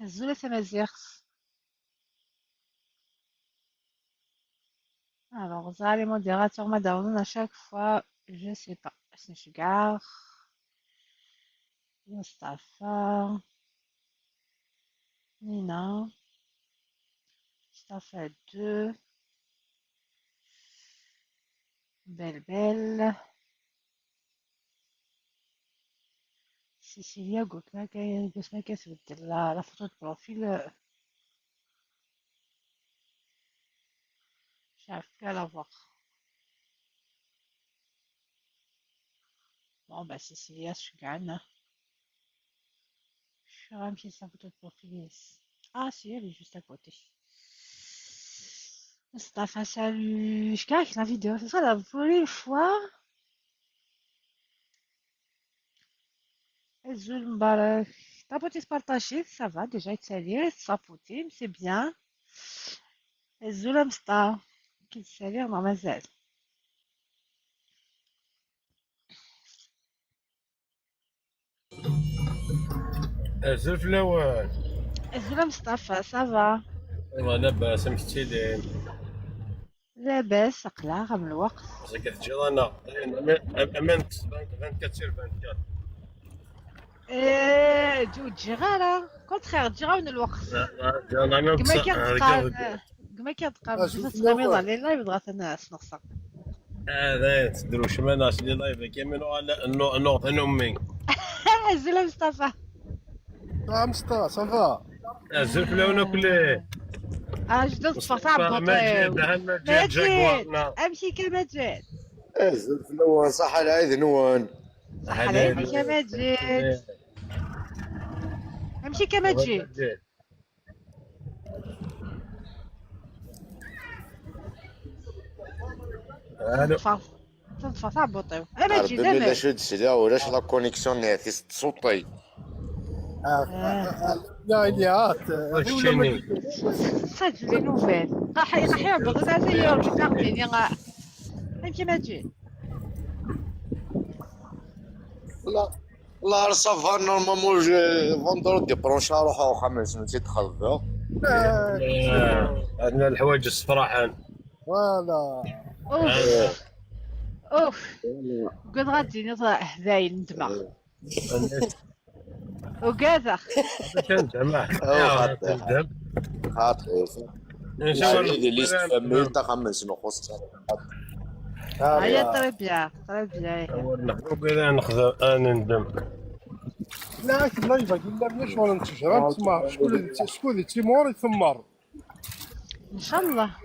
الزولة تمازيغت. Alors, ça, les modérateurs m'adonnent à chaque fois, je sais pas. Sugar, Mustafa, Nina, Mustafa 2, Belle Belle, Cecilia Gosnaka, la photo de profil, j'arrive plus à la voir. Bon, bah, Cecilia Sugan. Je suis remplie sa photo de profil. Ah, si, elle est juste à côté. Mustafa, salut. Je cache la vidéo. Ce sera la première fois. Azul Mbarak. Tapoter, partager, ça va déjà. Sapoter, c'est bien. Azul Amsta. Qui salue, mademoiselle. أزول فلاوان. Azul Mustafa, ça va. والله لاباس مشتي لاباس اقلع من الوقت. كتجي انا امان 24 sur 24. ايه جو تجي غير كونتخير تجي غير من الوقت. كما كتبقى كما كتبقى تغميض على لايف بغات الناس نقص. هذا تدرو شمانة لي لايف كامل على نوغ امي. أزول مصطفى. مصطفى ça va. أزول فلاون كلي. جدد صفا ماجد ماجد امشي كماجد. أزول فلاون صح العيد نوان. صح العيد كماجد. امشي كماجد. تنطفى تعبطيو ماجد. ربي لا شو تسلا ولاش la connexion نعتي تصوتي. يا اليات سجل les nouvelles راح يعبط هذا يربي تعطيني امشي ماجد. لا لا ça va normalement vendredi prochain روحو خمس نسيت تخلص. عندنا الحوايج الصفراحان. voilà اوف اوف قد غادي نطلع هذايل ندمع وكذا تندم تندم خاطر ان شاء الله اللي استفمل تا خمس نقص. هيا très bien très bien. وكذا نخدم انا ندم. لا live قلنا بلا شغل نتشرب تما شكون شكون تيمور يثمر ان شاء الله.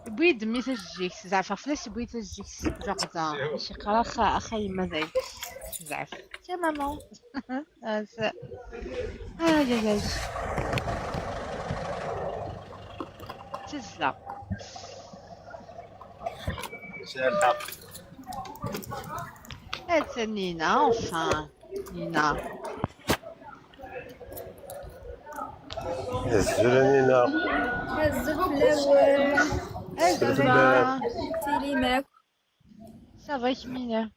بويد مي تجيك زعف فلاش بويد تجيك زعف شي قرا اخا يما زايد زعف يا ماما. اي اي اي تزلا هاد نينا enfin نينا. الزول نينا. الزول تيلي معاك. ça va كمينة؟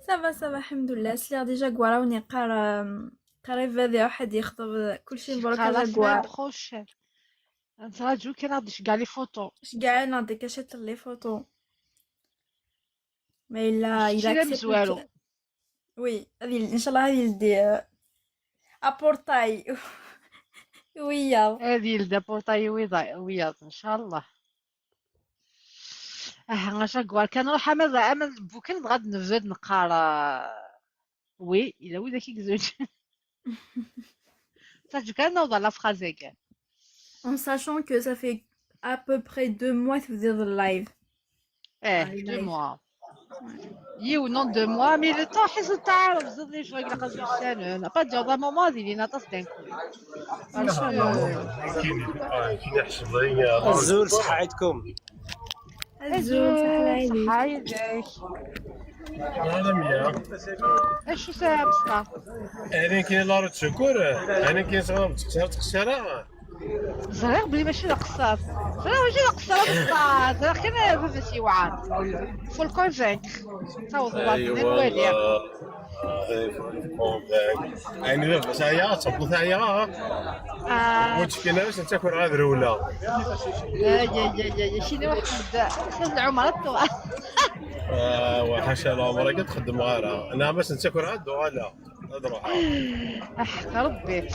ça va ça va الحمد لله. سليغ déjà كواراوني قرا قريب هذا واحد يخطب كلشي مبروك على كوار. prochaine نتراجعو كي نعطيش كاع les photos. كاع نعطيك اشات les photos mais الا الا مزوالو. oui هذه ان شاء الله هذه يلدي ابورتاي ويا هذه يلدي ابورتاي ويا ان شاء الله. غاشا كوار كنروح اما بوكن غاد نفزد نقرا oui الا وي داك زوج صافي كان نوضع la phrase كاع. En sachant que ça fait à peu près 2 mois que vous êtes live. ايه 2 mois. يو non 2 mois mais le temps حيت تعرف زاد لي شويه قلقز السنه با دير دا مومون ديالي ناطس d'un coup. الزول صحة عيدكم. الزول صحة عيدك. عالمية. اشو سا مصطفى؟ أنا كاين لا روت سكور، أنا كاين صغار تخسر تخسر. زريغ بلي ماشي القصار، زريغ ماشي القصار بصح زريغ كان بابا يوعر faut le convaincre تعوض اي والي. والله يعني بس هيا تصبط هيا. آه. وتشكينا باش تاكل غير ولا يا يا يا يا شيني واحد استاذ العمر وحاشا العمر كتخدم غيرها انا باش نتاكل غير ولا روحها. احق ربي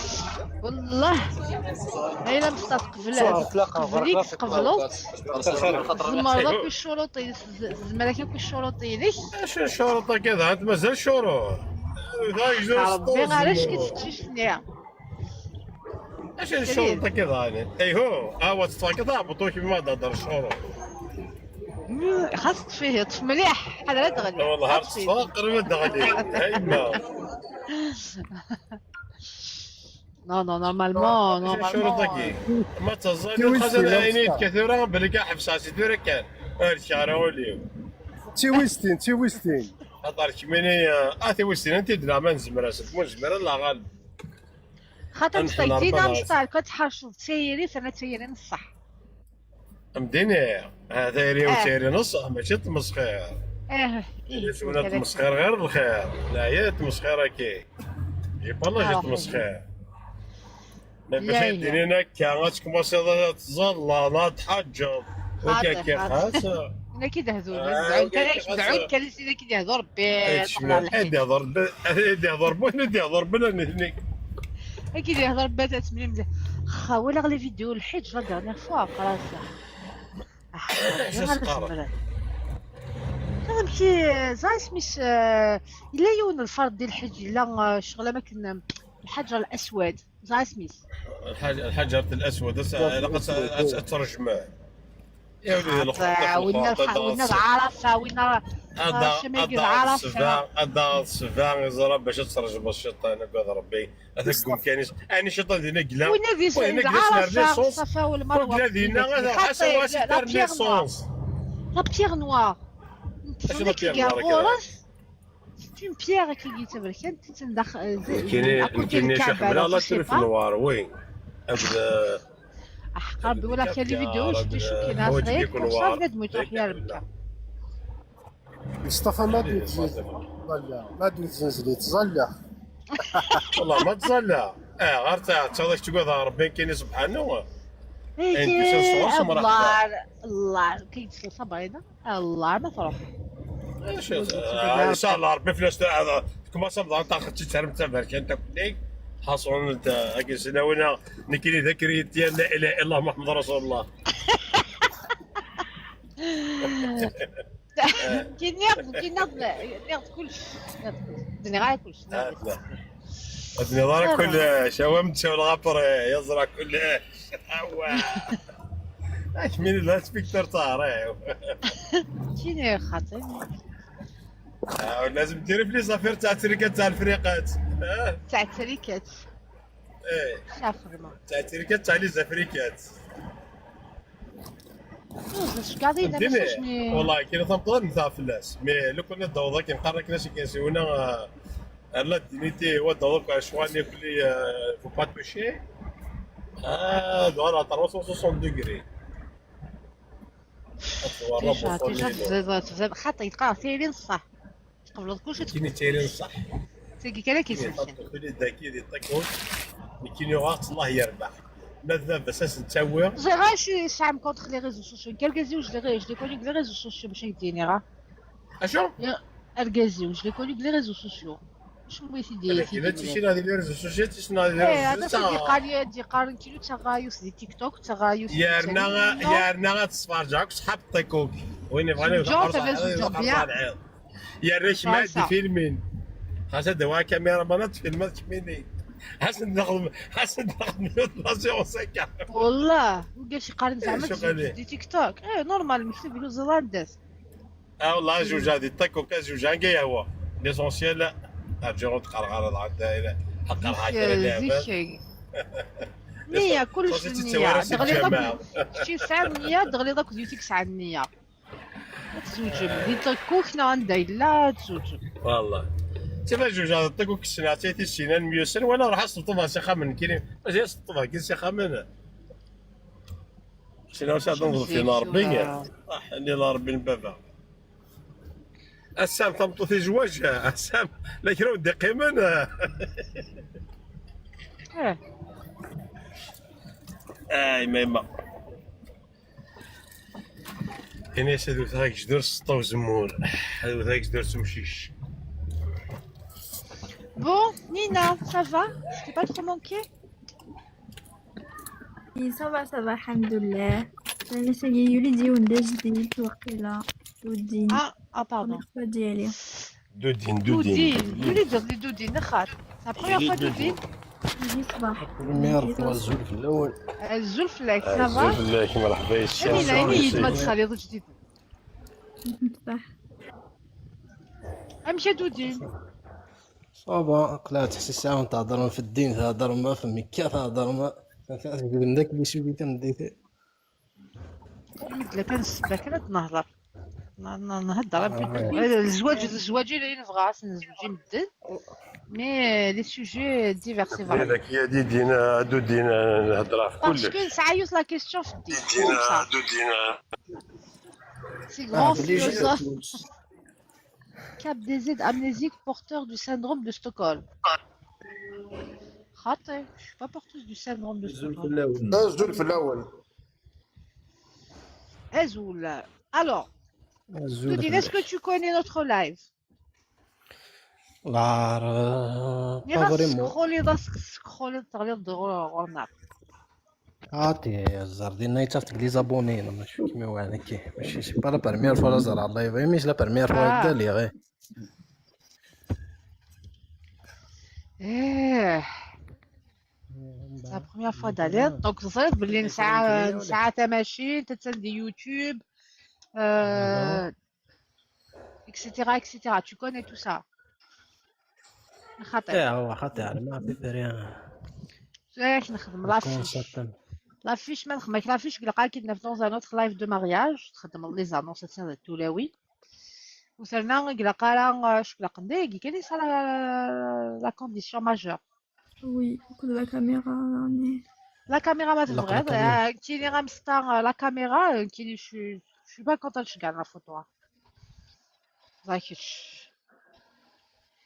والله الا مستقبل قبليك تقبلوت زمرض كل الشروط، زمرك كل الشروط ليك. اش الشروط كذا؟ انت مازال شروط؟ ربي علاش كتفتشني؟ اش الشروط كذا؟ اي هو ها تطلع بطوك ما تهضر الشروط. خاص فيه طف مليح حدا لا تغلي. والله قرب تغلي هيما. non non normalement normalement ما تزال خزن عينيك كثيرا بلي حبس عسيتورا كان الشعر وليو. تيويستين تيويستين. خاطر كميني تيويستين انت دنا ما نزمر مو الله غالب. خاطر مستيتينا مستار كتحرش تسيري سنة تسيري نص صح. مديني هذا يري وتسيري نص ماشي تمسخير. اه ايه تمسخير غير الخير، لا هي تمسخير كي يبالله جي تمسخير. باش ديرينا كا غاتكومونسي تزلا لا تحجر وكا خاص. انا كي دهزو دعوت كالسي كي دهزو ربي. يهضر يهضر بوحدو يهضر بلا كي يهضر بات تمني خا ولا غلي فيديو الحج la dernière fois خلاص. فهمتي زعما سميت الا يون الفرد ديال الحج الا شغله ما كنا الحجر الاسود زعما سميت الحجر الاسود لقد ترجمه يا ولدي. وين العرفة وين العرفة هذا السبع يزرب باش ترجم الشيطان قاد ربي هذاك كون كان اني الشيطان دينا قلا وين العرفة الصفا والمروة قلا دينا حسن واش ليسونس la pierre noire. C'est une pierre qui est كانت تندخل. كاين شي حمله لا تلف noire oui. احقا ولا كان les vidéos j'étais choquée ناس غير كون بنادم يروح يا ربك. مصطفى ما ما تزنزلي تزلع. والله ما تزلع غير تاع تاع تقول ربي كاين سبحانه. الله الله كيدخل صبرينا الله ما تروح. ان شاء الله ربي فلاش كما صبر تاع خدتي تعلم تاع كان تاكلي حاصل انت هكا سناونا نكيني ذكري ديال لا اله الا الله محمد رسول الله. كي ناخذ كي ناخذ ناخذ كلشي ناخذ غير كلشي. النظام كلش هو متساوي الغابر يزرع كلش. مين الانسبكتور طاري كاين خاطر لازم ديري في لي زافير تاع التريكات تاع الفريقات تاع التريكات. ايه شاف تاع التريكات تاع لي زافريكات. والله كاين تنقدر نثاف فلاس مي لو كنا الضوضاء كنقرا كناش كيسيونا لا دينيتي هو الضوضاء شواني كلي فو با توشي دورا 360 degrés. déjà خاطر يتقرا تيرين صح قبل كلشي كاين تيرين صح تيجي كان كيسمح كل ذاكي ديال الطاكون كاين غات الله يربح ماذا بس نتاوي j'ai غير شي شعب contre les réseaux sociaux كالكازيو je l'ai connu les réseaux sociaux باش يديني راه اشو الكازيو je l'ai connu les réseaux sociaux شنو بغيتي دير؟ كيما تمشي غادي les réseaux sociaux تمشي غادي les réseaux sociaux هذا قال دي قارن كيلو تغايوس دي تيك توك تغايوس يا رنا غتصفرجعك صحاب الطيكوك وين بغاني يا ريش ما دي فيلمين خاصها دوا كاميرا مانات فيلمات كميني حسن ناخذ حسن ناخذ لا والله وقال شي قارن زعما دي تيك توك ايه نورمال مكتوب له زلانداس. والله جوج هذه الطيكوك جوج كاع هو ليسونسيال ارجعوا تقرقر الدائرة حق الحاجة نية كلش النية دغلي شي ساعة النية دغلي داك ديوتيك ساعة النية تزوجم دي تكوك عندها لا تزوجم والله تبا جوج هذا تكوك السنة عطيتي السنان ميوسن وانا راح اسلطفها سي خامن كاين ماشي اسلطفها كاين سي خامن سينو ساعة ننظر في نار ربي صح اني لا ربي البابا السام تمطو في زواج السام لكن ودي قيمة. اه اي ما هنا سادو ثاك جدر سطو زمور هادو ثاك جدر سمشيش. Bon, Nina, ça va? Je t'ai pas trop manqué? Ça va, ça va, الحمد لله. انا ساقي يوليدي وندا جديد وقيلا ودين. Ah, ah pardon. Première fois ديالي. دودين دودين. Doudine, يولي دي دودين نخار. C'est la première fois Doudine. يجي صباح. première fois الزول في الاول. الزول فلاك ça va؟ الزول فلاك مرحبا يا نينا يعني ما تخلي جديد. صح. امشي دودين. ça va قلعت حسي ساعة تهضر في الدين تهضر ما في مكة تهضر ما تقول داك اللي شوفي تمديت. مثل كنسبة كانت نهضر نهضر الزواج الزواج اللي نبغى نزوجي مدن mais les sujets divers c'est vrai. هذاك يا ديدين دودين نهضر في كلش parce que ساعة la question في الدين. دودين. C'est grand philosophe. Cap DZ amnésique porteur du syndrome de Stockholm. خاطر je suis pas porteuse du syndrome de Stockholm. الزول في الاول. Azoul. Alors, Doudine, est-ce que tu connais notre live? لا pas vraiment. سكرولي سكرولي تغليظ غورناب. عاطي الزهر ديالنا يتافق les abonnés ماشي كيما هو كي ماشي c'est pas la première fois زهر الله يبغي mais la première fois دالي غير. ايه la première fois d'aller donc زرت باللي نسعى نسعى تماشي تتسندي يوتيوب et cetera et cetera, tu connais tout ça. خاطر ايه هو خاطر ما في rien. اش نخدم l'affiche l'affiche ما نخدمك l'affiche قال كي dans un autre live de mariage تخدم les annonces تاع التولاوي وصلنا قال شكون قندي كاين ça la condition majeure. Oui, beaucoup de la caméra. La caméra ما تبغي كاين غامستا la caméra كاين je suis pas contente شكال la photo زاكيش.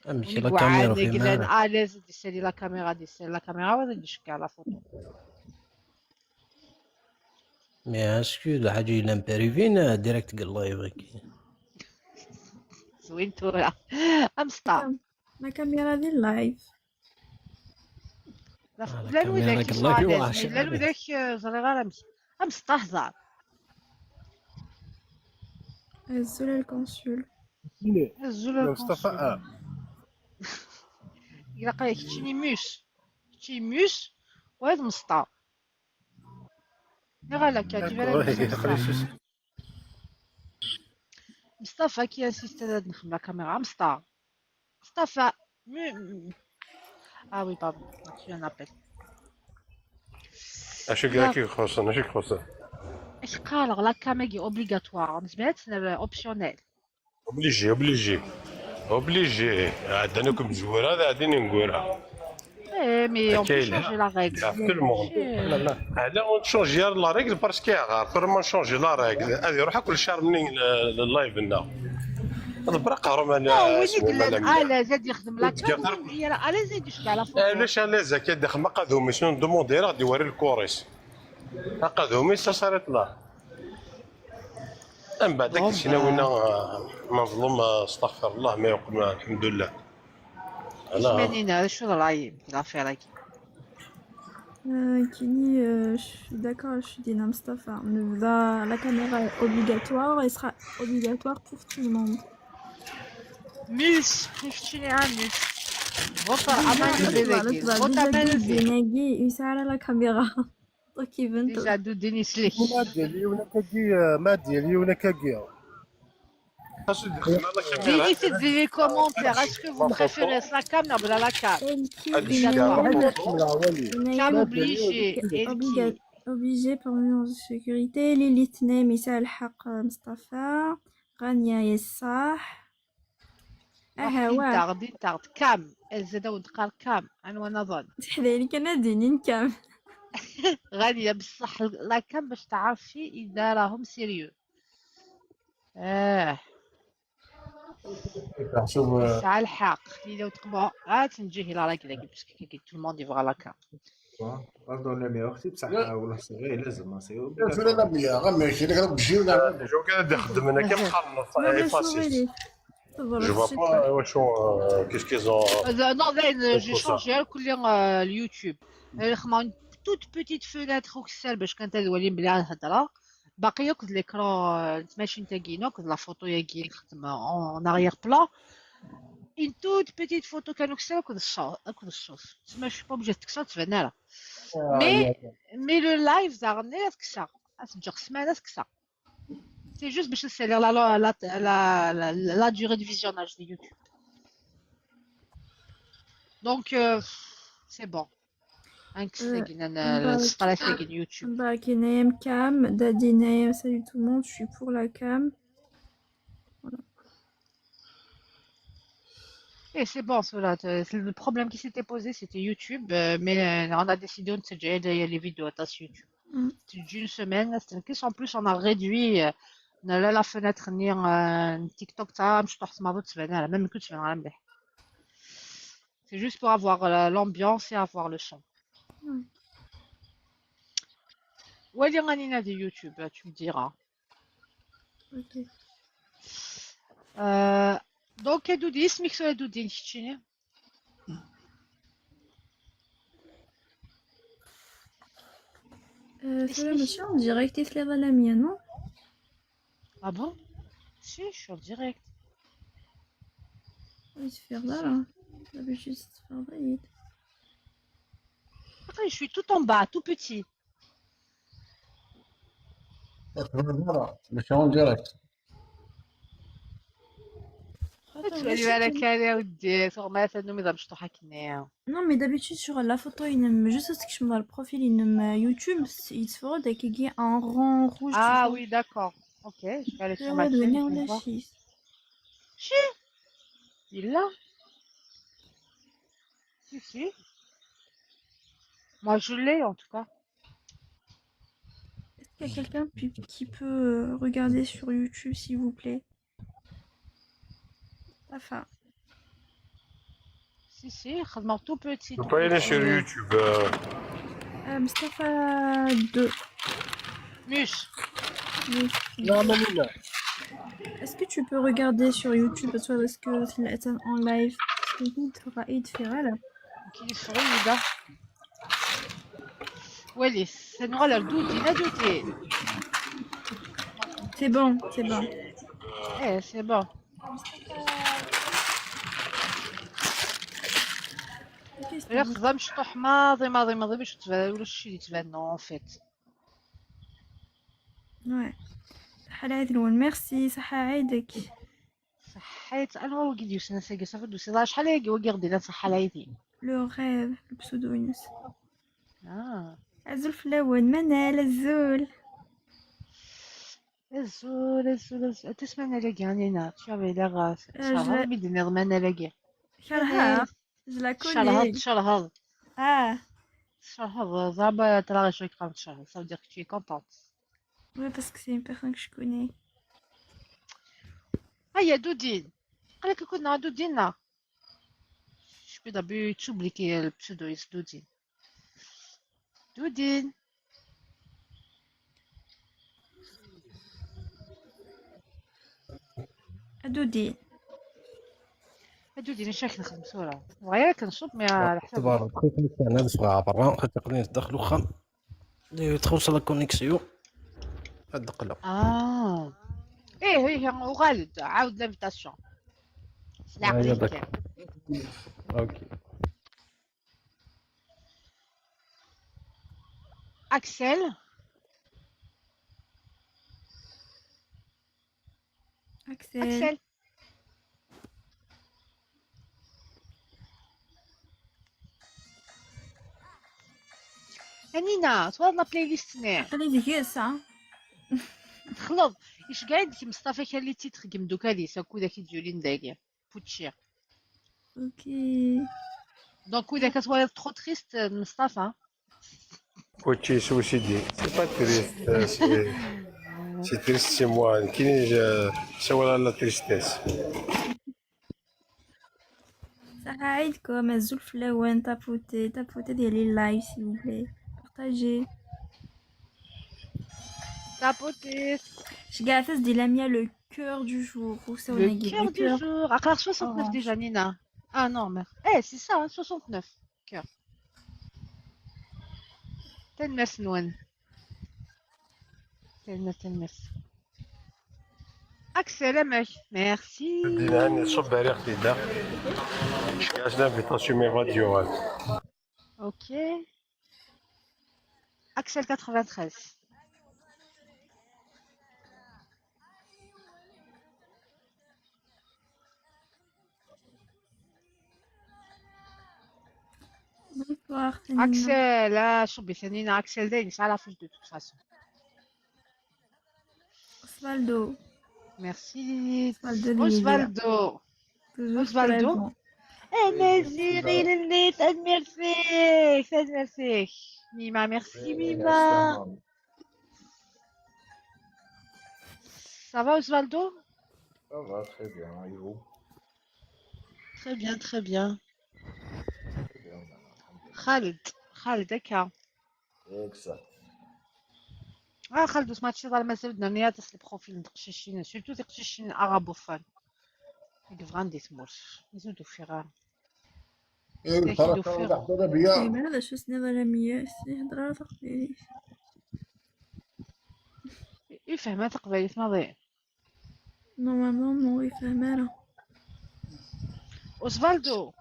امشي la caméra في à l'aise ديسالي la caméra ديسالي la caméra ولا نشكال la photo. mais est-ce que الحاجة الا مبريفين direct قال الله يبغيك. زوين تورا امستا la caméra ديال live. لا الوداك لا الوداك زري غير امس امستا هزار. الزول ال consul. الزول ال consul مصطفى. إلا قال كتشيني موس كتشي موس وهاد مسطا غالا كاتي مصطفى qui insiste هاد نخدم la caméra مصطفى مصطفى. Ah oui, pardon, j'ai un appel. اش قال لك خصنا اش خصنا؟ اش قال la caméra obligatoire نسمعت optionnelle. obligé obligé obligé عندنا كم زوره هذا غادي نقولها. ايه mais on peut changer la règle. Tout le monde لا لا على on change la règle parce que غير ما نشونجي la règle هذه يروح كل شهر منين ال live لنا البرقه راه انا وين à l'aise يخدم la cam هي à l'aise يشكي على فوق. علاش à l'aise كيدخل ما قادهمش شنو demander غادي يوري الكوريس قادهمش صارت له من بعد داك الشيء وين مظلوم استغفر الله ما يقوم الحمد لله. انا شو رايي في l'affaire هاكي؟ Kini, je suis d'accord, je suis Dina Mustafa. La caméra est obligatoire et sera obligatoire pour tout le monde. ميس كيفتيني عامل غطر امان غطر ديناكي يسعر la caméra. Déjà دوديني سليك. ما ديالي ولا كاكي ما ديالي ولا كاكي. Dites les commentaires, est-ce que vous préférez la cam ou la cam? Cam obligé. Obligé pour mesure de sécurité. Lilith Nem, Issa Al-Haq Mustafa. Rania Yessah. اه دي تارد cam الزاده ودقال cam انا وانا ظن. حذالي كان دينين cam. غالية بصح la cam باش تعرفي اذا راهم sérieux. شوف ساعة الحق لو تقبع تنجيه لا راك ذاك parce que tout le monde يبغى la cam. pardon لميا اختي بصح والله c'est vrai لازم c'est لا لا ميا غير ماشي لك راه بجي ولا جو كان يخدم انا كيف خلص ما Je vois pas واش qu'est-ce qu'ils ont. Non, ben, j'ai changé كل اليوتيوب خدمة toute petite fenêtre وكسل باش كانت تولي بلا الهضرة باقية كنت l'écran ماشي تاكينا كنت la photo ياكي نخدم en arrière-plan une toute petite photo كانوا كسل كنت الصوت كنت الصوت تسمى je suis pas obligée تكسر تبان راه mais le live زعما تكسر تجر سمانه تكسر. C'est juste باش نسالي la durée de visionnage de YouTube. Donc c'est bon. YouTube. Bah, Cam, Daddy Naim, salut tout le monde, je suis pour la cam. Voilà. Et c'est bon, cela. Le problème qui s'était posé, c'était YouTube, mais on a décidé de se les vidéos à YouTube. D'une semaine, en plus, on a réduit la fenêtre TikTok, même que tu C'est juste pour avoir l'ambiance et avoir le son. Ouais, il de YouTube, tu me diras. Ok. Donc, Doudi, اسمك Doudi, كتشيني؟ C'est monsieur en direct et la mienne, non? Ah bon? Si, je suis en direct. Oui, se faire là, là. D'habitude, c'est se faire là. Attends, je suis tout en bas, tout petit. ماشي en direct. Non, mais d'habitude, sur la photo, il aime juste ce que je mets dans le profil, il aime YouTube, il se fera dès qu'il y a un rond rouge. Ah oui, d'accord. Ok, je vais aller sur ma chaîne. Chi. Il l'a. Si, si. Moi, je l'ai en tout cas. Est-ce qu'il y a quelqu'un qui peut regarder sur YouTube, s'il vous plaît? Enfin. Si, si, خدمة tout petit. Tu peux pas aller sur YouTube. Mustafa 2. Mus. Non, non, non. Est-ce que tu peux regarder sur YouTube est-ce que c'est en live? Qui est Wallis, c'est nous la doute, il a douté. C'est bon, c'est bon. Eh, c'est bon. غير خدام شطوح ماضي ماضي ماضي باش تبان ولا شي اللي تبان en fait. Ouais. صحة العيد الأول ميرسي صحة عيدك. صحيت أنا هو قد يوسنا ساقي صافي دوسي شحال هاكي وكي غدينا صحة العيدي. le rêve ال pseudo عزول فلاون منال الزول. الزول الزول الزول تسمع لاكي رانينا tu avais l'air شهر ميدني ضمان لاكي. شرها Je la connais. شرهض شرهض. Ah. شرهض زعما ترى شوي كرام شرهض ça veut dire que tu es contente. Oui, parce que c'est une personne que je connais. هيا دودين قالك كنا دودين. Je peux d'habitude oublier le pseudo دودين. دودين. دودين. دودين شاك نخدم صورة غير كنصوب mais على حسب. تبارك انا صغار برا خاطر تقدرين تدخلوا خا تخلص la connexion الدقله. ايه ايه وغالد عاود l'invitation. سلام. OK. Axel. Axel. Axel. Nina, toi la playlist ني. خلي ذكي خلط ايش قاعد مصطفى كان les titres كيم دوكالي ساكو داك ديولين داكي بوتشي. OK. donc اذا كتولي trop triste مصطفى. كوتشي سوسيدي c'est pas triste, c'est triste, c'est moi كاين سوا la tristesse. صحة عيدكم الزول فلاوان tapotez tapotez ديال les lives s'il vous plaît, partagez. Tapotez. شكاع دي لاميا le cœur du jour Le cœur du jour. À 69 déjà, Nina. Ah non, merde. Eh, c'est ça, hein, 69. Cœur. تنمس نون تنمس تنمس Axel, mec. Merci. دينا هاني صب على اختي دا شكاش l'invitation مي راديو. Ok. Axel 93. Bonsoir Tanina. Axel, ah, شو Nina, Axel Dane, ça la fiche de toute façon. Osvaldo. Merci. Osvaldo Lillia. Osvaldo. Toujours Osvaldo. présent. أنا زيري للي تنمرسيك ميما merci ميما. Ça va Osvaldo? Ça va très bien, et vous? Très bien, très bien. Très bien, الحمد لله. خالد خالد هكا. Exact. اه خالد سمعت شي ظل مازال بدنا نياطس ال profil نتقششين surtout تقششين arabophones يبغان دي تمورس يزودو فيغا. إيه ترى ترى بيا. هذا شو سنة لاميا سي هضرة تقبيلي. يفهم تقبيلي ماضي. Normalement non يفهم راه. اوزفالدو.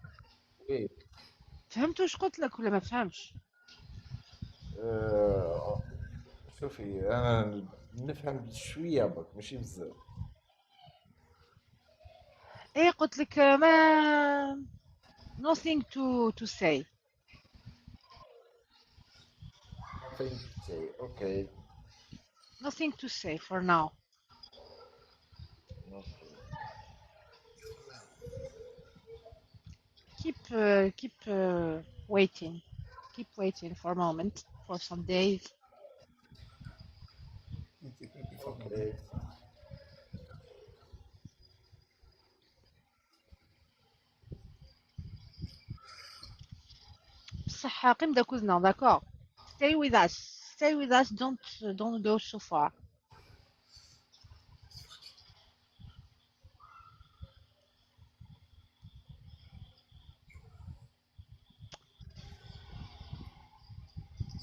Oui. فهمت واش قلت لك ولا ما فهمش؟ شوفي انا نفهم شويه برك ماشي بزاف. ايه قلت لك ما nothing to say. Nothing to say. Okay. Nothing to say for now. Okay. Keep waiting. Keep waiting for a moment, for some days. Okay. بصح قيم داكوزنا d'accord. Stay with us. Stay with us. Don't go so far.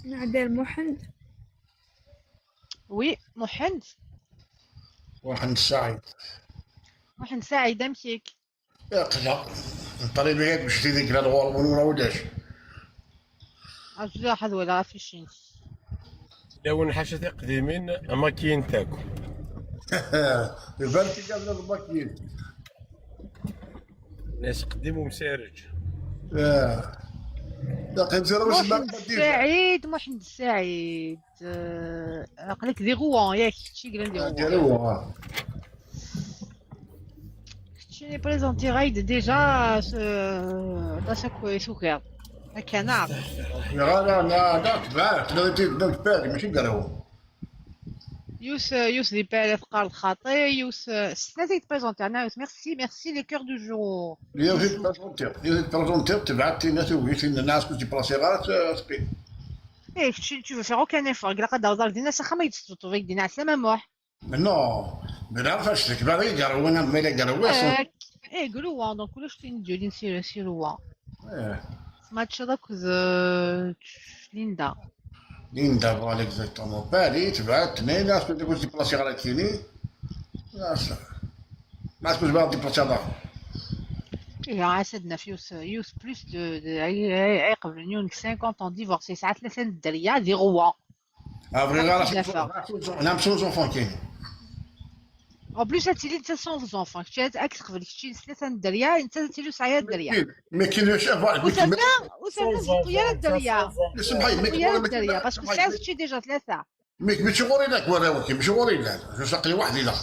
نعدل محمد. Oui, محمد. واحد سعيد. محمد سعيد امشيك. يا قلا الطريق غير مشيتي ديك الغور ولا ولاش. عرفت واحد ولا affiché. لو حاجة قديمين ما كاين تاكو. يبان كي قال الماكين. ناس قديم ومسارج. اه لا قيم زرا واش محمد سعيد محمد سعيد قالك دي Rouen ياك شي قال دي Rouen. ديالو. شي présenté غايد déjà داساك سكر هكا نعرف. لا لا لا لا تبعت لا لا بالي ماشي قالوا. يوس يوس دي بالي فقار الخاطي يوس سنة présenté انا يوس merci merci les cœurs du jour. يا في présenter يا présenter تبعت الناس وقلت الناس كنت بلاسي غير سبي. ايه tu veux faire aucun effort قال قد دار دينا سخا ما يتستوطو فيك دينا عسلامة موح. Non بنعرف اش لك باغي قالوا انا مالي قالوا. ايه قولوا donc ولاش تنديو سير سيروا. ايه سمعت هذاك ليندا. ليندا voilà exactement بالي تبعت ناس كنت بلاسي غير كيني ما كنت باغي déplacer هذا. إيه عسدنا في يوس يوس plus de عقب نيون 50 ans divorcé ساعات 3 الدريا دي Rouen. افري غير نعم sans enfants كاين. En plus هاتيلي انت sans enfants كنتي اكثر قبل كنتي 3 الدريا انت تيلو سعيا الدريا. mais كاين voilà. وثنا وثنا زقيا الدريا. سمحي زقيا الدريا parce que ساعات شي déjà 3. mais ماشي غوري لك وراوكي ماشي غوري لا جو ساقي واحد لا.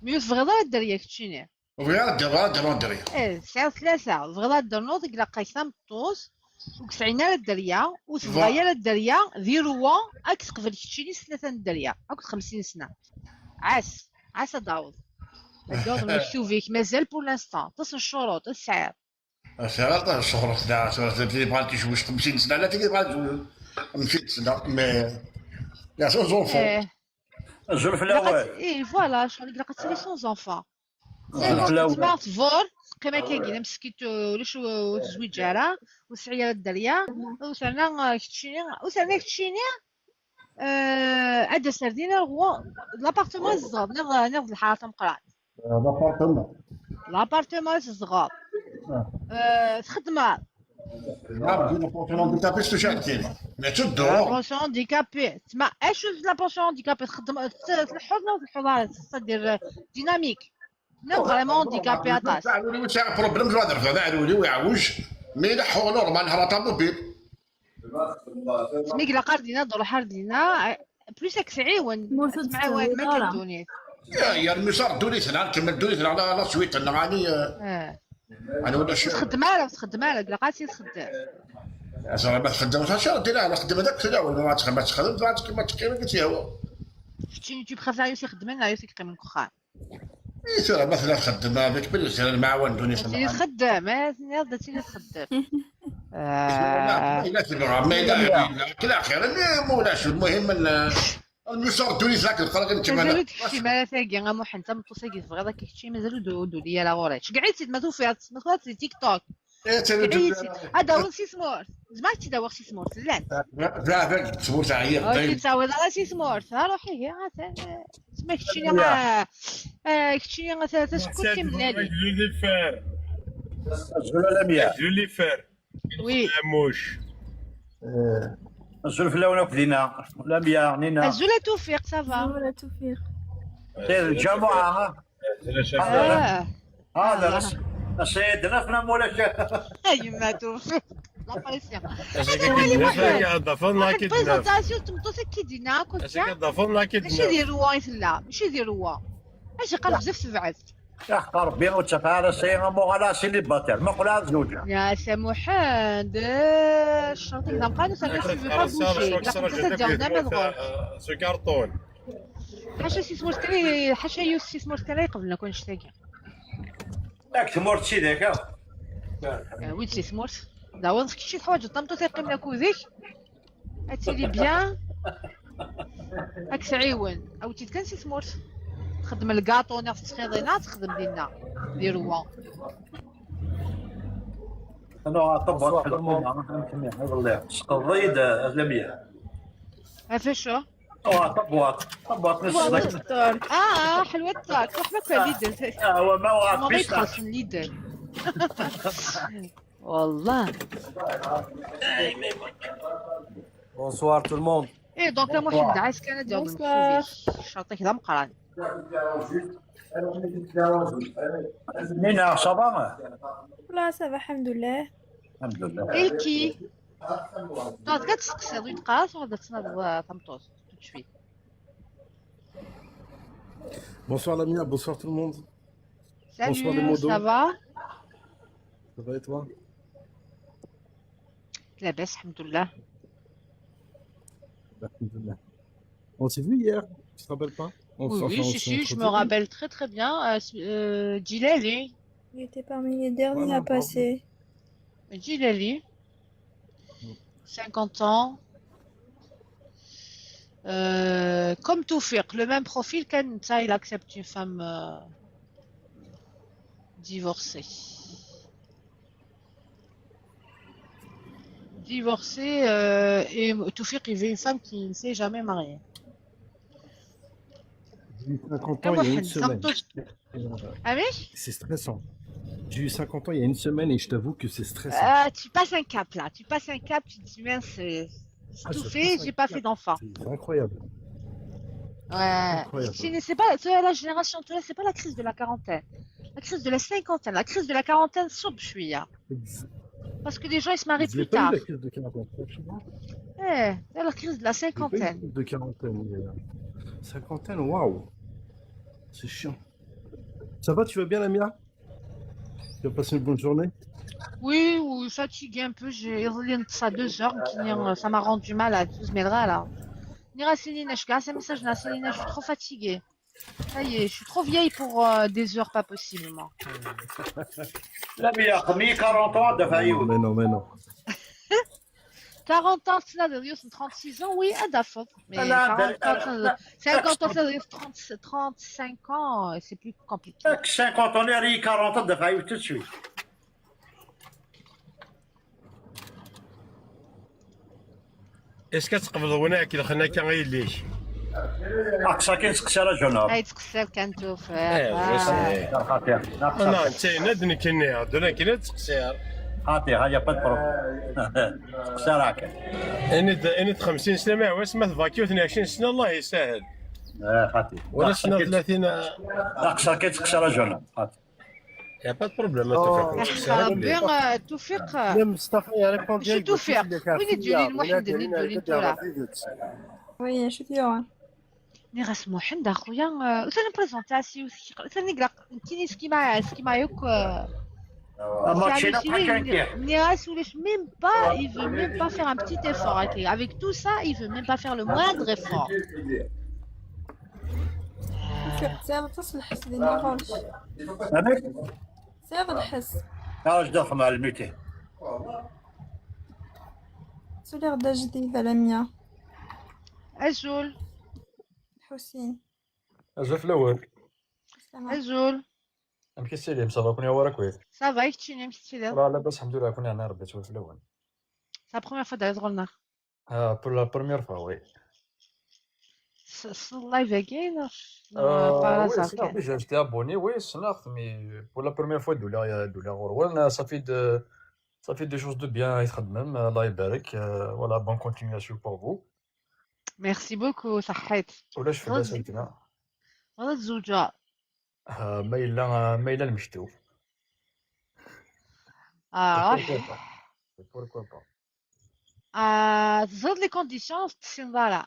mais فغضا الدريا كتشيني. غير الدريا الدريا. ايه ساعات 3 فغضا درنوض قلا قايسه مطوس. وكسعينا على الدريا وتبغى على الدريا ذي روا اك تقبل كتشيني سنة الدريا اك 50 سنة عاس عاس داوض داوض المكتوب مازال بور لانستون تصل الشروط السعر سعر الشهر تاع تبغى تجوز 50 سنة لا تبغى تجوز 50 سنة mais y a sans enfants. ايه الظروف الاول. ايه voilà شغل لقات سيري sans enfants الأول. تما تفور قيمة كاين مسكيت ولاش تزويج راه وسعيا الدريا وسعنا كتشيني وسعنا كتشيني عاد سردينا هو l'appartement الصغار ناخذ الحارة مقران l'appartement. l'appartement الصغار تخدم نعم pension handicapée تشاركين mais تدور pension handicapée تما اش la pension handicapée تخدم تلحظ تلحظ دير dynamique non vraiment handicapée اطاس تاع problème جو هذا هذا عرولي ويعوج mais لحو normal نهار طوموبيل. سميك لا قاردينا دور حاردينا plus اكسعيون معاون ما كدوني يا المسار دوني سنة نكمل دوني سنة على la suite انا غاني. انا ولا شي تخدم على تخدم على قاسي تخدم. زعما ما تخدمش شي دير على خدم هذاك لا ولا ما تخدم ما تخدم ما تخدم قلت هو شتي tu préfères يوسف يخدم لنا يوسف يقيم الكخان. اي ترى مثلا خدم هذاك بالنسبة المعاون دوني سنة تخدم ما تسيني تخدم. لا تبغى ما لا كلا خير مولاش المهم المسار دوني ساك القرا انت مازالو تكشي ما ثاقي غا محن تم توساقي تبغي داك كشي مازالو دو ليا لا غوري شكعيتي ما توفيات ما توفيات تيك توك هذا هو سيسمور زعما تي داور سيسمور لا لا لا تسمور تاع هي تاوي لا سيسمور روحي هي تما كتشيني كتشيني تسكت كيملالي لوليفر لوليفر oui موش الظروف الاولى كلينا لميا نينا الزولا توفيق ça va الزولا توفيق الجمعة هذا سيدنا فنا مولا يما توفيق la pression présentation تمطوسك كي دينا كنت ماشي ديال روا لا ماشي ديال روا اش قال بزاف تبعث يا خا ربي وتفعل سي مو على célibataire ما قول زوجة يا سي محمد الشرطي كذا بقى ce carton حاشا سي سمورت كري حاشا يوسف سي سمورت كري قبلنا كون شتاكي ياك تمورت سي ذاك oui سي سمورت داون شي حوايج طمطو تيقيم لك وذيك اتيلي bien اك تعيون او تيت سي سمورت تخدم الكاطو ناخذ تخيضينا تخدم ديالنا ديروا انا طبعا والله قضيت لميا عفاشو طبوات طبوات نص حلوة الترك روح ماكل ليدل هو ما ما يدخلش من ليدل والله. Bonsoir tout le monde. ايه donc محمد عايز كان ديال الشرطي كذا مقران. نينا ça va؟ لا ça va الحمد لله. الحمد لله. الكي طاط كتسقسي غير تقاس وغادا تسنى تمطوس tout de suite. Bonsoir Lamia, bonsoir tout le monde. Salut, bonsoir les modos. Ça va? Ça va et toi? لاباس الحمد لله. الحمد لله. On s'est vu hier, tu te rappelles pas? Oui, oui, si, si, je me rappelle très très bien. Djilali. Il était parmi les derniers à passer. Djilali. 50 ans. Comme Toufik, le même profil qu'Anita, il accepte une femme divorcée. Divorcée, et Toufik, il veut une femme qui ne s'est jamais mariée. J'ai eu 50 ans il y a une semaine. Ah oui? C'est stressant. J'ai eu 50 ans il y a une semaine et je t'avoue que c'est stressant. Tu passes un cap là, tu passes un cap, tu te dis mince, c'est tout fait, j'ai pas fait d'enfant. C'est incroyable. Ouais. C'est pas la génération, c'est pas la crise de la quarantaine. La crise de la cinquantaine, la crise de la quarantaine, sauf je suis là. Parce que les gens ils se marient plus tard. La crise de quarantaine, franchement. Eh, la crise de la cinquantaine. La crise de quarantaine. Cinquantaine, waouh. C'est chiant. Ça va, tu vas bien, Lamia? Tu as passé une bonne journée? Oui, ou fatiguée un peu, j'ai ça 2 heures, ça m'a rendu malade, là. Nira Céline, je garde un message, Nira Céline, je suis trop fatiguée. Ça y est, je suis trop vieille pour des heures pas possibles, moi. لا mais خمي 40 ans دفع يوم. Mais non, mais non. 40 ans, 36 ans, oui, à mais 40 ans, 50 ans, 30, 35 ans, c'est plus compliqué. 50 ans, 40 ans, دفع tout de suite. Est-ce que تقبض هناك إلا خلنا كان غير ليش؟ اقصى كي نسقسي راه جناب. هاي تقسر كان توفيق. انا انت ندني كني دونا كي تقصير. خاطي هيا با بروبليم. تقصير هكا. اني 50 سنه ما هو اسمه فاكيو 22 سنه الله يسهل. خاطي. ولا سنه 30. اقصى كي تقصير جناب خاطي. y a pas de problème توفيق. ربي توفيق. مصطفى يا répondu. شو توفيق؟ وين تجولين محمد اللي تجولين تورا؟ oui شو ديوان؟ ني محمد اخويا وثاني présentation ثاني كيني سكيما يوك même pas, il veut même pas faire un petit effort. Avec tout ça, il veut même pas faire le moindre effort. Azul. حسين. أزول في الأول. أزول. أمكي سليم ça va كوني ورا كويس. ça va كتشيني مشيتي لا لاباس الحمد لله كوني انا ربي في الأول. c'est la première fois d'aller اه pour la première fois oui. ال live اكاين oui سناخ déjà j'étais abonné oui سناخ mais pour la première fois دولا دولا غور ça fait ça fait des choses de bien يتخدمم الله يبارك voilà bonne continuation pour vous. merci beaucoup صحيت. ولاش في سالتنا؟ غدا تزوجها. ما الا المشتو. Pourquoi pas. تزيد les conditions تسين voilà.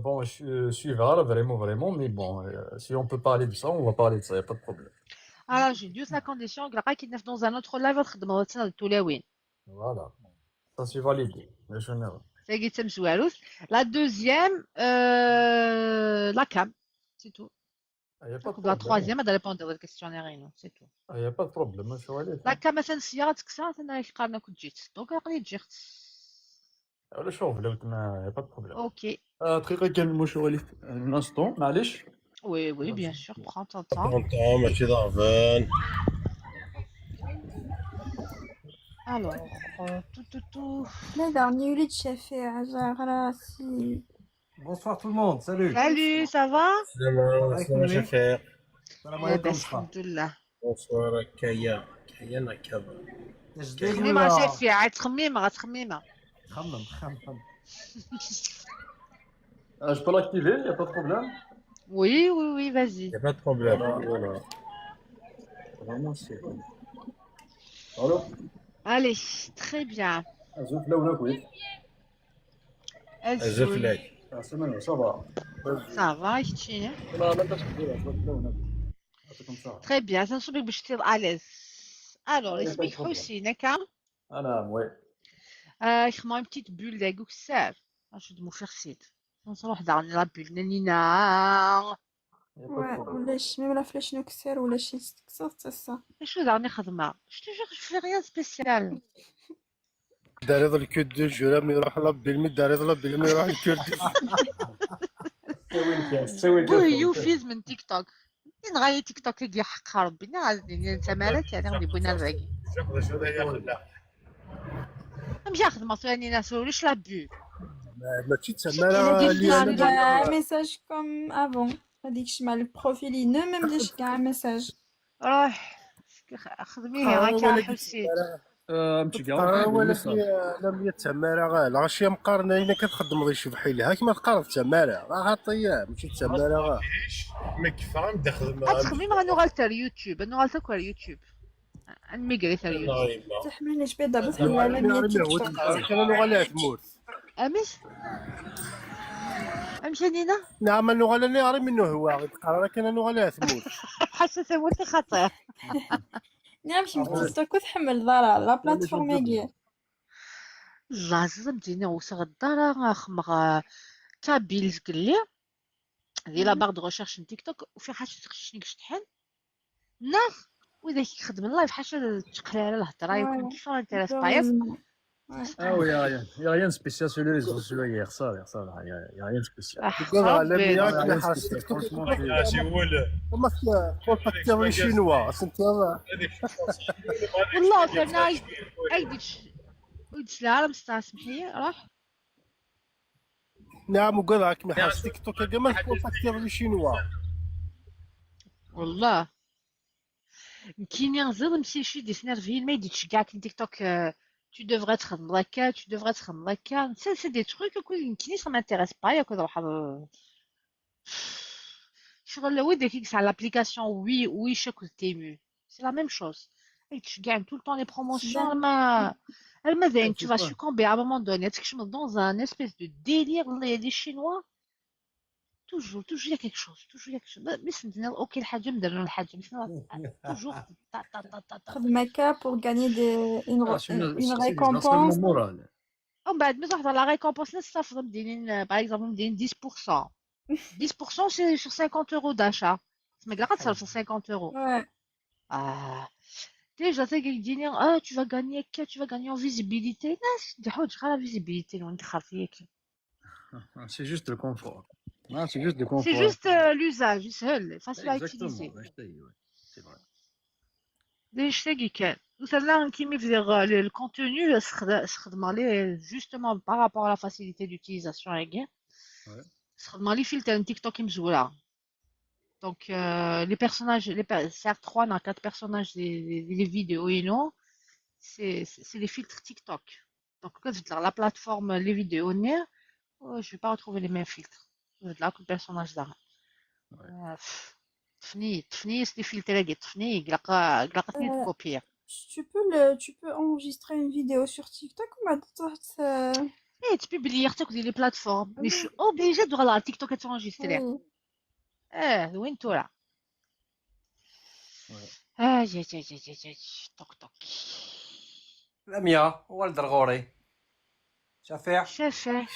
Bon, je suis vraiment, vraiment, mais bon, si on peut parler de ça, on va parler de ça, y a pas de problème. Alors, j'ai juste la condition, que كي dans un autre live تخدم تولاوين. Voilà. Ça c'est validé. La deuxième, la cam, c'est tout. Il y a pas de La troisième, elle répond au questionnaire, c'est tout. Il n'y a pas de problème. La cam, مثلا السيارة تكسر انا قارنا كنت جيت donc قريت جيت. ولا شوف لو ما y a pas de problème. OK. دقيقة كان المشغل un instant معليش. Oui, oui, bien sûr, prends ton temps. Prends ton temps, ماشي ضعفان. Alors, tout, tout, tout. لا دارني وليد شافي راسي. Bonsoir tout le monde, salut. Salut, ça va? سلام شفيق. السلام عليكم. الحمد لله. Bonsoir كيا كيا نكذا. تخميمة شافي عاد تخميمة تخميمة. خمم خمم. Je peux l'activer, il n'y a pas de problème. Oui, oui, oui, vas-y. Il n'y a pas de problème. Voilà. Vraiment, c'est. Allô? Allez, très bien. أزول الأول كويس. أزول لك. ça va. Ça va, كتشيني؟ لا لا باش Très bien, ça نصبك باش تصير à l'aise. Alors, اسمك حسين هكا؟ أنا oui. خدمة une petite bulle داكوك الساعة. اش دمو فرسيت. نروح دارني la bulle نينا. ولاش même la flèche نكسر ولا شي تكسر تسا. شو دارني خدمة؟ je te jure je fais rien spécial. دار يضل الكود دو جورا مي يروح لابي مي دار يضل لابي مي يروح الكود. يوفيز من تيك توك. نغاية تيك توك يجي حق ربي غادي انت مالك يعني غادي بغينا نراكي. نمشي نخدم ثاني ناس ولاش la bulle. ماشي تسمى راه message comme avant هذيك مع ال profil ما مديش كاع message. روح خدميه غا حسين. ولا لم يتسمى راه الغاشيه مقارنه الا كتخدم غير شي بحال كيما تقارن تماره راه غطيه ماشي تسمى راه ما كفام دخل تخميم غنوغال تاع اليوتيوب نوغال تاع اليوتيوب نميغري تاع اليوتيوب تحملني شبيضه بس ولا 100 كان نوغال تموت امش امشي نينا نعم نوغال انا غير منه هو تقرا كان نوغال تموت حاسه تموت خطير. نعم شي تيك توك وتحمل ضرا la plateforme اكي. الله زمتيني وصغ الدار خمغ كابيل زكلي دي la barre de recherche تيك توك وفي حاجه تخشني كشتحن ناخ واذا كيخدم ال live حاجه تقلي على الهضره يكون كيف intéresse pas. Ah oui, y a rien de spécial sur les réseaux sociaux hier, ça, ça, y a rien de spécial. ما contacter les Chinois سنتي. والله كان ايديش ويدش العالم سمحي راح. نعم وقال ما حاس تيك توك ما contacter les Chinois. والله كاين زاد مشي شي ديسنيرفين ما يديش كاع تيك توك. Tu devrais être هكا, tu devrais être هكا. Ça c'est des trucs que ça m'intéresse pas. ياك نروح شغل ويدك كيكس على l'application oui oui chaque Temu, c'est la même chose. Et tu gagnes tout le temps les promotions. ما المذين tu vas succomber à un moment donné. Tu dans un espèce de délire les Chinois. Toujours toujours il y a quelque chose, toujours il y a quelque chose. Mais OK الحاجه مدرنا الحاجه toujours ta ta ta ta ta. خدمة pour gagner des une récompense. ومن بعد ملي تحضر la récompense نصف مدينين par exemple مدينين 10%. 10% c'est sur 50 euros d'achat. تسمى كاع تصرف sur 50 euros. Ouais. Ah. Déjà تلقى يديني اه tu vas gagner tu vas gagner en visibilité. ناس تحوج غير la visibilité وانت خافيك. C'est juste le confort. Non, c'est juste le confort. C'est juste l'usage, سهل facile à utiliser. C'est vrai. ليش تلاقي كان مثلا كيما يدير le contenu خدم عليه justement par rapport à la facilité d'utilisation هكا. خدم عليه filtre تيك توك مزوله. Donc les personnages, les certes 3 dans 4 personnages des vidéos et non, c'est les filtres TikTok. Donc quand la plateforme les vidéos je vais pas retrouver les mêmes filtres. Là que le personnage là. تفني تفني les filtres là تفني قلقا قلقتني copier. Tu peux enregistrer une vidéo sur TikTok ou ما تروح ايه tu publies حتى les plateformes. Mais je suis obligée de regarder TikTok t'enregistrer. اه وين تورا؟ اي اي اي اي اي توك توك. لميا ولد الغوري شفيع شفيع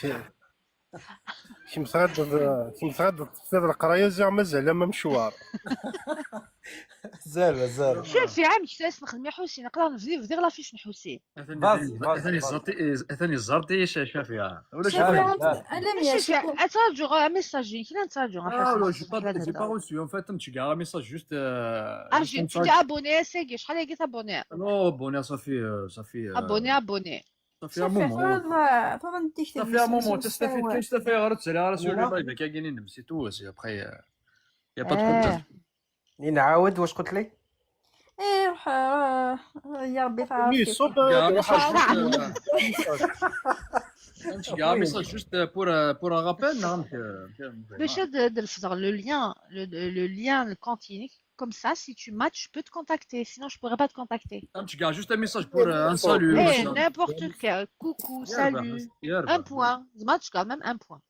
كي متغدد كي متغدد في القرايه زعما مازال ما مشوار. زال مازال. شوف عام كيفاش نخدم يا حسين نقدر نفدي في la fiche حسين. اثاني الزرتي شافيها ولا شافيها. اتراجع message كي نتراجع. اه j'ai pas reçu en fait tu gardes un message juste. Ah tu t'es abonné c'est شحال لقيت abonné؟ Non abonné ça fait ça fait abonné abonné. Ça fait un moment. Ça fait un moment. تستفيد كاين تستفيد غير تسالي غير sur le live كاينين c'est tout, c'est après y a pas de problème. نعاود واش قلت لي؟ ايه روح يا ربي تعرف. كاع message juste pour un rappel. باش نرفض le lien le lien ال compte comme ça si tu matches je peux te contacter, sinon je pourrais pas te contacter. Tu gardes juste un message pour un salut. Eh, n'importe quel coucou, salut. Un point. Match quand même un point.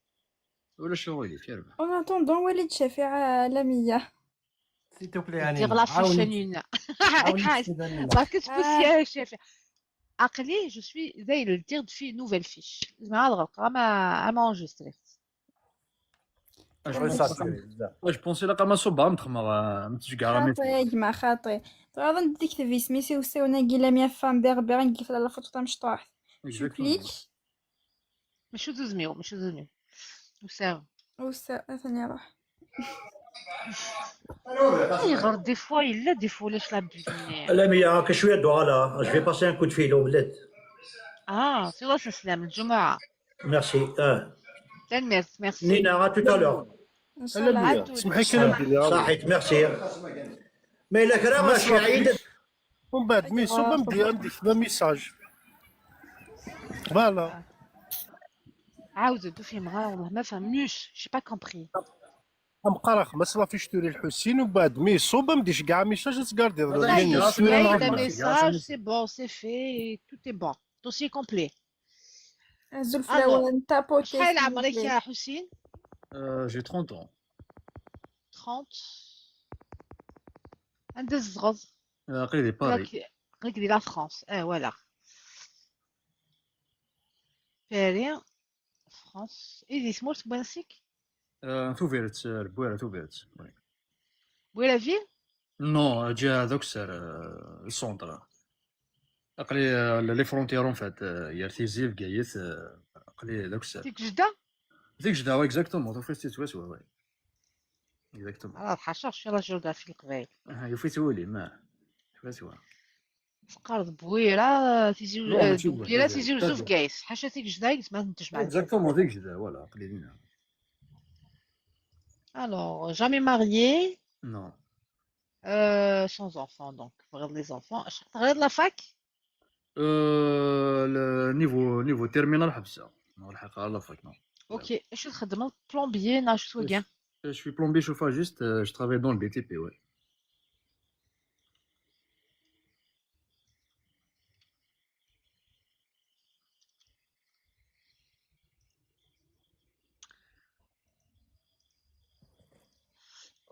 ولا شو يربح. En attendant وليد شفيع لمية. S'il te plaît, Dire la fiche une. Parce que tu peux chef. عقلي je suis داير دير في nouvelle fiche. زعما نغلق ما enregistré. Je pensais لا ما صوبها متخمر متشكع خاطي يا جماعة خاطي. غادي نديك في سميتي وساونا كي لا مية femme berbère نكيف la photo تاع مشطوح. Tu cliques. ماشي دوزميو ماشي دوزميو. وساو. وساو ثاني روح. غير des fois الا des fois لاش لا بيزني. لا ميا شويه دوغالا je vais passer un coup de fil ولاد. اه سي الله السلام الجمعه. ميرسي. اه تنميرت ميرسي نينا à tout à l'heure. سمحي كلام صحيت merci. mais الا كرا ماشي عيد ومن بعد ميسو ندير عندي message voilà. عاود فهم غير والله ما فهمنيش j'ai pas compris. مقرا خمس la fiche توري الحسين ومن بعد ميسو ما كاع message تكاردي. message c'est bon c'est fait tout est bon dossier complet. الزلفلاوان tapoter. شحال عمرك يا حسين؟ J'ai 30 ans. 30 عند الزغض. قريدي باري. قريدي la France. اه voilà Paris France. إذا سمورت بوانسيك؟ توفيرت البويرة توفيرت. بويرة ville؟ non جا هذوك سر ال centre قلي les frontières en fait يا تيزي بقايت قلي ذوك السر. ديك جدة؟ ديك جدة oui exactement توفيرت سوا سوا oui exactement. راه حاشا شي la géographie القبايل. يوفي تولي ما سوا سوا. تقارض بويرة تيزي بويرة تيزي وزوف كايس حاشا ديك جدة ما تنتج exactement ديك جدة voilà قلي لينا. Alors, jamais marié? Non. Sans enfant, donc. Regarde les enfants. Regarde la fac? Le niveau terminal حبسه. الحقيقة la fac non. Ok. شو تخدم؟ Plombier, ناش سوقان. Je suis plombier chauffagiste, je travaille dans le BTP, ouais.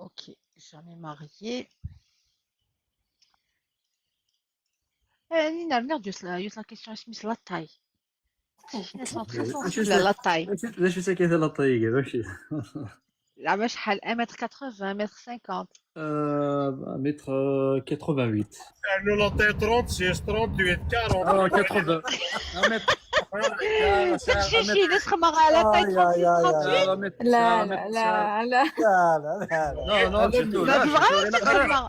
Ok, jamais marié. Nina, merde, juste la question, est-ce la taille? La taille. لا شو كيف la taille ماشي. لا مش شحال 1m80 1m50. 1m88. يعني la taille 36 38 40. 80. شي ناس خمر على taille 36 38. لا لا لا لا لا لا لا لا.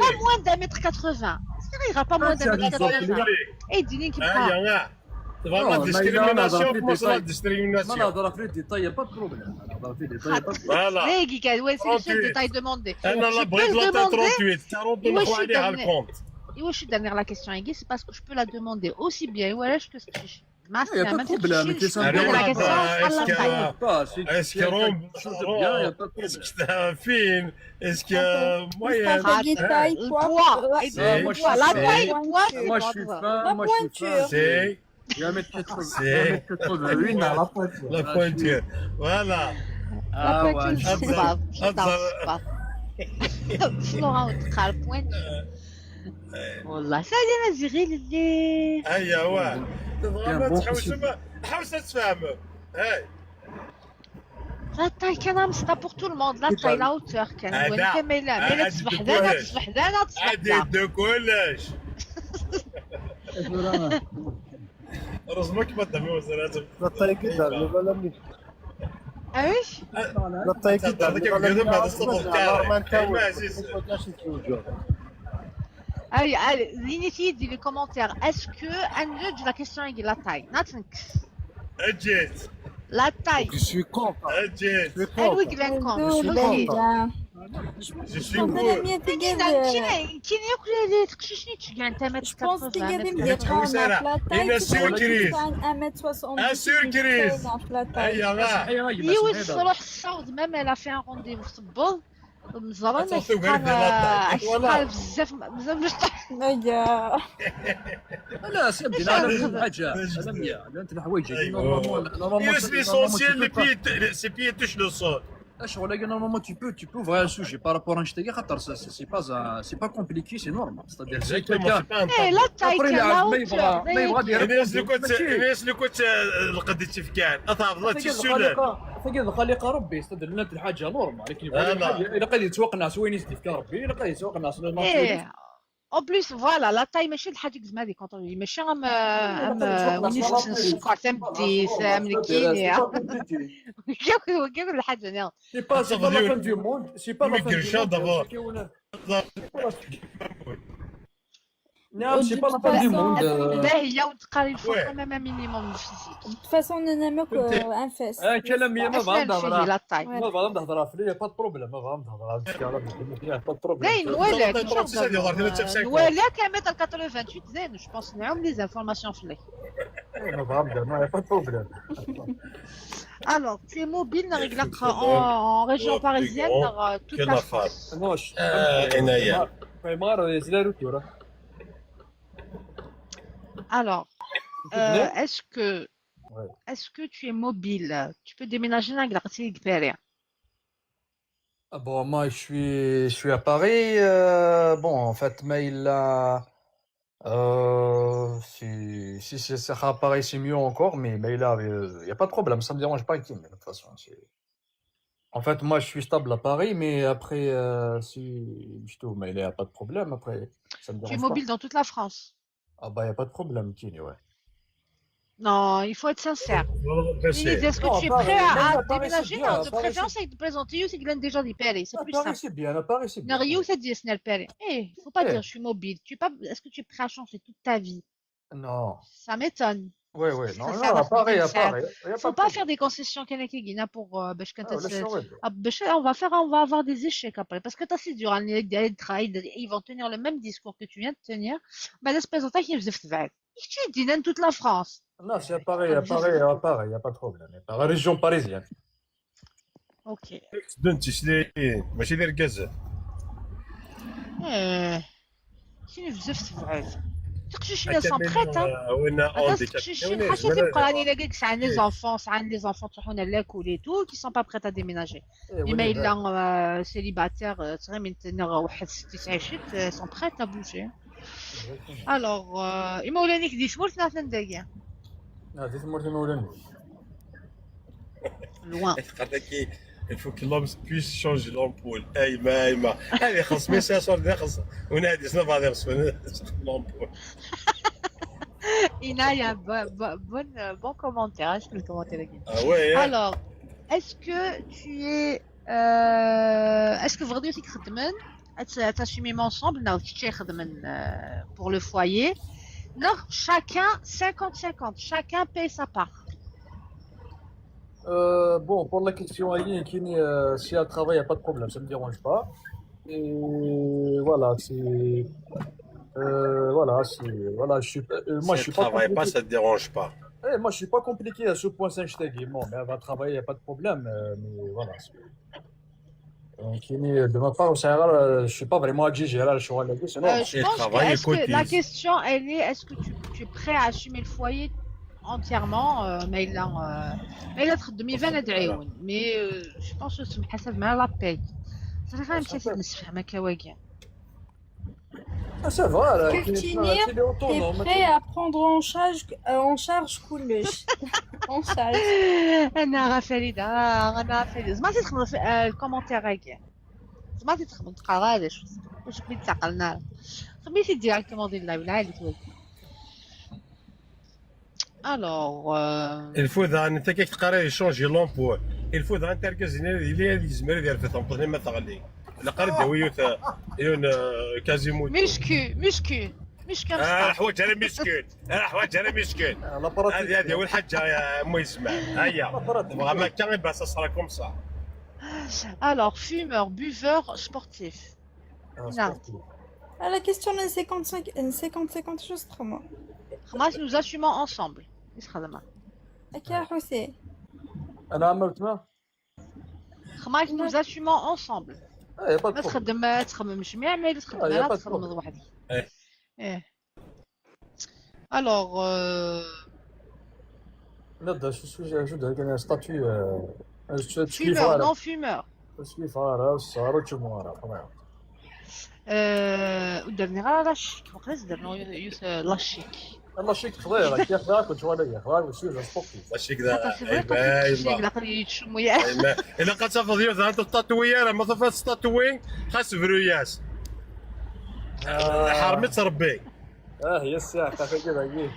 Pas moins d'un mètre 80. Ça ira pas moins d'un mètre 80. Et dis-lui qu'il prend. Vraiment discrimination, comment ça la discrimination? ما نهضر في les détails pas problème. نهضر في les détails pas. Voilà. Ouais, c'est le seul détail demandé. انا لا بغيت la taille 38 40 نخو عليها ال compte. Et je suis dernière la question Iggy, c'est parce que je peux la demander aussi bien ولاش que ما Il n'y a pas de problème. Est-ce que est-ce que fine? Est-ce que moyen? Poids. La taille, poids. Moi je suis fin, moi je suis fin. C'est 1m88. La pointure. Voilà. La pointure. شنو pointure. والله سالي انا زغيل اللي هيا واه تحوس حوس تفهم هاي la taille كان مسطا pour tout le monde la taille la hauteur كان وين كامله ميلا تصبح ذانا تصبح ذانا تصبح عادي دو كلش رزمك ما تدمي la taille قدر ولا ايش؟ la taille قدر Allez, allez, l'initié dit les commentaires. Est-ce que un juge la question est la taille? Nothing. La taille. Je suis content. Je suis content. Je suis content. Je suis content. Je pense qu'il y avait des la taille. Un surcrise. يوصلوا الصوت même elle a fait un rendez-vous في الصباح. مزرعة شحال بزاف بزاف باش لا سيدي لا حاجة انا انت الحوايج normalement l'essentiel les pieds ses pieds touchent le sol. شغل normalement tu peux ouvrir un sujet par rapport à un خاطر c'est pas compliqué, c'est normal, c'est-à-dire c'est quelqu'un la taille ما يبغى دير الناس اللي كنت الناس اللي كنت القديت في كان اطاب تيسول فقد خليق ربي c'est-à-dire لنا الحاجة normale لكن الا قد يتوقع وين يزيد في ربي الا قد يتوقع ايه en plus voilà la taille ماشي الحاجة زعما دي contrôle ماشي غام وين السكر تاع مديس من كينيا كاع الحاجة نعم c'est pas la fin du monde, c'est pas la fin du monde. نعم c'est pas la fin du monde. باهيه وتقاري الفوق même minimum physique. De toute façon, نمك un fesse. كلام ما بعرف ما بعرف نهضر في pas problème ما بعرف نهضر pas problème. زين ولا ولا كان 88 زين je pense نعم les informations في ما بعرف ما pas problème. Alors, tu es mobile en région parisienne, dans toute la France. Alors, est-ce que tu es mobile? Tu peux déménager dans la Paris? Ah bon, moi, je suis à Paris. Bon, en fait, mais il a, si c'est à Paris, c'est mieux encore, mais là, il n'y a pas de problème, ça me dérange pas, Kim, de toute façon. En fait, moi, je suis stable à Paris, mais après, si je trouve, mais il n'y a pas de problème, après, ça me Tu es dérange pas. mobile dans toute la France. Ah bah, il n'y a pas de problème, Kini, ouais. Non, il faut être sincère. Pressé. Est-ce que Non, tu es Paris, prêt même à à Paris, c'est déménager? bien, Non, à de Paris, préférence avec de plaisanter, c'est qu'il déjà des Paris, c'est À plus Paris, simple. c'est bien, à Paris, c'est bien. N'a ça dit Paris. Eh, faut pas Eh. dire je suis mobile. Tu es pas, est-ce que tu es prêt à changer toute ta vie? Non. Ça m'étonne. Oui, oui, non, Ça non, sert à à Paris, à ça. Paris, il n'y a pas Faut de pas problème. faire des concessions Kanakigina pour باش Ah, كانت ولا شغل. Ah, باش on va faire, on va avoir des échecs après parce que c'est dur ils vont tenir le même discours que tu viens de tenir. بعد se qui بزاف تبعد. Tu dis dans toute la France. Non, c'est à Paris, à Paris, à Paris, il n'y a pas de problème. Par la région parisienne. Ok. دون تشلي ماشي دير كازا. ايه شنو بزاف تبعد. تقشيشين sont prêtes hein. وين هذا تقشيشين حاشا تبقى راني لاقيك ساعة les enfants ساعة les enfants تروحون l'école et tout qui sont pas prêtes à déménager. Eh, Mais oui, إلا célibataire تغير من واحد ست تسع شت sont prêtes à bouger. Alors إما ولانيك دي سمولت نعرف ندايا Ah, dites-moi le mot, loin. قال il faut que l'homme puisse changer l'ampoule. اي ما اي ما هذه خلص 1500 خلص ونادي سنة بعد خلص l'ampoule. Ina, il y a bon commentaire. Est-ce que le commentaire est Ah ouais. Alors, est-ce que tu es est-ce que vraiment tu خدمن t'assumer ensemble non tu خدمن pour le foyer non chacun 50-50 chacun paye sa part. Bon, pour la question Aline, Kini, si elle travaille, il n'y a pas de problème, ça ne me dérange pas. Et voilà, c'est. Voilà, c'est. Voilà, je suis. Moi, Si je suis elle pas travaille pas, compliqué. ça te dérange pas. Eh, moi, je suis pas compliqué à ce point, c'est Bon, mais elle va travailler, il n'y a pas de problème. Mais voilà. Kini, de ma part, ça, je suis pas vraiment exigé. Là, je suis c'est normal. Je Elle pense que, travaille et est-ce que la cotise. question elle est est-ce que tu es prêt à assumer le foyer entièrement mais là تخدمي فانا دعيون mais je pense que حسب مع la paye صراحة مشيت نسفهم هكا. Ah, ça va, là. Que Kini, Tinir il est autonome. est prêt à prendre en charge كلش en charge. انا غا فريدة انا فريدة زعما تخدم في ال commentaire هكا زعما تخدم تقرا علاش واش بغيت تعقلنا خميتي directement ديال ال live العالي توي. Alors Il faut ذا انت كي تقرا changer l'ampoule. Il faut ذا تركز اللي يزمر ديال في تنطني ما تغلي. لا قرد هو يون كازيمو. Muscu muscu muscu. حوايج انا مسكين حوايج انا مسكين. La pratique. هذه هذه اول حاجه يا مو يسمع هيا ما كان بس ça sera comme ça. Alors, fumeur, buveur, sportif. Non. Ah, la question est 55 50 50 justement. خلاص nous assumons ensemble. ايش خدمة؟ أكيا حسين. انا عملت ما خلاص nous assumons ensemble. Eh, pas de ما problème. تخدم تخمم جميع ما تخدم آه، يا انا با تخدم وحدي. إيه. ايه. Alors لا ده شو شو شو ده كان statut fumeur, non fumeur. تسكيف هذا الصار وتشموارا ودرني غير la chique وقت درنا يوس la chique. la chique خضيره كي خضراك وتشواليه خضراك وسير sportif. ماشي كذا. خاطر c'est vrai قلت لك لا يتشموا. الا قد تفضل يوز انت تطوي راه ما تفضل تطوي خاص فروياس حرمت ربي. اه هي الساعه كذا كي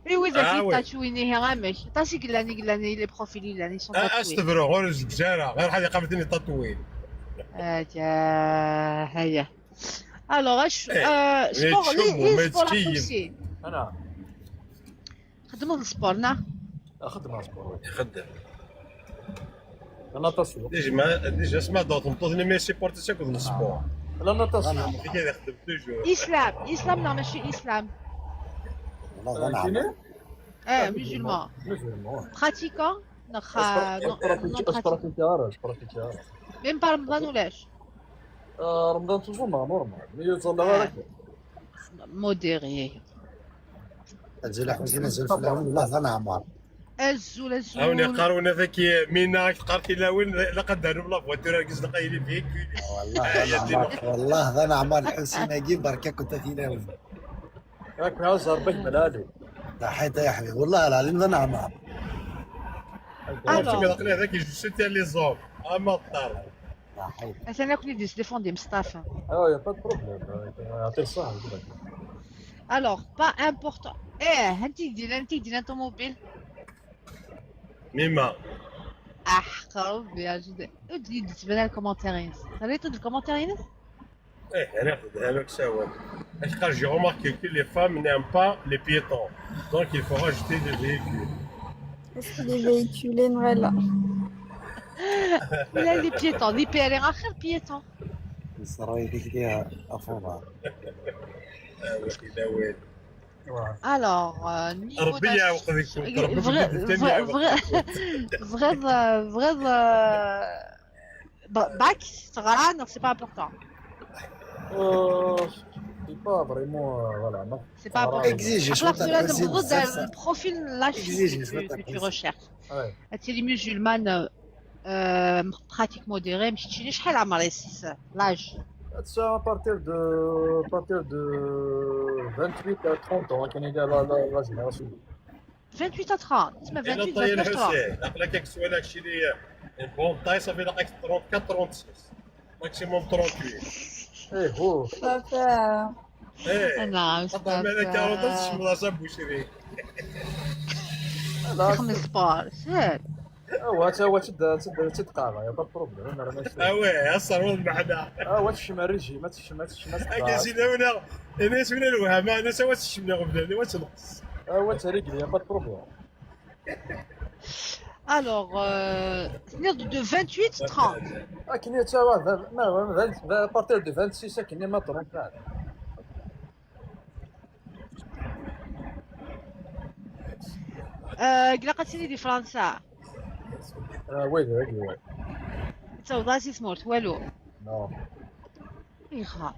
ايوا آه، ذاك oui. تاتويني هي غامش تاسي قلاني قلاني les profils لاني sont tatoués. استفرو غير الجزاره غير حد قابلتني tatoué. هيا alors اش إيه، sport يتشموا، les ما sport يتكيم. حسين انا خدموا ال sport نا خدمه sport. يخدم la natation. déjà ما déjà سمع دوت مطوطني ما supporter ساكن ال sport. la natation. في كذا يخدم toujours. اسلام اسلام لا ماشي اسلام. والله نعم. اه musulman musulman. Pratiquant نخ non pratiquant. Pratique ار pratique ار. Même pas رمضان ولاش؟ رمضان toujours ما normal mais يتصلى غير Modéré. نزل حسين نزل في الأول والله ذا نعمر. الزول هاوني الزول. قارونا ذاك مينا قارتي لا وين لا قدروا بلا فواتور كيز لقايلي فيك. والله ذا نعمار، والله ذا نعمار الحسين اجيب بركه كنت فينا. راك عاوز ربك بلادي. صحيت يا حبيبي، والله العظيم ذا نعمار. Alors. قلنا هذاك جو تاع les hommes اما الطار. صحيت. انا كنت ديفوندي مصطفى. اه y a pas problème، يعطيك الصحة. Alors, pas important. ايه انت دينا طوموبيل. ميما. اح ربي يا جدي ودي تبان ال commentaire، خليتو ال commentaire. ايه انا هذاك سوا. قال j'ai remarqué que les femmes n'aiment pas les piétons, donc il faut rajouter des véhicules. Est-ce qu'il est véhiculé نغلا؟ ولا les piétons دي بي اخر piéton. السراوي ديك افوضى. لا وين. Alors, niveau ربي يعوقك. vrai vrai vrai bac تغرا c'est pas important. C'est pas vraiment, voilà. C'est pas important. Exige. Alors, لازم تغض ال profil la Exige, que tu recherches. Ouais. انت musulmane pratique modérée، مش شحال عمري l'âge؟ Ça à partir de 28 à 30 ans كان la génération. 28 à 30 تسمى انا 28 طيب 29 30. الحسين عقلك السؤال هادشي اللي bonne taille صافي لقاك 34 36 maximum 38. ايه هو. صافي. ايه. نعم. طبعا انا 40 بلاصه بوشري. خمس sport سهل. هو تا هو تد تد قاعه y a pas problème، انا راه ماشي. اه oui اصلا معنا. اه هو تشم الريجي ما تشم ما تشم. هكا سيدنا ولا انا سمينا الوهم انا سوا تشمنا غبنا واش نقص. اه هو تريقلي y a pas problème. Alors, de 28 30. كاين تا ما à partir de 26 كاين ما 30. قلا قتلي دي فرنسا. اه oui oui oui. تصوضاتي سمورت والو. non. إيخا.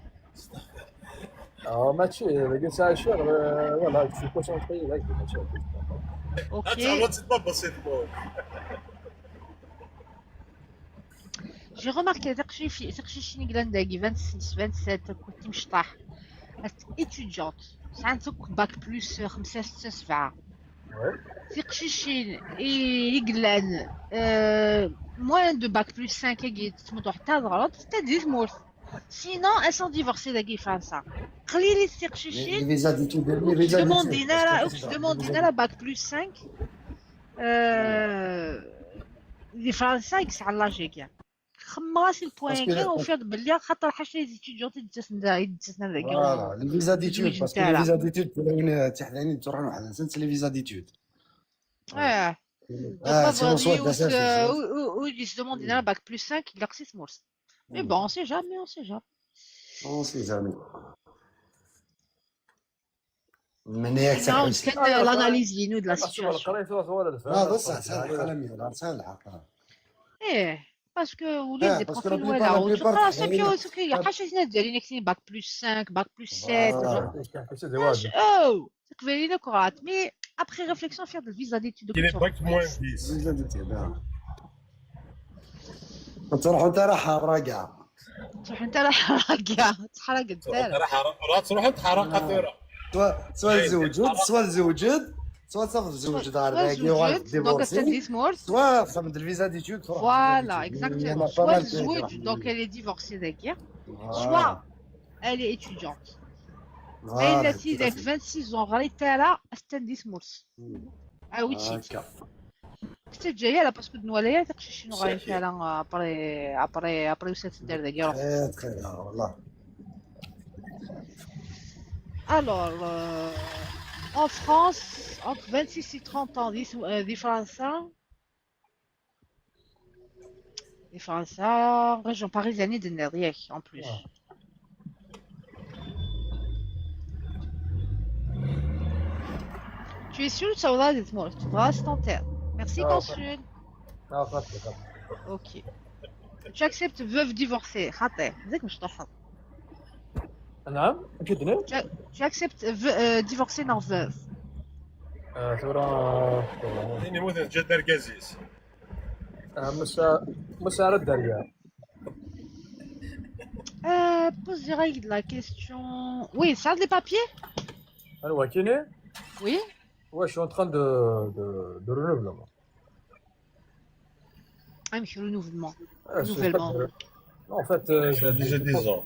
اه ماشي قلت عايش voilà je suis concentré ماشي. OK. تعرضت بسيط. J'ai remarqué تقشي نيغلانداكي 26 27 كنت مشطح étudiante عندك bac plus 5 6 7 تقشيشين يقلان moins de bac plus 5 كي تموتو حتى غلط حتى دير مورث، sinon elles sont divorcées داكي فرنسا قليل تقشيشين. les visas d'études، les visas. دوموندينا راه bac plus 5 دي فرنسا يكسع لاجيكيا خمرات ال point كي وفيض باللي خاطر حاجه les étudiants يتسنى ذاك. voilà les visas d'études، parce que les visas d'études وين تحداني تروح واحد نسنت les visas d'études. اه اه sinon soit و يدوموندينا bac plus 5 il a مورس، mais bon, on sait jamais, on sait jamais. on sait jamais من ياك. L'analyse لينو de la situation. لا بصح سهل الحق، سهل الحق. ايه parce que وليد des profils ولا خلاص سكي حاجه ديالي كاين bac plus 5 bac plus 7 او تقبلينا كرات، mais après réflexion faire de visa d'études. كاين bac moins 10. visa d'études تروح انت راح راقع. تروح انت راح راقع تحرق الدار. راح تروح تحرق ثورة. سوا تزوجد سوا تزوجد سوا تصافي تزوج دار باقي وغادي divorcer، soit خدمت ال visa d'études. Voilà, exactement, soit تزوج donc elle est divorcée ذاك، soit elle est étudiante. الا تي ذاك 26 ans غادي تالا استنديس مورس اه oui تشيت حتى الجايه لا parce que نوالايا تقشي شنو غادي تالا après après après وسات دار ذاك يروح. très والله. Alors, en France, entre 26 et 30 ans, des Français, des Français, région parisienne de Nerriech en plus. Ouais. Tu es sûr que ça va être mort? Tu vas tenter. Merci, consul. Ah, Ok. Tu acceptes veuve divorcée. خاطئ. زيك مش تحط. نعم كدنا. Tu acceptes divorcée non veuve. ثورة إني مثلا جد ركازيس مسا على الدريا. Pose direct la question. Oui, ça les papiers? Alors, كيني؟ Oui. Ouais, je suis en train de renouvellement. Ah, mais renouvellement. Ah, c'est Renouvellement. Non, en fait, Ça déjà 10 ans.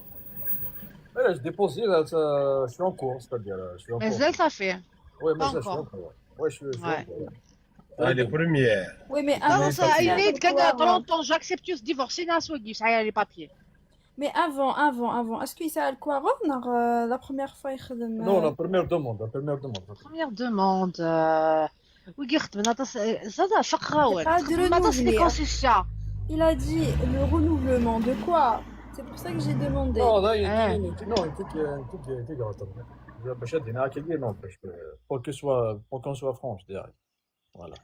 Ouais, j'ai déposé, là, je suis en cours, c'est-à-dire, je suis en cours. Mais ça fait. Oui, mais Pas ça, je suis en encore. cours. Ouais, je suis en Ouais. cours. Ah, les premières. Oui, mais Non, avant, ça, il est quoi, 30 ans, j'accepte de divorcer, n'a soit ça y a les papiers. Mais avant, avant, avant, est-ce qu'il s'est quoi revenir la première fois يخدم Non, la première demande, la première demande. Première demande. Oui, يخدم زاد فقراوات. Pas de ما تص les renouveler. concessions. Il a dit le renouvellement de quoi? C'est pour ça que j'ai demandé. Non, là, il non, il il باش دينا كي non, باش pour que soit pour qu'on soit franche direct. Voilà.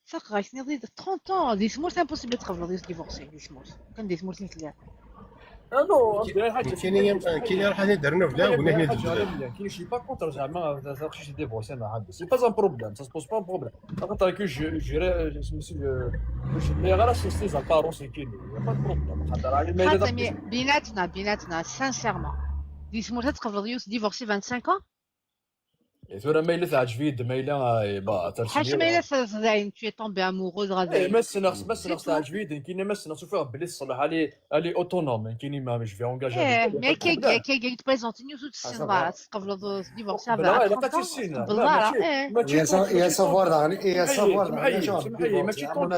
فقرا 30 ans, دي سمور c'est impossible تقبل divorcer دي سمور. كان دي سمور تنتلع. Ah non, كاين كاين راح ندير نوفلا ونحن ندير. كاين je suis pas contre زعما شي divorcer مع عندي. C'est pas un problème, ça se pose pas un problème. خاطر que je je me suis mais غير c'est les apparences كاين. Y a pas de problème. خاطر علي ما خاطر بيناتنا بيناتنا sincèrement. دي سمور تقبل يوس divorcer 25 ans. ثورة ما إلا تعجبي ما إلا با حاجة ما إلا زين tu es tombé amoureux غادي. ما سنخ ما سنخ تعجبي كاين ما سنخ شوف بلي الصلاح علي autonome كاين ما je vais engager. إيه mais كي كي كي ت présenter نيوز تسين تقبل divorcer لا لا تسين يا savoir يا savoir ماشي ماشي tant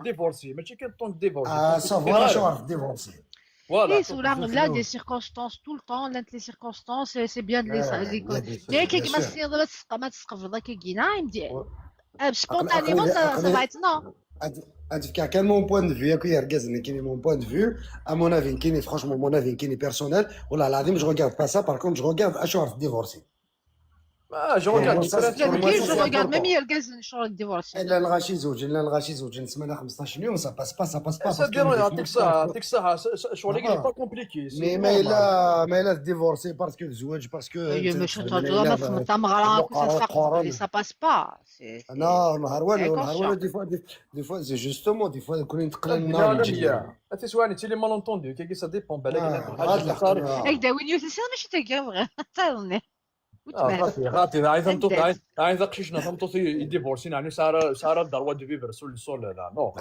divorcer ماشي كان tant divorcer savoir شو divorcer. Voilà. Oui, là, là, des circonstances tout le temps, là, les circonstances, c'est bien de les. Mais كي ما ما تسقف كي كينا يمدي spontanément ça va être non. En tout cas, quel mon point de vue, كاين mon point de vue, à mon avis, كاين franchement, mon avis, كاين personnel, والله العظيم, je regarde pas ça, par contre, je regarde أشوف divorcé. Ah, je regarde. Je regarde même يركز شغل divorcé. لا الغاشي زوج لا الغاشي زوج سمانه 15 يوم ça passe pas, ça passe pas. Ça يعطيك الصحة يعطيك الصحة شغل il est pas compliqué. Mais ما الا divorcé parce que زواج parce que مش تمغرا ça passe pas. انا نهار والو نهار والو des fois c'est justement des fois كون نتقلل النهار. تسواني تي les malentendus كي ça dépend بالك. هكذا وين يوسف ماشي تاكا تاظني. غاتي غاتي عايز تمطوط عايز قشيشنا تمطوط ي divorcer يعني سارة سارة droit de vivre seul seul لا non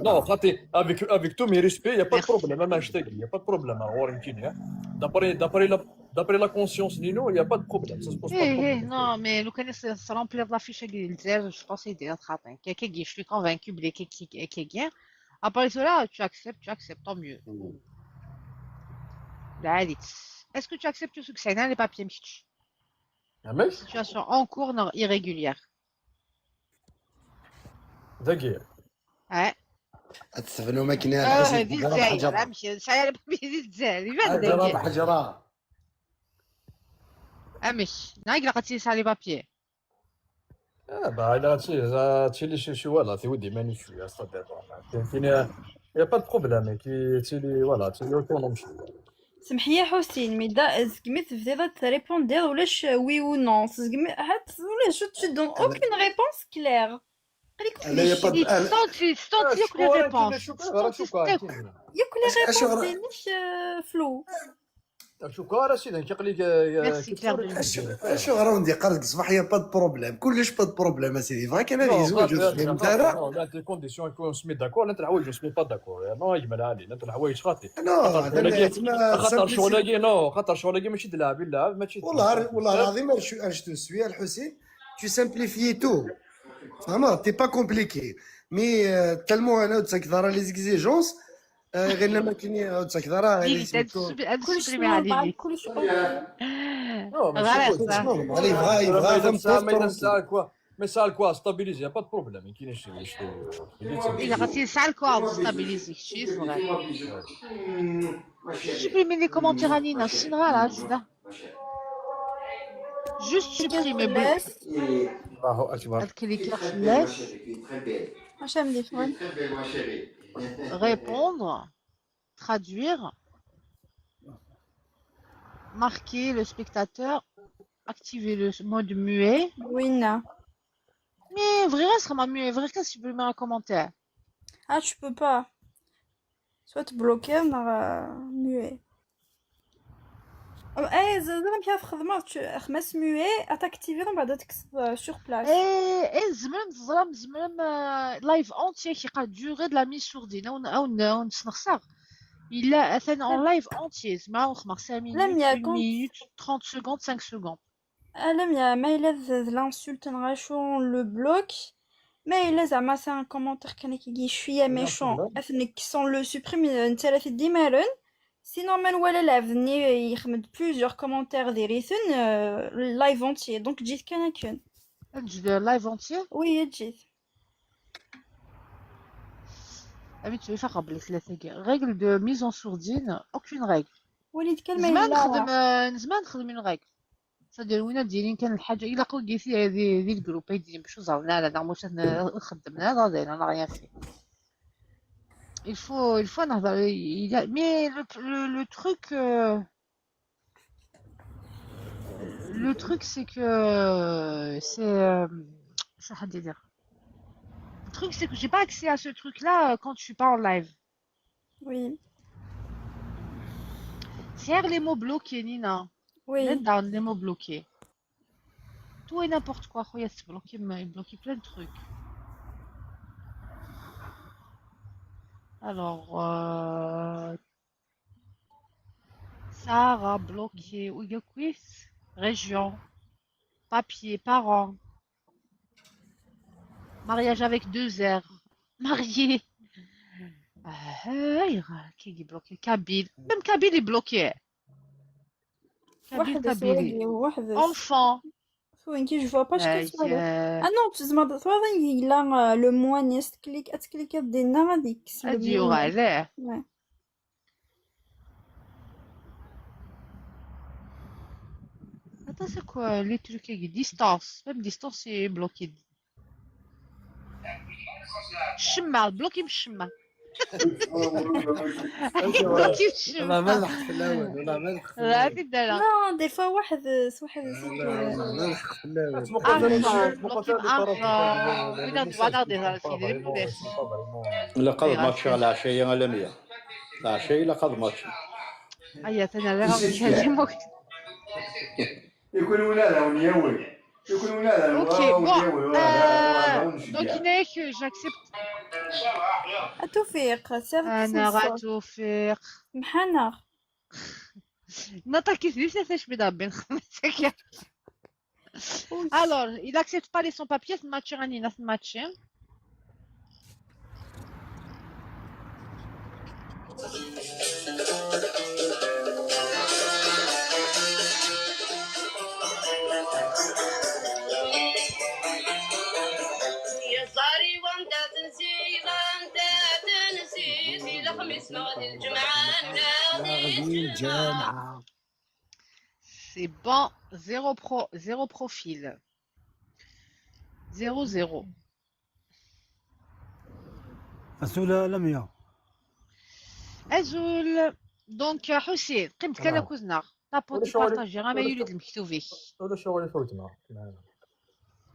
non خاطي avec tous mes respects y a pas de problème ما نشتاقي y a pas de problème هو يمكن d'après la conscience نينو y a pas de problème ça se pose pas. ايه non mais لو كان س remplir la fiche ديال الجزائر je pense يدير خاطئ كي كي je suis convaincu بلي كي كي كي après cela tu acceptes, tu acceptes, tant mieux. العادي. Est-ce que tu acceptes ce que c'est les papiers مشتش؟ Situation en cours non irrégulière. دقيقة. Ouais. تسفنوا ما كاين هذه الجزائر ماشي ساير الجزائر حجرة حجرة. امش نايق لقيتي سا les papiers. اه با الا هادشي اللي شي voilà تيودي ماني شويه صدق كاين y a pas de problème كي تيلي voilà تيلي autonome شويه. سمحي يا حسين mais دا زكمي تبدي ت répondre ولاش oui ou non زكمي حت ولاش tu donnes aucune réponse claire. لا y a pas ستونتي ياك les réponses ياك les réponses مش floues. شكرا سيدي كيقول لك اشو غراوندي قال لك الصباح y a pas de problème كلش pas de problème اسيدي فا كان يزوج لا لا des conditions يكون se met d'accord لا الحوايج se met pas d'accord non يجمل علي لا الحوايج خاطي non خاطر شغلاكي non خاطر شغلاكي ماشي تلعب لا ماشي والله والله العظيم je te suis الحسين tu simplifies tout فهمت t'es pas compliqué mais tellement انا تكثر les exigences غير لما كاين تكثر كلش كلش mais ça quoi stabilisé pas de problème كاين شي الا غاتي ساعه quoi stabilisé شي صغير supprimer les commentaires انينا سين غلط juste supprimer. الله اكبر. cliquer فلاش واش عملي فون répondre, traduire, marquer le spectateur. Activer le mode muet. وين Mais vrai, sera muet. Vrai, qu'est-ce que tu peux mettre un commentaire? Ah, tu peux pas. Soit bloquer ولا muet. ايه زعما كيف خدمة خمس muet تاكتيفي ومن بعد تكسب sur place. ايه زمرم زرم زمرم live entier qui a duré de la mise sourdine او نسنخسر الا اثن en live entier زعما 5 لا minutes ميا 1 كونت minute 30 secondes 5 secondes. لا ميا ما الا l'insulte نغاشو le bloque ما الا زعما c'est un commentaire كان كيجي شويه méchant اثنك sans le supprime انت لا في ديمارن sinon من ولا لعبني يخمد plusieurs commentaires ديريثن live entier donc جيت كان كان نجد live entier. oui جيت. امي tu veux قبل ثلاثة règle de mise en sourdine, aucune règle. وليد كلمة زمان الا نخدم زمان نخدم une règle, c'est-à-dire وين ديرين كان الحاجة إلا قلت في هذه ذي ال groupe يدير باش زرنا لا واش خدمنا هذا انا rien fait. Il faut نهضر mais le truc le truc c'est que c'est شو حد يدير. Le truc c'est que j'ai pas accès à ce truc là quand je suis pas en live. Oui. C'est les mots bloqués, Nina. Oui. Dans les mots bloqués. Tout et n'importe quoi, خويا تبلوكي bloqué plein de trucs. Alors, Sarah bloqué, Ouyakwis, région, papier, parents, mariage avec deux R, marié. Ah, qui est bloqué? Kabyle. Même Kabyle est bloqué. Kabyle, واحد Kabylie. واحد Enfant. وين كي je vois pas شكون سوالو. آه، ah non تزما ثوا الا le mot نيس تكليك تكليك دينا غادي يكس le هادي mot. علاه. Ouais. Attends, c'est quoi les trucs avec distance? Même distance, c'est bloqué. الشمع bloqué من الشمع. Bloqué من والله ما الشمع. نضحك في الاول والله ما نضحك في لا الاول. في الدلع. non des fois واحد واحد والله ما نضحك في الاول. Enfant, bloqué enfant. وين دوار دي لا قد ماتش على العشية على 100 العشية لا قد ماتش. هيا انا لا غادي يكون ولا ونيوي يكون ولا Ok, bon. Donc, Inek, j'accepte. التوفيق سير. أنا غتوفيق. محنر. نطا كيف ثلاثة شبيدة بين خمسة. Alors, il accepte pas les sans-papiers, match راني ناس match. يا صاري وانت تنسي وانت تنسي في الخميس مغد الجمعة ناضي الجامعة. C'est bon, zéro pro, zéro profil. Zéro, zéro. أزول لميا. أزول. Donc حسين قيمت كان كوزنا tapoter partager ما يريد المكتوبي. ولا شغل فوتنا.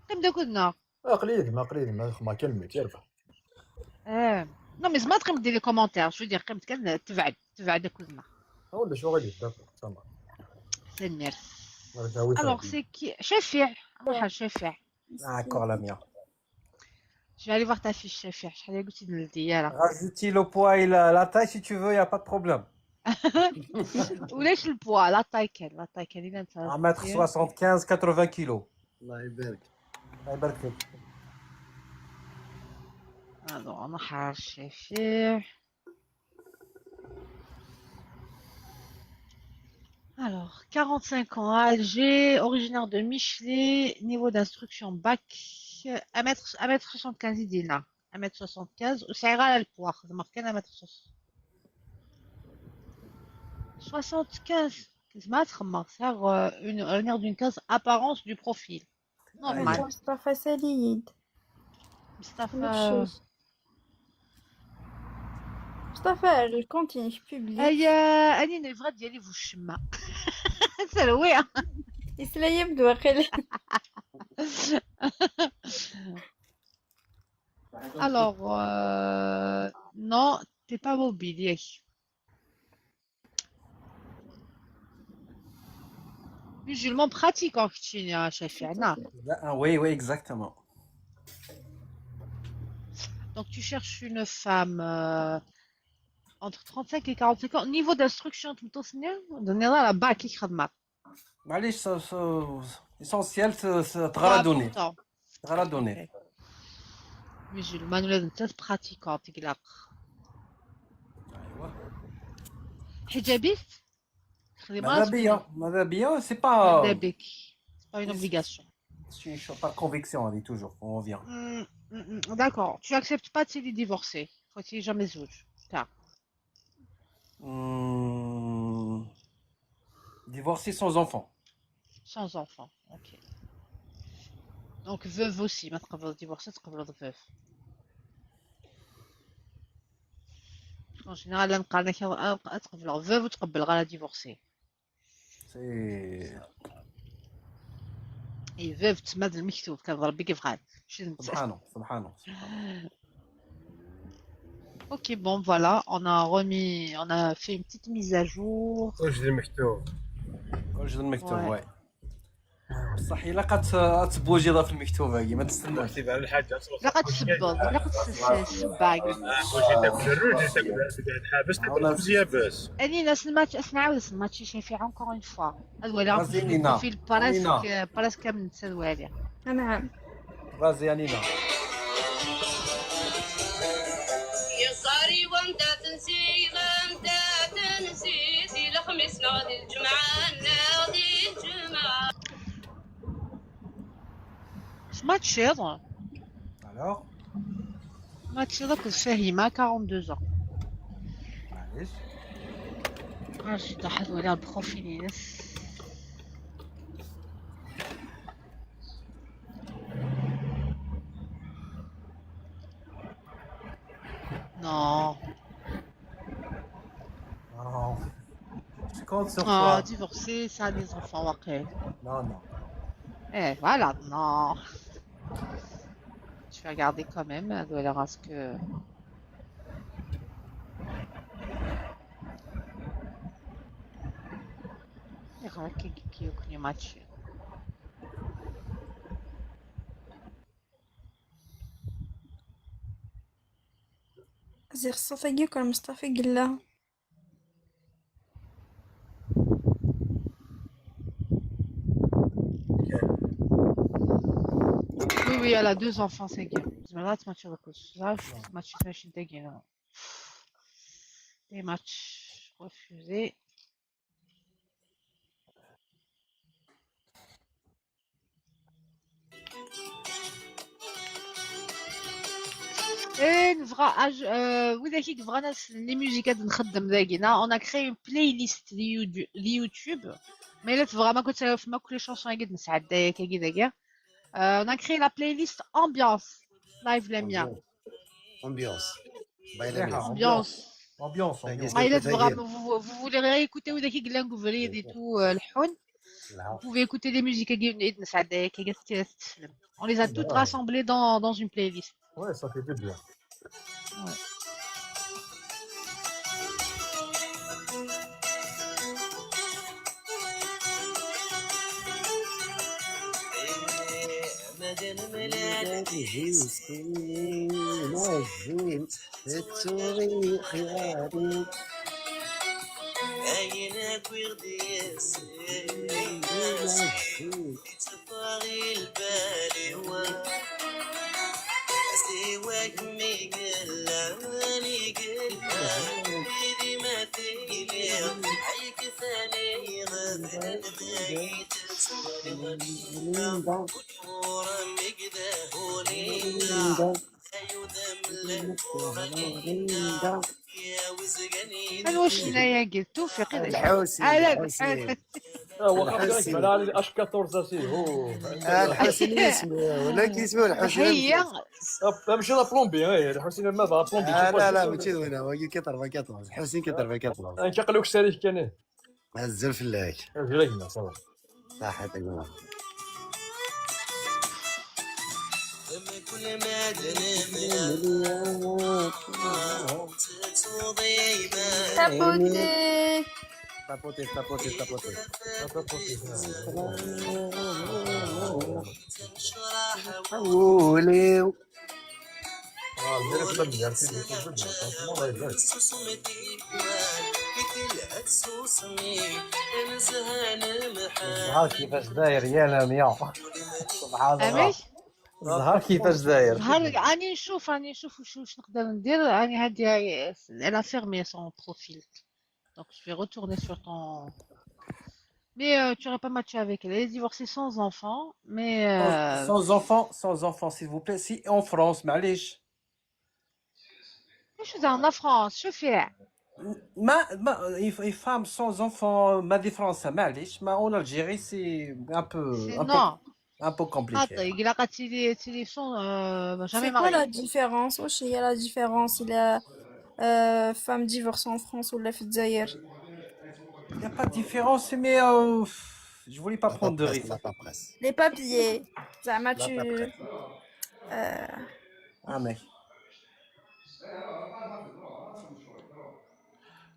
قيمت كوزنا. قليل ما قليل ما كلمة يرفع. اه non mais زعما تقيم دير les commentaires, je veux dire قيمت كان تبعد تبعد كوزنا. ولا شغل d'accord تمام. C'est merci. Alors c'est qui? شفيع روح شفيع. D'accord, Lamia. Je vais aller voir ta fiche شفيع شحال قلتي للديالة. Rajoute le poids et la taille si tu veux, il n'y a pas de problème. ولاش ال poids, la taille كان la taille كان الا انت 1m75, 80 kilos. الله يبارك. الله يبارك فيك. Alors انا حار شفيع. Alors, 45 ans à Alger, originaire de Michelet, niveau d'instruction bac, 1m, 1m75 ديالنا 1m75 وسعيرة على ال poids زعما كان 1m75 زعما تخمر سعر une originaire d'une case apparence du profil normal. مصطفى سليد. مصطفى. مصطفى ال compte public. هيا اني الفغا ديالي في الشمه سرويه. يسلا يبدو واقيلا. Alors, non, t'es pas mobile, ياك. Musulman pratiquant كتشيني يا شافعي نعم. Ah, oui, oui, exactement. Donc tu cherches une femme entre 35 et 45 ans. Niveau d'instruction, تمتصني la bac يخدم. معليش essentiel Pas تغرا donner. important. تغرا donner. Musulman ولا انت pratiquant تقلق. ايوا. حجابيست خدمة. ماذا بيا ماذا بيا c'est pas ماذا بك. C'est pas une obligation. C'est une chose par conviction, on dit toujours, on revient. D'accord. Tu acceptes pas de divorcer. Faut-il jamais زوج. Ta. Divorcé sans enfant. Sans enfant. Ok. Donc veuve aussi. ما تقبل divorcer تقبل veuve. En général نقال تقبل veuve وتقبل غير divorcé. C'est اي veuve تسمى المكتوب كان ربي كيف غاد. شي نتسأل. سبحانه سبحانه سبحانه. Ok, bon, voilà, on a remis, on a fait une petite mise à jour. واش المكتوب؟ كلشي المكتوب. Ouais. oui بصح الا قد تبوجي في المكتوب هاكي ما تستناش. مكتوب على الحاجة. لا قد تسبب لا قد تسباك. واش تاكل الروج تاكل الحابس تاكل الخبز يابس. اني ناس الماتش نعاود الماتش شافي encore une fois هذا Vas-y, Nina. profil presque presque من تسوالي. نعم. Vas-y يا نينا. يا صاري وانت تنسي انت تنسي سي الخميس ناضي الجمعة ناضي الجمعة. ماتش هذا Alors ماتش هذاك فهيمة 42 ans. معليش. عرفتي تلاحظ ولا ال profil ينس. Non. Non. Je compte sur Oh, toi. divorcé, ça a des enfants, ok. Non, non. Eh, voilà, non. Je vais regarder quand même, alors à ce que... كي ماتش. زير الصوت كون مصطفى قلا. Oui, oui, elle a deux enfants, c'est bien. زعما ماتش هذاك ماتش ماشي تاكي. Des matchs refusés. إيه نبغى أج... وإذا كي بغانا les musiques هاد نخدم ذاكينا on a créé une playlist ليوتيوب mais لا تبغى ما كنت ما كل chansons قد نسعد كي ذاكي. On a créé la playlist ambiance live Lamia. Ambiance. By Lamia. Ambiance. Ambiance, ambiance. Ah, إلا تبغى vous voulez réécouter وإذا كي قلنا نقول et tout الحون. Vous pouvez écouter les musiques قد نسعد كي تسلم. On les a toutes rassemblées dans une playlist. Ouais, ça fait du bien. Ouais. انا واش هنايا قلت توفيق الحسين الحسين. هو خاطر على اش 14 سي هو. الحسين اسمه ولا كيسمو الحسين؟ هي ماشي لا بلومبي الحسين ما لا بلومبي. لا لا ماشي وين هو 94 الحسين 94. كيقلوك الشريك كان هزل فلاك. فلاك ça va. صحتك والله. Tapoter. Tapoter, tapoter, tapoter. قولي الزهر كيفاش داير يا لميا، سبحان الله. امش الزهر كيفاش داير. نهار راني نشوف واش نقدر ندير. راني هادي elle a fermé son profil, donc je vais retourner sur ton, mais tu n'aurais pas matché avec elle. Elle est divorcée sans enfant, mais Sans enfant, sans enfant, s'il vous plaît. Si en France, معليش. واش زعما France شوفي. ما une femme sans enfant ما دي فرنسا معليش، ما en Algérie c'est un peu c'est un peu non. un peu compliqué. خاطي إلا قالت لي sans jamais C'est quoi la mariée. différence؟ واش هي la différence إلا femme divorcée en France ولا في الجزائر؟ Il n'y a pas de différence, mais je voulais pas La prendre de paperasse, risque. la paperasse. Les papiers زعما La tu paperasse. Ah mec.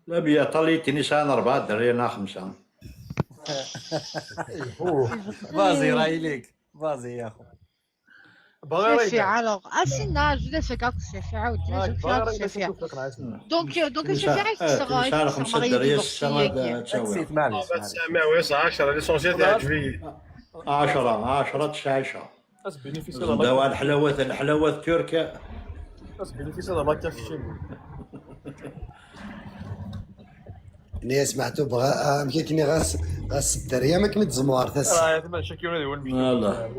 لا بيا طليتني نسان أربعة درينا خمسة. Vas-y راهي ليك، vas-y يا خو. شوفي alors اسينا je laisse كاك شوفي عاود شوفي شوفي. Donc شوفي عايز تسعة خمسة mariée درية divorcée. ستة تساوي. نسيت، معليش معليش. سامع 10 l'essentiel تاع جويي. 10 10 9 10 دواء الحلاوات، الحلاوات تركيا. ني سمعتو بغا كيكني غاس غاس الدريه ما كميت زموار تاس. والله.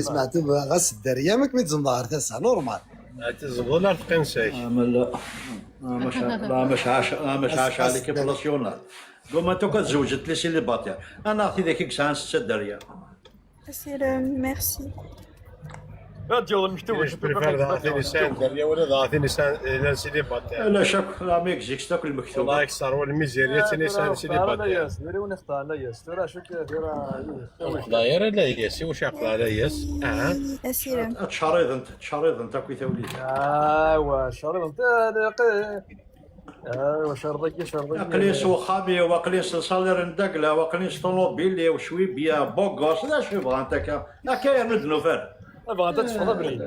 سمعتو بغا غاس الدريه ما كميت زموار تاس normal. تزبط لا تقنساك. لا مش لا مش عاش لا مش عاش عليك nationale دوما تو كتزوجت les célibataires، انا اختي ذاك كسان ستة درية. سير ميرسي. je préfère ذا نسان دريه ولا ذا نسان célibataire. لا شك لا ما يكزيكش تاكل المكتوب. والله يكسر والميزيريا نسان célibataire. داير لا ياس واش يعقل على ياس اه. اسير. تشريض انت، تشريض انت كي تولي. ايوا شريض ايوا شرضك شرضك. اقليس وخامي واقليس salaire ندقلا واقليس طوموبيل وشوي bien beau gosse، لا شوي بغا انت كاين ندنو فر. بغا انت تفضل بريد.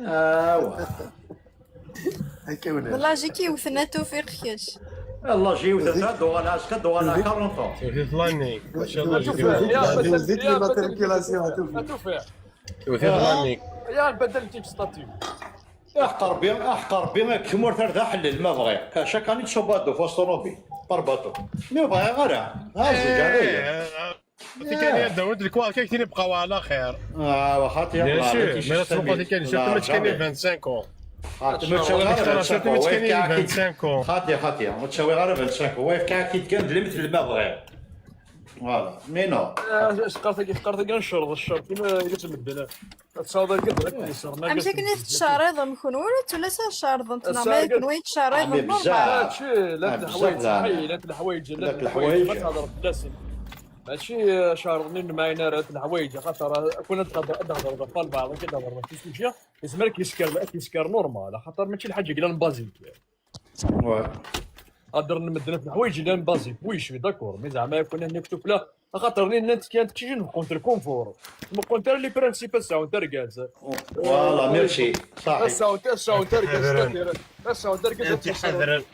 ايوا. والله جي كيوثنا توفيق كاش. الله جي وثلاثة دوغالا عسكر دوغالا 40. في فلاني ما شاء الله. زيد لي matriculation. توفيق. في فلاني. يا بدلتي في statut. احق ربي، احق ربي ما كمور ثلاثة حلل ما بغي chaque année تصوبادو فاس طوموبيل بارباتو ما بغي غير ها زوج هذايا. كان يبدا الكوار كي نبقاو على خير. اه واخا. bien sûr ما تبقى كان surtout ما تكاني 25. خاطي ما تساوي غير surtout ما تكاني 25. خاطي خاطي ما تساوي غير 25 هو كاع كي كان مثل ما بغي voilà mais non. قرتك قرتك نشرب الشرط كيما قلت المدنة تصاوب قد أمشي كني تشاريض مكون ولا ولا شارض ما يكون وين تشاريض. بزاف. لا الحوايج لا الحوايج لا الحوايج ما تهضر بلاسم ماشي شارضني معايا الحوايج خاطر كنا تهضر تهضر بعض كي تهضر في شي يسمى كيسكر كيسكر normal خاطر ماشي الحاجه كلا basique. هضر نمدنا في الحوايج اللي basique، oui je suis d'accord، mais زعما كنا نكتب لا خاطر نت كانت كيجي contre confort contre les principes ساون تركاز. voilà merci صحيح. ساون ساون تركاز ساون تركاز. تحذر.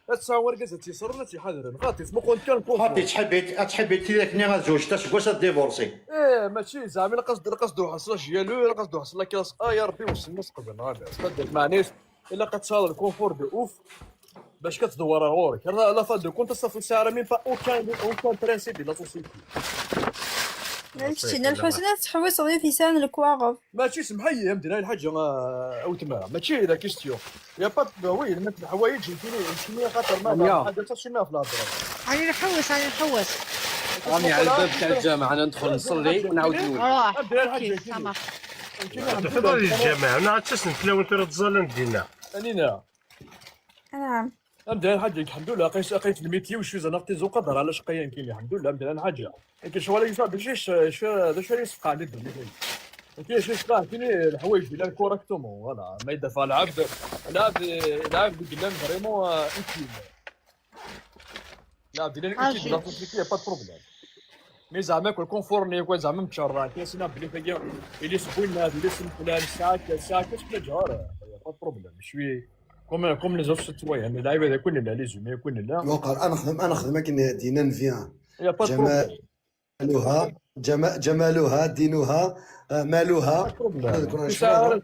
تساور وركاز تيصر تيحذر خاطر اسمو كونت كان confort. خاطي تحبي تحبي تي ذاك زوج تسكوس divorcée. ايه ماشي زعما القصد القصد حصل جيالو القصد حصل classe A يا ربي وصل الناس قبل هذا معنيش الا قد ال confort de ouf باش كتدور غورك la fin de compte صافي ساعه même pas aucun principe la société. شتي الحسنات تحوس غير في سان الكواغف. ماشي سمحي يا مدينة الحاجه او تما ماشي la question y a pas oui الحوايج فهمتيني خاطر ما حاجه في الهضره. راني نحوس راني نحوس. راني على الباب تاع الجامع، انا ندخل نصلي ونعاود نولي. روح OK سامح. تفضل الجامع انا عاد تسنت لو انت تزال ندينا. انينا. نعم. عندنا حاجة الحمد لله قيس قيت ال métier وشو زعما تيزو قدر على شقيا كاين الحمد لله عندنا حاجة كاين شغل يصاب باش شو شو يسقى على الدنيا كاين شي شقا كاين الحوايج بلا correctement voilà ما يدافع العبد العبد العبد قدام vraiment utile العبد ديال utile la société pas problème mais زعما كل conforme كل زعما متشرع كاين سينا بلي فاكي اللي سبوين هذا اللي سن فلان الساعة الساعة كتبدا جار pas problème شوي comme les autres citoyens اللعيبة هذا كل لا les humains كل لا وقال انا نخدم كي دينا نفيان y a pas problème جمالها جمالها دينها مالها problème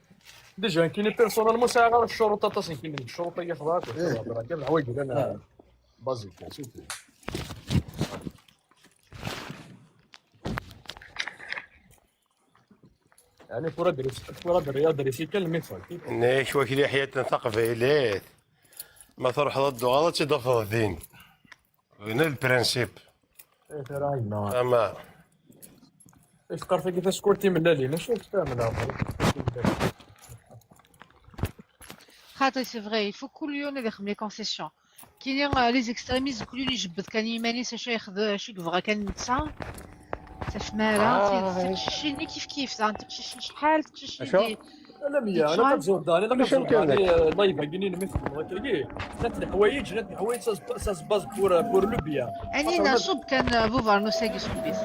déjà كاين personnellement ساعة غير الشروط تصن كاين الشروط اللي ياخذها كاين الحوايج انا basique c'est tout. يعني كرة دريس كرة الرياض دريسي المثال نيش وكلي حياة ثقافة ما تروح ضد غلط تضفض الدين هنا ال principe ايه ترى اما ايش قرت كيفاش كورتي من لالي ماشي تفهم خاطر c'est vrai il faut كل يوم يخدم les concessions كاينين les extrémistes كل يوم يجبد كان يماني شي ياخذ شي كفغا كان نتا تفماله تقشيني كيف كيف زعما تقشيشني شحال تقشيشني لا ميا انا كنزور داني انا كنزور داني live كاينين مثل هكاكي نات الحوايج نات الحوايج ça se base pour le bien اني نصب كان بوفار نساقي سبيس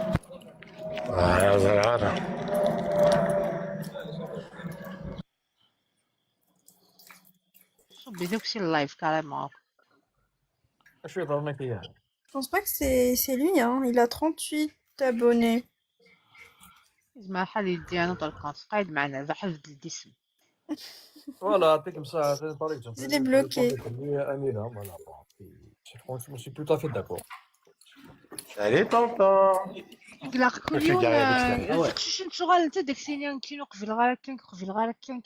زرعانة صبي دوك c'est ال live carrément اش يضرني فيها Je pense pas que c'est lui, hein. Il a 38 abonnés. زعما حال يدي انا طلقان قاعد معنا ذا حفظ الجسم voilà يعطيك مساعة par exemple Je l'ai bloqué. امينه voilà franchement c'est tout à fait d'accord. Allez tonton قلاق كل يوم تقشيش نتشغل انت داك سينيان كينو قبل غير كان قبل غير كان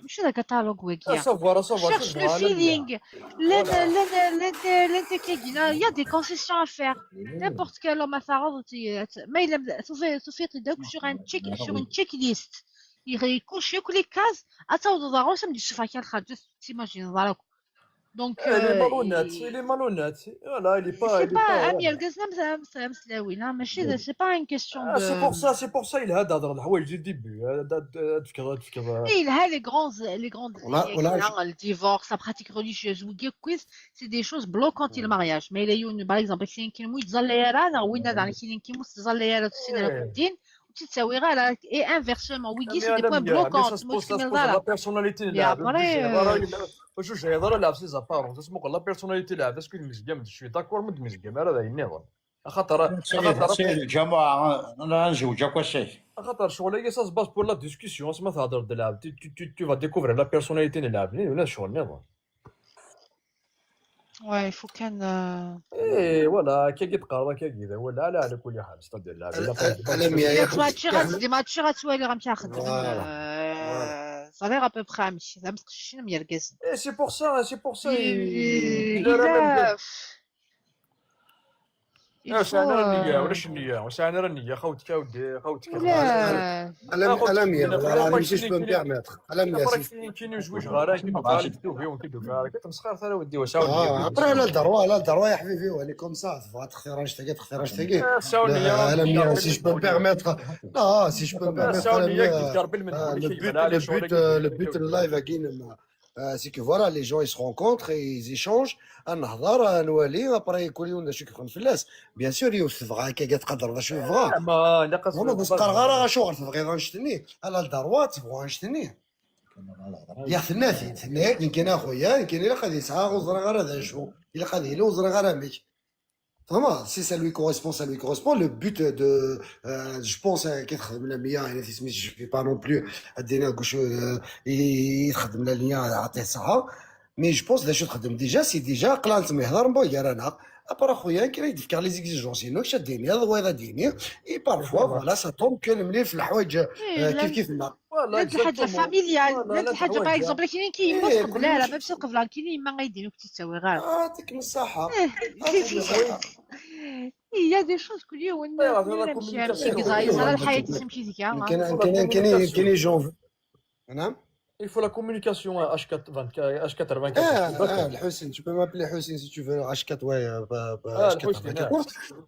ماشي ذا كاتالوج واكيا savoir savoir cherche le feeling لا لا لا لا لا انت كاينه y a des concessions à faire n'importe quel homme تعرض ما الا توفيق داك sur un check sur une checklist يكون كل les cases اتعوض ضروري سمدي الشفا كان خارج t'imagines ضرك donc il est malhonnête, il est malhonnête. Voilà, il est pas. C'est pas امير قزنا مسلاوينا ماشي c'est pas une question de c'est pour ça il هذا هضر الحوايج du début تفكر تفكر Il a les grands le divorce, la pratique religieuse ou quiz, c'est des choses bloquantes le mariage. Mais il y a eu par exemple كاين كيمو يتزلي راه وين هذا كاين كيمو تزلي راه تسينا الدين وتتساوي غير et inversement oui c'est des points bloquants la personnalité واش يهضر لعب ses apparences اسمو la personnalité لعب est-ce que مزيان je suis d'accord مد مزيان هذا النظام خاطر خاطر الجماعة انا نزوج هكا خاطر شغل هي ça se base pour la discussion ما تهضر تلعب tu vas découvrir la personnalité نلعب ولا شغل النظام Ouais, il faut كان ايه voilà كي تقرا كي كذا ولا على على كل حال c'est-à-dire لعب ماتشي غادي ماتشي غتولي غنمشي نخدم صغير à peu près ماشي زعما تقشين ميركز ايه c'est pour ça c'est pour ça il ساعنا راه النية ولاش النية وساعنا راه النية خوتك اودي خوتك لا ألمية والله si je peux me permettre ألمية كاين جوج غارة كاين كيدوفي كيدوفي كتمسخر ثلا ودي وساوني après لا الدروا لا الدروا يا حبيبي ولي comme ça تبغى تختار اش تلقى تختار اش تلقى ألمية si je peux me permettre لا si je peux me permettre le but ال live كاين c'est que voilà, les gens ils se rencontrent et ils échangent. نهضر نولي après كل يوم شو كيكون فلاس bien sûr يوسف غا كي تقدر شو يبغى ما لا قصد ما تقدر غير شغل تبغي غنشتني على الدروات تبغى غنشتني يا ثناثي ثناك يمكن اخويا يمكن الا غادي يسعى وزرا غير هذا شو الا غادي يلو وزرا غير ميك. Vraiment, si ça lui correspond, ça lui correspond. Le but de, je pense, كيتخدم la مية يعني في je vais pas non plus دينا كوش يخدم la ليا عطية الصحة mais je pense شو تخدم déjà c'est déjà قلانت ما يهضر مبويا رانا après خويا كي يدفكر les exigences نو كش ديني هذا هو ديني et parfois voilà ça tombe كان ملي في الحوايج كيف كيف لا الحاجة familiale لا الحاجة par exemple كاين كي ما تقبل لا ما باش تقبل كاين ما غايديرو تساوي غير يعطيك الصحة il y a des choses كل يوم نمشي الحياة تمشي ذيك كاين كاين كاين جون نعم. Il faut la communication H4 24 H84. اه الحسين tu peux m'appeler حسين si tu veux H4 ouais اه الحسين H84.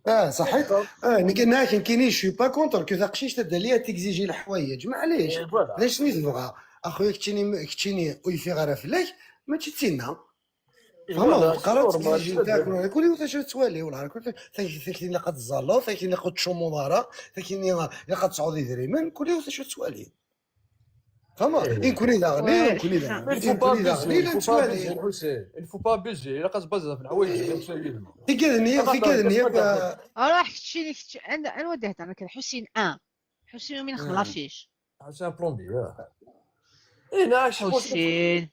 اه صحيت اه لكن كاينين je suis pas contre que تقشيش تبدا ليا تيكزيجي الحوايج معليش. voilà. علاش شنو تبغى اخويا كتشيني ويفي غير فلاك ما تشتينا فهمت قرات تيجي تاكل كل يوم تشري توالي ولا كل ثاكين اللي قد الزالو ثاكين اللي قد تشومو ثاكين اللي قد تعوضي دريمان كل يوم تشري توالي فهمت إن كوني ذا غني إن كوني ذا Il غني faut pas إن كوني ذا abuser, غني il لا faut pas abuser توالي الحسين, il faut pas abuser, إلا قاس بزاف الحوايج في كذا في كذا راح كتشيني كتش انا انا وديت انا كان حسين ان حسين ومن خلافيش حسين plombier. اي نعم حسين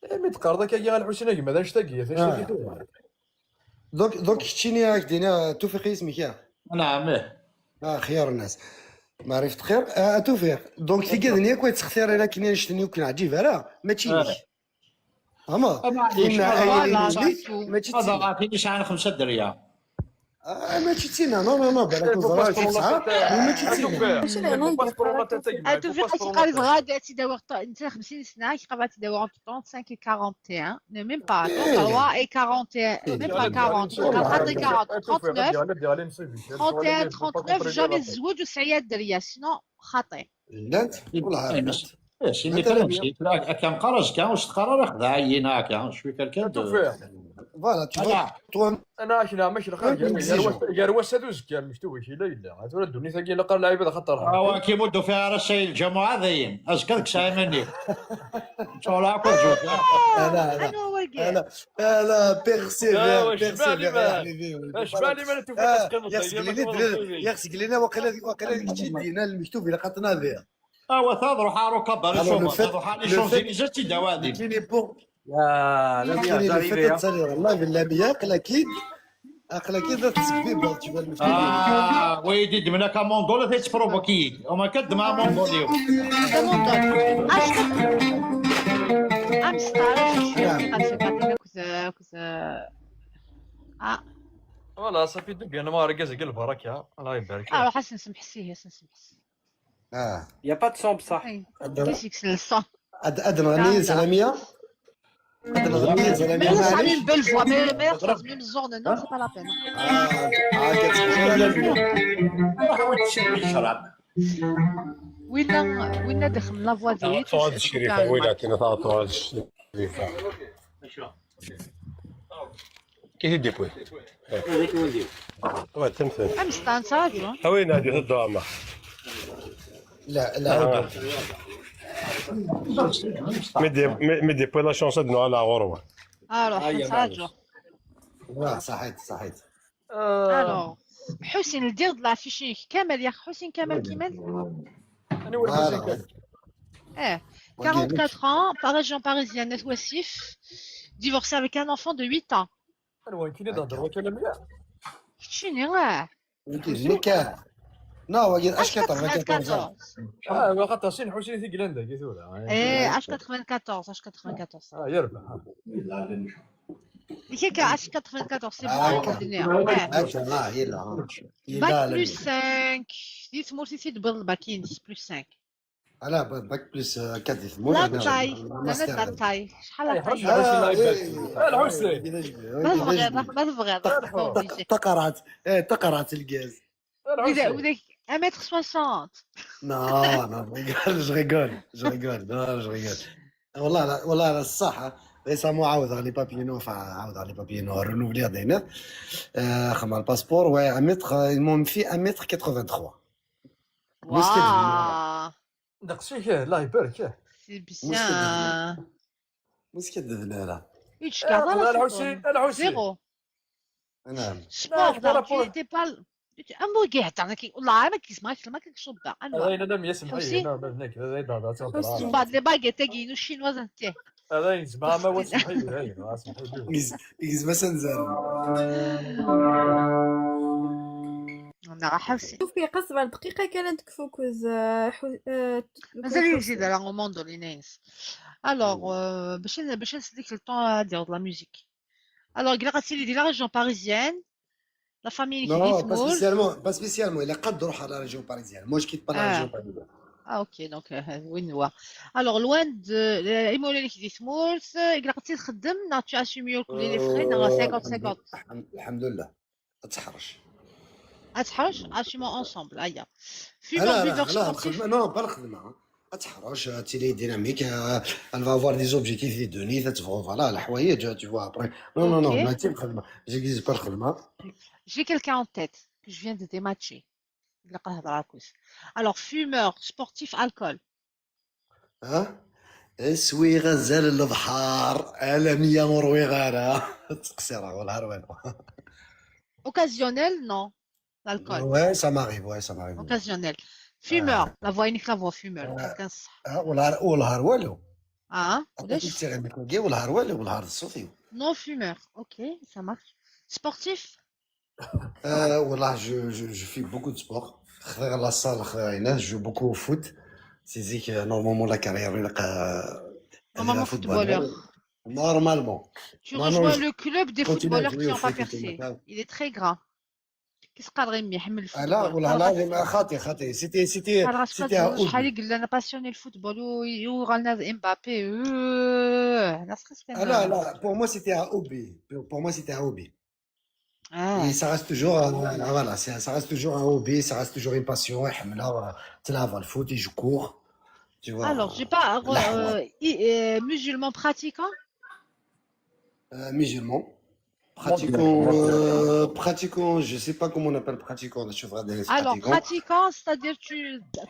mais تقارض كي الحسين كيما هذا شتاكي دوك كتشيني راك دينا توفيق اسمك يا نعم اه خيار الناس معرفة خير آه توفيق donc في كذا نيا كويس تختار الا كاين شتني وكان عجيب راه ماشي ليك فهمت ماشي هذا عطيني شحال 5 دريال ماشي تينا non non non بالك وزراء تسعة ماشي تينا توفيق كيقال غادي تداوي انت 50 سنه كيقال تداوي entre 35 et 41 même pas 33 et 41 même pas 40 40 39 31 39 jamais تزوج وسعيات دريه sinon خاطئ لا والله سي مثلا كان قرص كان واش تقرر خذا عينه هكا شوي كان voilà toi انا كنا ماشي الخارج يا رواس هذو زكا المكتوب لا لا تورا الدنيا ثقيله لا قال لعيبه خطر اه كي مدوا فيها رسائل الجماعه ذين ازكرك سايمني شو كل جوج لا لا لا لا persévère persévère يا حبيبي اش بالي ما توفيق يا خسك لينا وقيلا كتشي دينا المكتوب الى قطنا ذي اه تروح روكا باريس روح les Champs-Élysées تيداوادي كاين bon يا لا يا j'arrive والله بالله بيا اقلاكيد اقلاكيد تسبي بول تبان المكتوب اه ويدي دمنا كاموندولا تيتبروفوكي وما كد مع موندوليو اه voilà ça fait du bien ما ركز البركه الله يبارك. اه حسن سمح سي حسن سمح سي اه y a pas de son بصح كيش يكسل ال son ادن غنية سلامية ادن غنية سلامية معليش une belle voix mais mais خلاص même الزون non c'est pas la peine. اه كتسمع وين دخل la voix ديالي طوال الشريفة وين عطينا طوال الشريفة كيف يدي بوي هذيك ولدي طوال تمثل امستان صافي وين هذه الدراما لا لا ميدي بوي la chance دنا على غروه روح صافي صحيت صحيت. alors حسين الدير l'affiche كامل يا حسين كامل كيمال انا ولا حسين كامل ايه 44 ans, par région parisienne, Ouassif, divorcé avec un enfant de 8 ans. انا كاين تهضر وكلام لا شنو راه نكا نا واجد اش 94 اه وقت حسين حسين ثقلان كي ثورة ايه اش 94 اش 94 اه يربح هيك اش 94 c'est bon الدنيا bac plus 5 دي تمورتي تدبر الباكين plus 5 لا bac plus 4 la taille انا la taille شحال la taille الحسين ما تبغي ما تبغي تقرات تقرات الكاز وذا وذا 1m60. Non, non, je rigole, je rigole, non, je rigole. والله لا والله لا الصح récemment عاود على les papiers عاود على les papiers renouveler دينا خدم ال passeport ouais 1 mètre ils m'ont fait 1 mètre 83. واو نقصيك الله يبارك. c'est bien. مسكين دبنا يتشكى الحسين الحسين zéro. نعم. sport tu pas امو كيهضر والله ما كيسمعش ما كيشوف انا انا يسمع من بعد les baguettes تاكينو ال chinoise انت هذا يسمع ما هو سمحي يسمع سنزال انا حسين شوفي قصبة دقيقة كانت كفوكوز مازال يزيد على موندولينيس alors باش نسلك le temps ديال la musique. alors قلا غاتسيلي ديال la région parisienne la famille Non, pas spécialement, pas spécialement. Il a pas de droit à la région parisienne. Moi, je quitte pas la région parisienne. Ah ok, donc وين هو. Alors loin de إيمولا اللي كيدي ثمورث إلا قلتي تخدم نا tu assumes كل les frais نا 50 50. الحمد لله تحرش. أتحرش assumons ensemble هيا. Fumeur لا لا buveur لا sportif. الخدمة non pas الخدمة تحرش تيلي dynamique, elle va avoir des objectifs des données تتفغ voilà الحوايج tu vois après non non non Ok. ماشي الخدمة j'exige pas الخدمة. J'ai quelqu'un en tête que je viens de dématcher. Alors, fumeur, sportif, alcool. ها اسوي غزال البحار عالمية مروي غارة تقصيرة ولا والو. Occasionnel, non. L'alcool. Ouais, ça m'arrive, ouais, ça m'arrive. Occasionnel. Fumeur, la voix unique, la voix fumeur. Quelqu'un. والهار والهار والو. Ah, ولاش؟ والهار والو والهار الصوفي. Non fumeur. Ok, ça marche. Sportif? والله je fais beaucoup de sport. خذا la salle خذا je joue beaucoup au foot. C'est زيك normalement la carrière Normalement footballeur. Normalement. Tu Non, non, rejoins je le club des continue à footballeurs jouer qui au n'ont pas foot et tout, percé. maintenant. Il est très grand. Qu'est-ce qu'il y a يحمل لا ال football؟ والله العظيم خاطي خاطي c'était c'était قال راسك c'était un شحال hobby. قال انا passionné ال football وغالنا امبابي ناس خصك. لا لا pour moi c'était un hobby. Pour moi c'était un hobby. اه Et ça reste toujours voilà, ça reste toujours un hobby, ça reste toujours une passion. يحملها تلعب ال foot, je cours. Tu vois. Alors, j'ai pas الحوار. Musulman pratiquant? Musulman. Pratiquant, pratiquant, je sais pas comment on appelle pratiquant, je ferai des Alors, pratiquants. Pratiquant, c'est-à-dire tu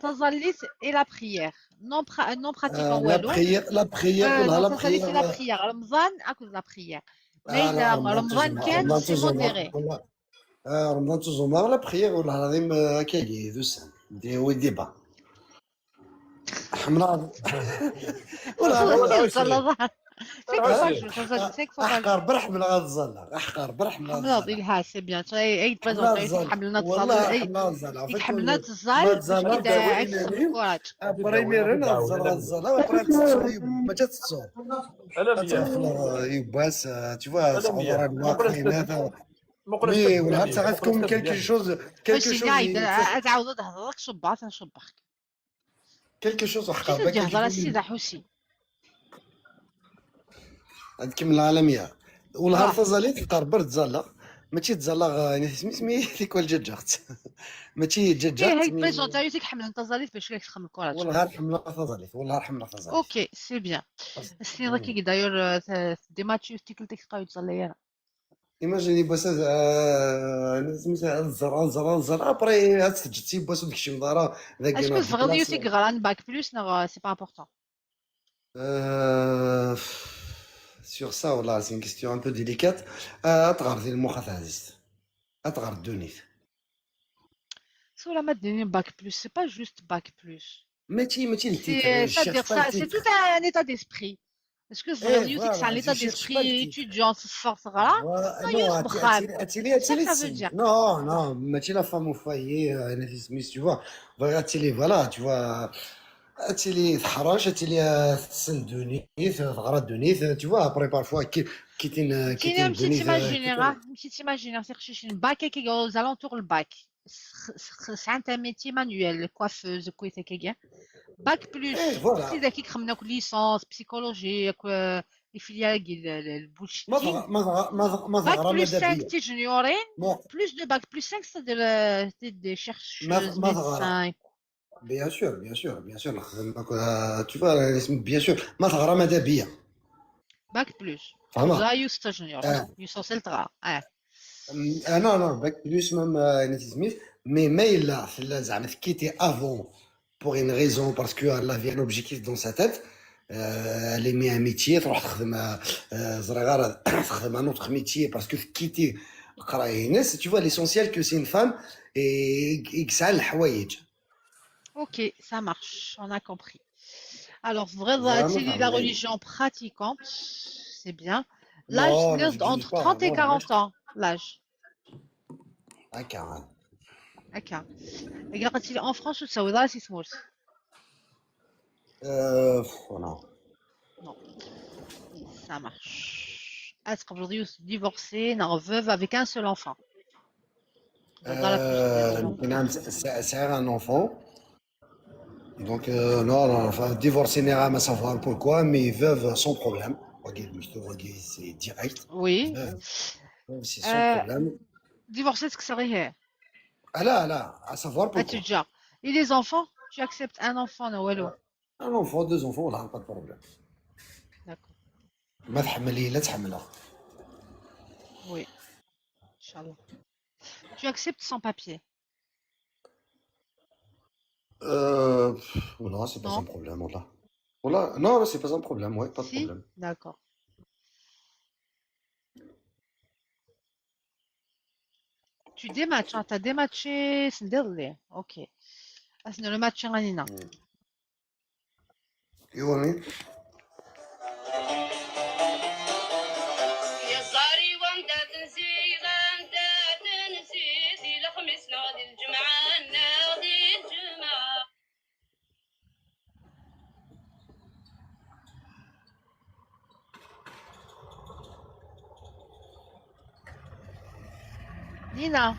تزليت et la prière. Non, non pratiquant La والو. Prière, la prière, Non, la تزليت prière. La prière. رمضان à cause de la prière. Ah, Mais لا رمضان رمضان تزمر كان رمضان c'est تزمر modéré. والله آه رمضان تزمر la prière والله العظيم كاين دوسان دي هو débat حمراء والله تزلط 5 fois par jour, 5 fois par jour. احقر برح من غاد الزلة احقر برح من غاد حملة الزلة ديالها c'est bien اي حملة présente الزلة حملنا والله الزل حملة الزلة حملنا الزال باش كي courage. première الزلة الزلة après ما جات تصور يباس tu vois صغار الواقفين هذا mais والله ça reste comme quelque chose quelque ماشي chose قاعد تعاود تهضرك شبعت نشبخك. Quelque chose كيف حقا تهضر السيدة حسين؟ عندكم العالمية والهار تزالي تلقى برد تزالا ماشي تزالا يعني سمي ثيك الججات ماشي ايه ججات هيك présente تيك حمل تزاليت باش لك تخمم courage. والله حملة تزاليت والله حملة تزاليت. Ok, c'est bien. سي كي d'ailleurs dématché تيك تيك تقاو تزالي انا. Imaginez بواس سميتها الزرا الزرا الزرا après تسجلتي بواس ديك الشي مدارا ذاك Est-ce que تبغي يوتيك غران bac plus نغ c'est pas important? Sur ça, voilà, c'est une question un peu délicate. أتغر ذي المخ عزيز أتغر الدونيت. سولا ما ديني bac plus, c'est pas juste bac plus. ماشي ماشي le titre. C'est, c'est-à-dire ça, c'est tout un état d'esprit. Est-ce que Eh, تبغي يوتيك c'est un voilà, état je cherche pas le d'esprit titre. étudiant force غرا Voilà, non non, يوسف بخال. أتيلي C'est ça أتيلي que ça veut dire. Non, non, ماشي la femme au foyer, أنا tu vois. Voilà, أتيلي voilà, tu vois. أتيلي تحرش أتيلي تسن دونيت تغرى دونيت tu vois après parfois كي كيتين كاين كيتين un petit دونيت imaginaire, un petit imaginaire, c'est que bac qui aux alentours le bac. C'est un métier manuel, coiffeuse, quoi كي bac plus. إيه voilà. سيدا كي خمنا licence psychologie les filières ما البولشيتين. ضغ ما ضغ ما ضغ ما باك ضغرة plus ماذا 5 بيا تيجنيورين ما plus de bac plus 5, c'est-à-dire des chercheuses ما ضغرة médecins. Bien sûr, bien sûr, bien sûr نخدم tu vois bien sûr ما ثغرة ماذا بيا. Bac plus فهمت غا يوسف junior اه يوسف تغا اه. Non non bac plus même يعني سميت mais ما الا لا زعما quitter avant pour une raison, parce que elle avait un objectif dans sa tête, elle aimait un métier تروح تخدم زرغارة تخدم un autre métier parce que quitter القرايه ناس tu vois, l'essentiel que c'est une femme et يكسع الحوايج. Ok, ça marche, on a compris. Alors, vrai, Vraiment, c'est la فهمت. Religion pratiquante, c'est bien. L'âge, Non, c'est je dis entre pas, 30 et non, 40 ans, l'âge. هكا. هكا. قلت لي en France تسوي ذا سي سمولز. Non. Non. Ça marche. Est-ce que vous êtes divorcé, non, veuve avec un seul enfant? Dans la نعم c'est un enfant. Donc, non, non, enfin, divorcé à savoir pourquoi, mais veuve sans problème. Ok, c'est direct. Oui. Veuve, veuve, c'est sans problème. Divorcé, ce que ça serait. Ah là, là, à savoir Ah, pourquoi. tu déjà. Et les enfants? Tu acceptes un enfant, non, والو. Un enfant, deux enfants, là, pas de problème. D'accord. ما تحملي لا تحملها. Oui. إن شاء الله. Tu acceptes sans papier? Non, c'est pas Non? un problème, voilà. Voilà, non, c'est pas un problème, ouais, pas de Si? problème. D'accord. Tu dématches, hein, t'as dématché, c'est désolé. Ok. Ah, c'est le match Nina. يوني يا زاري وانت تنسي انت تنسي دي الخميس نادي الجمعة نادي الجمعة. Nina,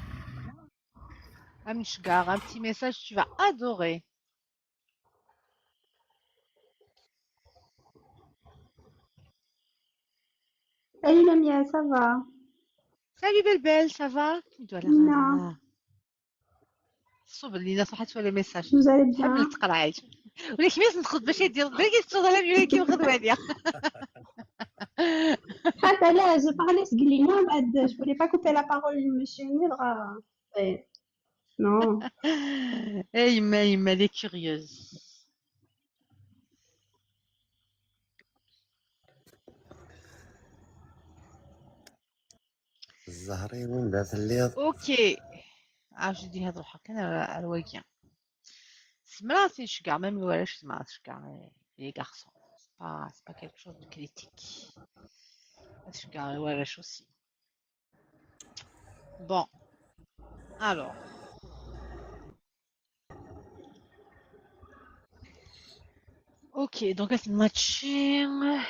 Amishgar, un petit message, tu vas adorer. Salut Lamia, ça va? Salut belle belle, ça va? Tu dois la Nina, صوب لينا صحت ولا message. Vous allez bien? حمل تقرا عايش ولكن ميس ندخل باش يدير بالك تصوت على ميولي كيف خدمة هذه. Ah, là, j'ai parlé ce Lina, je voulais pas couper la parole de monsieur Nidra. Ouais. Non. Eh, mais elle est curieuse. الزهري وين بعث الليض. Ok. Ah, je dis هذا الحق انا الواقع. سمراتي شكاع même ولاش سمعت شكاع les garçons. C'est pas quelque chose de critique. شكاع ولاش aussi. Bon. Alors. Ok, donc là c'est matching.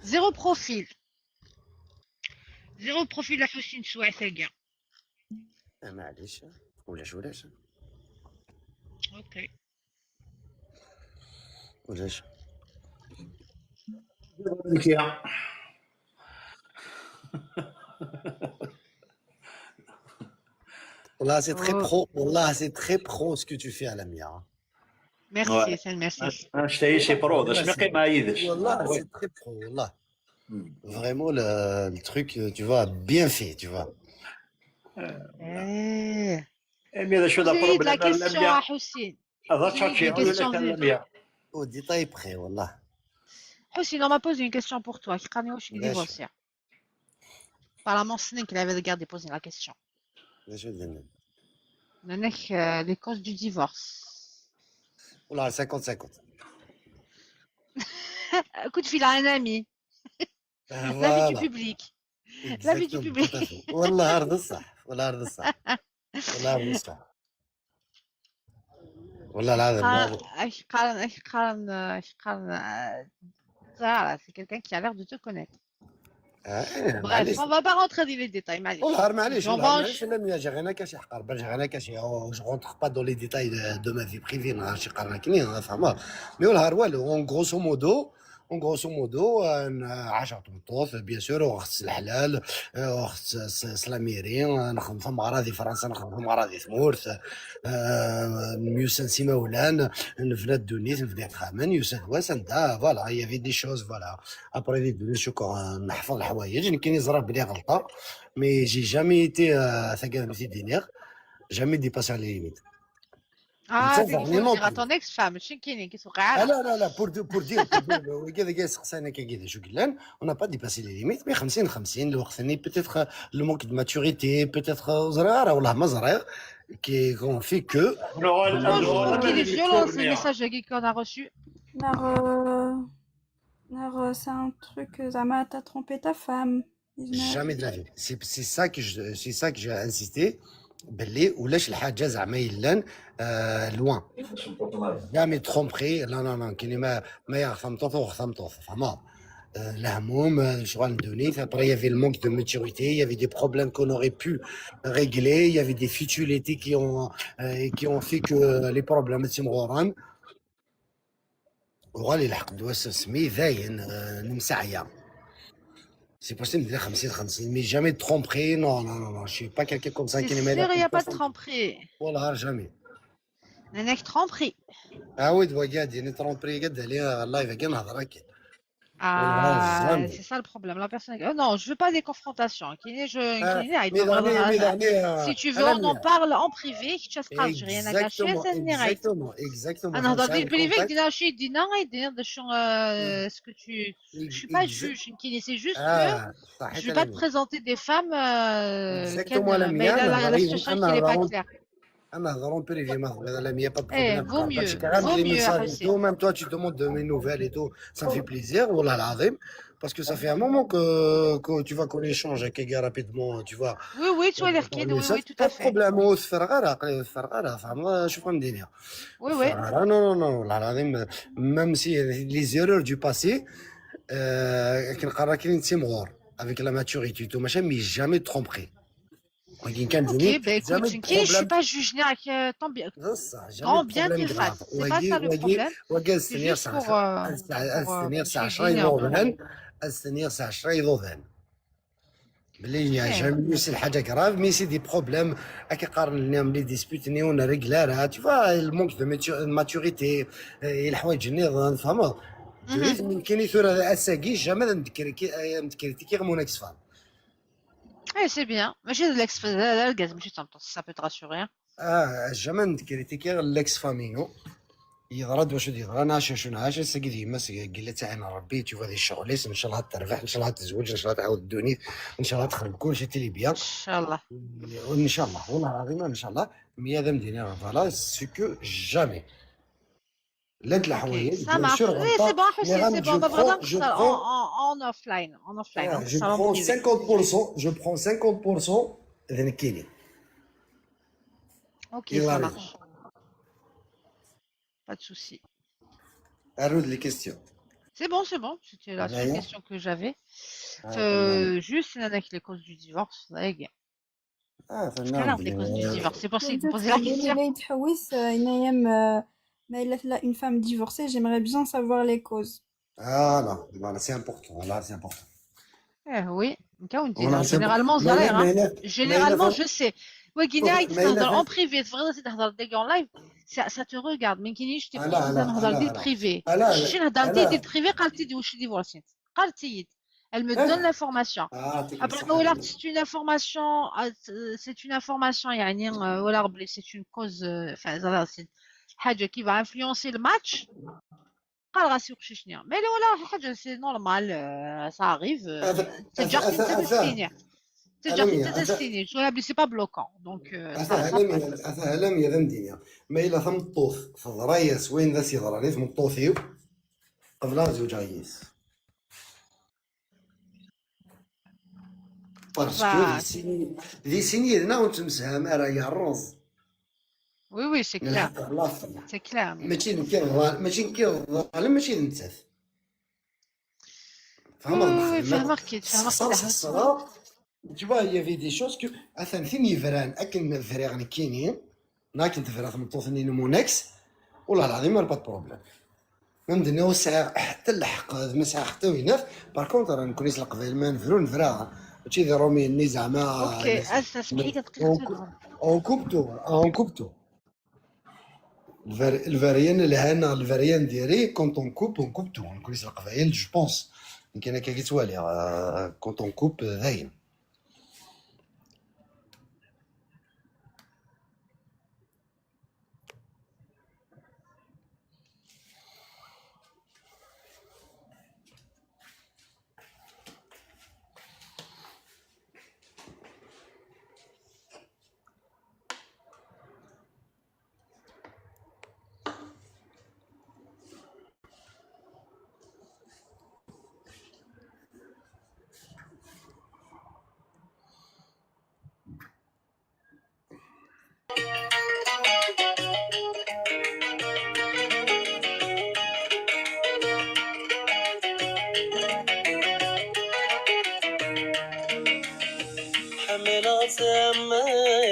Zéro profil. Zéro profil la Houssine Chouaï معليش ولاش ولاش. Ok. ولاش. يا والله c'est très Oh. pro, والله c'est très pro ce que tu fais à Lamia. Merci, c'est merci. اش c'est pro اش ما ما يدش. والله c'est très pro, والله. Vraiment le truc, tu vois, bien fait, tu vois. Eh. Mais هذا شو ذا J'ai la problème question à Houssine. هذا J'ai تشاتشي une question. لميا. Au détail près, والله. Houssine, on m'a posé une question pour toi. Qui connaît aussi Bien sûr. divorcé. Apparemment, ce n'est qu'il avait regardé poser la question. باش ندير؟ نانك les causes du divorce. والله 50-50. Coup de fil à un ami. L'avis du Voilà. public. L'avis du Exactement, public. tout à fait. والله أرض الصح، والله أرض الصح، والله أرض الصح. والله العظيم برافو. قال قال قال ça, c'est quelqu'un qui a l'air de te connaître. آه، Bref, معليش. on va pas rentrer dans les détails. معليش. والله معليش J'en والله mange. معليش انا ميا j'ai rien à cacher حقا j'ai rien à cacher, je rentre pas dans les détails de ma vie privée شي قرا كني فهمت mais والله والو en grosso modo 10 طمطوط bien sûr وخت الحلال وخت سلاميري نخدم في مغراضي فرنسا نخدم في مغراضي ثمورث ميوسان سيماولان نفنا الدونيت نفنا خامن يوسف واسن دا voilà, y avait des choses, voilà. Après دي دونيت شو نحفظ الحوايج يمكن يزرب بلي غلطه mais j'ai jamais été ثقال مثل دينير jamais dépassé les limites. Ah, c'est qu'il faut non dire à plus. ton ex-femme, ماشي كاينين كيسوق Ah عارف. لا لا لا pour dire pour dire كذا كذا سقسانا كذا شو قلنا on n'a pas dépassé les limites, mais 50 50 الوقت ثاني peut-être le manque de maturité, peut-être زرارة والله ما زرير qui ont fait que Moi, je trouve qu'il est violent ce message qu'on a reçu. نار c'est un truc زعما t'as trompé ta femme. Jamais de la vie. C'est ça que j'ai insisté باللي ولاش الحاجه زعما يلان loin, jamais tromperie, لا لا لا كاين ما ما يغ ثمطوط وغ ثمطوط فهمت. الهموم شغل دونيت. Après, il y avait le manque de maturité, il y avait des problèmes qu'on aurait pu régler, il y avait des futilités qui ont fait que les problèmes تيمغوران وغالي الحق دواس سمي ذاين نمسعيا. C'est possible de dire 50-50, mais jamais de tromperie. Non, non, non, non, je suis pas quelqu'un comme ça C'est qui ne sûr, il n'y a pas de tromperie. Voilà, jamais. أنك tromperie. Ah oui, دوا قاعد يعني tromperie قد عليها ال live كاع نهضر هكا. Ah, jamais. c'est ça le problème. La personne. Oh non, je veux pas des confrontations. Mais Si tu veux, on en parle en privé. J'ai rien à cacher. Exactement, exactement. انا هضر في privé دينا شي دينا دينا ce que tu je suis pas juge c'est juste que je vais pas te présenter des femmes Exactement, la mais la situation qui n'est pas claire. انا نهضروا privé ما لا mais pas Eh, vaut mieux, vaut mieux. Même toi, tu demandes de mes nouvelles et tout, ça me fait plaisir, والله العظيم, parce que ça fait un moment que tu vois qu'on échange avec gars rapidement, tu vois. Oui, tu vois les oui, oui, tout à fait. Pas de problème, الفرغره الفرغره فهم شوف ندير. Oui. Non, non, non, والله العظيم, même si les erreurs du passé, كنقرا كاين تيمغور avec la maturité et tout machin, mais jamais de tromperie. Ok, ben écoute, je ne suis pas juge, tant bien, grand bien te fasse. C'est pas ça le problème. C'est juste pour. السنير 10 يضوضان بلي jamais c'est الحاجه grave, mais c'est des problèmes هكا قارن لنا les disputes ني on réglera, tu vois, ال manque de maturité الحوايج النظام فهمت يمكن يثور اساكي jamais نتكريتيكي mon ex-femme. Eh, c'est bien. ماشي l'ex الغاز ماشي ça peut te rassurer. اه jamais نتكريتيكي l'ex-femme ينو يضرد واش يضرا انا شو نعاش ساكي ديما قال تاع ربي تشوف هذه الشغليس ان شاء الله تربح ان شاء الله تزوج ان شاء الله تعاود الدنيا ان شاء الله تخرب كل شيء تلي bien ان شاء الله ان شاء الله والله العظيم ان شاء الله mais هذا مدينه voilà ce que jamais لا الحوايج Ça marche. Oui, c'est bon, Hussein, c'est bon. Vraiment, en offline. En offline. Je prends 50%, je prends 50% ذنكيني. Ok, ça marche. Pas de souci. Arrête les questions. C'est bon, c'est bon. C'était la seule question que j'avais. Juste, c'est avec les causes du divorce. Ah, les causes du divorce. C'est pour ça que je posais la question. Mais là, une femme divorcée, j'aimerais bien savoir les causes. Ah non, voilà, c'est important. Là, c'est important. Eh oui, généralement, généralement, je sais. Ouais, en privé, en live, ça te regarde. Mais كيني je t'ai نهضر ديال privé. شي هضرتي ديال privé قالت لي واش divorcée. قالت لي elle me donne l'information. Après, voilà, c'est une information, c'est une information, يعني voilà, c'est une cause, enfin, c'est حاجة qui va influencer le match. قال راسي وقشي شنو mais ولا حاجة c'est normal, ça arrive. تجارتي انت تستيني تجارتي انت تستيني شو بلي c'est pas bloquant, donc اثا يا ذا ما الا ثم طوث فضرايس وين ذا سيضراني ثم طوثيو قبل زوج عيس parce que ذي سيني ذنا ونتمسها راه يا الرز. Oui, c'est clair. C'est clair. ماشي نكي ماشي نكي الظالم ماشي نتاث فهمت فهمت فهمت. Tu vois, il y avait des choses que اثن ثين يفران اكن فريغ كينين لكن تفرغ ثمطوثني mon ex والله العظيم pas de problème. فهمتني وسع حتى الحق ما ساعة حتى ويناف par contre راه نكونيس القبائل ما نفرو نفرا ماشي ضروري ني زعما. OK, اسمح لي دقيقه. On coupe tout, on coupe tout. ال variante الهنا ال variante ديالي quand on coupe, on coupe tout. نكونيس القبائل je pense يمكن هكا كيتوالي quand on coupe ذاين.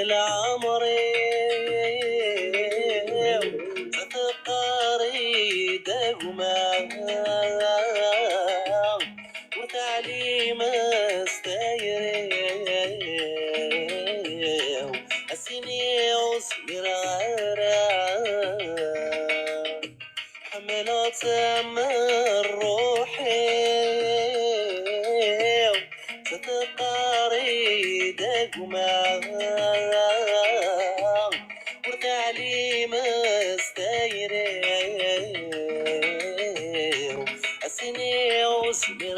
العمري تتقاري دغما وتعليم استيري السني وسمير حملت من روحي تتقاري دقما وتعليم استيري السني وسمير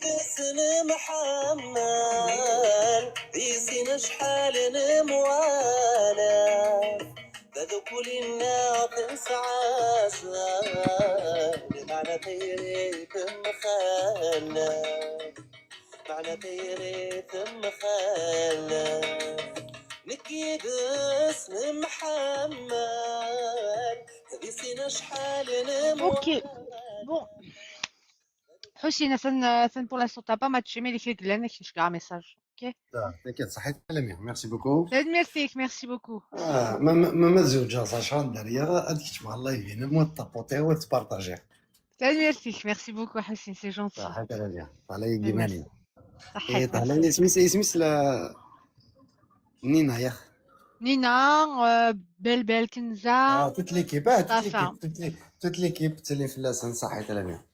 بسن محمد بيسين شحال نموالا ذو كل الناقص عسى معنى تيري ثم خالف معنى تيري ثم خالف نكي باسم محمد بيسين شحال نموالا. Ok. Bon. Houssine, pour l'instant, t'as pas matché, mais les Glenn, je un message. Ok. T'inquiète, صحيت لميا merci beaucoup. Merci, merci beaucoup. آه ما ما ما تزوج عشان دريا هذيك تجمع الله يبين مو تابوتي وتبارطاجي. Merci, merci beaucoup, Houssine, c'est gentil. صحيت لميا طالع يجيماني. صحيت، ايه طالع سميس سميس لا نينا يا Nina, Belle Belle Kenza, اه toute l'équipe اه toute Safa. l'équipe toute l'équipe تسلم في اللسان صحيت لميا.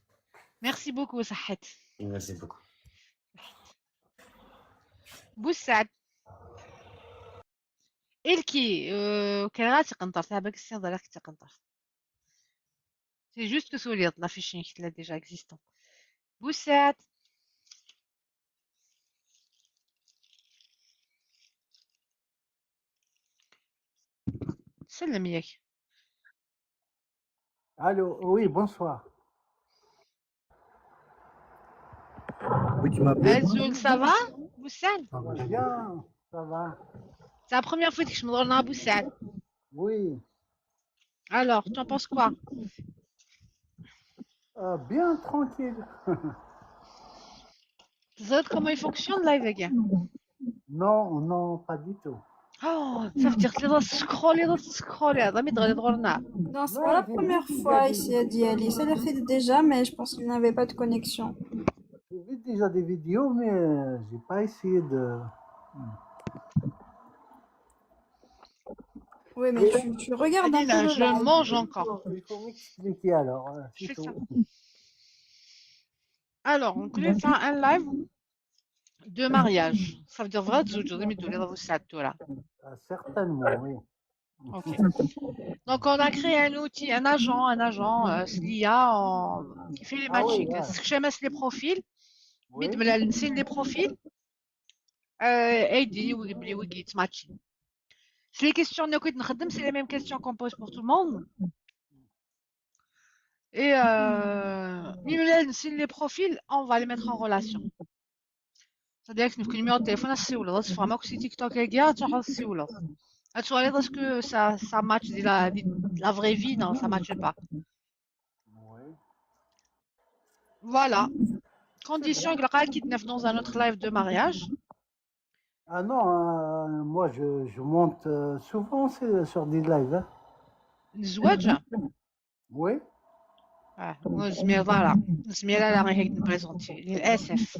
Merci beaucoup, صحيت. Merci beaucoup. بوسعد إلكي كان غا تقنطر تاع السين ضرك تقنطر. C'est juste que سوليط la fiche qui l'a déjà existant. بوسعد سلم ياك. Allô, oui, bonsoir. Oui, tu m'appelles. Azoul, ça va? Boussad? Ça va bien, ça va. C'est la première fois que je me donne un Boussad. Oui, Alors, tu en penses quoi? Bien tranquille. Tu sais comment il fonctionne live again? Non, non, pas du tout. Oh, ça veut dire que les scroller, scroller, هذا ما يدغل يدغلنا. Non, c'est pas la première fois ici à Diali. Ça l'a fait déjà, mais je pense qu'il n'avait pas de connexion. J'ai vu déjà des vidéos, mais j'ai pas essayé de. Oui, mais tu regardes un peu le Je live. mange encore. Il faut m'expliquer alors, Je c'est fais ça. tout. Alors, on connaît ça un live de mariage. Ça veut dire vrai, تزوجوا غير يدولي ضربوا là. Certainement, oui. Ok. Donc, on a créé un outil, un agent, c'est l'IA qui fait les Ah oui, matchings. ouais. Ce que j'aime, c'est les profils. Oui. ميد نسين les profils. ايدي ويبلي ويجي matching. C'est les questions اللي كنت نخدم, c'est les mêmes questions qu'on pose pour tout le monde. Et ميد نسين les profils, on va les mettre en relation. C'est-à-dire que numéro de téléphone, c'est ou là, c'est vraiment que c'est TikTok et gars, tu vois, c'est ou là. Tu vois, est-ce que ça match de la vraie vie? Non, ça matche pas. Oui. Voilà. Condition que le gars qui te neuf dans un autre live de mariage. Ah non, moi je monte souvent sur des lives, hein. نزواج. Oui. اه نزمير لا نزمير لا غير هيك نبريزونتي للاسف.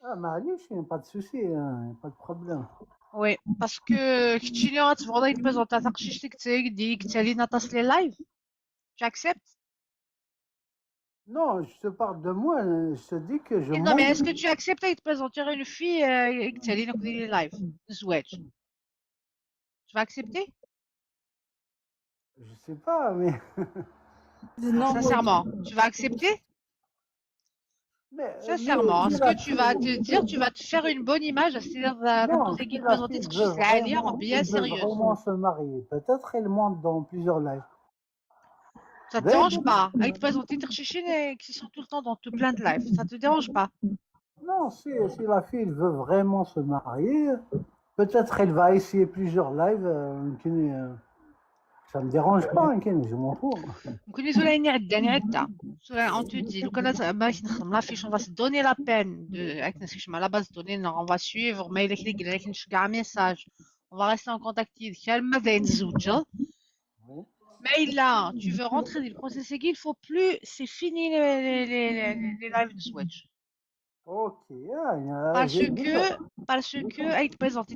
Ah, معليش, pas de souci, hein, pas de problème. Oui, parce que كنتي اللي غتبغي يتبريزونتا تقشيشتك تاعك ديك تالي نطاس les lives. Tu acceptes? Non, je te parle de moi, je te dis que je Non, mais monte. est-ce que tu acceptes de présenter une fille تالي ناخذ les lives نزواج? Tu vas accepter? Je sais pas, mais. Non, Sincèrement, tu vas accepter? Mais Sincèrement, si ce que la tu vas te dire, tu vas te faire une bonne image, c'est-à-dire Non, qui si te la présenter fille ce veut que c'est-à-dire vraiment, bien veut sérieuse. vraiment se marier, peut-être elle monte dans plusieurs lives. Ça te dérange pas avec présenter ترشيشين qui sont tout le temps dans tout plein de live, ça te dérange pas? Non, si la fille elle veut vraiment se marier, peut-être elle va essayer plusieurs lives. Ça me dérange pas, hein, je m'en fous. ممكن زولا اني عداني عده زولا on te dit لو كان ماشي نخدم l'affiche, on va se donner la peine de avec نسكش مع la base de données, on va suivre ما الا كلي قال لك نشجع message, on va rester en contact كان ماذا نتزوجوا. Mais là, tu veux rentrer dans le processus, il faut plus, c'est fini les lives de Switch. Ok, Parce j'ai que, parce que, elle te présente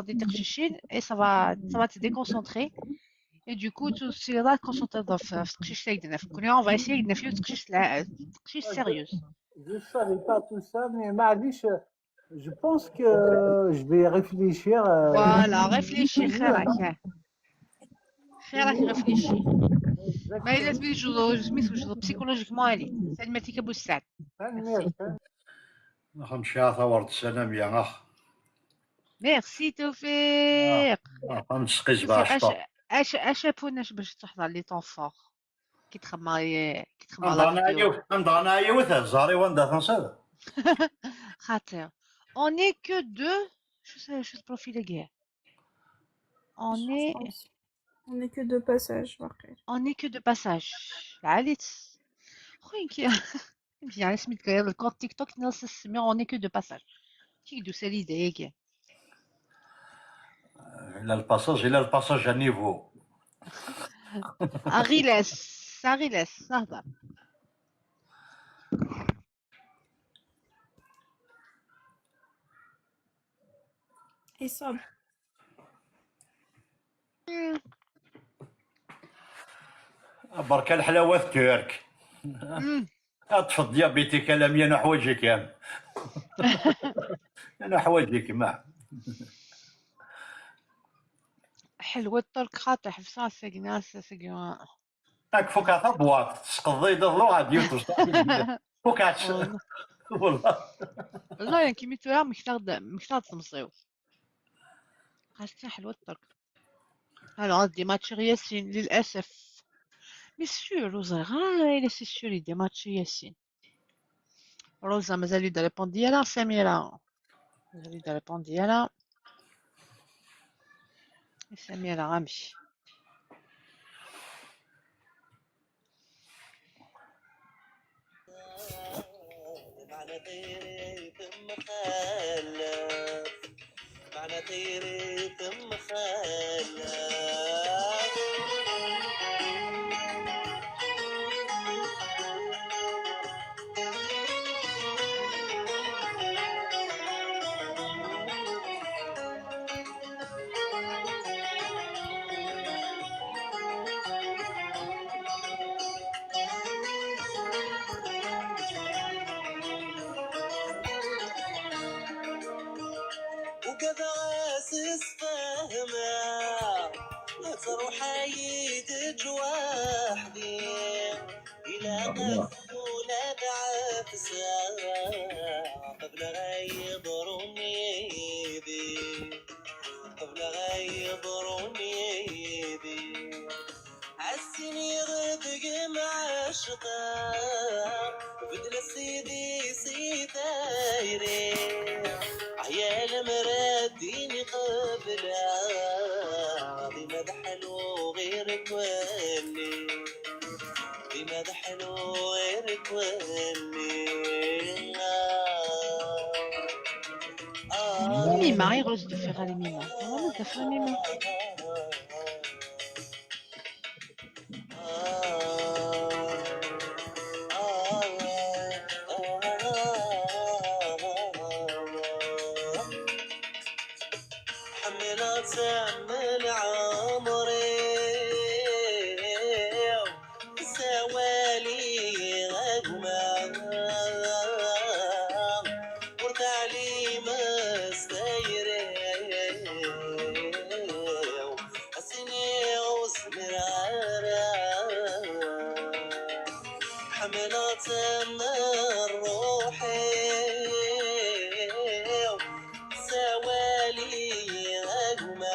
des terchichines, et ça va te déconcentrer. Et du coup, tu seras concentré dans ce. On va essayer de faire une sérieuse. Je ne savais pas tout ça, mais معليش, je pense que je vais réfléchir. Voilà, réfléchis, خيرك. خيرك réfléchis. ما لازم يجوز psychologiquement عليك. سلمتك ابو السعد. خمسة ورد السلام يا اخ. ميرسي توفيق. خمس قيس بعشرة. اش بوناش باش تحضر les temps forts كي تخمر كي تخمر la vidéo. عندنا يوث زاري واندا تنصد. خاطر on est que deux. شو ال profil كاع on est On est que de passage واقيلا. On est que de passage. عاليت خويا كي يمشي على سميت ال compte تيك توك ناس سمي on est que de passage كي دو سالي دايك. الى ال passage الى ال passage à niveau. اغيلاس اغيلاس اهضر. عصام. بركة الحلاوة الترك. اطفى diabétique كلامي انا حوايجك يا انا حوايجك ما حلوة الترك خاطر حفصة ساقنا ساقنا. هاك فوق عطا boîte تسقضي ضلو غادي فوق والله. والله يعني كي ميتوها مكتاغد تمصيو قالت حلوة الترك. Alors dématcher ياسين للأسف. Mais sûr روزا غا c'est sûr dématcher ياسين. روزا مازال يدير répondre ديالها سميرة مازال يدير répondre ديالها سميرة غنمشي. معنى طيري ثم خلف معنى طيري ثم خلف. وكذا عاسس فاهمة تروح يدج وحدي إلى قفولة بعفسة قبل غيضرني بي قبل غيضرني بي عالسني غدق مع الشطار بدل سيدي سيدايري عيال مرادين قبلا بمدح غير كوالي بمدح غير كوالي. ميما غير de faire aller ميما. Normalement de faire ميما. حملت من عمري سوالي غدوة ورتعلي مستيري أسني وسمر حملت من روحي سوالي غدوة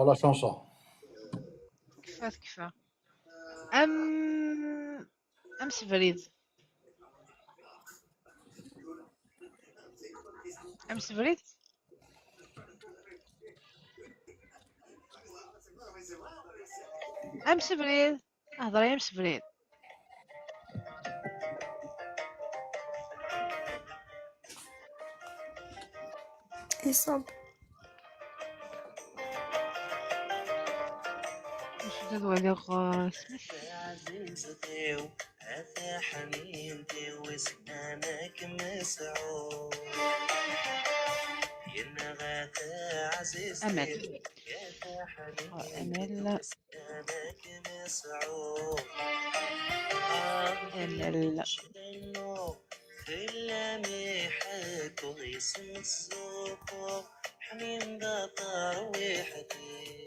la chanson. كفا كفا ام ام سفريد ام سفريد ام سفريد اهضري ام سفريد. يصب واش تدوي سميث عزيزتي هذا حنينتي وسنانك مسعود ينا غاتا عزيزتي امل يا حنينتي امل وسنانك مسعود امل حنين قطر وحدي.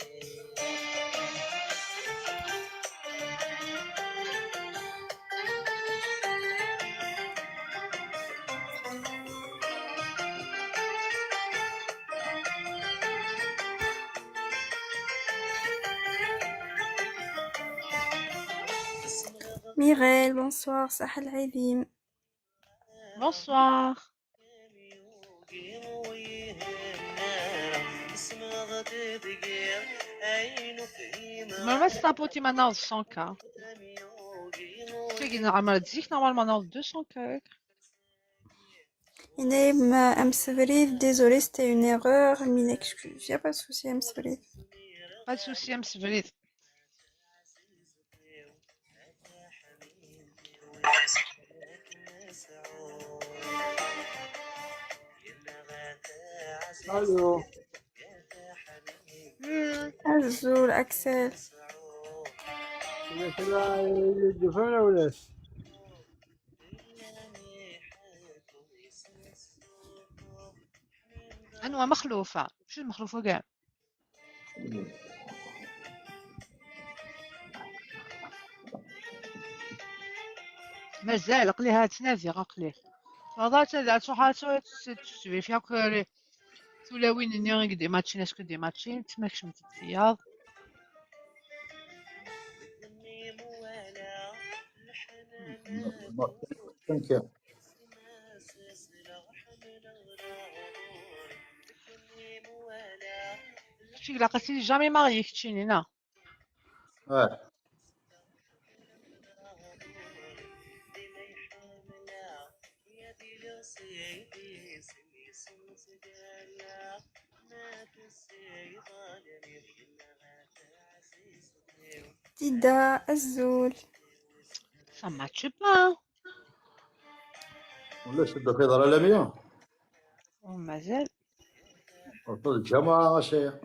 Mireille, bonsoir, صحة العظيم. Bonsoir. ما ستابوتي maintenant 100K. تيجي نعمل تزيك normalement 200K. Inaim Amsevriv, désolé, c'était une erreur, mille excuses. Y a pas de souci, Amsevriv. Pas de souci, Amsevriv. الو Azul, Axel. اللي فهمنا ولاش؟ أنواع مخلوفة شو المخلوفة كاع مازال قليها تنازي قليه هذا تنازي تروح تسوي فيها كل تولاوين ني دي ماتشين اسكو دي ماتشين تماكش متفياض شتي لا جامي ماريي كتشيني نا اه Dida, Azul. Ça matche pas. ولا شدوا في دار العالمية ومازال الجامعة غاشية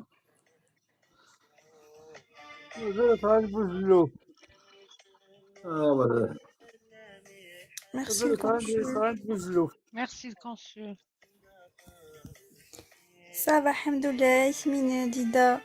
مازال تعال بوزلو. اه Merci le consul. Merci le consul. Ça va, الحمد لله, Yasmine, Dida.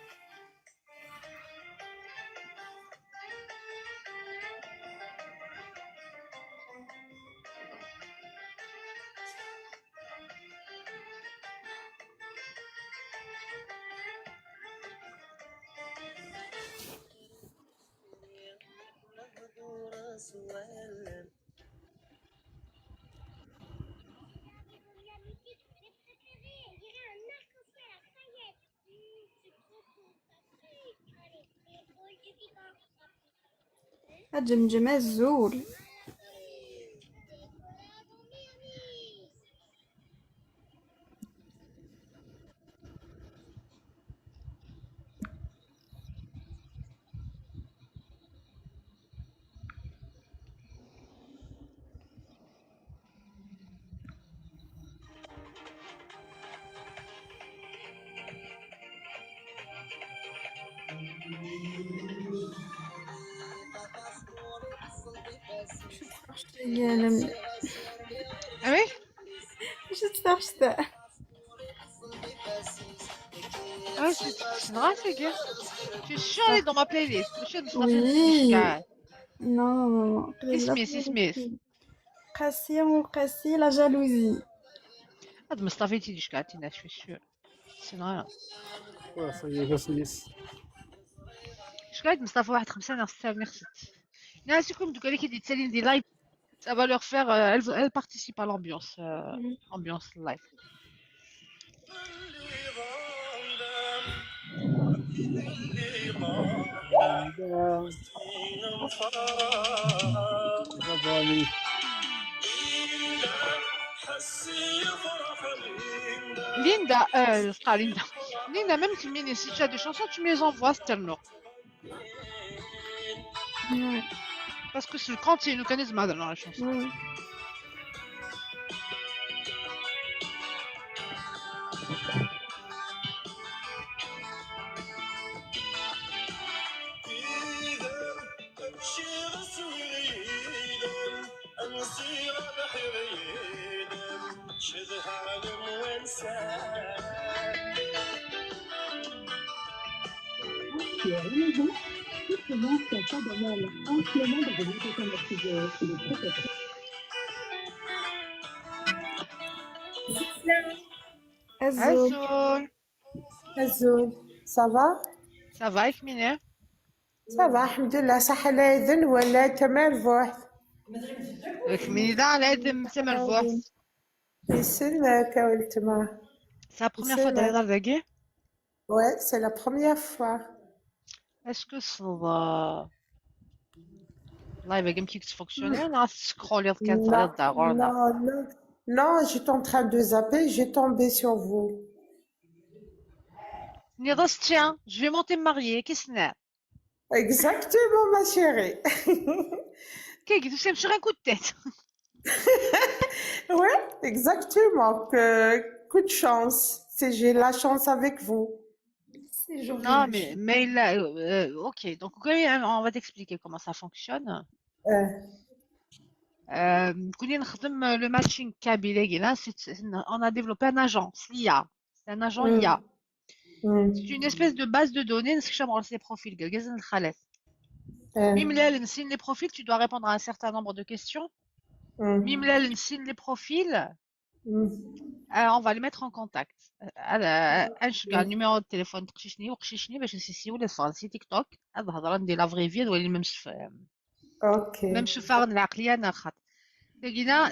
جمجمة Azul. Oui? Je cherche ça. Ah, c'est vrai, c'est gars. Je suis sûre, elle est dans ma playlist. Je suis Oui. Non, non, non, non. Smith, Smith. Qassi ou Qassi, la jalousie. هاد مصطفى تيجي شكاتينا je suis sûre. C'est vrai. صيف. شكون مصطفى واحد خمسة انا خصها ميرسي. ناسيكم دوك اللي كيدير des lives, ça va leur faire, elle participe à l'ambiance, ambiance live. Linda, Linda. Linda, même si tu as des chansons, tu me les envoies, Sterno. Ouais. Parce que c'est le continu, nous connaissons maintenant la chanson. Ouais. Azul. Azul. Ça va? Ça va, Ikmine? Ça va, الحمد لله. صح لا إذن ولا تمام فوح. Ikmine, da la إذن تمام فوح. يسلمك ولتما. C'est la première fois d'aller dans le Ouais, c'est la première fois. Est-ce que ça va? Live game qui fonctionnait, on a scrollé Non, non, non. Non, j'étais en train de zapper, j'ai tombé sur vous. Tiens, je vais monter me marier, qu'est-ce que c'est? Exactement, ma chérie. Qu'est-ce que tu sur un coup de tête? Ouais, exactement. Que, coup de chance. C'est j'ai la chance avec vous. Non, mais là, ok. Donc, on va t'expliquer comment ça fonctionne. Le matching kabyle, on a développé un agent, l'IA. C'est un agent IA. C'est une espèce de base de données, les profils. Mimlel, les profils, tu dois répondre à un certain nombre de questions. Mimlel, les profils, on va les mettre en contact. Un numéro de téléphone, باش TikTok, la vraie vie, Ok. Même chauffeur de la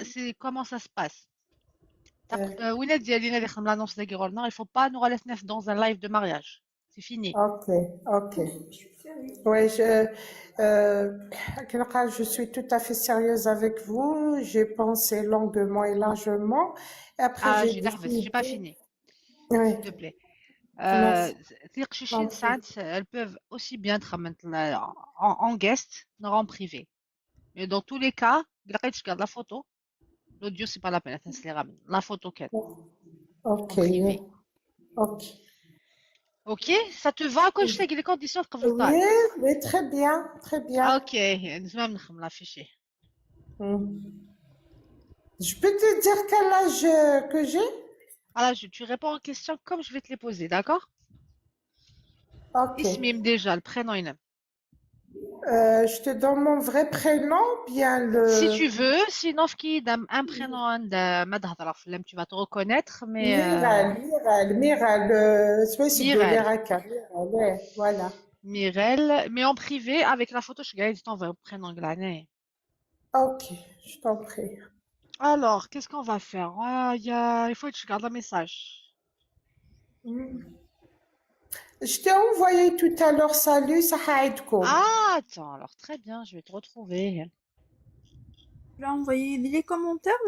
c'est comment ça se passe. Il faut pas nous relayer dans un live de mariage. C'est fini. Ok, ok. Oui, je suis tout à fait sérieuse avec vous. J'ai pensé longuement et largement. Et après, j'ai décidé... j'ai pas fini. Oui. S'il te plaît. Elles peuvent aussi bien être en guest, en privé. Mais dans tous les cas, je garde la photo. L'audio, c'est pas la peine. La photo qu'elle. Ok. Ok. Ok, ça te va quand je sais les conditions de Oui, oui, très bien, très bien. Ok, nous allons l'afficher. Je peux te dire quel âge que j'ai? Alors, tu réponds aux questions comme je vais te les poser, d'accord? Ok. Ismim déjà, le prénom il. Je te donne mon vrai prénom, bien le. Si tu veux, sinon un prénom de tu vas te reconnaître, mais. Miral, Miral, Miral, Miral, voilà. Miral, mais en privé avec la photo, je gagne ton vrai prénom glané. Ok, je t'en prie. Alors, qu'est-ce qu'on va faire? Ah, il faut que je garde un message. Je t'ai envoyé tout à l'heure, salut, Sahaïdko. Ah, attends, alors très bien, je vais te retrouver. Tu l'as envoyé les commentaires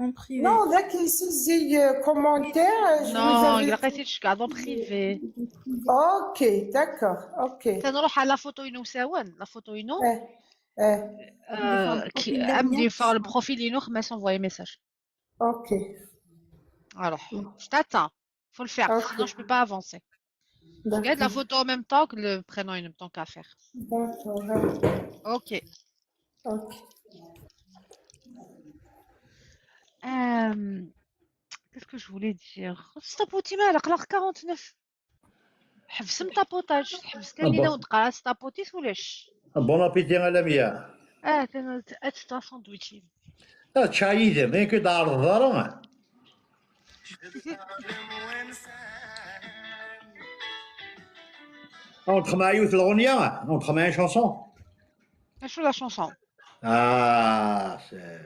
en privé? Non, là, ici, les commentaires. Je non, vous avais... il a resté, je garde en privé. Ok, d'accord, ok. Tu as la photo ino sawan, la photo ino. Le profil ino, mais envoyer message. Ok. Alors, je t'attends. Faut le faire, okay. Sinon je peux pas avancer. Je regarde la photo en même temps que le prénom en même temps qu'à faire. D'accord. Ok. Ok. Qu'est-ce que je voulais dire? Stapoti مالك راه 49. حبس tapotage, حبس كان لينا ودقة tapoter ولاش؟ Bon appétit على مية. اه ساندويتش. تشاي ما كي دار الضرر. اونتخ معايا في الغنية اونتخ معايا شونسون شو لا شونسون اه سي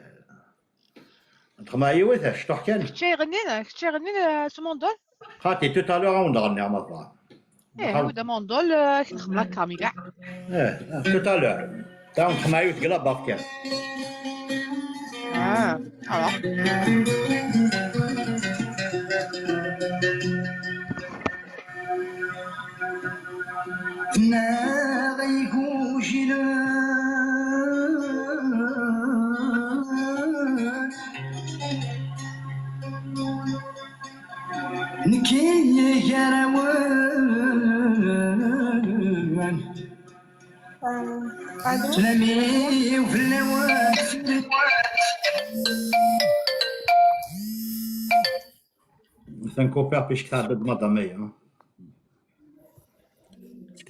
اونتخ معايا وثا شتوح كان كنت يغنينا كنت يغنينا سموندول خاطي تو تالور ونغني مطلع ايه هو موندول كنخدم لا كامي كاع ايه تو تالور تا اونتخ معايا وث باب كان اه الوغ ثنكوبير باش كتعبد مدام هي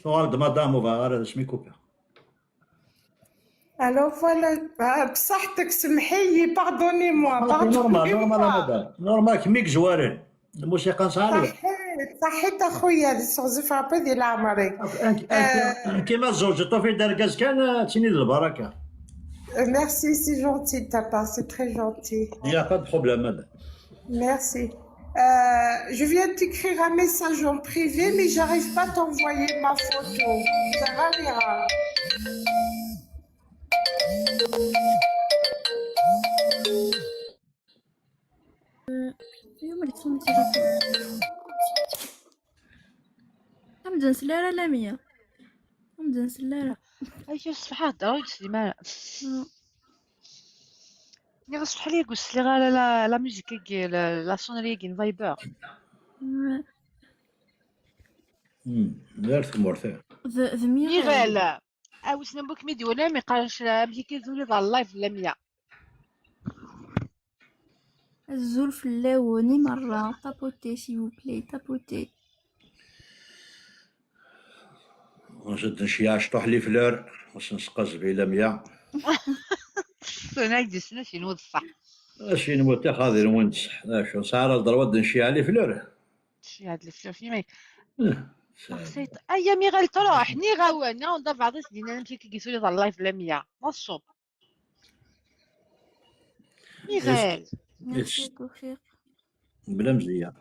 تغالد مدام وبغا سمي كوبير. Alors voilà, بصحتك سمحي pardonnez-moi normal normal madame normal كميك زوارين الموسيقى نصالي. صحيت صحيت اخويا سوزف ربي ديال عمري. كيما الزوج طوفي دار كان تيني البركه. Merci, c'est gentil de ta part, c'est très gentil. Il n'y a pas de problème, madame. Merci. Je viens de t'écrire un message en privé, mais j'arrive pas à t'envoyer ma photo. Ça va, Mira? اليوم اللي تصومتي نبدا نسلارة لا مية نبدا نسلارة. اي الصباح هضروا سليمان ني غصبح لي قلت لي غير la musique la sonnerie كي Viber. دار ثمورث ذ ميغال ميغال اوس نبوك ميدي ولا مي قالش ملي كيزولي ضال ال live لا مية. الزول في اللاوني مرة tapotez s'il vous plaît tapotez. ونزيد نشيع شطوح les fleurs باش نسقز بلا مية. سنة يدي سنة شي نوض الصح. اش نموت خاضر وين تصح شو ساعة الضروات نشيع les fleurs. شي هاد les fleurs في مي خصيت ايا ميغال تروح ني غاوانا ونضا بعض دينا نمشي كيسولي ضال ال live لا مية نصوب ميغال. ميرسي توفيق. بلا مزية.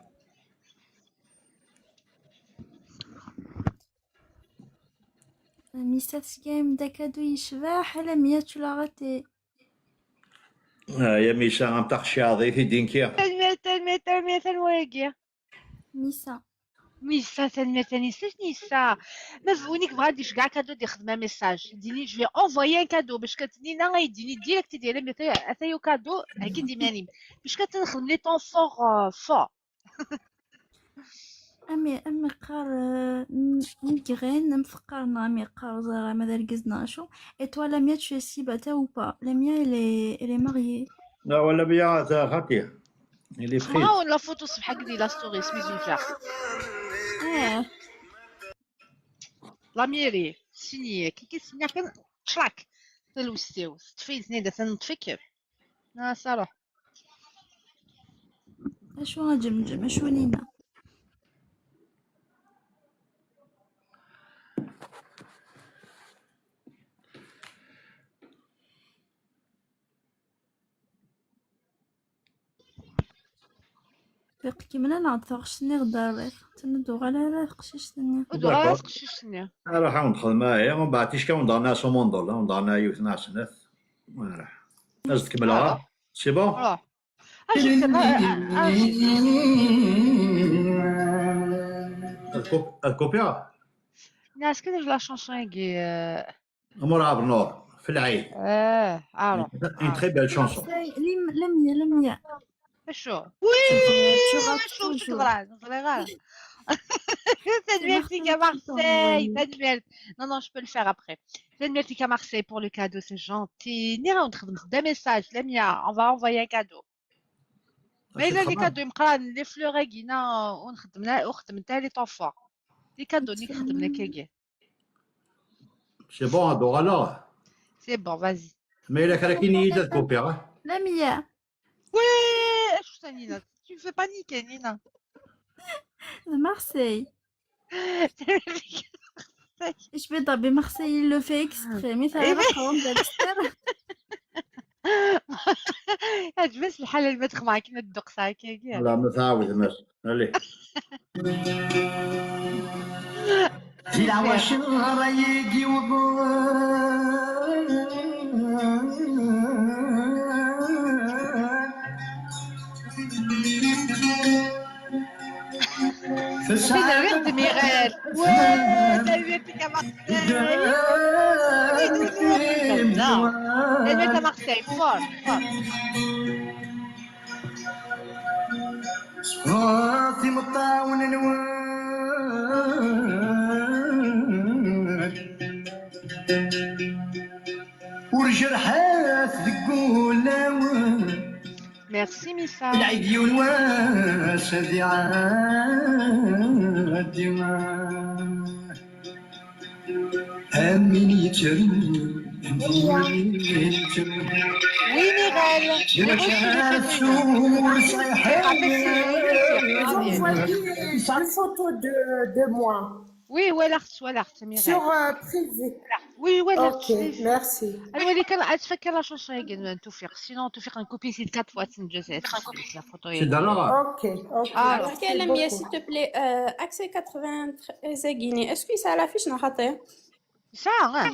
ميسا تسكايم دا cadeau يشبح على مية tu l'as raté. يا ميسا غام تخشي عضي في دينكيا. تنمية تنمية تنمية تنواكي ميسا ميسا تنمية تنسا نيسا ما فونيك بغا ديش كاع cadeau دي خدمة message ديني je vais envoyer un cadeau باش كتنينا غيديني direct ديال مي اثايو cadeau هاكي ديماني باش كتخدم les temps forts forts. امي امي قار ميغرين مفقرنا امي قار زرا ماذا ركزنا شو. Et toi Lamia tu es célibataire ou pas? Lamia elle est mariée. لا ولا بيا خاطيه اللي بخير. معاون la photo صبحك دي la story سميتو جا اه la mairie سيني كي كيسيني كان تشراك تلوستيو تفي زنيدة تنطفي اه صراحة. اشو غنجمجم اشو نينا فيق كيما نعطي غشني غدار تندو غالا لا قششتني. ودو قششتني. راح ندخل معايا ومن بعد تيش كون دارنا سوموندول ودارنا يوث ناس راح لازم تكملها c'est bon. روح اجي الكوبيا ناس كده la chanson كي امور عبر نور في العيد. اه عارف une très belle chanson. لميا لميا شو oui شو شو غرا Merci à Marseille. Non, non, je peux le faire après. Merci à Marseille pour le cadeau, c'est gentil. Nira, on te des messages, Lamia, on va envoyer un cadeau. Mais là, les cadeaux, les fleurs, on خدمنا les temps forts. Les cadeaux, ni خدمنا كيكي. C'est bon, alors. C'est bon, vas-y. Mais la كاين يد كوبيرا. Lamia. Oui, شو Nina, tu me fais paniquer, Nina. Marseille. Je vais taper Marseille, il le fait exprès. Mais ça va عجبني الحالة اللي ما معاك ندق ساعة كي لا ما تعاود ماشي allez. فينا غير دميغال واه تربيتك يا مارسيل. لا مارسيل فور فور. صفاتي مطاون الواد والجرحات ذقولاوان. Merci Missa. العيد والواس ذي عادي امين يترون. Oui Mireille. J'ai reçu J'ai une photo de moi. Oui, voilà, voilà, Mireille. Sur privé. Oui, voilà. Ok, merci. Alors, اللي كان اتفكر la chanson يا توفيق sinon توفيق نكوبي سي 4 fois تنجز la photo. C'est d'alors. Ok, ok. Ah, Lamia, s'il te plaît, accès 93 Guinée. Est-ce que ça à l'affiche non raté? Ça, hein.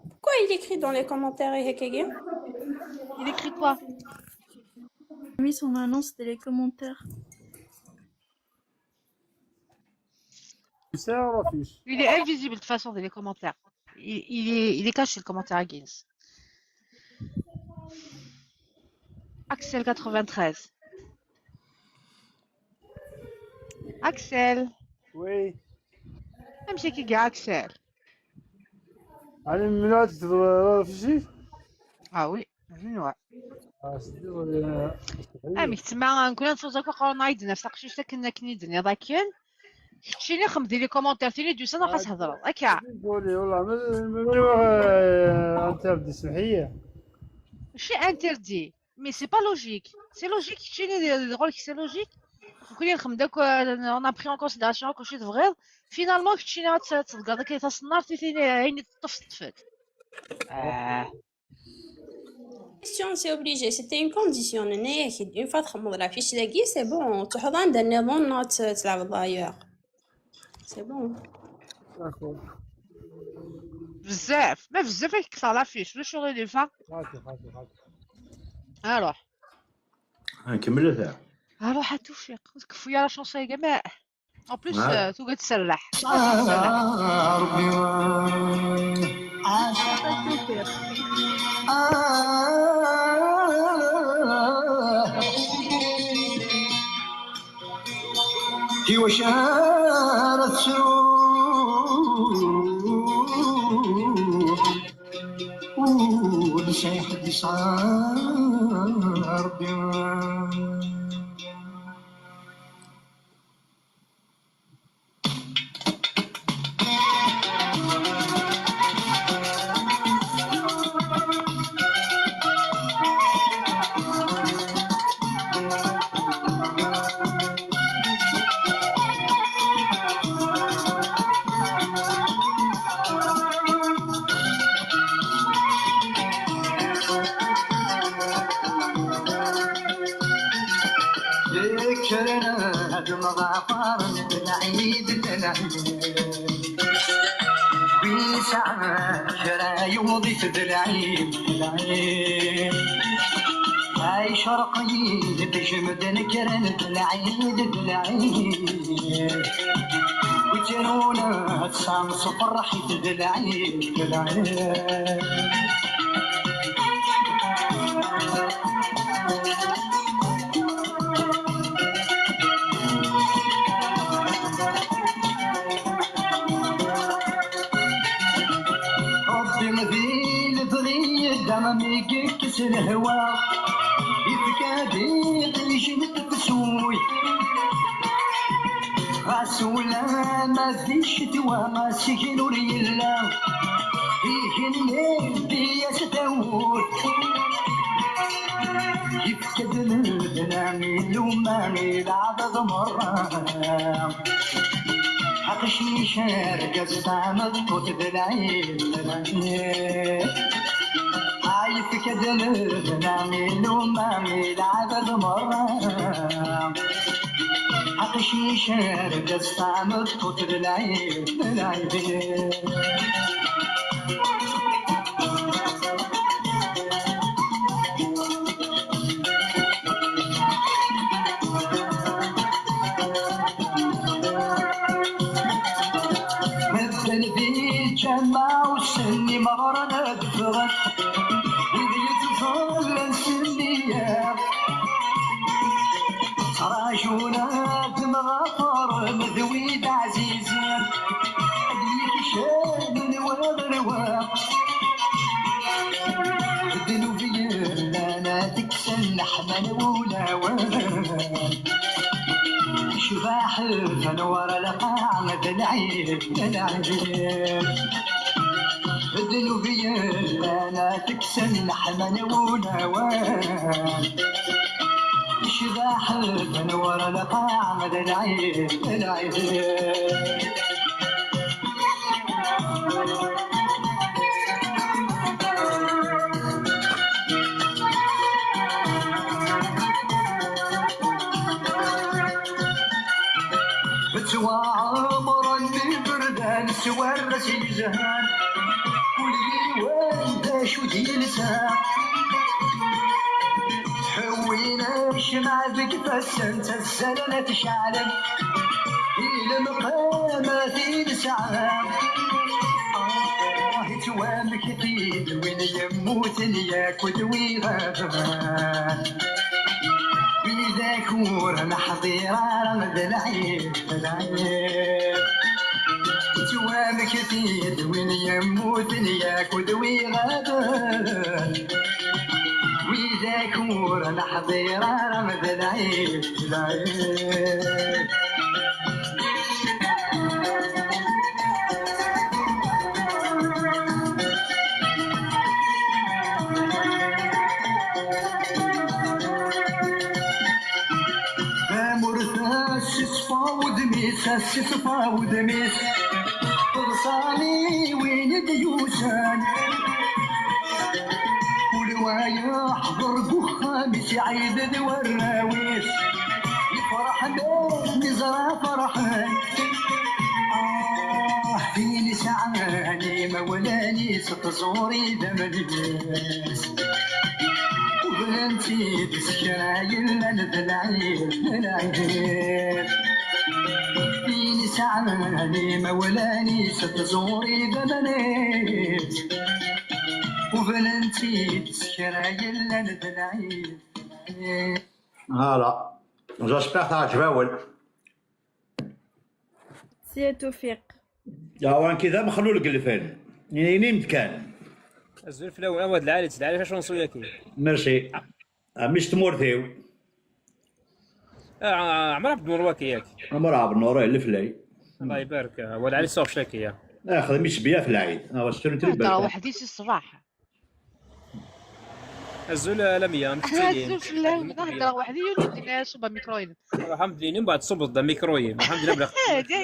Pourquoi il écrit dans les commentaires et Il écrit quoi? Mis son annonce dans les commentaires. C'est l'affiche. Il est invisible de toute façon dans les commentaires. Il est caché le commentaire à Guinness. Axel 93. Axel. Oui. امشي كي Axel. Allez, من l'affiche. Ah oui. Ouais. Ah, c'est désolé. امي تما نكون نفوز قرنا عيدنا في تقشيش كنا كنيدني ذاكين شتيني خمدي لي كومونتير تيني دو سنة خاص هضر هكا. Désolé والله ما انت سمحيه. ماشي interdit mais c'est pas logique. C'est logique شتيني رول c'est logique. كل نخمدك on a pris en considération كلشي تفغيض finalement شتيني تلقى داك تصنار تيني عيني طفت طفت. Question, c'est obligé, c'était une condition. Une fois que la fiche de c'est bon. Tu as un bon تلعب ailleurs. C'est bon. D'accord. بزاف ما بزاف يكسر la fiche واش شغل لي فا. خاطي خاطي خاطي. اروح نكمل لها. اروح توفيق كفويا la chanson يا جماعة. En plus توقع تسرح. كي وشارت سروح ونسيح بصار بما هاي شرقي تجمد نكرن العيد العيد وترونا تصام فرحي العيد العيد. يكسر الهوى يفكادي يجنب تسوي غاس ولا ما في الشتوى ما سجن وريلا يجنب بيا ستور يفكد البنامي لومامي العدد مرة عقشي شارق الصامت وتدلعي عايف كدل نعمل وما العبد مرة عقشي شارق الصامت وتدلعي مبدل ذي الجمع والسني مغرنا دفغت إذ يتظل سنية تراجونا دمغفر مذويد عزيز أديك شاب وغرواق ذنوبي أنا تكسل حمل ولا وان شباح فنور القاع بالعيب بالعيب ذنوبي أنا تكسل حمل ولا وان شباح فنور القاع بالعيب بالعيب. سوى عمر اللي بردان سوى الراس يزهان واللي وين شو ديلسا حوينا شمع ذيك بس انت الزلمة تشعلن إلى مقامة ساعة آه توامك كثير وين يموت ياكل ويغاب إذا كور نحضير رمد العيب العيب توام كثير وين يموت ياكل ويغاب وإذا كور نحضير رمد العيب العيب. ودميس الصفا ودميس غصاني وين ديوسان والوايا حضر بخامس عيد والراويس يفرح بيت نزرع فرحان آه فيني سعاني مولاني ستزوري دمنيس وبنتي تسكرايل العيب العيب فيني سعاني مولاني ستزوري دمنيس وبنتي تسكرايل العيب. Voilà, j'espère تعجباول. سي توفيق. يا وان كذا مخلول القلفين ينين كان الزول في الاول واد العالي العالي فاش نصويا كي. ميرسي مش تمورثيو. عمر عبد النور واكي ياك. عمر عبد النور اللي فلاي. الله يبارك واد العالي صوف شاكي. خدمت بيا في العيد واش ترى وحدي سي الصباح. الزول لمية الزول في الله نهضر وحدي وليدي صوبا ميكروين. الحمد لله من بعد صبت ميكروين الحمد لله بلا.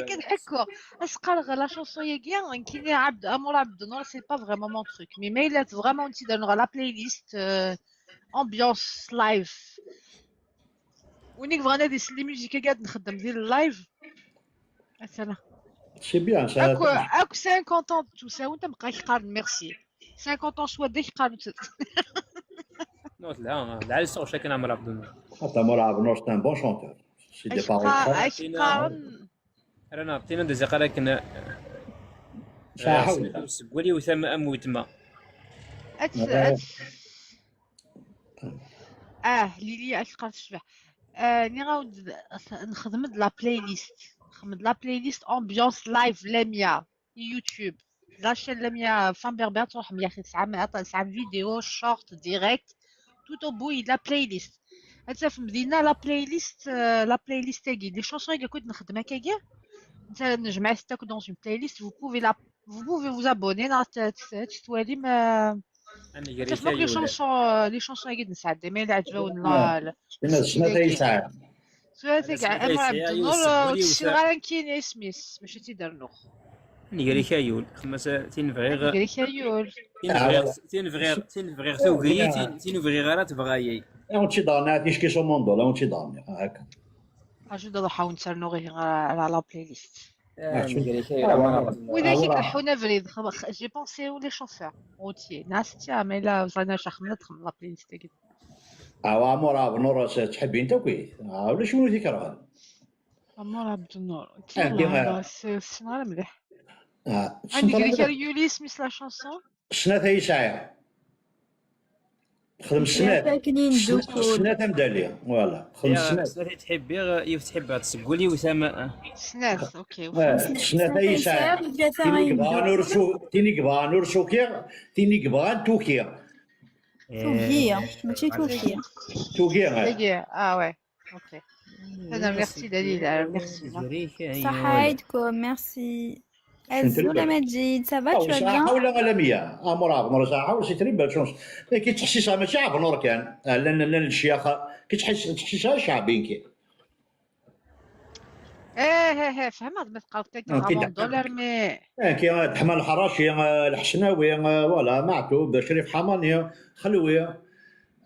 كنحكوا اسقر لا شونسون يا كي عبد امور عبد النور c'est pas vraiment mon truc mais ما الا vraiment انت دار la playlist ambiance live ونيك فغانا دي les musiques قاعد نخدم ديال ال live مثلا c'est bien ça. اكو اكو 50 ans tout ça وانت مبقاش قارن ميرسي 50 ans سوا ديك قارن. نوت لا العالي صوت شاكن عمر عبد النور. حتى عمر عبد النور c'est un bon chanteur c'est des paroles. اش قارن رانا عطينا دي زقاره كنا سقولي وثم ام وتما. ليلي اش قارن تشبح ني غاود نخدم la playlist نخدم la playlist ambiance live لاميا يوتيوب la chaîne لاميا femme berbère تروح يا اخي 9 vidéos short direct tout au bout la playlist هاد في مدينه la playlist la playlist تاعي les chansons اللي كنت نخدم هكاكا انت نجمع ستاك dans une playlist vous pouvez vous abonner توالي ما تسمع les chansons les chansons اللي نسعد mais اللي عجبوني شنو تيسعى ثلاثة كاع أمر عبد النور تسير كاين اسميس ماشي تيدرنوخ نيغري كايول خمسة تنفغيغ نيغري كايول تنفغيغ تنفغيغ توغي تنفغيغ راه تبغايي اون تي دارنا عرفتي كي سو موندولا اون تي دارنا هكا اجو دابا حاول نترنو غير على لا بلاي ليست وإذا كي كحونا فريد جي بونسي و لي شوفور روتيي ناس تيا مي لا زعما شخمنا تخم لا بلاي ليست اه مورا نور تحبي انت كوي ولا شنو ذكرها مورا عبد النور سي مليح عندي غير يوليس ميس لا شانسون السنة هي ساعة خدم السنات السنات مدالية فوالا خدم السنات السنات تحبي يف تحب تسقولي وسام سنات اوكي السنات هي ساعة تيني كبغا نورسوكي تيني كبغا توكي توكيا ماشي توكيا توكيا اه وي اوكي انا ميرسي دليل ميرسي صح عيدكم ميرسي Azul Majid, ça va, tu vas bien؟ ولا غلامية أمور نور ساعة سي تري بال شونس كي تحسسها ماشي عارف نور كان لان لان الشياخة كي تحس تحسسها شعبين كي ايه ايه ايه فهمت ما تبقاو تاكل دولار مي كي دحمان الحراشي الحسناوي فوالا معتوب شريف حماني خلوي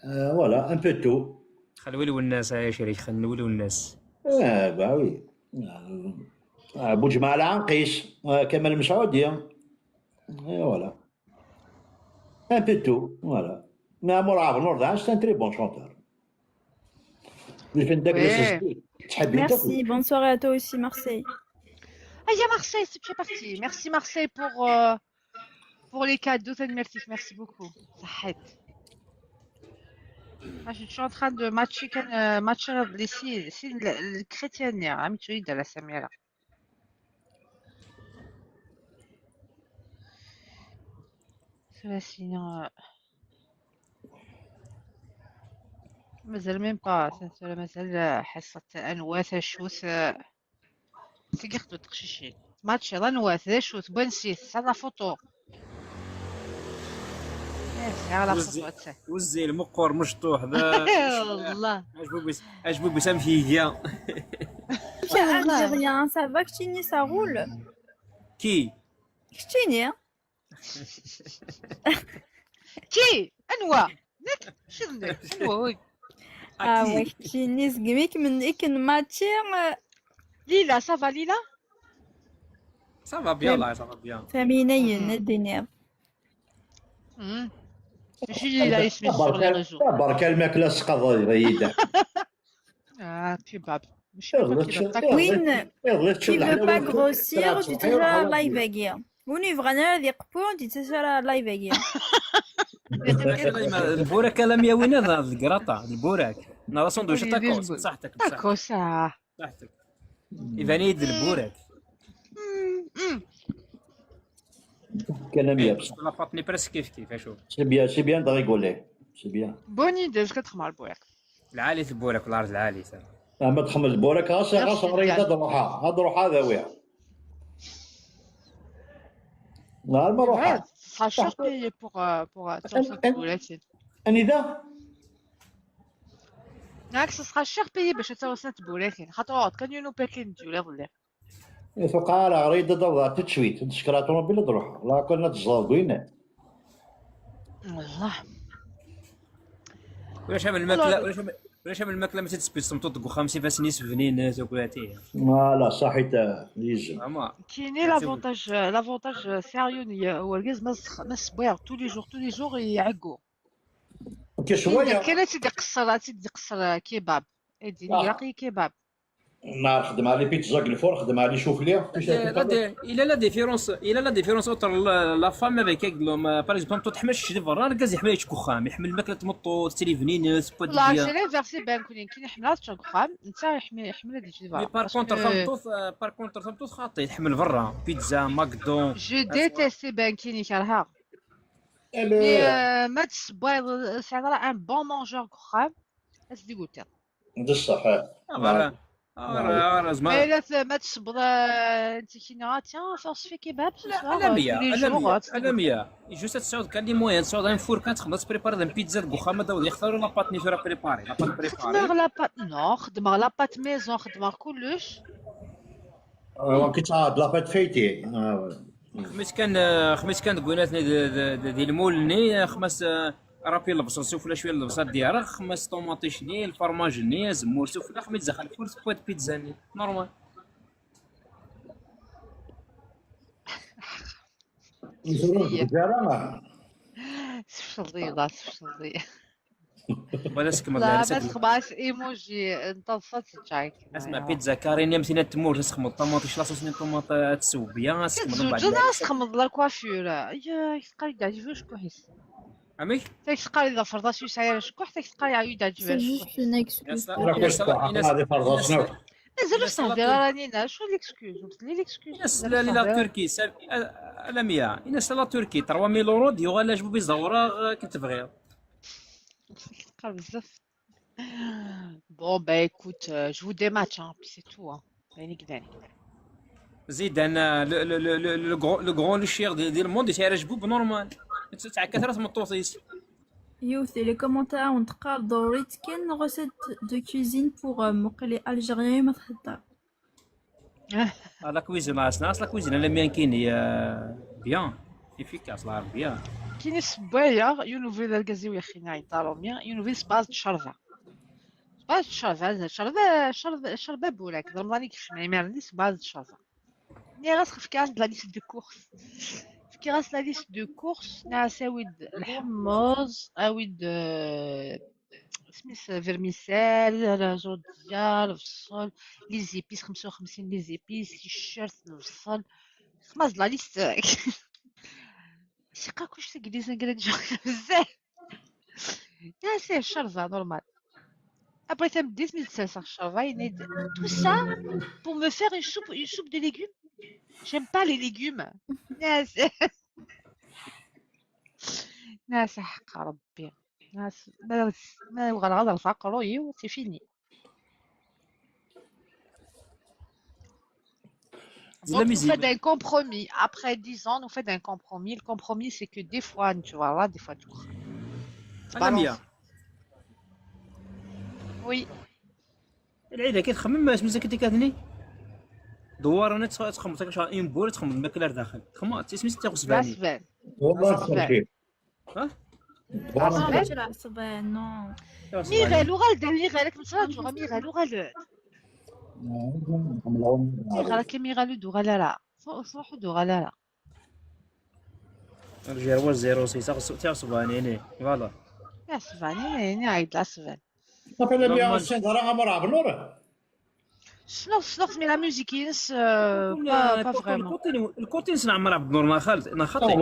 فوالا ان بو تو خلوي الناس يا شريك خلوي الناس اه با وي بوجمع العنقيس كمال المسعودي فوالا ان بو تو فوالا ما مور نور سي ان تري بون شونتور Merci, bonne soirée à toi aussi, Marseille. Ah, il y a Marseille, c'est parti. Merci Marseille pour les cadeaux. Merci, merci beaucoup. Ça aide. Ah, je suis en train de matcher, matcher les si le chrétien, hein, tu de la Samira. Cela sinon. مازال ميم با مازال حصة أنواث شوث تيقدو تقشيشي ماتش يلا نواث شوث بنسيت سا فوتو على فوتو وزي المقور مشطوح ذا والله عجبو بسام فيا Algérien, ça va Ktini, ça roule. كي Ktini, كي أنوا نك شنو أنوا وي Ah ouais, Ktini, زقميك من إكن ماتشير ليلى ça va ليلى ça va bien الله ça va bien فامينيا الدنيا ماشي ليلى اسمي sur les réseaux بركة الماكلة السقاضة غيدا اه كيباب ماشي وين qui veut pas grossir tu تسرى لايف اكيا وين يبغى ذي قبو تسرى لايف اكيا البوراك لم يوين هذا القراطة البوراك نرى سندويش تاكوس بصحتك تاكوس بصحتك يبان البوراك كلام يابس لا فاطني بريسك كيف كيف اشوف سي بيان سي بيان دغيغولي سي بيان بون ايدي كتخمر البوراك العالي في البوراك والعرض العالي ما تخمر البوراك غاس غاس ريض روحها هاد روحها ذاويها نهار ما روحها Ça cher payé pour اني ذا ناك ça sera cher payé باش توصل بولاتين خاطر كان يونو باكين ديولا ولا توقع راه غير دور تتشويت تشكرا طوموبيل تروح لا كنا تزاد وين والله ولا شامل الماكلة ولا شامل الماكلة ما تسبيس تمطط 50 فاسني سفنين تاكلاتي فوالا صحيت يجي كاينين لافونتاج لافونتاج سيريو هو الكاز ما سبوير tous les jours tous les jours يعقو كي شوية كاين تيدي قصر تيدي قصر كيباب يدي يلاقي كيباب ما خدم على بيتزا الفور خدم على شوف لي الى لا ديفيرونس الى لا ديفيرونس اوتر لا فام افيك لوم باغ اكزومبل تحملش دي برا الكاز يحمل يتكوخام يحمل الماكلة تمطو تليفنين سبوت لا سي لانفيرس بان كونين كي يحمل تكوخام انت يحمل يحمل دي برا بار كونتر تمطوط بار كونتر تمطوط خاطي يحمل برا بيتزا ماكدو جو ديتيست بان كيني كرها مي ما تسبويض سي ان بون مونجور كوخام اس ديغوتي بصح برا راه زعما Mais là, ما تصبر انت كي tiens, ça se fait kebab ce soir. لا مية tous les لا jours. مية لا مية juste تسعود كان les moyens تسعود un four كان تخدم تبريباري une pizza كوخا داود يختاروا la pâte نيتورا préparée la pâte préparée خدمة la pâte non خدمة la pâte maison خدمة كلش. كي تعاد la pâte feuilletée. خميس كان قولاتني ديال المولني خمس râper البصل سفلى شوية البصل ديالها خمس طوماطيشني الفرماج ني زمور سفلى خميس دخل four بوات بيتزا ني normal. سفشل سفشل ولا سكمل لا ما تخباش ايموجي انت جايك. اسمع بيتزا كارينيا مثلا تمور تسخمط طوماطيش la sauce ني طوماط تسوبيا تسخمط من بعد تزوج تخمض la coiffure يا تقال يعجبو شكوحيس عميك تقال اذا فرضا شي ساير شكوح تقال يعيد C'est juste une excuse. مازال تهضر راني شو l'excuse لي l'excuse لا la Turquie لا ميا الناس la Turquie 3000 اورو ديوغا جبو بيزورا كنت بغير بزاف. Bon, bah écoute, je vous dématch, hein, puis c'est tout. Hein. زيد انا le grand le cher ديال ال monde يتعرج بوب normal تاع كثرة من الطوطيس. يوثي les commentaires on تقال ضروري كاين recette de cuisine pour مقلي algérien ما تحضر. la cuisine ناس la cuisine انا ميان كاين هي bien efficace العربية. كاين سبايا يونوفي الكازيو يا خي نعيط روميا يونوفي سباز شرفه سباز شرفه شرفه شرفه شربه بولاك رمضاني كيف ما سباز شرفه ني غاس خف كاع la liste de courses كي غاس la liste de courses ناس اويد الحمص اويد سميت vermicelle زوديا البصل les épices 55 les épices الشرت البصل خماس la liste سيقا كلشي تاك les ingrédients بزاف يا c'est الشرفة normal. Après ça me dit ça tout ça pour me faire une soupe de légumes. J'aime pas les légumes. ناس ناس حق ربي ناس ما غادي الفقر c'est fini. Donc, nous fait un compromis. Après 10 ans, nous fait un compromis. Le compromis, c'est que des fois, tu vois là, des fois, tu crois. C'est oui. العيلة كي تخمم سميتها كنتي كاتني دوار انا تخمم تاك une boule تخمم الماكلة داخل تخمم سميتها تاخذ سباني والله تخرجي ها العصبان non ميغال وغال ميغال كنت ميغال وغال ميغال كي ميغال دو غالا لا صروحو دو غالا لا رجع هو zéro six تاع صباني ني voilà يا صباني ني عيط العصبان صافي لا بيا السند راه عمر عبد النور شنو شنو mais la musique ينس pas vraiment ال côté نس عمر عبد النور ما خالد انا خاطي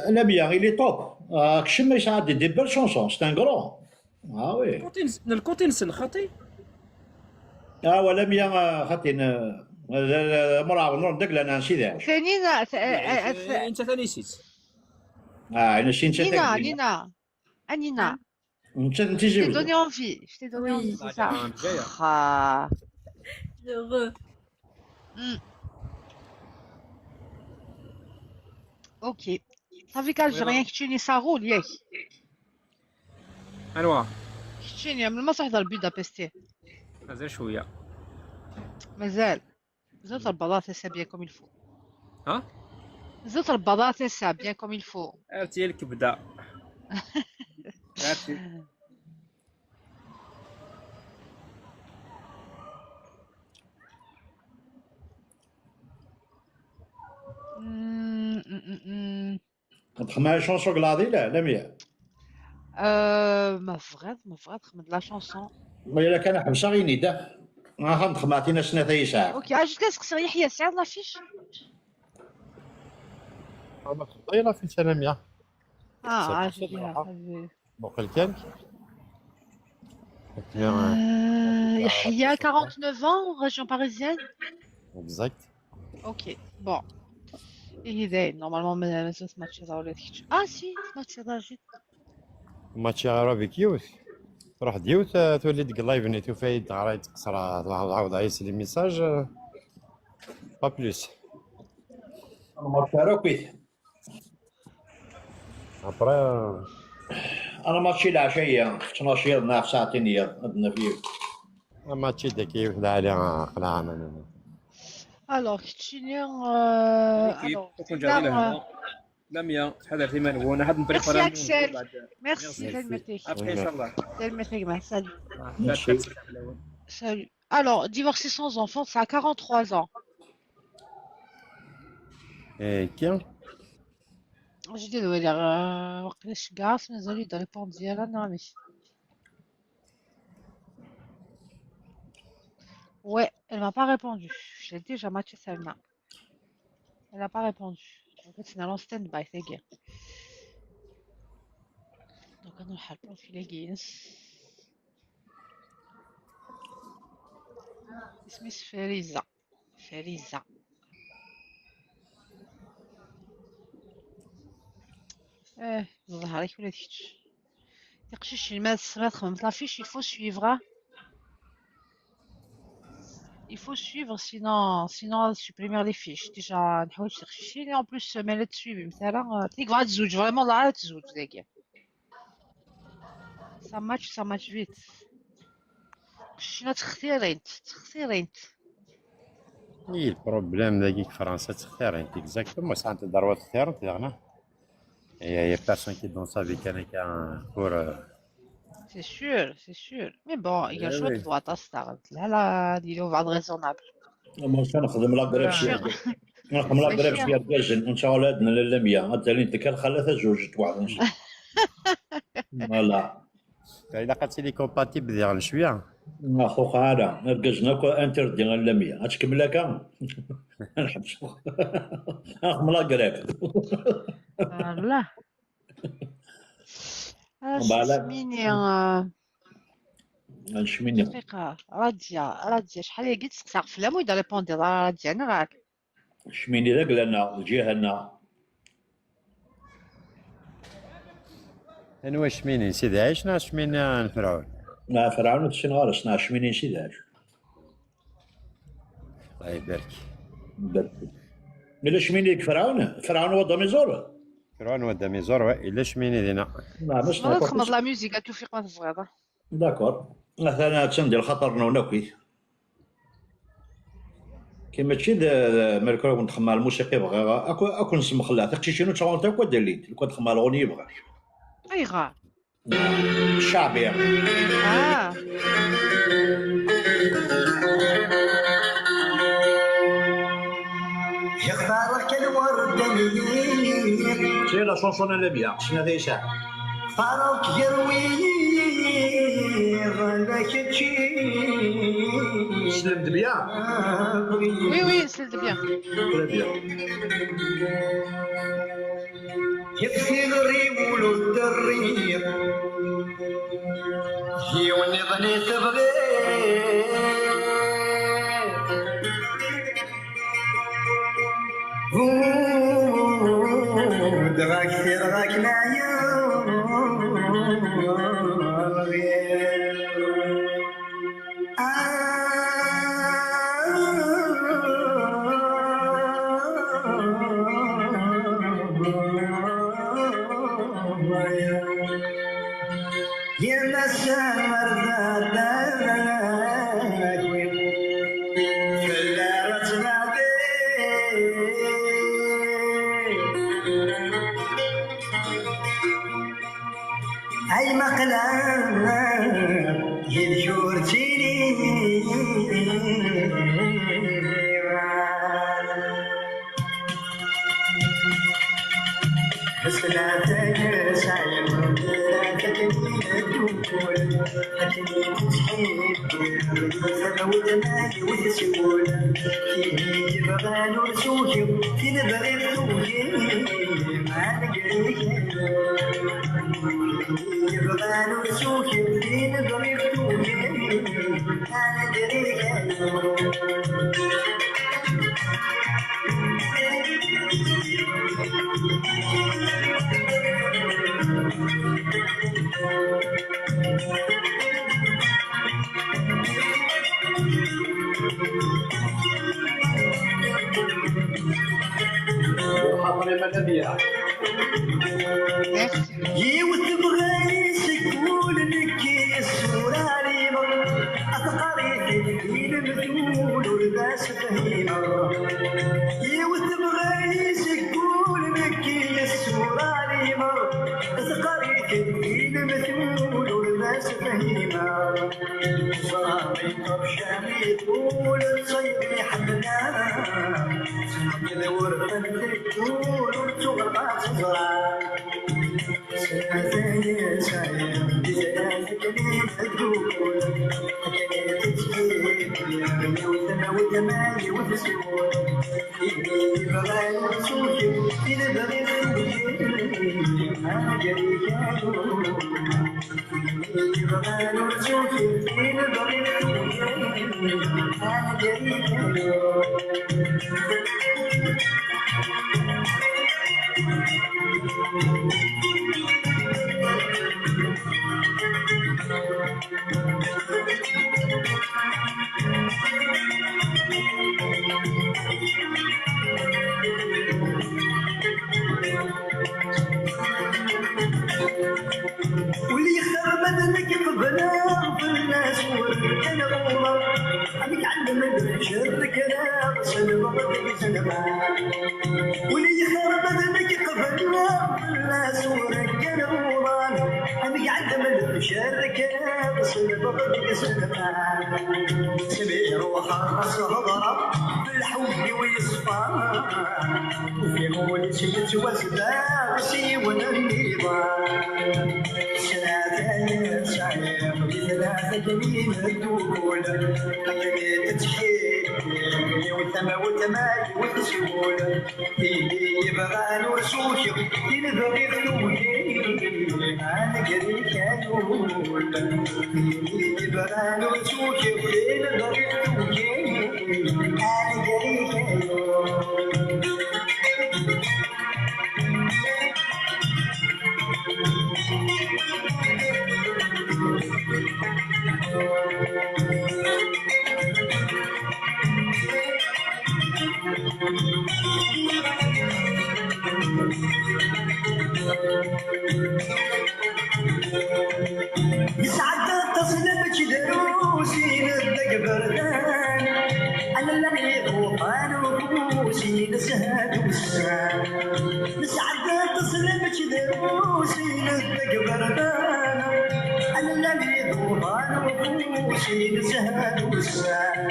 لا بيا il est top كشم ما يسعد des belles chansons c'est un grand ah oui ال côté نسن خاطي ولا ميا خاطي عمر عبد النور داك لا نسيت ثاني انت ثاني نسيت انا شي انت نينا نينا انينا انت Je t'ai donné envie, je t'ai donné envie, c'est ça. Ah. Heureux. Ok. Ça fait qu'Algérien qui ça roule, ياك. انوا كتشيني من ما تحضر بودابست. مازال شوية. مازال. مازال تربضات ça bien comme il faut. ها؟ مازال تربضات ça bien comme il faut. عرفتي الكبده. عرفتي. تخمم chanson كلاضي لا لا ميا ما فغاد ما فغاد خمد la chanson ما الا كان حبسه غيني دا ما خمد عطينا سنة ثاني ساعة. OK علاش كتسقسي يحيى سعد l'affiche ما خضي l'affiche انا ميا اه وقال كان يحيى 49 ans région parisienne. Exact. Ok, bon. إيه داين normalement مازال سمعتش هضر ولا ديك. اه si سمعت هضر جيت ماتش عربي كيوس تروح ديوت تولي ديك ال live ني توفي تغرا تقصر تعاود عيس les messages pas plus. انا ماتش après انا ماتشي العشيه 12 نعرف ساعتين هي عندنا فيه. ماتشي داك وحده عليها قلعه انا. Alors, كتشيني l'équipe كون جاري لهنا لميا تحضر في مالو انا حد Merci نبريباري Axel. Merci, salut après ان شاء الله. Salut, salut. ماشي. Salut. Alors, divorcé sans enfant, ça a 43 ans. ايه كي J'ai dit, ouais, وقتاش كاع مازال يدير répondre ديالها نعمي. Ouais, elle m'a pas répondu. Je l'ai déjà matché Salma. Elle n'a pas répondu. En fait, c'est en stand-by, c'est bien. Donc, on a le profil Guinness. اسمي فريزة فريزة. اه ظهرك ولا تكتش تقشيش ما ما تخمم l'affiche, il faut suivre, il faut suivre, sinon supprimer les fiches déjà نحاول تقشيشي en plus ما لا تسويفي مثلا تليك بغا تزوج vraiment لا تزوج داك ça match, ça match vite. قشينا تختيرينت تختيرينت. اي ال problème داكيك فرنسا تختار انت exactement ساعة الضروة تختار انت داغنا y a personne qui danse avec انا كان pour. C'est sûr, c'est sûr. Mais bon, il y a le choix de droite à Star. Là, là, il va raisonnable. ماشي نخدم la grève شي نخدم la grève شي رجال ان شاء الله عندنا للمية انت كان خلاتها زوج واحد ان شاء الله. الا قالت لي compatible ديال شويه. اخو هذا ركزنا كو interdit للمية تكمل هكا نحبس نخدم la grève. Voilà. voilà. سميني نشميني دقيقة راضية راضية شحال هي قلت سقسا فلام ويدا répondre راضية انا راك شميني ذاك لنا الجهة لنا. انا شميني سيدي عايش نا شميني فرعون. نا فرعون تسين غارس نا شميني سيدي عايش. الله يبارك. بارك. إلا شميني فرعون فرعون ودا ميزور. فرعون ودا ميزور إلا شميني دينا. لا مش ما تخمض la musique توفيق ما صغيرة. d'accord مثلا تندير الخطر نوناكي كيما تشي مالك كنت تخمم الموسيقى بغا اكو نسمخ لها تقشي شنو تشغل تا كوا دير لو كنت تخمم الغني بغا ايغا الشعبي. اه يختارك الورد c'est la chanson la bien شنو هذا يساع اختارك يروي لك تشي سلمت bien. Oui oui سلمت bien. Très bien. يكفي الريول والدرير يوني ظني تبغي دراك دراك معايا يا مسامر اي مقلب يذكرتيني سلاتك سايم Thank you. لميا. يوتبغي سكول لك الصورة علينا أثقري في المثول والناس فهيمة يوتبغي سكول لك الصورة علينا أثقري في المثول والناس فهيمة صرامي طرشاني طول تصيري حدنا ورفن الدول وتغرق تزرع واللي يخرب ذلك قبنا في الناس والكن غمر عليك علم الفجر كلا سلمى سلمى واللي يخرب ذلك قبنا في الناس والكن غمر عليك علم الفجر كلا سلمى سلمى سمي روحه هضره بالحب ويصفى وفي مولد يتوزع سيون النظام يسعد تصلب دروسي ندق بردان على اللي وطان وفوسي نسهد وسان نسعد تصلب دروسي ندق بردان على اللي وطان وفوسي نسهد وسان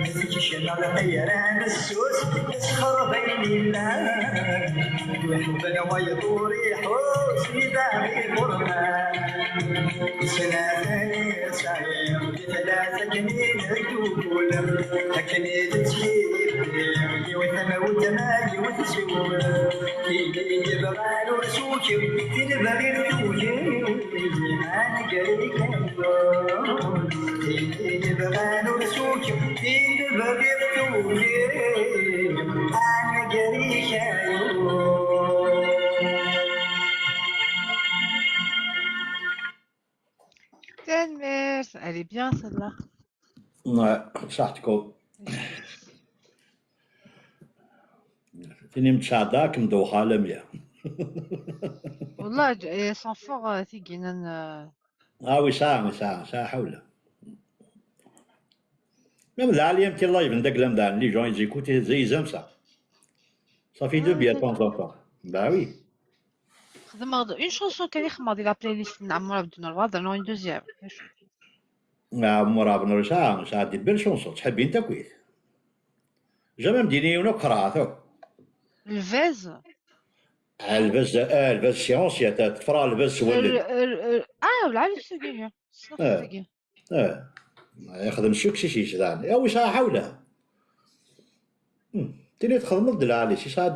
تكشن على طيران السوس يسخر بين الله ويحبنا ويدور يحوس يداغي فرمان سنتين سعير ثلاثة جنين الدول لكن تسحيب وثما وتماجي وتسول اللي يبغى ورسوك تنبغي التوجي ما نقري اللي يبغى ورسوك تنبغي التوجي ما نقري. Elle est bien celle-là. Ouais, صحتكم. فيني متشعداك مدوخة لميا. والله ils sont forts تيجينا. اه وي ساعة ساعة ساعة حولة. Même là, il y a un petit live, les gens ils écoutent, ils aiment ça. Ça fait du bien de temps en temps. Bah oui. Une chanson كان يخمر la playlist نعمرها بدون الوضع non une deuxième. عمرها بن ساعة ساعة des belles chansons تحبي انت كويس. jamais مديني ونقرا الفاز. الفاز الفاز c'est ancien تفرا الفاز ولد. والعالم السوقية. يخدم succès شي شدان او ساعة حولها. تيني تخدم ضد العالي سي ساعة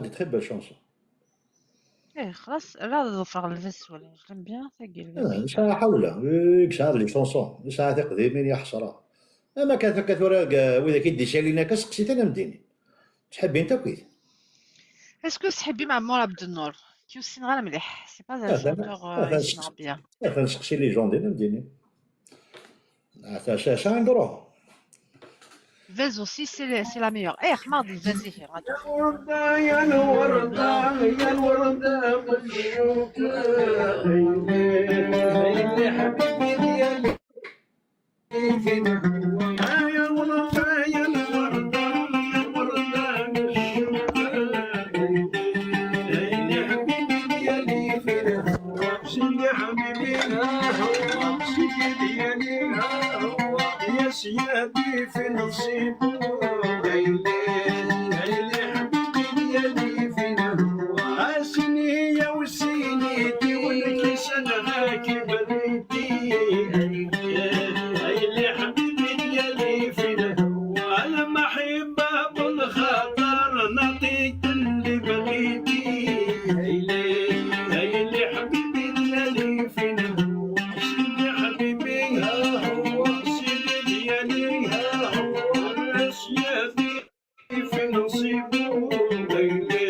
des très belles chansons. ايه خلاص لا ظفر الفاس ولا j'aime bien ثقيل. ساعة حولها ساعة les chansons ساعة قديمين يا حسرة. اما كانت كثورة وإذا كي ديسالينا كسقسيت انا مديني تحبي انت كويس. est-ce que تحبي مع عمور عبد النور كيوسين غير مليح c'est pas un chanteur يسمع bien. نسقسي les gens دينا مديني. c'est un grand. الفاز aussi c'est la meilleure. ايه خماض الفاز هي الوردة يا الوردة يا الوردة بالشوكة هيلي حبيبي ديالي فين هو يا الوردة يا الوردة يا الوردة بالشوكة هيلي حبيبي ديالي فين هو سيدي حبيبي ها هو سيدي ديالي ها هو يا سيادي في نصيبه هيلي هيلي حبيبي ديالي فين هو عسني يا وسينيتي والكيس انا غاكي بريتي هيلي حبيبي ديالي فين هو انا ما حب ابو الخطر نعطيك اللي بغيتي هيلي هيلي حبيبي ديالي فين هو سيدي حبيبي ها هو سيدي ديالي ها هو سيادي في نصيبه هيلي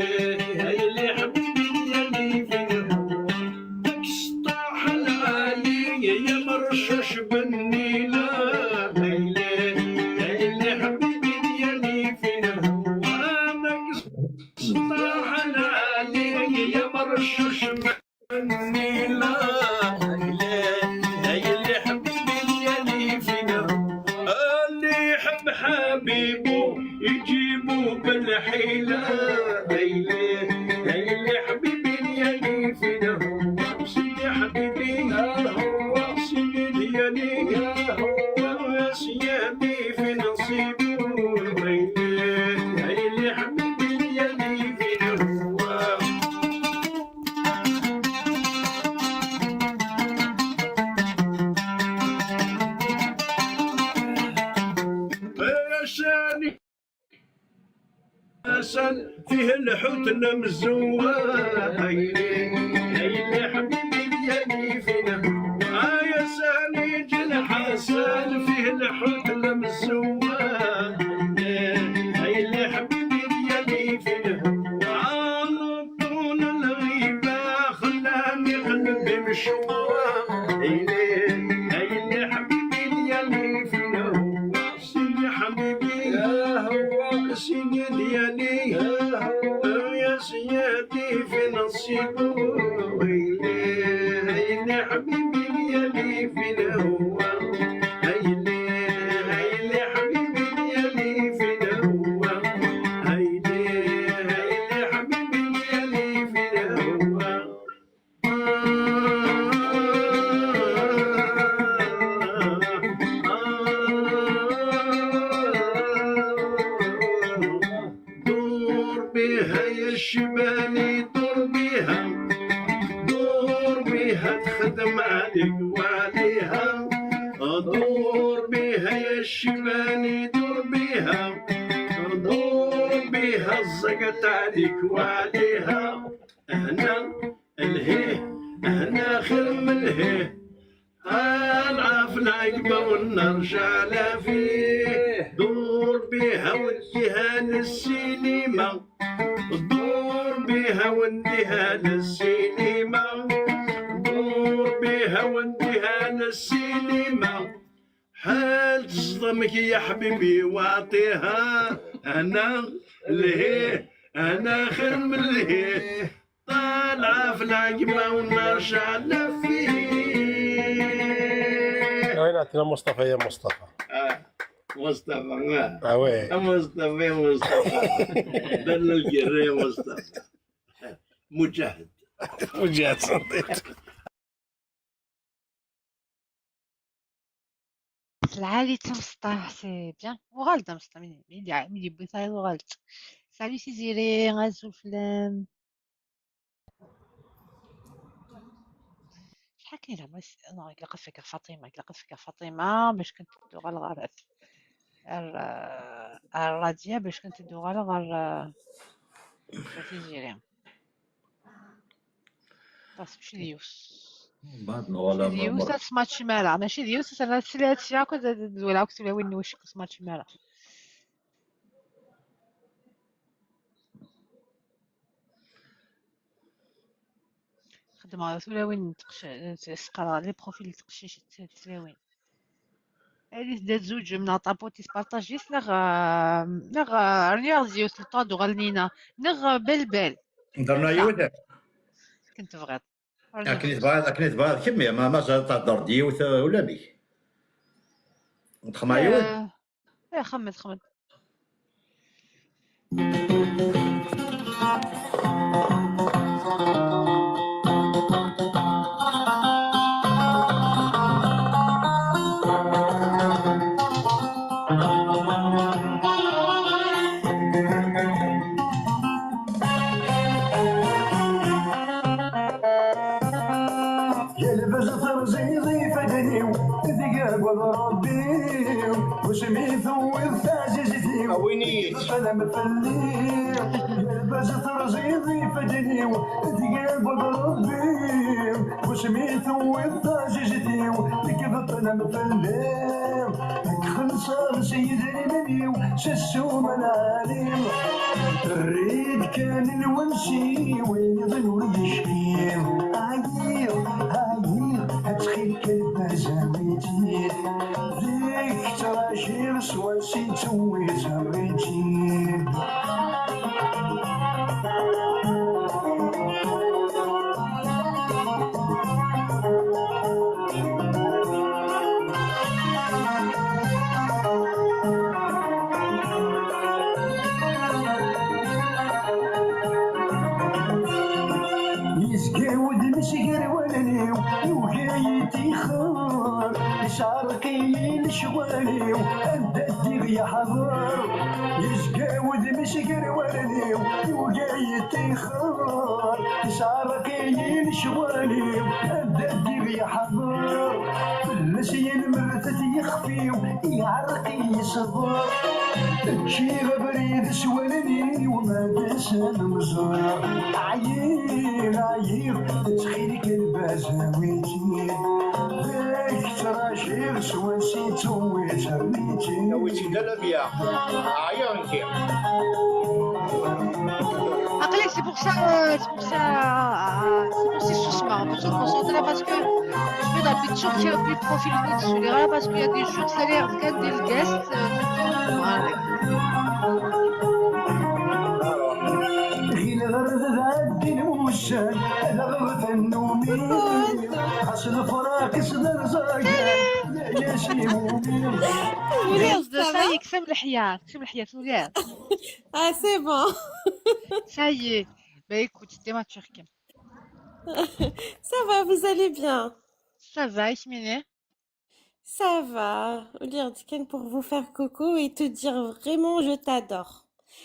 هيلي حبيبي ديالي فين هو داك السطاح العالي يا مرشش بالنيلة هيلي هيلي حبيبي ديالي فين هو داك السطاح العالي يا مرشش بالنيلة هيلي هيلي حبيبي ديالي فين هو اللي يحب حبيبه يجيبه بالحيلة هيلي هيلي حبيبي ديالي فين هو سيدي حبيبي ها هو سيدي ديالي ها هو يا سيادي في نصيبه هيلي هيلي حبيبي ديالي فين هو يا شاني حسن فيه الحوت المزوة هيلي هيلي حبيبي ديالي فين هو يا ساني جل حسن فيه الحوت المزوة هيلي حبيبي ديالي فين هو على طول الغيبة خلاني قلبي مشوار هيلي هيلي حبيبي ديالي فين هو سيدي حبيبي ها هو سيدي ديالي ها هو يا سيادي في نصيبه هيلي هيلي حبيبي ديالي فين هو هيلي هيلي حبيبي ديالي فين هو هيلي هيلي حبيبي ديالي فين هو دور بها يا الشبالي دور بها دور بها تخدم عليك وعليها دور بها يا الشبالي دور بها دور بها الزقت عليك وعليها هنا الهيه هنا خير من الهيه العاف العقبة والنار شعلة فيه دور بها وديها للسينما دور بها وديها للسينما دور بها وديها للسينما حال تصدمك يا حبيبي واعطيها انا لهيه انا خير من لهيه طالعة في العقبة والنار شعلة فيه وين عطينا مصطفى يا مصطفى مصطفى اه oui مصطفى يا مصطفى دل الجري يا مصطفى مجاهد مجاهد صديت العالي تمسطح c'est bien وغالطة مسطح ملي بغيت وغلط. salut سيزيري غازو فلان شحال كاين عمري non كلاقات فيك فاطمة كلاقات فيك فاطمة باش كنت غير غير الرادية باش كنت غير غير سيزيري بس ماشي ديوس بعد ولا ماشي ديوس سماتش مالا ماشي ديوس انا سلاتي هاكا ولا ولا وين واش سماتش مالا خدمة ولا وين تقش سقرا les profils تقشيش تلاوين. اللي تبدا تزوج من طابوتي سبارطاجيس نغ نغ راني زيوس لطاد وغلنينا نغ بلبل درنا يوث كنت بغيت اكني تبغى كمية ما تهضر ديوث ولا بيك تخمع يوث. ايه خمد خمد. يا لبس ترزيزي فدني ذقاب ربي وسميث والثاجزتي ويني سلام فلي يا لبس ترزيزي فدني ذقاب ربي وسميث والثاجزتي ذقاب فلي خنصر سيدني مني سسو منالي الريد كان الونسي ويظل يشكي عير عير هتخيل كلبة زاويتي ذيك تراجير سواسي توي زاويتي. يزقاود مسقر ولني وجايتي خار شارقي لشوالي انت الدير يا حضر يزقاود مسقر ولني وجايتي خار شارقي لشوالي انت الدير يا حضر فلسي المرتد يخفي يعرقي يصبر تشي غبريد سوالني وما دسن مزار عيير عيير تخيلك البازاويتي ذاك تراجير سواسي توي ترميتي ويتي لا بيا عيانك. Après, c'est pour ça, c'est pour ça, c'est pour ces sous-marins, pour se concentrer parce que je vais dans le picture qui a plus profil de là parce qu'il y a des jours salaires, des guests, voilà. غير غرد عدي الموسى غرد النومي حسن فراق صدر زاقا يا سيمومي. Ça y est, كسب الحياة كسب الحياة سولير. Ah, c'est bon. Ça y est. Bah écoute, c'était ma turque. Ça va, vous allez bien? Ça va, Ismine? Ça va. Olir Diken pour vous faire coucou et te dire vraiment je t'adore.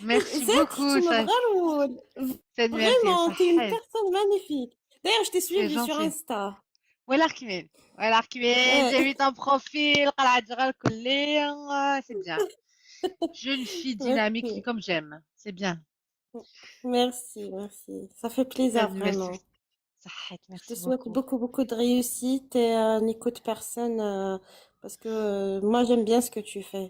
Merci Zed, beaucoup. tu me Ça... râles. C'est Vraiment, t'es une merci, personne magnifique. D'ailleurs, je t'ai C'est suivi sur gentil. Insta. Voilà Kimel. Voilà Kimel, j'ai vu ton profil, قلعة جغل كلي, c'est bien. Jeune fille dynamique Merci. comme j'aime. C'est bien. Merci, merci. Ça fait plaisir, vraiment. Merci. صحيت, Je te merci souhaite beaucoup. beaucoup, beaucoup de réussite et n'écoute personne parce que moi, j'aime bien ce que tu fais.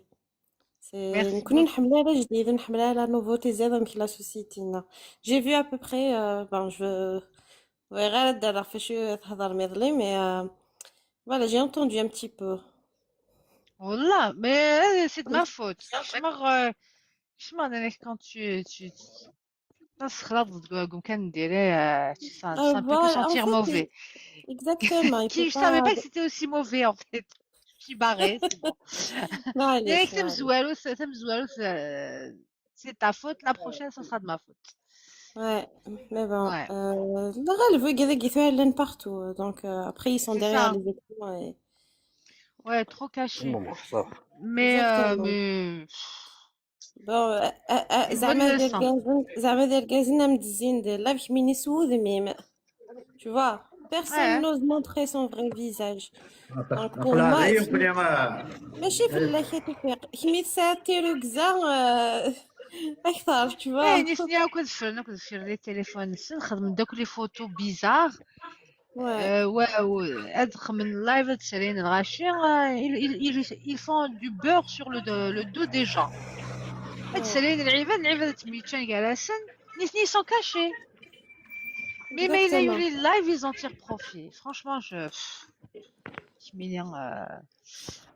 C'est Merci نكونوا beaucoup. نحملها على جديد نحملها على nouveauté زاده مثل la société. J'ai vu à peu près bon je غير دار فاش تهضر ميضلي mais voilà, j'ai entendu un petit peu. والله, mais c'est de ma faute. Je m'en quand tu تسخلط كان ندير ça ça me fait que Voilà, en sentir fait, mauvais. exactement, il Qui peut je savais pas pas que c'était aussi mauvais en fait. Je suis barrée, c'est bon. معليش ياك معليش. تمزوالو تمزوالو c'est ta faute, la prochaine ça sera de ma faute. Ouais, mais bon, Ouais, الغالب كذا يتعلن partout, donc après ils sont c'est derrière ça. les écrans et Ouais, trop caché. Bon, ça. Mais exactement. mais Bon, une bonne زعما ديال leçon. كازن زعما ديال كازن مدزين ديال لايف ميني سوذ ميم. Tu vois, personne Ouais. n'ose montrer son vrai visage. Donc pour نقولها moi, غير يمكن ما ماشي في الله توفيق كمي ساعة كزا أكثر tu ايه vois. نسني ناكل في les téléphones نخدم دوك les photos bizarres. Ouais, واو ادخل من live تسالين الغاشي ils font du beurre sur le dos des gens. ouais, تسالين العباد العباد تميتشان جالسن نسني sont cachés. Mais il a eu exactement. les lives, ils en tirent profit. Franchement, je m'énerve.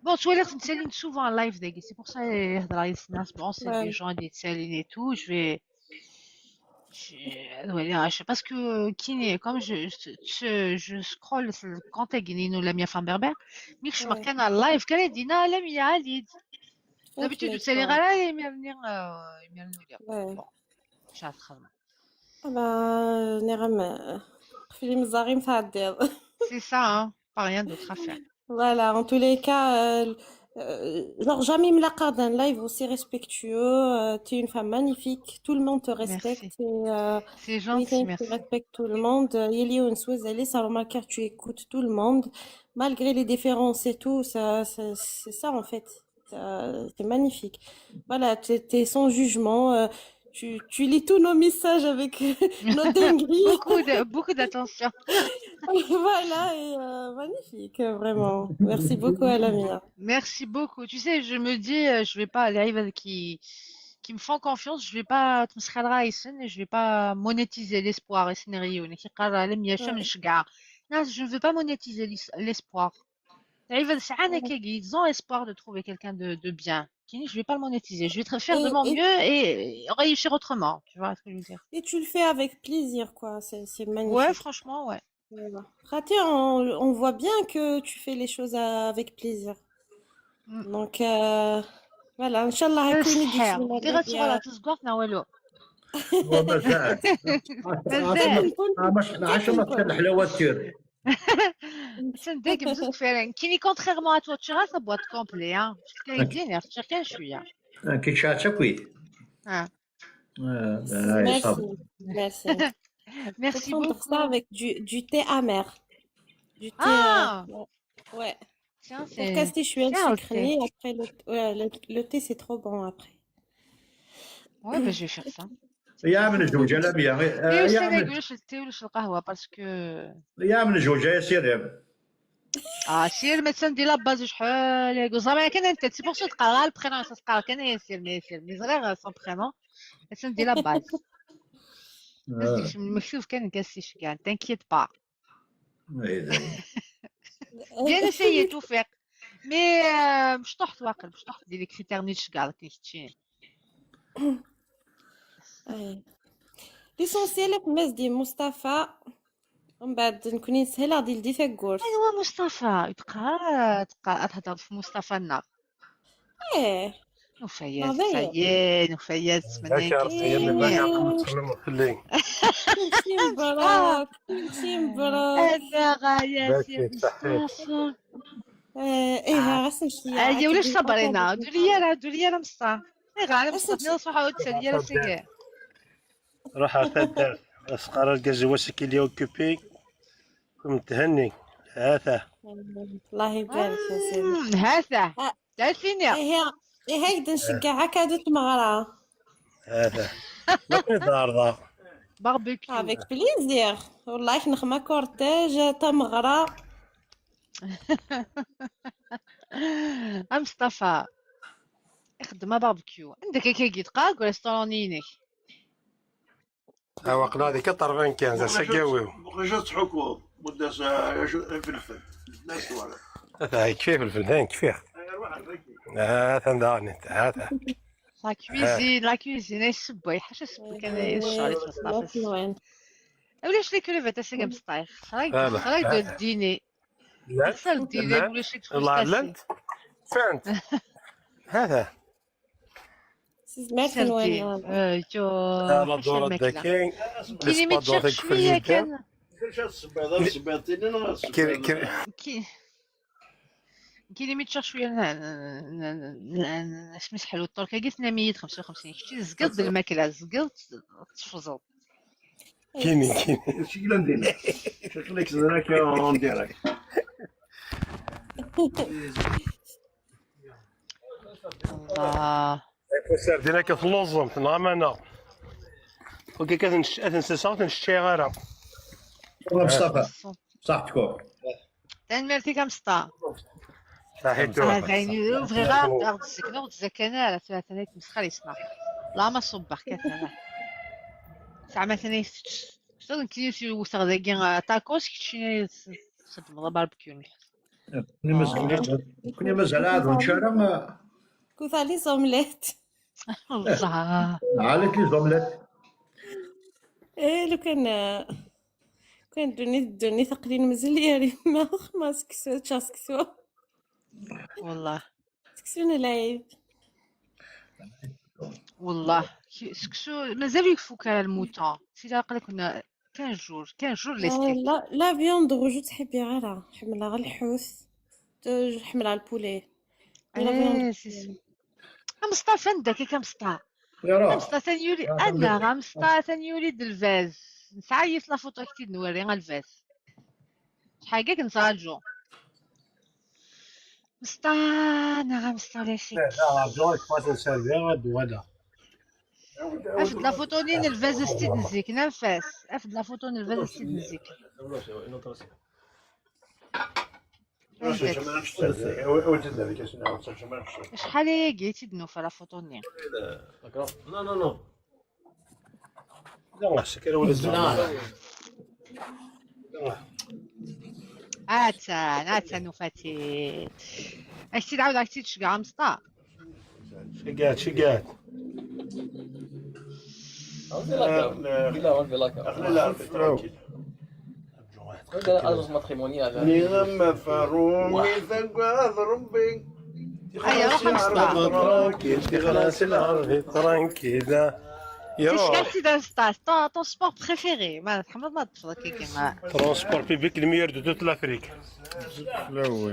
Bon, tu vois, là, تسالين souvent en live داكي, c'est pour ça يهضر على الناس. Bon, c'est des gens اللي تسالين et tout, je vais voilà, je parce que كيني comme je scroll quand كيني la mia femme berbère mais je كان على اللايف كان دينا لم علي d'habitude تسالي غير يميرني يميرني. Bon, مش عارف خدمة. Ah نغم قفلي مزاغي متعدي. C'est ça, hein, pas rien d'autre à faire. Voilà, en tous les cas, genre jamais me la d'un live aussi respectueux. Tu es une femme magnifique, tout le monde te respecte. C'est gentil, merci. Tu respectes tout le monde. Yeli Onsouezali, ça remarque tu écoutes tout le monde, malgré les différences et tout. Ça, c'est ça en fait. C'est magnifique. Voilà, t'es sans jugement. Tu lis tous nos messages avec nos dingueries. Beaucoup d'attention. Voilà, et magnifique, vraiment. Merci beaucoup, Alamia. Merci beaucoup. Tu sais, je me dis, je vais pas, les arrives qui me font confiance, je vais pas et je vais pas monétiser l'espoir. Non, je ne veux pas monétiser l'espoir. Ils ont espoir de trouver quelqu'un de bien. Je vais pas le monétiser. Je vais te faire de mon mieux et réussir autrement. Tu vois ce que je veux dire? Et tu le fais avec plaisir, quoi. C'est magnifique. Ouais, franchement, ouais. Raté, on voit bien que tu fais les choses avec plaisir. Donc, voilà. Inch'Allah, كيني contrairement à toi, tu rates la boîte complète, hein. كاين كاين شويه. كي شاتشا كويت. Merci. Merci. Merci beaucoup. beaucoup. Ça avec du thé amer. Du thé. Ah. Ouais. Tiens, pour casser, je suis sucré. Après le thé, c'est trop bon après. Ouais, ben je vais faire ça. يا من الزوجة لا بيا يا من ولاش التي ولاش القهوة parce que يا من الزوجة يا سير سير مثلا دير la base شحال زعما كان انت c'est pour ça تقرا ال prénom تقرا كان ياسير mais ياسير mais صغير son prénom مثلا دير la base مكتوب كان كاسيش كاع t'inquiète pas. Bien essayé توفيق mais مش طحت واقل مش طحت دير les critères نيتش كاع كيشتي. L'essentiel مزدي مصطفى ومن بعد نكون نسهل غادي لدي تاكورت. ايوا مصطفى تبقى تهضر في مصطفى النار. ايه نفيات سيان نفيات كلشي مبروك كلشي مبروك. انا غاية سي مصطفى. ايه غاس نمشي. ايوا ولاش صبرينا دوليا راه دوليا راه مصطفى. ايه غا مصطفى صحة وتسالي راه سيكي. روح تدار اسقر الكازواسي كي اللي اوكوبي متهني هذا. الله يبارك يا سيدي. هذا تعرفيني ايه هيك نشجع هكا دوت مغرا هذا ما كاين دار barbecue avec plaisir. والله نخمه cortège تمغرا. مصطفى خدمه باربيكيو عندك كي تقاك restaurant ينك. وقنا هذيك 95 سكاويو بغيت تحكوا مدة فلفل الناس ولا هذا كيف الفلفل كيف هذا هذا la cuisine la cuisine يسبوا حاجه سبوا كان الشعر مصطفى. ولاش les crevettes اسا مصطيخ خراك دو dîner خسر dîner ولاش les الله لانت فهمت هذا سمعت وين لا دورة داكين كيني متشاف شوية كان كيني متشاف شوية سميت حلو التركة كي 855 شتي زقد الماكلة زقد تفزط كيني كيني شكلا ندير شكلك زراك en direct. الله سردينا كتلوزم نغمنا وكي كتنسى تنشتي غير. والله مصطفى صحتكم. تنمرتي كمسطا. صحيتو. هذا فغيغا غاد السكنة وتزكنا على ثلاثة مسخر يصنع. لا ما صبح كثرة. زعما ثاني شتو كي وثغ ذاكي تاكوس كي خدمة باربيكيو. كوني مازال كوني مازال عاد نشارة كنت علي les omelettes. الله عليك les omelettes. ايه لو كان كان دوني ثقلين مازال يا ما ما سكسو تشا سكسو. والله سكسونا العيب. والله سكسو مازال يكفوك على ال mouton سي قال كنا 15 jours 15 jours les steaks. la la viande rouge تحبي غيرها حملها غير الحوت حملها ال poulet la viande. ايه c'est مصطفى عندك ياك مصطفى. يا مصطفى ثاني انا مصطفى ثاني يولد الفاز نسعيط la photo كتير نوري غا الفاز شحال كاك نسراجو مصطفى انا غا مصطفى لا شيك افد la photo نين الفاز ستيد نزيك نفاس افد la photo نين الفاز ستيد نزيك. شحال هي تيدنو في la photo نين؟ non non non لا شكرا ولا اتا نوفاتي اش تعاود عرفتي تشكع مصطفى. شقات شقات نغم فرومي ثقاث ربي. هيا روح مصطفى tranquille خلاص العربي tranquille. شكون تي مصطفى ton sport préféré ما تحمل ما تفضل كي كيما transport public ال meilleur de toute l'Afrique.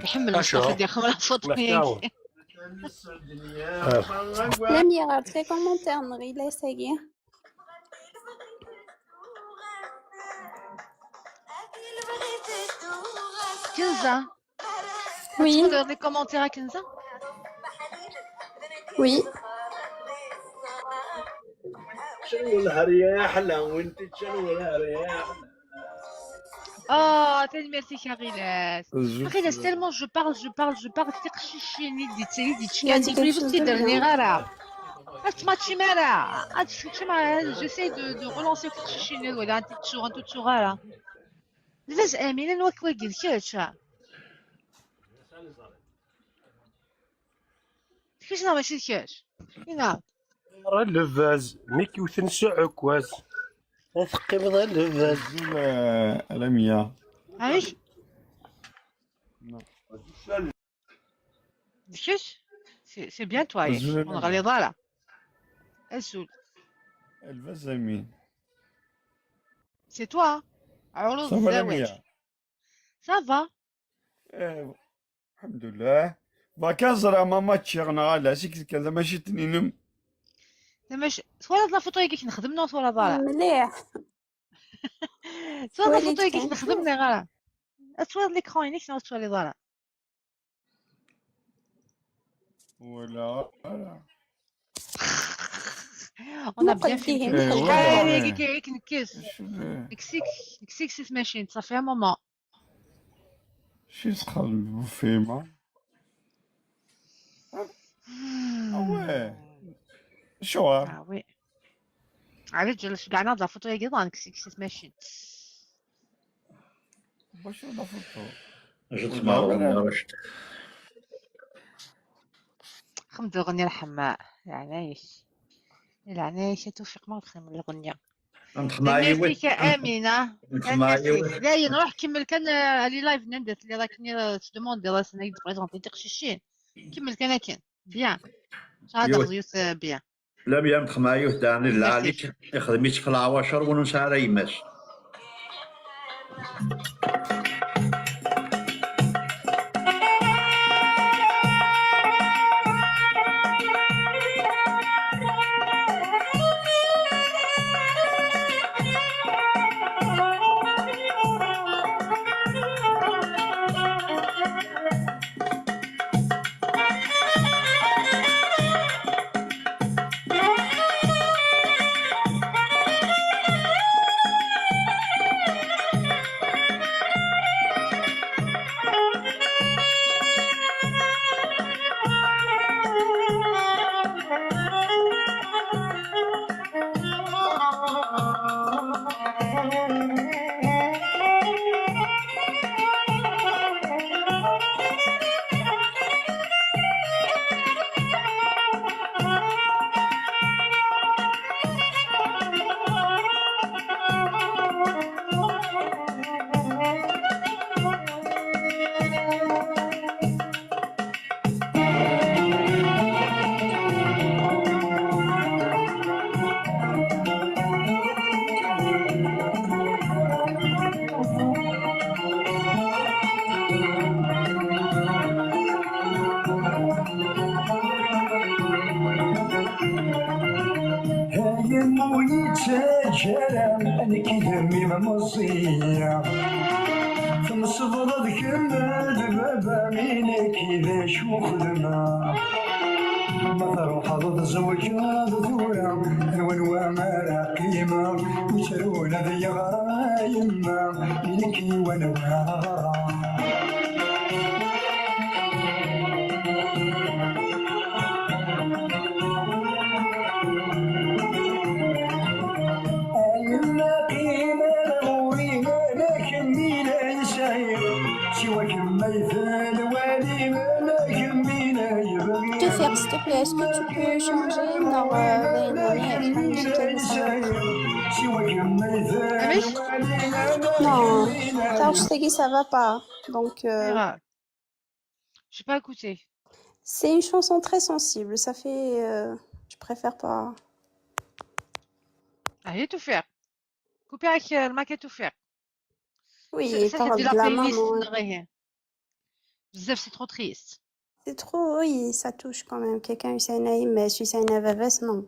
يحمل مصطفى ديال خمرة فوتو. لم يغير les commentaires نغيلا ساقي. كنزة. Oui. Tu regardes les commentaires à Kenza? Oui. شنو الهرياح لا وانت شنو الهرياح. Oh, t'as merci Charilas. Charilas, tellement je parle, je parle, je parle. تقششيني دي تسالي دي تشكي دي تي درني غارة. تماتشي مارا. J'essaie de relancer تقششيني ولا انت تشوغ انت تشوغ غارة. لفاز امين نوك واقل كيفاش؟ كيفاش نا ماشي كيفاش؟ نعم. راه الفاز ميكي وتنسى عكواز. ثقي بضل الفاز. لميا عايش؟ كيفاش؟ c'est bien toi غالي ضالة. السول. الفاز امين. c'est toi عروض الزواج. ça va؟ الحمد لله. vacances راه ما ماتش غالا شي كذا ماشي تنينم. ماشي صورة la photo كيف نخدمنا صورة ضالة. مليح. صورة la photo كيف نخدمنا غالا. صورة l'écran ينك شنو صورة ضالة. ولا On a bien fait. شحال نكس نكسيك نكسيك سيت ماشين ça fait un moment. شي سخن بوفيما. وي شو اه oui علاش جلس كاع ناض la photo يا كيضان كسيت ماشين باش la photo جات مع رشد خمد الغنية الحماء العنايش العنايش توفيق ما تخدم الغنية. ميرسي امينه لا نروح كمل كان les lives نندت اللي راك تدوموندي راه سنة présenter تقشيشين كمل كان كان bien شحال bien. لا بيان تخمايو داني العالي يخدم في العواشر ونسى على يماس. شارع انا كي دمي مصيع ثم صبر كمل بابا مينك اذا شو خدمه ما تروح تزوج ثورة ونوى ما قيمة وشرون ذي غرايمة إنك وانا Tewfik, s'il te plaît, est-ce que tu peux changer dans Non, je ça va pas. Donc, J'ai pas écouté. C'est une chanson très sensible. Ça fait, je préfère pas. Allez, tout faire. Couper avec le maquette tout faire. Oui, ça c'est de la playlist. C'est trop triste. C'est trop, oui, ça touche quand même. Quelqu'un يسعنا mais يسعنا باباس non.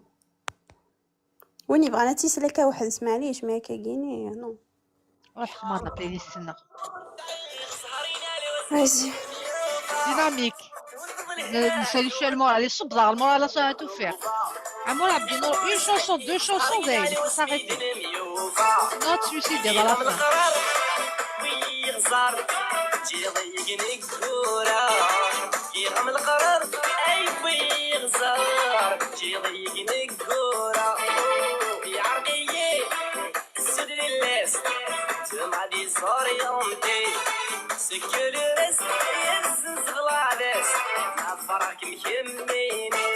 وين يبغى انا تيسلك واحد معليش ما كايني non. روح خمر la playlist لنا. Vas-y. Dynamique. نسالي شويه ال moral يصب ال moral ça tout faire. عمور عبد النور une chanson deux chansons زايد il faut s'arrêter. Not suicide à la fin. يغم القرار اي ويغزار جيضيقني كورة يعرقي السدر اللاس تمع دي زوريونتي سكر رس يزن غلادس مع فرحك مكميني.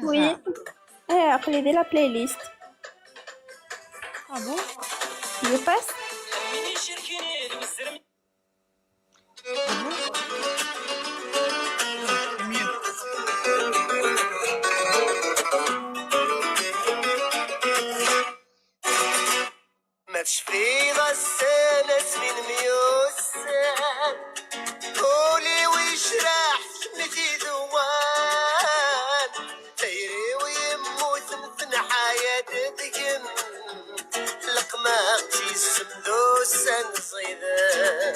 Oui. Eh, après, la playlist. Ah bon? Je passe? ما تشفي غسالة من ميوسان قولي ويشرح سنتي ذوان تيري ويموت مثل حياة دقم لقمة تيسمدوسان صيدان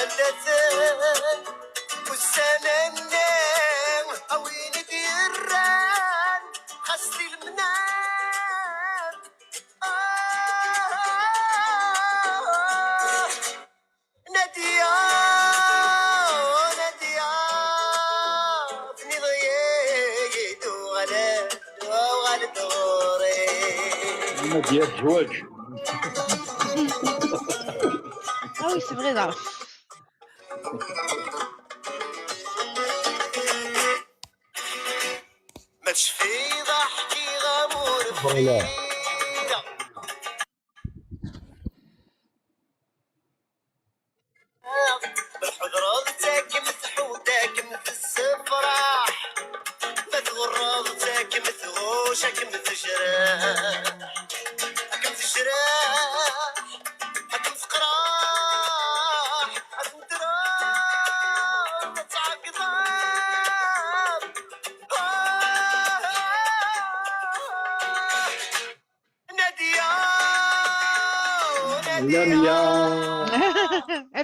أندثان والسنة النام أوين ديران خاصني المنام. نادية نادية فني ضيقت وغلت وغلت غوري نادية الزواج. Ah oui, c'est vrai, là. ما تشفي ضحكي غمور Voilà.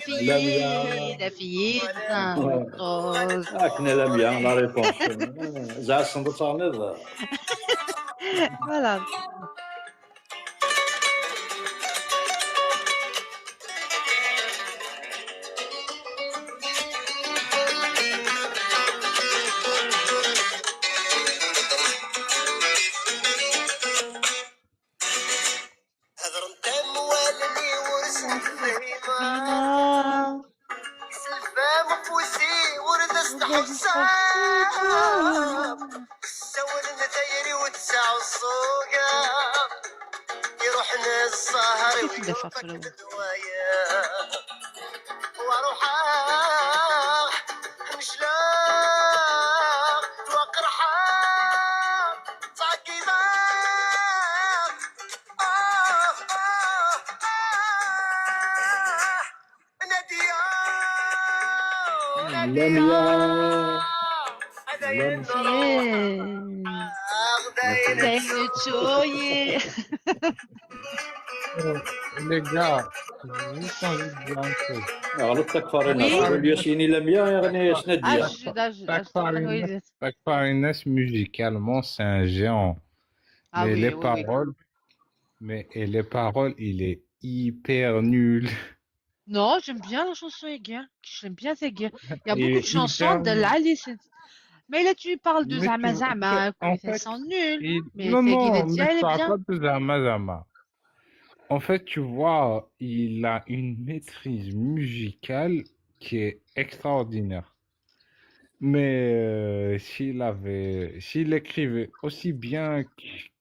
La fille, la fille. اكنا لميا la réponse زعما الصندوق تاع Voilà. سلفام فوسي ورد استحساب سول نتيري وتسع السوق يروح للسهر Qu'est-ce qu'il a fait, là? ويا واروح نشلاق توقرحا تعقيبا آه آه آه نادية لميا Les gars, j'ai juste envie de dire un truc. غلطتك فاريناس الياسيني لميا يعني شنادية Takfarinas, Takfarinas, musicalement, c'est un géant. Ah Mais oui, les oui, oui. paroles, mais et les paroles, il est hyper nul. Non, j'aime bien la chanson Aiguin. J'aime bien Aiguin. Il y a Il beaucoup de est chansons hyper de nul. l'Ali. Mais là, tu parles de Mais Zama tu, Zama, en elles fait, sont nulles. Mais non, Aiguin non, mais elle je est parle bien. pas de Zama Zama. En fait, tu vois, il a une maîtrise musicale qui est extraordinaire. Mais s'il écrivait aussi bien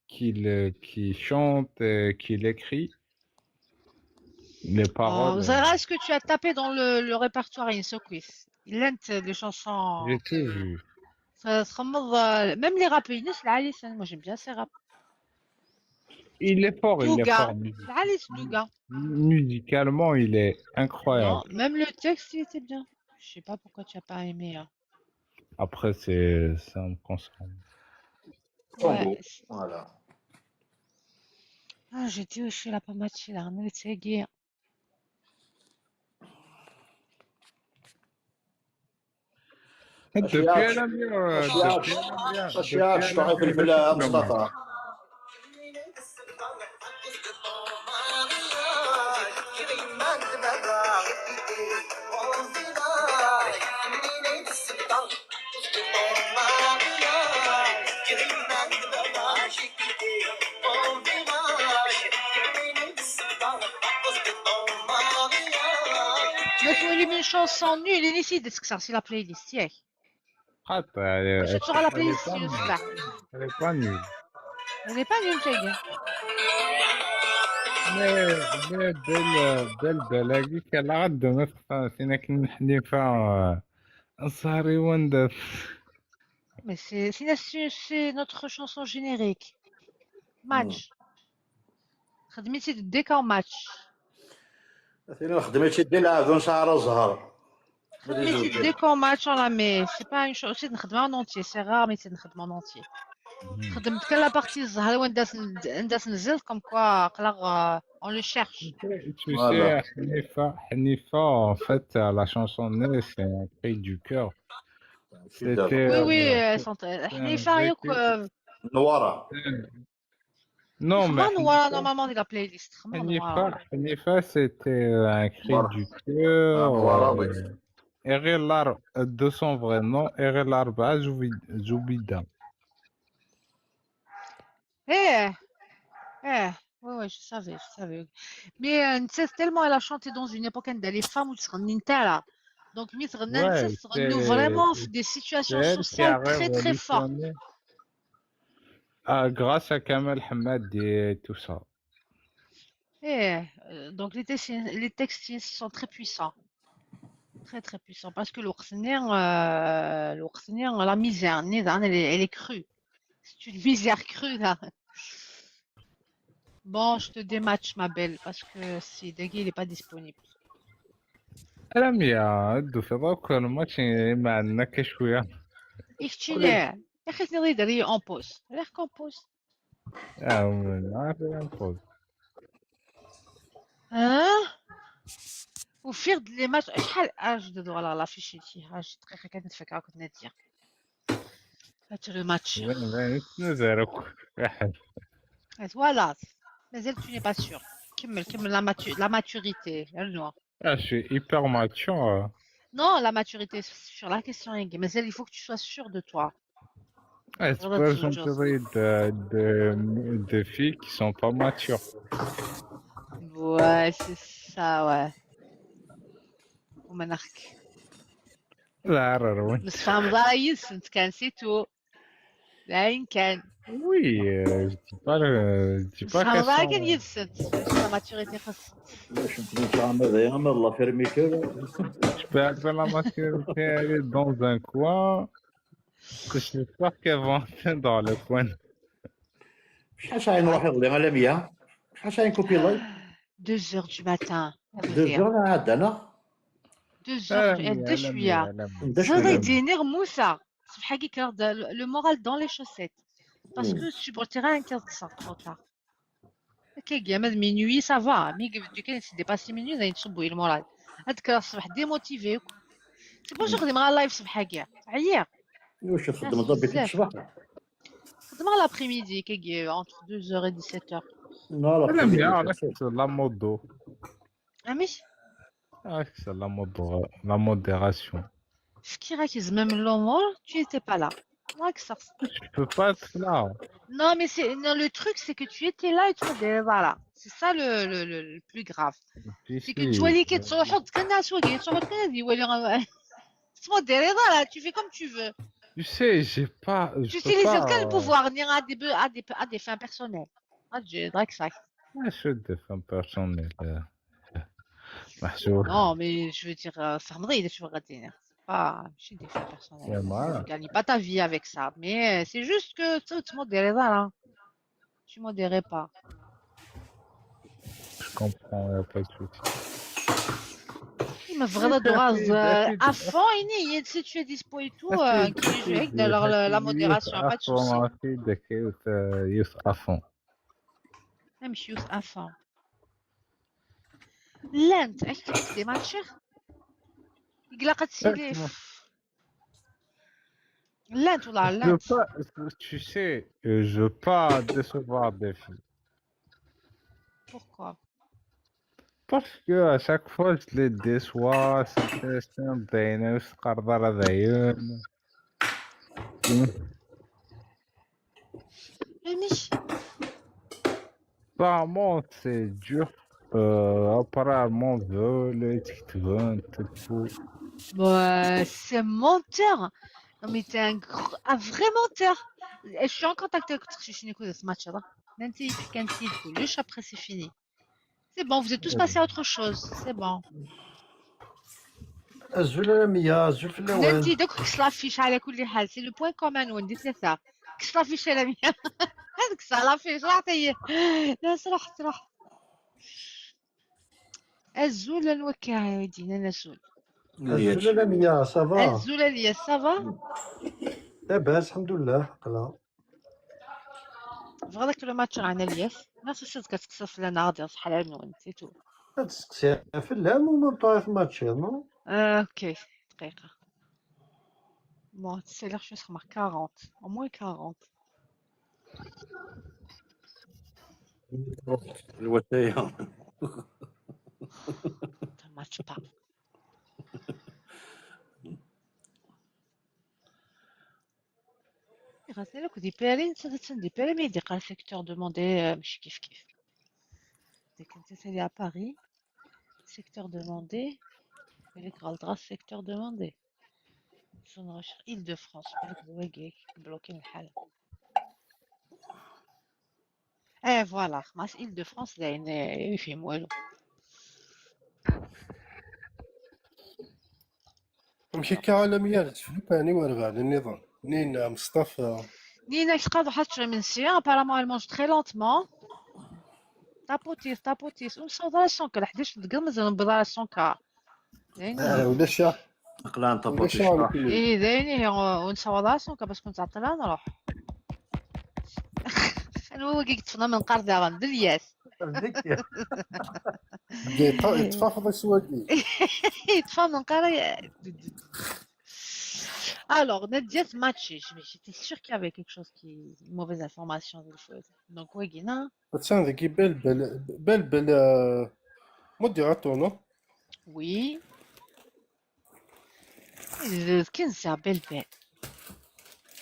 qu'il chante et qu'il écrit, les Oh, paroles, Zara, est-ce que tu as tapé dans le répertoire Insoquis? Il aime les chansons. j'ai tout vu. Ça se remonte, même les rap, Inès, l'Alice, hein, moi j'aime bien ces rap. Il est fort, il est Douga, fort. l'Alice Douga. Musicalement, il est Non, incroyable. même le texte, il était bien. Je sais pas pourquoi tu as pas aimé, hein. Après, c'est, ça me concerne. Ouais. Voilà. Ah, j'ai dit, je suis là pas matché là, on est guère. Depuis la mienne, depuis la mienne, اشياء depuis la شطحي في mienne, الفلا je suis مصطفى Mais tu veux une chanson nulle, il essaie de se c'est la playlist, yeah. Attends, elle Je est, te la elle est playlist, pas nulle. Youssef. Elle est pas nulle. Elle n'est pas nulle, ta gueule. Mais belle, belle بلاقي كالعادة مثلا فينا حنيفة أنصاري وندف. Mais c'est notre chanson générique. Match. خدمتي ديك en match. مثلا خدمتي ديال العذون شعر الزهر خدمتي ديك en match on la met. C'est pas une chose, c'est نخدمها en entier, c'est rare mais c'est نخدمها en entier. خدمت كان la partie الزهر وين داس نزل comme quoi قلق on le cherche. Tu sais, Hanifa, Hanifa, en fait, la chanson Né, c'est un cri du cœur. C'était. Oui, oui, c'est un حنيفة vrai ياك cri. نوارة Non, mais خدمة نوارة normalement ديك la playlist خدمة Hanifa, نوارة. Hanifa, c'était un cri du cœur. Noara, oui. Erelar, de son vrai nom, Erelarba Zoubida. Eh, eh, ouais, ouais, je savais, je savais. Mais tu sais, tellement elle a chanté dans une époque où les femmes ou là. Donc, Ouais, nous c'est vraiment des c'est situations elle qui a sociales très très fortes. révolutionné. Ah, grâce à Kamel Hamad et tout ça. Eh, donc les textes ils sont très puissants. Très très puissants. Parce que l'Orsnir, la misère, elle est crue. C'est une misère crue là. Bon, je te dématche ma belle, parce que si Degui il n'est pas disponible. لم يعد في ذاك الماتش ما عندنا شوية. إختي يا أخي تنظي en pause. غير qu'en pause. آه، ما عارف نقول. Hein? وفيغ لي ماتش شحال اجدد ولا لا فيشي شي دقيقه كانت نتفكر كنت ناديه هات لو ماتش نزارك واحد. فوالا مازال tu n'es pas sûr. كمل كمل la maturité. Ah, je suis hyper mature. Non, la maturité sur la question mais il faut que tu sois sûr de toi. Ah, c'est pas s'entourer de filles qui sont pas matures. Ouais, c'est ça, ouais. ومناخك. لا راه نسفهم ضايس انت كان c'est tout. لا كان. Oui, je dis pas je dis pas نسفهم qu'elles ضايا كان sont. يدسنت la maturité خاص. باش نتمشى هذا ما الله fermeture. Je peux avoir la maturité, elle est dans un coin. Que je sais pas qu'elles vont être dans le coin. شحال ساعة نروح يغلي على 100 شحال ساعة نكوبي live 2 heures du matin. 2 heures عاد انا 2 heures du شويه. نبدا زاد شويه. يديني موسى صبح كي le moral dans les chaussettes. Parce que supportera un 15 trop tard. Ok, gamin minuit, ça va. Mais du coup, c'est dépassé minuit, il y a le moral. هذاك الصباح démotivé. C'est pour ça que خدمة live صباح كاع. عيا. واش تخدم ضربي في الصباح؟ خدمة l'après-midi كي entre 2h et 17h. لا لا bien, c'est la mode. امش Ah, c'est la modération. فكي راك زعما من الامور tu étais pas là. راك صح. Je peux pas être là. Non, mais c'est non, le truc, c'est que tu étais là et tu disais, voilà. C'est ça le plus grave. C'est que tu vois كي تروح كنا سواقي تروح كنا يولي تموديري voilà, tu fais comme tu veux. Tu sais, j'ai pas. Je Tu peux utilises pas. aucun pouvoir ni à des fins personnelles. Ah, je dirais que ça. Ah, je des fins personnelles. محسوب. Non, mais je veux dire, فهمني شو غادي. C'est pas ماشي des fins personnelles. يا ما. Tu gagnes pas ta vie avec ça, mais c'est juste que tu modérais voilà. Tu modérais pas. Je comprends, y a pas de souci. Mais vraiment, Doraz, à fond, il si tu es dispo et tout, qui joue alors la modération, pas de souci. يوث à fond. Même يوث à fond. لا انت عشت دي ماتشر يقلقت سيدي لا انت والله لا Je veux pas, tu sais, je veux pas décevoir des filles. Pourquoi? Parce que à chaque fois je les déçois, c'est un بين قرض d'ailleurs. مش Apparemment c'est dur. Apparemment veulent tout. Ouais, c'est menteur. Non mais t'es un vrai menteur. Je suis en contact avec ce match-là. Nanti, après c'est fini. C'est bon, vous êtes tous passés à autre chose. C'est bon. أزول أنا أزول في الأول. نانتي دوك كس l'affiche على كل حال c'est le point commun وندي ثلاثة كس l'affiche على مية هذاك l'affiche راح تي لا صراحة صراحة الزول نوكا يدينا نزول. أزول أنا مية ça va. الزول ليا ça va. لاباس الحمد لله قلا. فغاداك le match عنا الياس نفس الشيء كتقصف لنا غادي صحة على نون c'est tout. تسقسي في اللام وما بطايف match non. OK دقيقة. Bon, c'est l'heure, je suis 40. Au moins 40. الوثايا. Ça ne matche pas. غاسلك دي باري دي باري mais دي secteur demandé ماشي كيف كيف. ديك انت سالي à Paris secteur demandé بالك غلط secteur demandé. Zone recherche Île-de-France بالك زواقيك bloqué الحالة. ايه voilà خلاص Île-de-France لان يفهم والو. مشي كعالمية تفلباني وربع النظام نين مصطفى Nina extra de Hatch apparemment elle mange très lentement. Tapotis, tapotis. ونصوت على الشونكا 11 دقيقة مازال نبض على الشونكا. ولا شا قلان ولا شا ايه دايني ونصوت على الشونكا باش كنت عطلان نروح. انا هو كي طفنا من قرض دلياس. ذيك يتفافض سواقي يتفضل قرا. Alors, Nadia matché, mais j'étais sûre qu'il y avait quelque chose qui, une mauvaise information de chose. Donc, oui, Guina. تسان ذيك بلبل بلبل modérateur non? Oui. كنزة بلبل.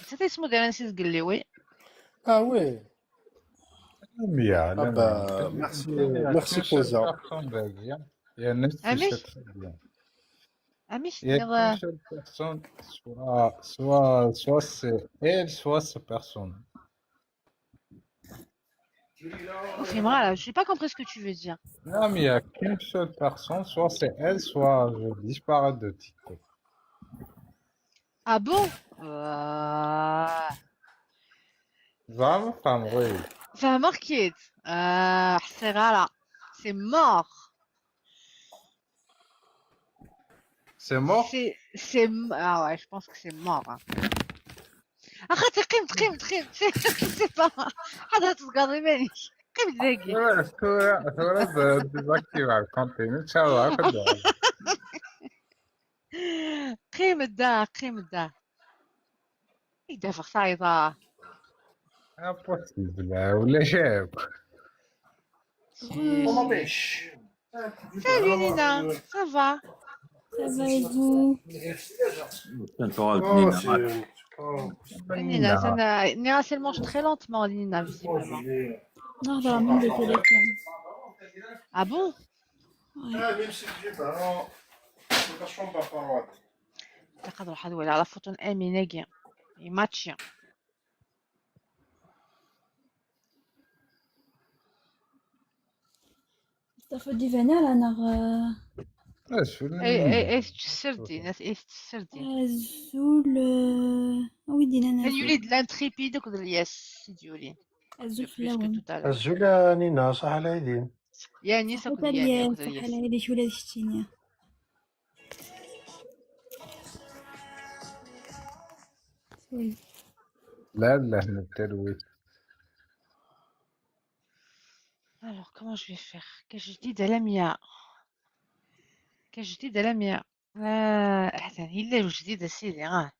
C'était اسمه داير نسيت قال لي oui. Ah oui. Lamia, Ah Lamia. bah merci, Il y a merci qu'une seule Kenza. personne belge. Il y en a, tu Ami sais très bien. Ami Il y a qu'une seule personne, soit c'est elle, soit c'est personne. Voilà, je n'ai pas compris ce que tu veux dire. Non, mais il n'y a qu'une seule personne, soit c'est elle, soit je disparais de TikTok. Ah bon? Vraiment, femme, oui. فما حكيت c'est rare. C'est mort. C'est mort? C'est ah ouais, je pense que c'est mort. Hein. أخا قيم قيم قيم c'est pas هذا تقاضي مانيش قيم ذاكي. ثورة désactiver ال compte إن شاء الله خدها. قيم الدا قيم الدا يدافع صايضة. Impossible ولا شاب. Salut Nina, ça va? Ça va et vous? Nina, ça n'a... Nina, elle mange très lentement, Nina, visiblement. Non, dans le téléphone. Ah bon? تقدر واحد ولا على فوتون امينه كاع يماتشي. مصطفى ديفانا رانا اي اي اي تسردي ناس اي تسردي الزول ويدينا انا يوليد لانتريبيد وكذا الياس ديولي الزول في الاول الزول نينا صح على يدين يا نيسا حتى الياس صح على يدي شو ولا شتينيا. لا لا التلويث. Alors, comment je vais faire? كاش جديد على مية كاش جديد على مية أحسن إلا جديد أسيدي غاه.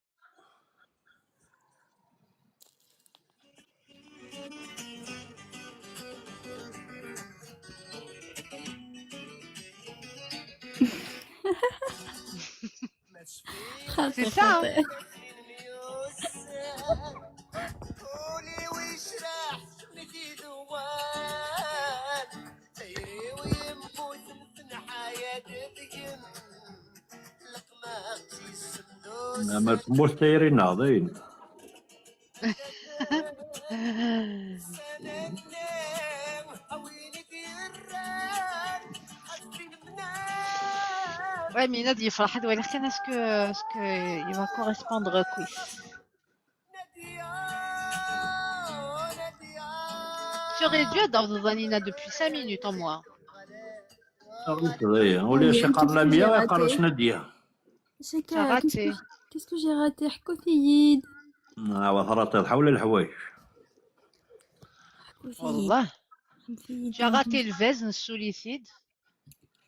C'est ça, hein? ما تموت تايرين عظيم. Ouais, mais Nad, il faudra est-ce que il va correspondre quiz. Tu aurais dû être Nina depuis 5 minutes en moins. ولا شي قال مية قالوا شنو ديها. Qu'est-ce que j'ai raté? حكوثيد. ثرات حول الحوايج. والله. Tu as raté le Vezn sollicite.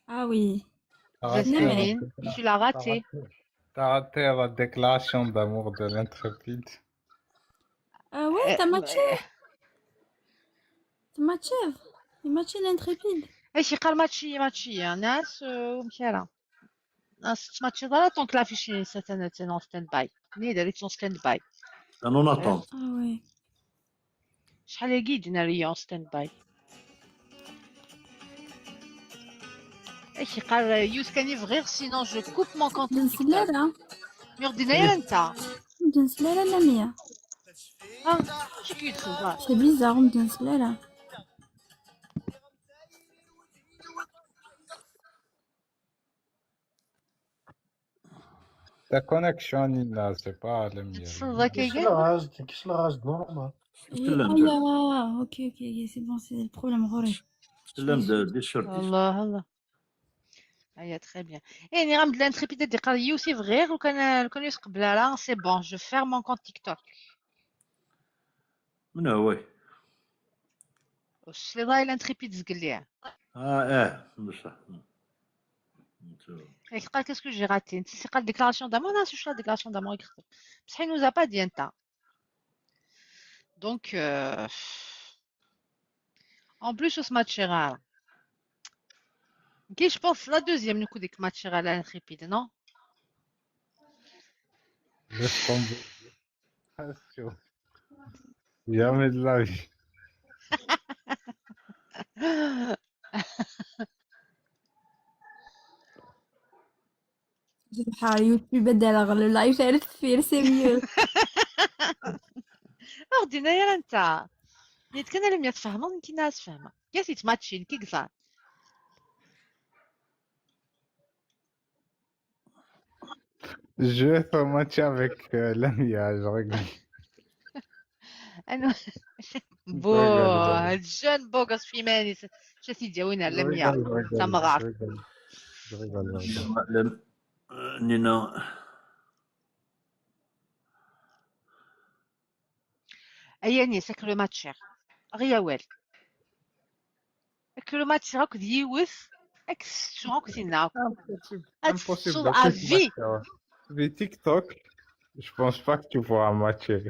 Ah oui. Tu l'as raté. T'as raté la déclaration d'amour de l'intrépide. Ah ouais, t'as matché. T'as matché. Il matché l'intrépide. ايش قال ماتشي ماتشي ناس ومشارة ناس ماتشي ضرا طونك لافيشي ساتان ستاند باي ني داريت ستاند باي انا ناتون. شحال يقيد ناريون ستاند باي ايش قال يوس كان يفغير سينون جو كوب مون كونت تيك توك ميردينا يا انت لا لا ميا اه شي كيدخل سي بيزار لا Ta connexion, Nina, c'est pas la mienne. كيش الغاز normal. Ah, ok, ok, c'est bon, c'est le problème. سلم دي شرطي. الله الله. Ah, très bien. Et ni ram de l'intrépide des قال يوسف غير وكان لو كان يسقبل لا c'est bon, je ferme mon compte TikTok. من هو؟ الشليضه l'intrépide زقليع. اه بصح. قال qu'est-ce que j'ai raté؟ انت سي قال déclaration d'amour، non c'est la déclaration d'amour يخطب، بصح il nous a pas dit انت. Donc en plus ce match rare. Ok, je pense la deuxième nous coup des match rare l'intrépide, non؟ Laisse tomber. Jamais de la vie. يوتيوب بدل le live عرفت فيه c'est mieux. ordinaire انت. يتكلم لم يتفهمون كي ناس فاهمة. كيف يتماتشين كي قصار. Je vais faire match avec Lamia, je rigole. انا بو هاد الجون بوغس في ماني شا سيدي وين لميا تما غار. Je rigole, je rigole. نينا اياني ساك لو ماتشير غيا وال كل ماتش راك ديوث اك ستو راك تينا Impossible. à vie. Mais TikTok, je pense pas que tu pourras matcher.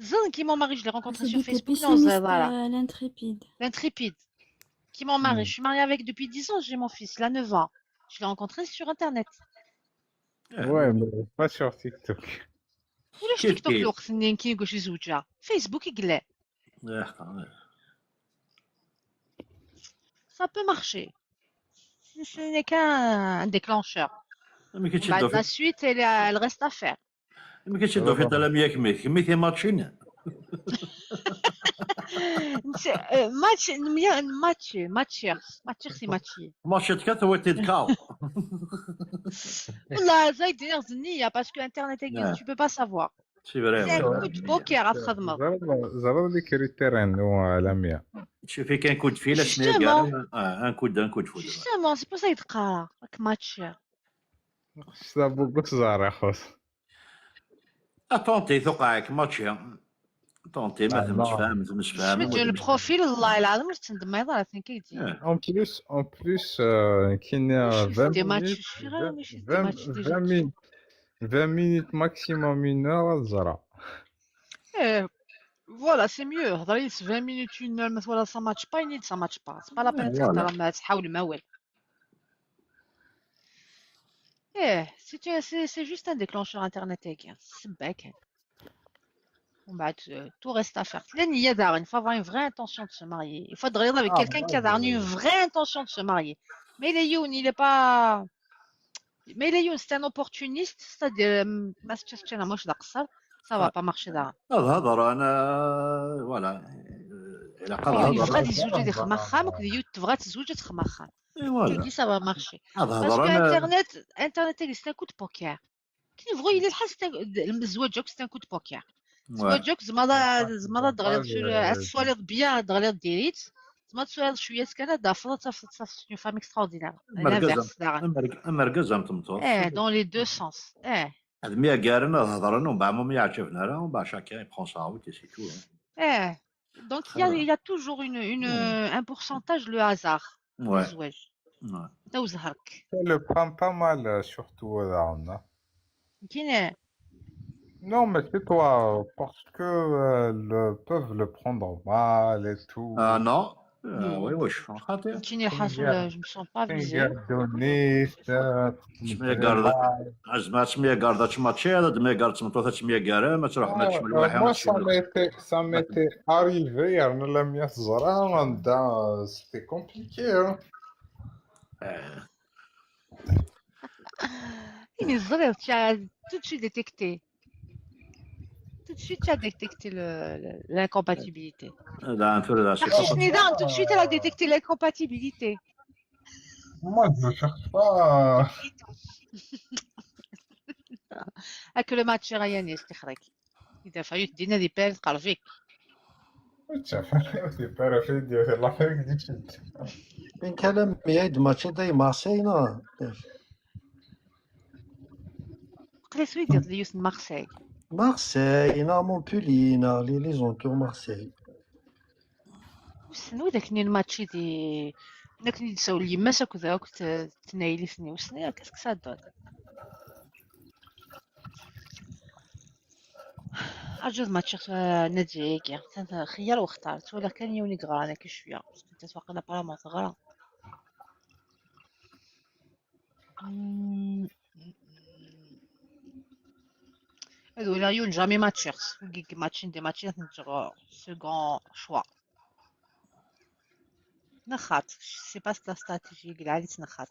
Zan qui mon mari, je l'ai rencontré sur C'était Facebook. Non, pessimiste, voilà. l'intrépide. L'intrépide. Qui mon mari, je suis mariée avec depuis 10 ans, j'ai mon fils, il a 9 ans. Je l'ai rencontré sur Internet. Ouais, mais pas sur TikTok. ولاش تيك توك الوقت اللي كي يقول شي زوجة فيسبوك يقلع. Ça peut marcher. Ce n'est qu'un déclencheur. Mais qu'est-ce Bah, que tu la suite, elle reste à faire. Mais qu'est-ce que tu fais la mienne mais mais t'es matchine. ماتش ماتش ماتش ماتش سي ماتشي. ماتش كات هو تيدكاو. والله زايد النية parce que internet tu peux pas savoir. C'est vrai. C'est un coup de poker à تخدمه. زرا les critères عندو لميا. شوفي كان coup de fil شنو un coup de foudre. Justement, c'est pour ça يتقرا راك ماتش. خصنا بوكو زهر خص. tenter ثقعك ماتشي. tenter ما تمش فاهم تمش فاهم. شفت ال profil والله العظيم واش تندم ما يضرب كيدي. En plus, كاين 20 minutes, 20 minutes maximum une heure زرا. Voilà, c'est mieux. هضري 20 minutes une heure مثلا ça matche pas ينيد ça matche pas. C'est pas la peine تهضر ما تحاول ما والو. ايه c'est juste un déclencheur internet هكا سباك. ومن بعد tout reste à faire. النية دار il faut avoir une vraie intention de se marier. Il faut être avec quelqu'un qui a une vraie intention de se marier. Mais Léon, il est pas mais Léon, c'est un opportuniste, c'est-à-dire ما ستشفتش انا مش دقصر. Ça va pas marcher là. هضر انا voilà علاقة هضر تزوج دي خمخام وكذا تبغى تزوج تخمخام. كي ça va marcher. Parce que internet c'est un coup de poker. كي نبغوا يلي الحال الزواج c'est un coup de poker. زواجك زعما دغيا تسوالي bien دغيا ديريت زعما تسوالي شوية كان دافض تصف une femme extraordinaire. مركز تمطور. ايه dans les deux sens. ايه هاد مية كارن هضرن ومن بعد ما يعجبنا راه ومن بعد chacun prend sa route c'est tout. ايه donc il y a toujours une un pourcentage le hasard. الزواج. انت وزهرك. Le prend pas mal surtout là. كاين. Non, mais c'est toi, parce que le peuvent le prendre mal et tout. Ah non, oui, oui, je suis خاطر. كاين حاصل je me sens pas visée. سمية قاردا زعما سمية قاردا تماتشي هذا دمية قاردا تمطوطة سمية قارا ما تروح ما تشمل واحد. Moi, ça m'était arrivé, يعني لم يزرع عندها c'était compliqué. Il est tu as tout de suite détecté. Tout de suite, tu as détecté l'incompatibilité. Tout de suite, elle a détecté l'incompatibilité. Moi, je ne cherche pas. هاك le match ريان يستخرج. إذا فايت دينا دي بير قرفيك. من كلام يعيد ماتش داي مارسي نا. قلت سويدي ليوس مارسي. Marseille, non, Montpellier, non, les entours Marseille. وسنو ذاك الماتشي دي داك نساو يما كذا كنت تنايلي سني وسني qu'est-ce que ça donne. أجوز ماتش نادي كي خير واختارت ولا كان يوني غرا انا شويه parce que انت واقيلا apparemment تغرا. هادو لا يون jamais ماتشيرس كيك ماتشين دي ماتشين نتجرو second choix نخات c'est pas la stratégie قال علي نخات.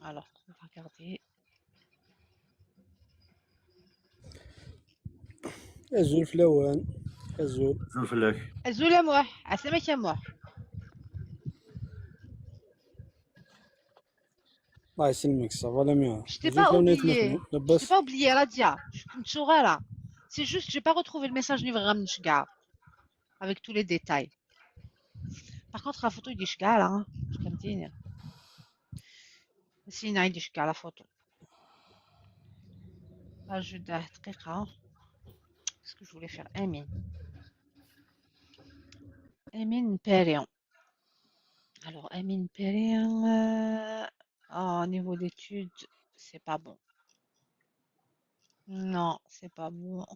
Alors, on va regarder. أزول فلاوان أزول زول فلاك أزول يا موح عسلامك يا موح. الله يسلمك ça va لميا. Je t'ai pas oublié. Je t'ai pas oublié, Radia. Je suis là. C'est juste, j'ai pas retrouvé le message ni vraiment نشقع avec tous les détails. Par contre, la photo, il dit شقع là. فهمتيني؟ سينا يدي شقع la photo. Ajoute دقيقة. Qu'est-ce que je voulais faire? Amine. Amine Perrion. Alors, Amine Perrion, au niveau d'études, c'est pas bon. Non, c'est pas bon.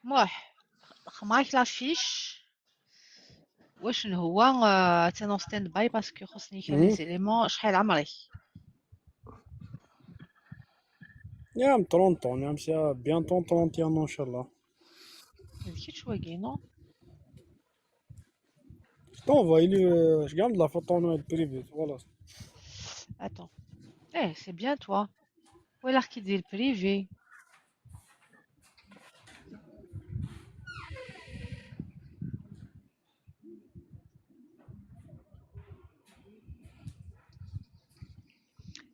Moi, خماك la fiche. واش هو تانو stand-by parce que خصني كاين les éléments. شحال عمرك؟ نعم 30 نعم c'est bientôt 31 ان شاء الله. هذيك شوية non؟ Je t'envoie le, je garde la photo en privé, voilà. Attends. Eh, c'est bien toi. ولا كي دير privé.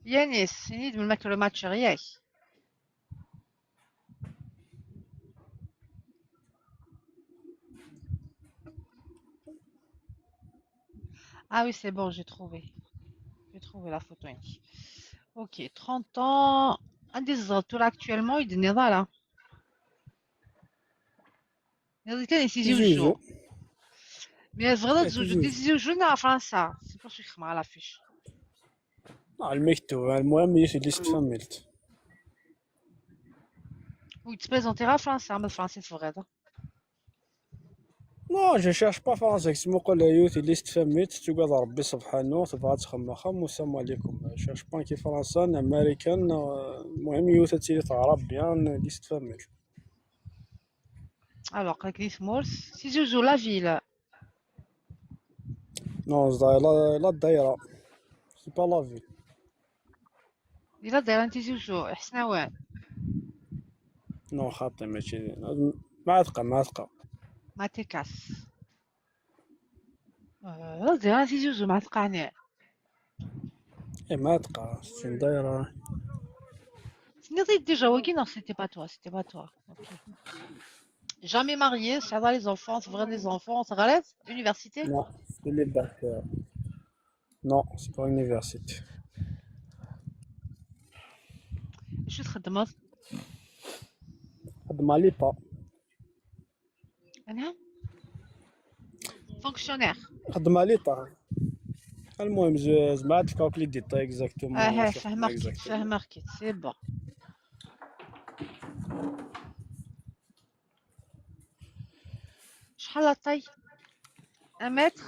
يانيس سنيد من ماكلو ماتش ياك. Ah oui, c'est bon, j'ai trouvé. J'ai trouvé la photo. Ok, 30 ans. Un des autres, là, actuellement, il est là. Il est ici, Mais vraiment, je suis en France. C'est pour ça que je la fiche. المكتوب المهم يسي اللي تفهمت. ويتبريزونتيها فرنسا ما فرنسا تفغيض. non je cherche pas فرنسا كيما نقول يوث اللي تفهمت تقعد ربي سبحانه تبغى تخمخم والسلام عليكم. cherche pas كي فرنسا امريكان المهم يوث تسيري تعرف bien اللي تفهمت. alors قالك لي ثمورس تيزي وزو la ville. non la دايره c'est pas la ville. لا دايره تيزي وزو حسناوان. non خاطي ماشي معتقه معتقه ما تيكاس لا دايره تيزي وزو معتقه عنيا. اي معتقه c'est دايره. نضيف déjà وكي non c'était pas toi c'était pas toi. Jamais marié, ça va les enfants, c'est vrai les enfants, ça relève université? Non, c'est les bacs. Non, c'est pas université. شو تخدم؟ خدم على l'État. انا fonctionnaire. خدم على l'État. المهم زعما تلقاو les détails exactement. اه فهمك فهمك c'est bon. شحال la taille؟ 1 متر؟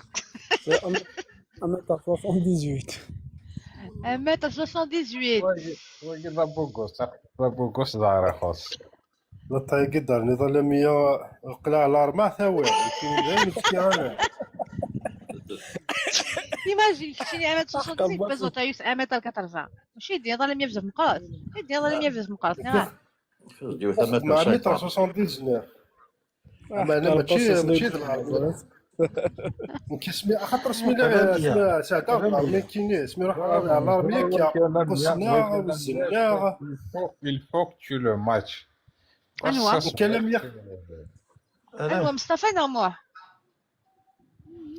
1 متر 78. 1 متر 78. وي ذا بوغوس ذا بوغوس دار خاص. la taille قدر نظل 100 قلع الاربع ثواني كاين غير imagine كشتيني 1 متر 78 بازو تايوس 1 متر 80 ماشي دي ظل 100 بزاف مقاط دي ظل 100 بزاف مقاط. مع متر 79 اما انا ماشي العرب كيسمي خاطر سمي ساعتها كاين سمي روح على الارميا قصنا وزنا. Il faut que tu le matches. كلام انوا مصطفى نموح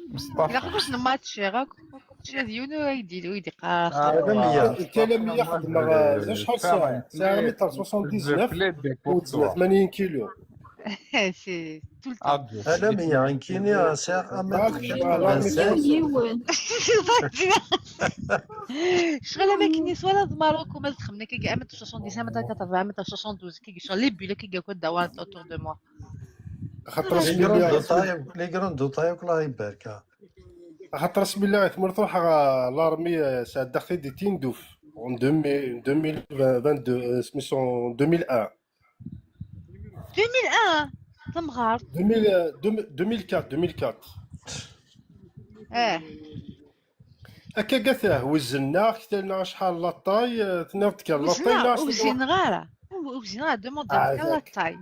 مصطفى لا خصنا ماتش غاك شي يونو يدي ويدي قا الكلام يخدم شحال ساعة ساعة متر 79 pour toi. 80 كيلو. c'est tout le temps. انا مية كيني ساعة متر 25. شغل ما كنيس ولا ماروك وما تخمنا كي متر 70 متر 80 متر 72 كي شغل les bulles كي كود دوار autour de moi. خاطر les grandes tailles, les grandes tailles الله يبارك. خاطر بسم الله تمر تروح l'armée ساعة دي تيندوف en 2022 سميتو 2001. 2001 تمغار. 2004 2004. اه هكا قالت وزنا كتلنا شحال la taille تناض كان la taille. وزنا وزن غارة وزن غارة demande la taille.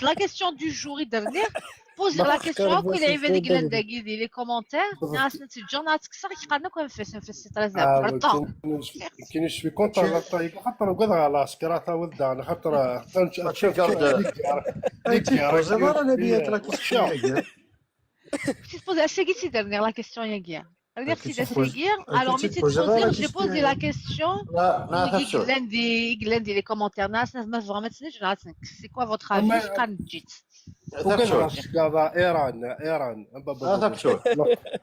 La question du jour dernière pose la question كل عباد قلنا داكي les commentaires ناس نتجا نتكسر كيقالنا كون نفس نفس c'est très important. كاين je suis content la taille خاطر قد على سكراتا ولد خاطر Tu te poses la dernière la question يا Alors, mais j'ai posé la question. Glendy, les commentaires. C'est quoi votre avis? ايران ايران.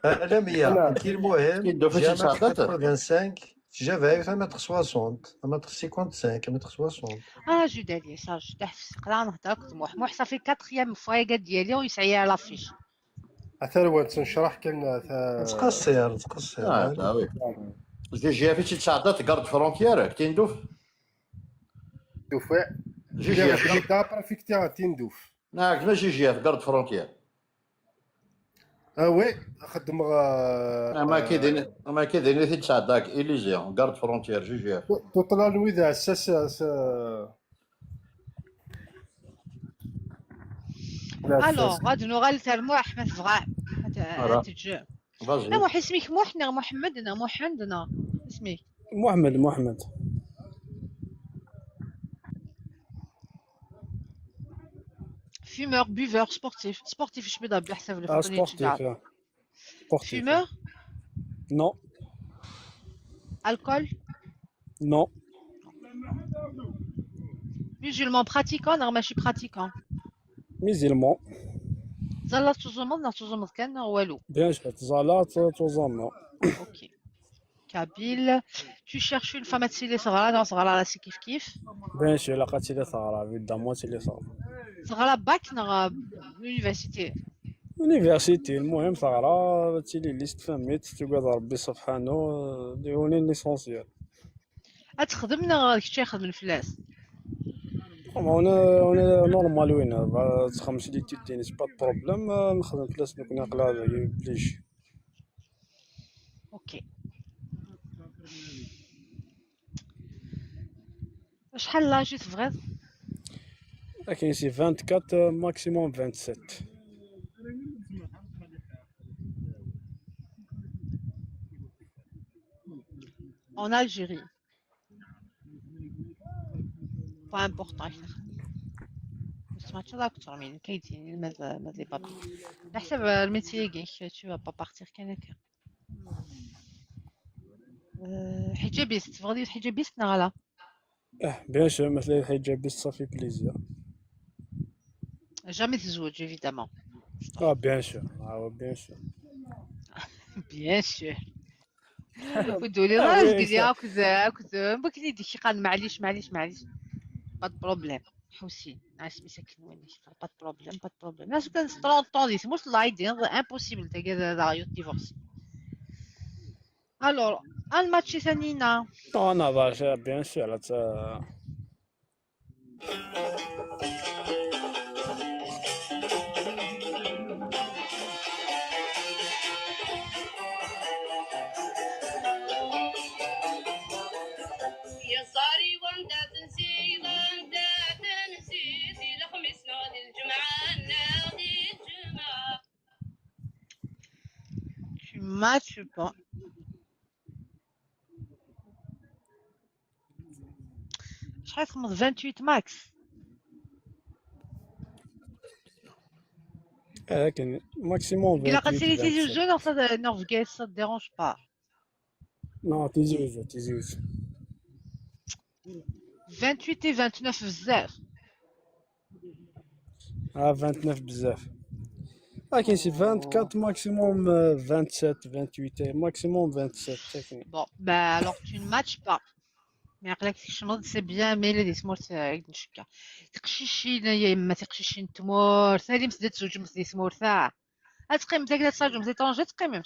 لا مية كي المهم 85 j'avais 1m60 1m55 1m60. اه جو دالي صافي تحت قرا نهضر كنت موح صافي 4 fois ديالي ويسعي la fiche. اثر تنشرح كان تقصير تقصير. اه oui GGF تسعدات garde-frontière تندوف. دوف GGF تا préfecture تندوف. نعم كما GGF garde-frontière. اه oui خدم. ما كيدين ما كيدين تسعداك اليزي garde-frontière GGF. تطلع الوذا اساس. alors غادي نغال تاع احمد صغار تجي. لا موح اسمك موحنا محمدنا محمدنا اسمك محمد محمد. fumeur buveur sportif sportif je بدا بحسب اه sportif. fumeur. non. alcool. non. musulman pratiquant نغ ماشي pratiquant. musulman. زالات تزمض نا تزمض كان والو. bien sûr تزالات تزمض. OK kabyle tu cherches une femme تسيلي صغرا نا صغرا راسي كيف كيف. bien sûr لا قاتلي صغرا évidemment تسيلي صغرا. صغرا باك نا université. université المهم صغرا تسيلي ليست فهمت تقعد ربي سبحانه ديوني l'essentiel. تخدم نا كنت يخدم الفلاس. انا انا normal وين تخمس لي تيديني c'est pas problème نخدم فلاس نكون نقلا بليش. OK شحال l'âge تبغي؟ كاين c'est 24 maximum 27. En Algérie. Pas important. سمعت هذاك ترمين كايدين ماذا les papiers على حسب ال métier كاع tu vas pas partir كان هكا. حجابيست تبغي حجابيست نا لا؟ اه bien sûr مثلا حجابيست ça fait plaisir. jamais تزوج évidemment. اه bien sûr اه bien sûr bien sûr. ودولي راه قال هاكز هاكز بكني ديك قال معليش معليش معليش pas problème حسين عاش مساكن وين pas problème pas problème. ناس كان 30 طون دي موش لايدين impossible تا دا divorce. alors الماتش ثانينا انا باش bien sûr. match bon. شحال تخمض 28 max. لكن maximum إلا 28 قتلي تيزي 27. وزو نورفيغ ça te dérange pas. non تيزي وزو تيزي وزو. 28 et 29 بزاف. 29 بزاف، لكن c'est 24 maximum, 27, 28 maximum, 27 لكن. Bon, bah alors tu ne matches pas. Mais عقلك تشمض c'est bien, mais اللي سمورت نشكا تقشيشين يا اما تقشيشين تمور اللي مسدت زوج مسدي سمورتا تقيم تاك تساجم مزي طونجي تقيم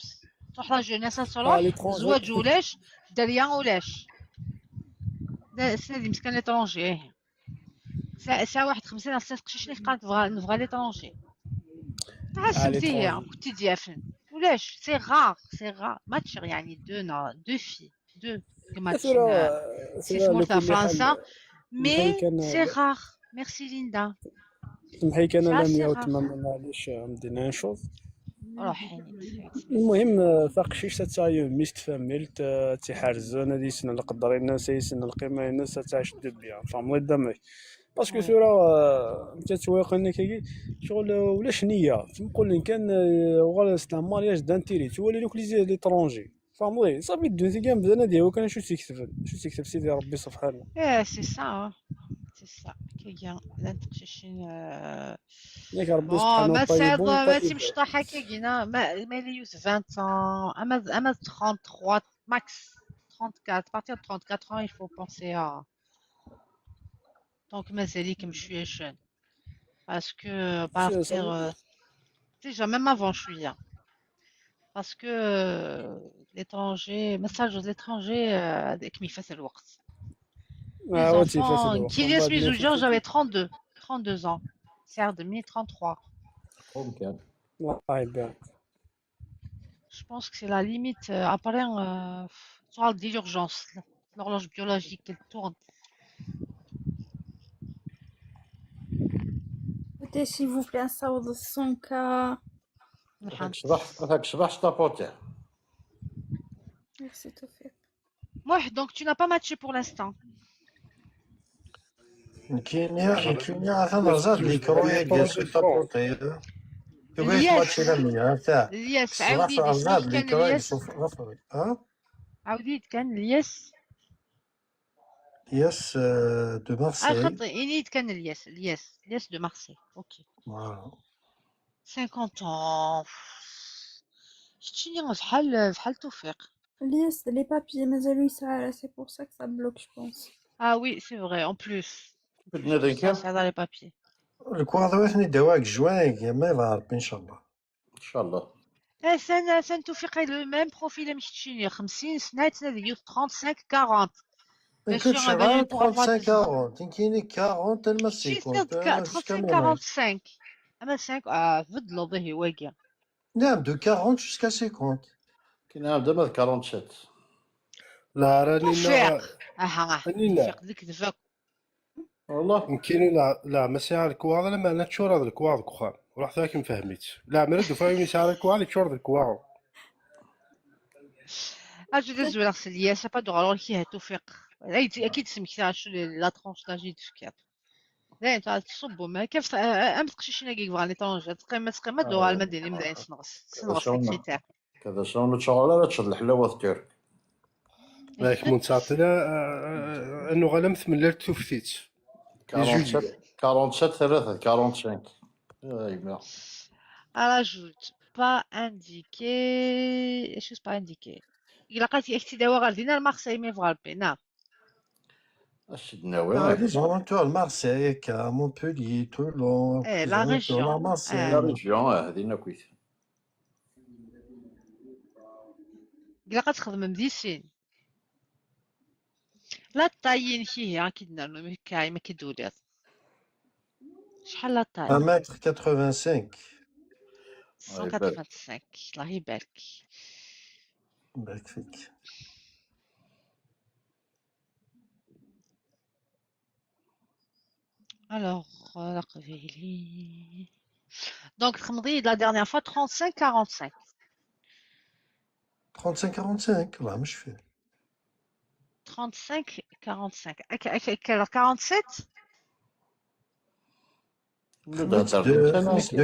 تروح la jeunesse تروح l'étranger. زواج ولاش دريان ولاش سنة مسكن l'étranger ساعة واحد 50 سنة تقشيشني قالت نبغى l'étranger. عسبتي l'étranger. كنتي ديافن ولاش c'est rare, c'est rare match يعني deux نا deux filles deux match ثورة سي ثورة سمورتا لكل حال فرنسا محي mais كان c'est rare. Merci ليندا. محي كان c'est لم assez يعود rare. تماما معليش مدينا نشوف. روحي. المهم ثاقشيش تاعي ميست فاميلت تيحرزون هادي سن القدر الناس سن القيمة الناس تعيش bien فهمني دمك parce que oui. ثورة انت تواقع انك كي شغل ولاش نية تنقول ان كان وغالا c'est un mariage d'intérêt تولي لوك les l'étranger فهمني صافي الدنيا كاع مزيانة ديالو كان شو تيكتب شو تيكتب سيدي ربي سبحانه. ايه c'est ça, c'est ça كاين لا تقشيشين. ياك ربي bon سبحانه ما طيب ساد ما طيب. تيمش طاحة كاينة ما لي يوسف 20 ans اما 33 max 34, à partir de 34 ans il faut penser à donc مازاليك شوية jeune parce que partir déjà même avant شوية parce que l'étranger message de l'étranger هذاك ميفات الوقت. Les اه تيفات enfants الوقت qui من laissent بعد mes ما زوجين j'avais 32 ans ساعة demi 33. ممكن. الله يبارك. Je pense que c'est la limite. Après, tu vois, l'urgence, l'horloge biologique, elle tourne. Écoutez, s'il vous plaît, نصوض 100K. هاك صباح هاك صباح tapoter. Merci Toufik. Moi, donc tu n'as pas matché pour l'instant. كينيا عثان رزاد l'écran يا tapoter تبغي الياس تماتشي لميا تاع الياس الصراحة عاودي اسمك رزاد كان l'écran الياس. ها عاودي كان الياس. ياس de Marseille. خط إنيد كان الياس الياس الياس de Marseille, ok. Voilà. 50 ans شتيني بحال بحال توفيق. Lies, les papiers مازالو يسعى, c'est pour ça que ça bloque, je pense. Ah oui, c'est vrai, en plus. بدنا Ça, ذنكا c'est dans les papiers. الكواغط ثني دواك جوان ما يبغى ربي ان شاء الله. ان شاء الله. سنة توفيق le même profil مشتيني 50 سنة سنة ديال 35 40. ما Bien sûr, يكونش un غير valide pour avoir 35 des 40 كاين 40 تما شي 50 سنة jusqu'à 35 mon âge. 45 اما 5 اه فضلوا به واقع. نعم de 40 jusqu'à 50. كاين عام دابا 47. لا راني توفيق اها راني لا توفيق ذيك دفاك. والله كاين لا لا ما سعر الكواغ لا ما تشور هذا الكواغ كخا روح ذاك مفهميت لا ما ردوا فاهمني سعر الكواغ تشور هذا الكواغ. اجي دزولا الياس با دو كي توفيق اكيد سمكتا شو la tranche d'âge تفكير لا انت تصبوا ما كيف ام تقشيشنا كيك بغا l'étranger تقيم تقيم دو المدينه مدين سنغس كذا سنغس les شلون critères. كذا شلون تشغل تشد الحلاوه الترك. لكن منتعطينا انه غلمت من ليلة توفيت les 47 juillet. 47 3 45 ايوا. Rajoute pas indiqué, chose pas indiquée. إلا لقيتي اكتداوى غير دينا المارسي مي فغا ربي نعم. السيدنا وين Les alentours, Marseille, Montpellier, Toulon, ايه les la alentours, région. la Marseille. région هذه كويس. إلا تخدم مديسين la taille كي هي كيدنا كاي ما كيدولات شحال la taille؟ 1m85. الله يبارك. 185 الله يبارك. بارك فيك. Alors, قبيلي donc خمضي la dernière fois 35 45. 35 45 والله مش فيه. 35 45 أك أك 47. خميس de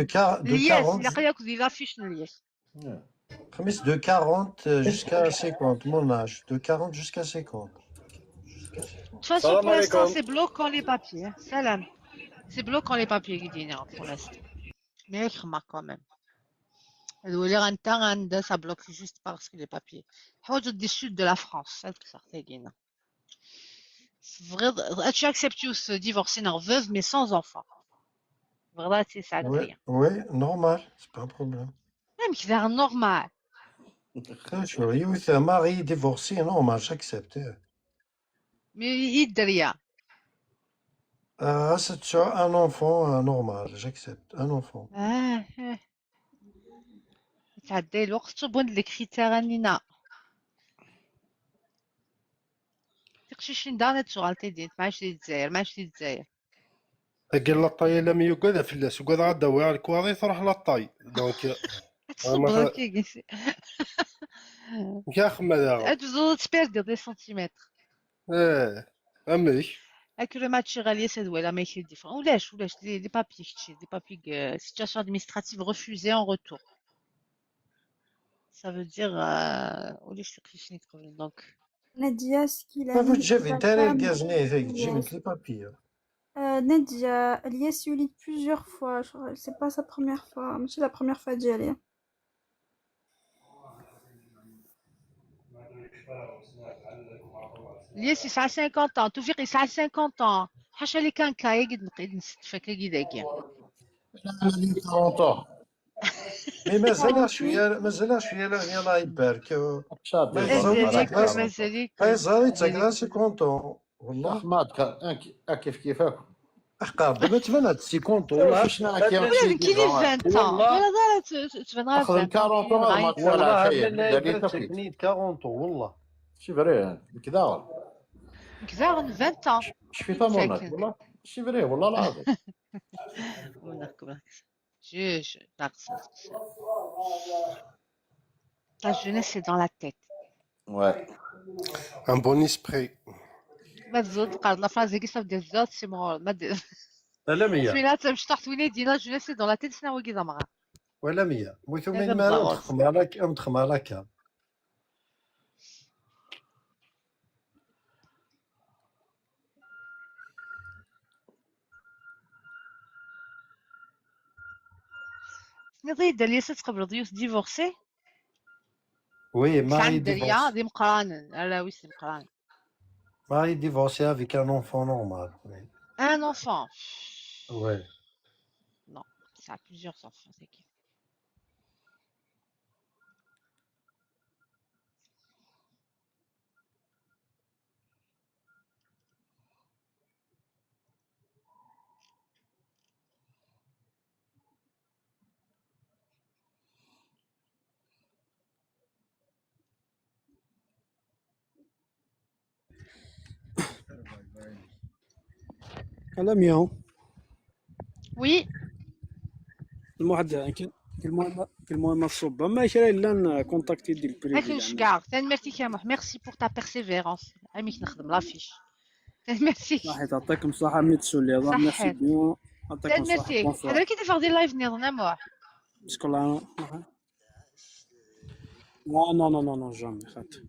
الياس 40 اللي ياكل دي l'affiche الياس. خميس de 40 jusqu'à 50, mon âge, de 40 jusqu'à 50. De toute façon, pour l'instant, c'est bloquant les papiers. Hein. سلام. C'est bloquant les papiers qui pour l'instant. Mais remarque quand même. الولي غنتا عند ça bloque juste parce que les papiers. حوايج du sud de la France, هذاك صح تاكينا. Vrai, tu acceptes ce divorcer نغ veuve mais sans enfant. Vraiment, c'est ça. Oui, oui, normal, c'est pas un problème. Même qui est normal. Un mari divorcé, normal, j'accepte. Mais il Ah, c'est un enfant normal, j'accepte, un enfant. Ah, تعدي الوقت تبون les critères اننا تقشيش ندان تشغل تيدين ما عادش الجزائر ما عادش الجزائر. قال لاطاي لم يقعد فلاس وقعد غدا ويا الكواضي تروح لاطاي دونك تصبر كي كي خما تزود تبيردي دي سنتيمتر. اه امريك هاك لو ماتش غالية ساد ولا ما يشري ديفرون ولاش ولاش دي بابي كتشي دي بابي situation administrative refusée en retour. Ça veut dire ولاش تقشيش نتقبل donc. Nadia, ce qu'il a Vous mis تجيب sa انت femme, الكازني تجيب Elias. les papiers. Nadia, Elias يولد plusieurs fois. Genre, c'est pas sa première fois. C'est la première fois d'y aller. الياس يسعى 50 ans توفيق يسعى 50 ans حاشا اللي كان كاي قد نقيد نستفك كي داكي. 40 mais مازال شويه مازال شويه لا الله يبارك. مازالك مازالك قيصر يتسكر 50 والله احمد كيف كيفك احقا ما تبان هاد 50 والله ولا كي لي 20 ans ولا دار تبان غير اخذ 40 والله من 40 والله c'est vrai كذا كذا 20 ans شفي فهمونك والله c'est vrai والله العظيم. Je La jeunesse, c'est dans la tête. Ouais. Un bon esprit. ما تزود قال la phrase كي صافي ديال زاد سي مغور ما دير. لا مية. سمينا تمشي تحت وليدي la jeunesse c'est dans la tête سنا وكي زعما. ولا مية. وثمين ما ندخل على ندخل على كام. نضيد داليا تقبل ضيوف divorcé. Oui, marié divorcé. دي مقران لا oui c'est مقران. Marié divorcé avec un enfant normal. Oui. Un enfant. Oui. Non, ça a plusieurs enfants, c'est qui. لا مية. oui. المهم المهم الصوبة ما كاين الا contacter ديال ال privé. لكن شكار ثاني ميرسي يا موح merci pour ta persévérance اميك نخدم l'affiche merci. صحيت يعطيكم الصحة مي تسولي merci bien يعطيكم الصحة. ميرسي هذا كي تفرضي live نظن موح parce que لا non non non non jamais خاطر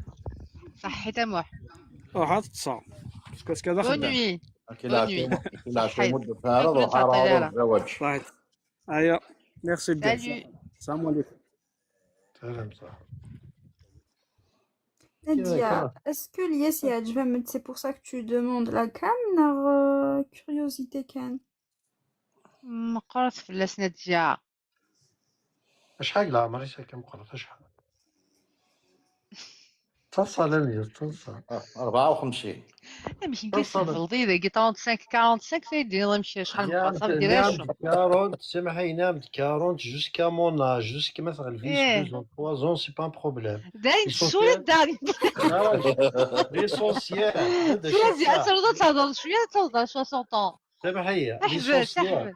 صحيت موح. حاط تصا parce que كذا bonne nuit. صحيت هيا merci bien السلام عليكم. سلام صح. Nadia, est-ce que Lies يعجبها c'est pour ça que tu demandes la cam نغ curiosité كان مقرات فلاس نادية. شحال العمر كم قرات شحال تصل مية تصل 54. ماشي كيسهل ذاك 35 45 سيدي نمشي شحال من صافي دير 40 سمحي نعم 40 jusqu'à mon âge jusqu'à مثلا 2 ans 3 ans c'est pas un problème. داين سول الدار l'essentiel سول تهضر شويه تهضر 60 ans. سمحي l'essentiel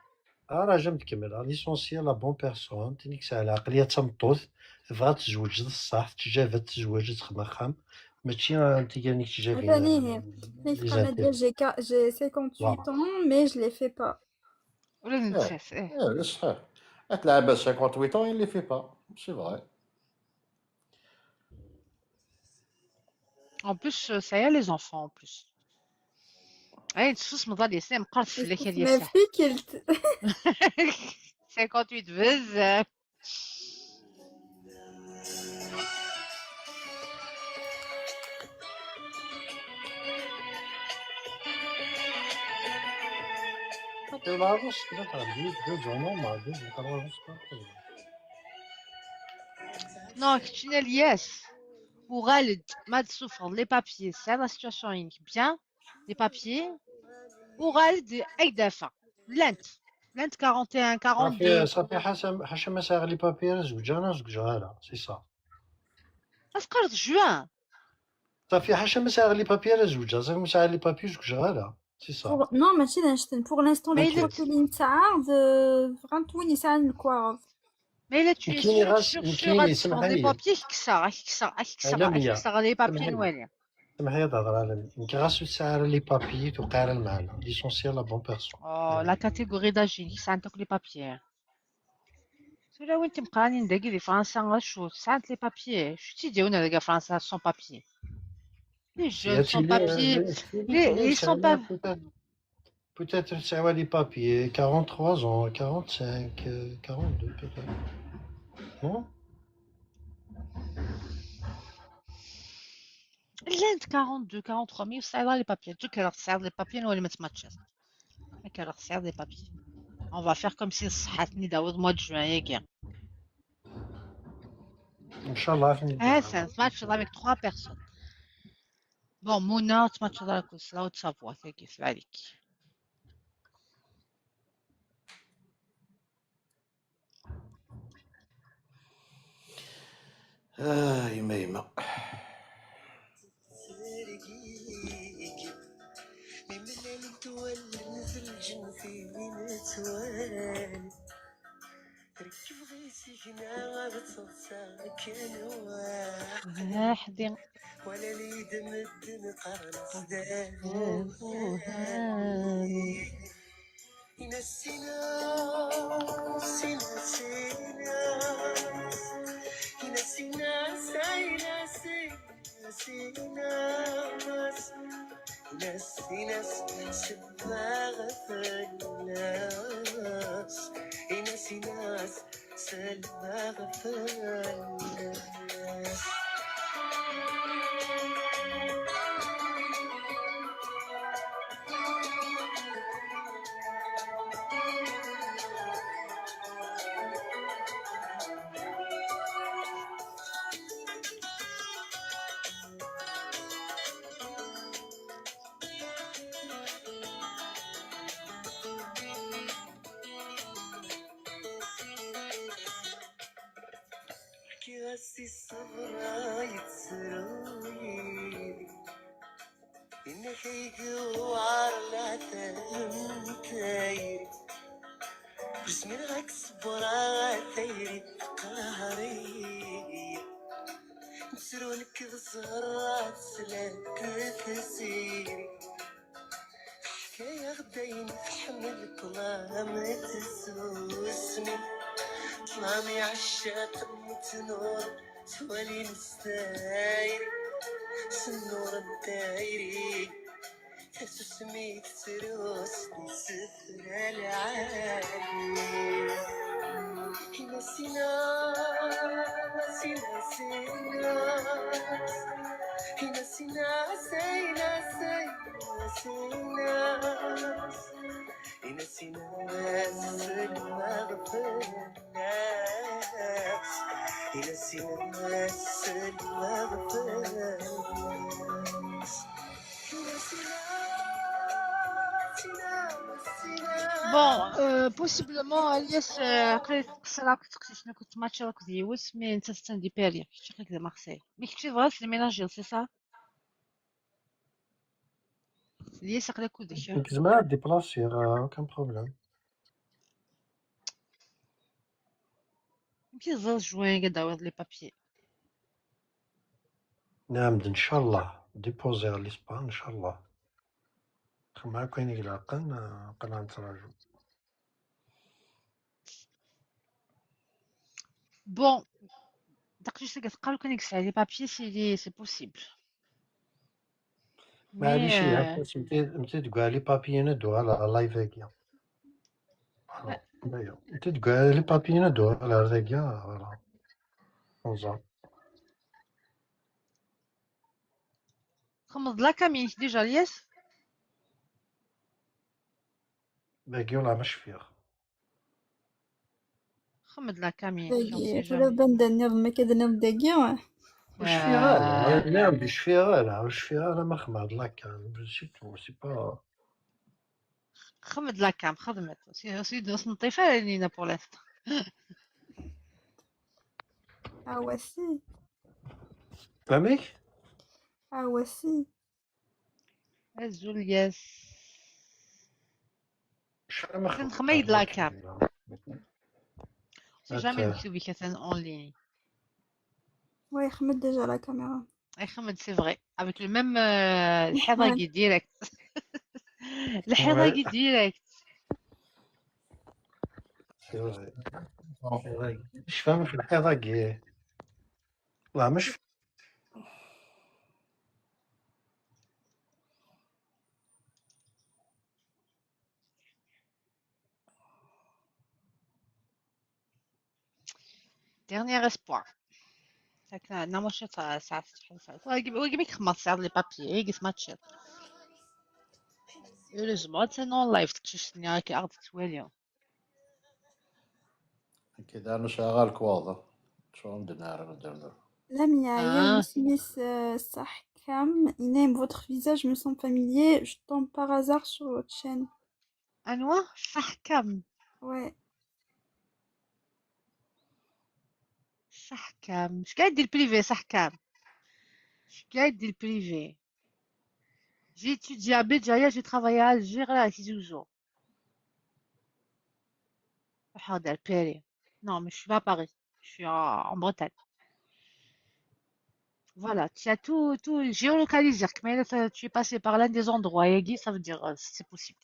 راه جا متكمل l'essentiel la bonne personne تنيك على عقليه تمطوط تبغى تزوج الصح تجافت تزوج تخدم خام ماشي انت كانك تجافي. J'ai 58 ans mais je les fais pas. ولا اه نتساس ايه. اه صحيح تلعب 58 ans il les fait pas, c'est vrai. En plus, ça y est, les enfants, en plus. اي تسوس مضال يسلم قرص في لك ما اليسا فيكلت. 58 بزاف. العروس لا تعرف deux ans normal, 2 ans, 3 ans, c'est pas un problème. Non, كتشينا الياس وغالد ما تسوفر les papiers, c'est la situation ينك bien les papiers وغالد اي دافع لانت لانت 41 صافي 42. صافي حسب حاشا ما ساغ les papiers زوج انا زوج غالا c'est ça. اسقرت جوان. صافي حاشا ما ساغ les papiers زوج صافي ما ساغ les papiers زوج غالا c'est ça. Non, ماشي نشتن pour l'instant Mais les il papiers اللي نتاع vraiment وين يسعى الكواغ. Mais là, tu es كاين sûr, غاس sûr, sûr, كاين غادي سمح تفرض les لي papiers كسا كسا كسا لميا كسا les سمح papiers لي نوالي. سمح لي تهضر على يمكن غاس تسعر les papiers توقع المعنى l'essentiel la bonne personne. Oh, la catégorie d'âge كسا عندك les papiers. سولا وين تمقاني نداكي دي فرنسا غاشو ساعات les papiers شو تيديرونا داك فرنسا sans papiers. Les يا jeunes sans papiers, les, ils sont pas. Peut-être تسعوا les papiers 43 ans, 45, 42 peut-être. Non. لانت 42 43 mais صعيبة les papiers. دوك راه صعيب les papiers نولي ما تماتشاش. هكا راه صعيب les papiers. On va faire comme si صحتني داود mois de juin ياك. ان شاء الله عرفني اه ça match avec trois personnes. Bon, Mona تماتش على كوس لا تسافوا كيف عليك. اه يما يما. واحد ولا ليد مدن قرن ينسينا سينا سينا ينسينا سينا سينا سينا نسينا سباغة الناس ينسينا سباغة الناس. كي غسي الصبر يتسروي إنك يجوع لا تايري جسمي غاك صبرا تايري قهري نسرونك بزهرات سلاك تسيري حكاية غداين تحمل طلام تسوسني طلامي عشاق نور توالي نستايري سنور الدايري تسمي تروسني سفر العالي نسينا سينا سينا نسينا سينا سينا سينا نسينا الناس نسينا الناس Bon, possiblement الياس قريت قصرا كنت شنو كنت ماتش راك ديوس mais انت ستاندي بيريا كنت شكلك دي مارسيل mais كنتي فغا سي ميناجير c'est ça الياس قرا كودك. زعما déplacer, aucun problème. يمكن زوج جوان كداويض les papiers. نعم ان شاء الله déposer على l'Espagne ان شاء الله معاك كاين العقل قلنا نتراجعو. Bon, داكشي اللي قالوا كان يكسع les papiers c'est possible. Mais معليش يا انت تقول les papiers ندو على live هكا. انت تقول les papiers ندو على هكا voilà. نزا خمض la cam déjà الياس. باقي ولا مش فيه. خمد la cam on sait ولا jamais. بان ما كدنا داكي. واش فيها انا؟ لا واش فيها انا؟ واش فيها انا؟ ما خمد la cam, c'est tout, c'est pas خمد la cam خدمت سي نطيفها لينا pour l'instant. Ah ouais si. فهمك؟ Ah ouais si. هزو الياس. شحال ما خمد خميد la la cam. Si jamais نكتب كثن en ligne. Ouais, خمد déjà la caméra. اي خمد c'est vrai avec le même الحضاقي direct. الحضاقي direct. C'est vrai. مش فاهم في الحضاقي. لا مش Dernier espoir. هكا ماشي ساعة ويجيبك خمس ساعات les papiers يجي ماتشات. Heureusement c'est non live تكششني هاكي أغد توالي. كذا انا شغال كواظة شو عندنا ندير. Lamia, Ah. Smith Sahkam, Inem, votre visage me semble familier. Je tombe par hasard sur votre chaîne. أنوا صحكم. Ouais. صحكم اش قاعد دير privé صحكم؟ اش قاعد دير privé؟ J'ai étudié à Béjaïa, j'ai travaillé à Alger, à Tizi Ouzou. حاضر Paris. Non, mais je suis pas à Paris. Je suis en Bretagne. Voilà, tu as tout, tout géolocalisé. Mais là, tu es passé par l'un des endroits. Et ça veut dire c'est possible.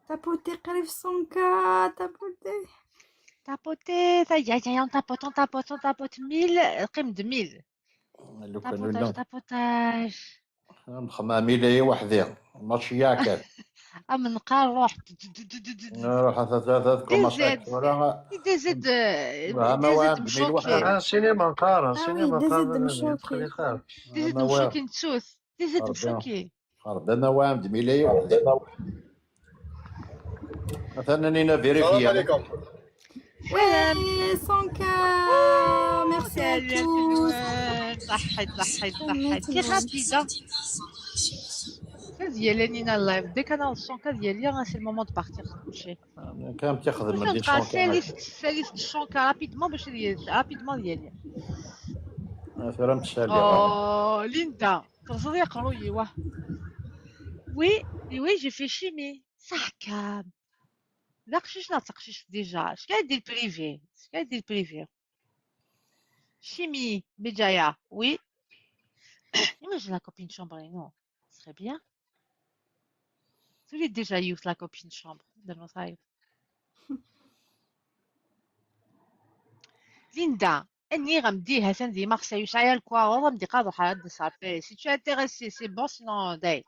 Tapoter قريب 100K, tapoter. Tapoter, ça y est, on tapote, on tapote, on tapote 1000, قيم de 1000. لو كان Tapotage, ولا tapotage. نخمم ميلي وحدي ماتش ياكل. أم نقار روح. نروح ثلاثة دي كوما زد دي زد ما دي زد واحد ميل مشوكي. وحدي. سينما نقارن Ah oui, سينما DZ نقارن مشوكي. دي زد مشوكي نتسوس دي زد مشوكي. ربما واحد ميلي وحدي مثلا نينا السلام فيريفيا. عليكم. Ouais, 100K. Merci à tous. صحيت صحيت صحيت c'est rapide. ديال نينا ال live dès qu'on 100K ديالي c'est le moment de partir كلشي. كان تيخدم باش اللي نبقى ساليت ساليت 100K rapidement باش rapidement ديالي. فرمت سالي. Oh ليندا ترزي قروي واه. Oui oui j'ai fait chimie صح كام لا قشيش لا تقشيش déjà اش كاع دير privé اش كاع دير privé chimie Béjaïa oui. Imagine la copine chambre, non, ce serait bien. Tu déjà eu la copine chambre de nos Linda, اني غمدي حسن دي مارسيل شايل كوا والله مدي قاضي حد صافي. Si tu es intéressé, c'est bon, sinon داي.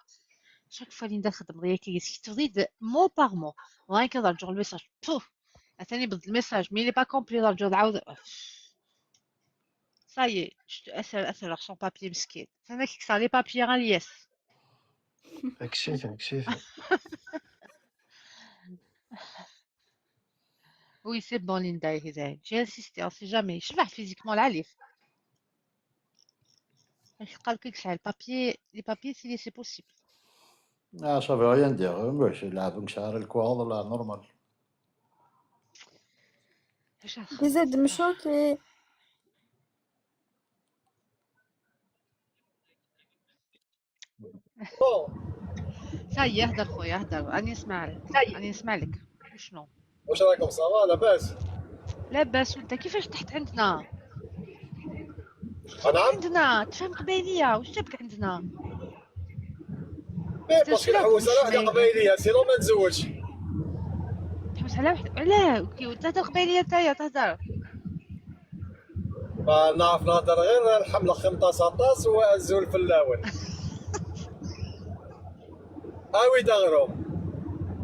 Chaque fois Linda تخدم ليا كي تريد mot par mot. وغير كنرجع ال message بوف عطاني بدل ال message mais il est pas complet نرجع نعاود. Ça y est, اسال sans papier مسكين. انا كيكسر les papiers الياس. اكسيت اكسيت. Oui, c'est bon, Linda. J'ai insisté, on sait jamais. Je vais physiquement l'alif. قال لك le papier, les papiers, si c'est possible. اه ça veut rien dire ماشي لعب شعر الكواظ لا normal. DZ مشوكي. Ça y est, هدر خويا هدر راني نسمع لك راني نسمع لك شنو؟ واش راكم ça va لاباس؟ لاباس وانت كيفاش تحت عندنا؟ نعم عندنا تفهم قبيليه واش جابك عندنا؟ إيه parce que نحوس على وحده قبايليه، sinon ما نتزوجش. تحوس على وحده علاه؟ كي تهدر قبايليه نتايا تهدر؟ ما نعرف نهضر غير الحملة خمطاس عطاس والزول في الاول اوي دغروم.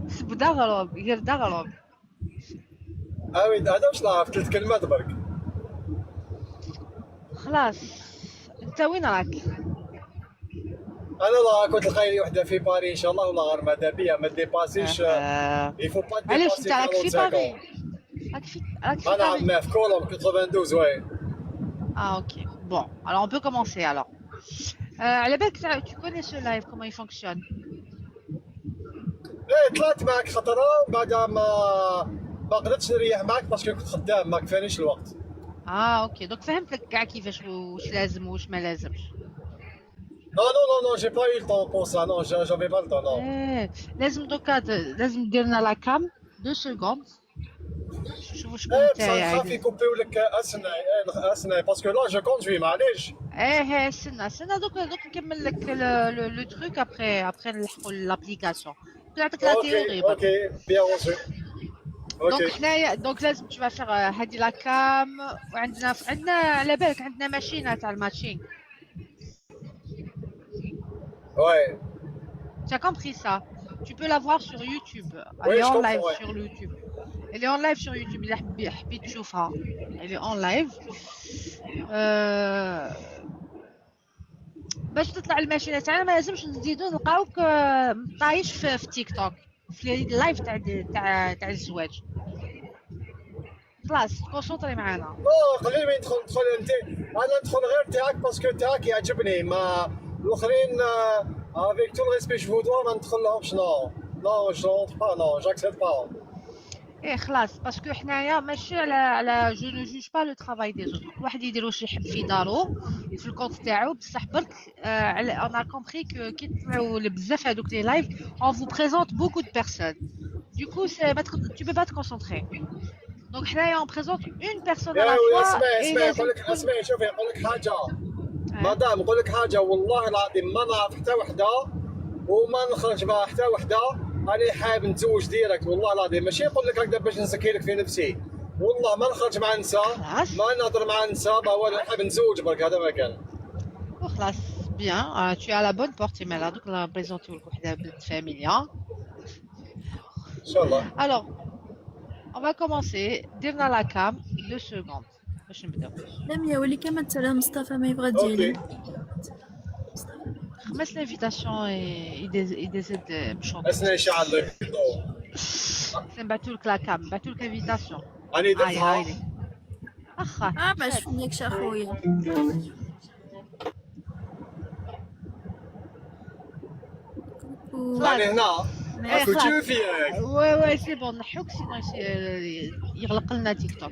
سب دغروم، غير دغروم. اوي هذا واش نعرف، ثلاث كلمات برك. خلاص، انت وين راك؟ انا لا كنت لقاي لي وحده في باري ان شاء الله، ولا غير ماذا بيا ما ديباسيش. Il faut pas علاش dépasser انت راك في 45. باري؟ راك في انا باري؟ عم في Colombes 92, oui. Ah ok. Bon, alors on peut commencer alors. على بالك tu connais ce live, comment il fonctionne؟ ايه، طلعت معك خطره ومن بعد ما قدرتش نريح معك parce que كنت خدام، ما كفانيش الوقت. اه OK, donc فهمت لك كاع كيفاش، واش لازم واش ما لازمش. Non, non, non, non, j'ai pas eu le temps pour ça. Non, j'avais pas le temps, non. ايه، لازم دوكا لازم دير لنا la cam, 2 secondes، شوفوا شكون ايه بصح نتايا. نخاف يكوبيو لك. اسنى، إيه، اسنى parce que là je conduis، معليش. ايه، استنى استنى، دوك نكمل لك le truc, après نلحقوا l'application، نعطيك la OK théorie برك. OK, bien reçu. donc OK. حنايا donc لازم tu vas faire هادي la cam، وعندنا على بالك عندنا machine تاع ال matching. Ouais. Tu as compris ça؟ Tu peux la voir sur YouTube. Elle Oui, est je en comprends, live ouais. sur YouTube. Elle est en live sur YouTube. إلا حبيت تشوفها. Elle est en live. باش تطلع ال machine تاعنا ما لازمش نزيدو نلقاوك طايش في تيك توك في ال live تاع الزواج. خلاص، concentrer معانا. non، قليل وين ندخل انت، انا ندخل غير تاعك parce que تاعك يعجبني، ما الاخرين avec tout le respect je vous dois ما ندخل لهمش. Non, non, je rentre pas, non, j'accepte pas. ايه خلاص، parce que حنايا ماشي على je ne juge pas le travail des autres، كل واحد يدير واش يحب في دارو في ال compte تاعو، بصح برك على on a compris que كي طلعوا بزاف هذوك les lives, on vous présente beaucoup de personnes, du coup c'est ما tu peux pas te concentrer. Donc حنايا on présente une personne à la يا fois. اسمعي اسمعي، نقول لك، اسمعي، شوفي، نقول لك حاجه مدام، نقول لك حاجه، والله العظيم ما نعرف حتى وحده وما نخرج مع حتى وحده. انا حاب نتزوج direct، والله العظيم ماشي نقول لك هكذا باش نزكي لك في نفسي، والله ما نخرج مع نساء، ما نهضر مع نساء، ما والو، حاب نتزوج برك، هذا ما كان. وخلاص، bien, tu es à la bonne porte. مالا دوك نبريزونتيو لك وحده بنت فاميليا. ان شاء الله. Alors, on va commencer. درنا la cam, 2 secondes باش نبداو. لميا ولي كما ترى مصطفى ما يبغى ديالي. خمس l'invitation يدزد مشوك. اسنى يشعل لك الضوء. نبعثوا لك la cam، نبعثوا لك invitation. راني هاي درتها. هاي اخا. اه ما شفناكش اخويا. راني هنا. إيه، راكو خلاص. تشوفي ياك؟ oui, c'est bon، نحوك sinon يغلق لنا تيك توك.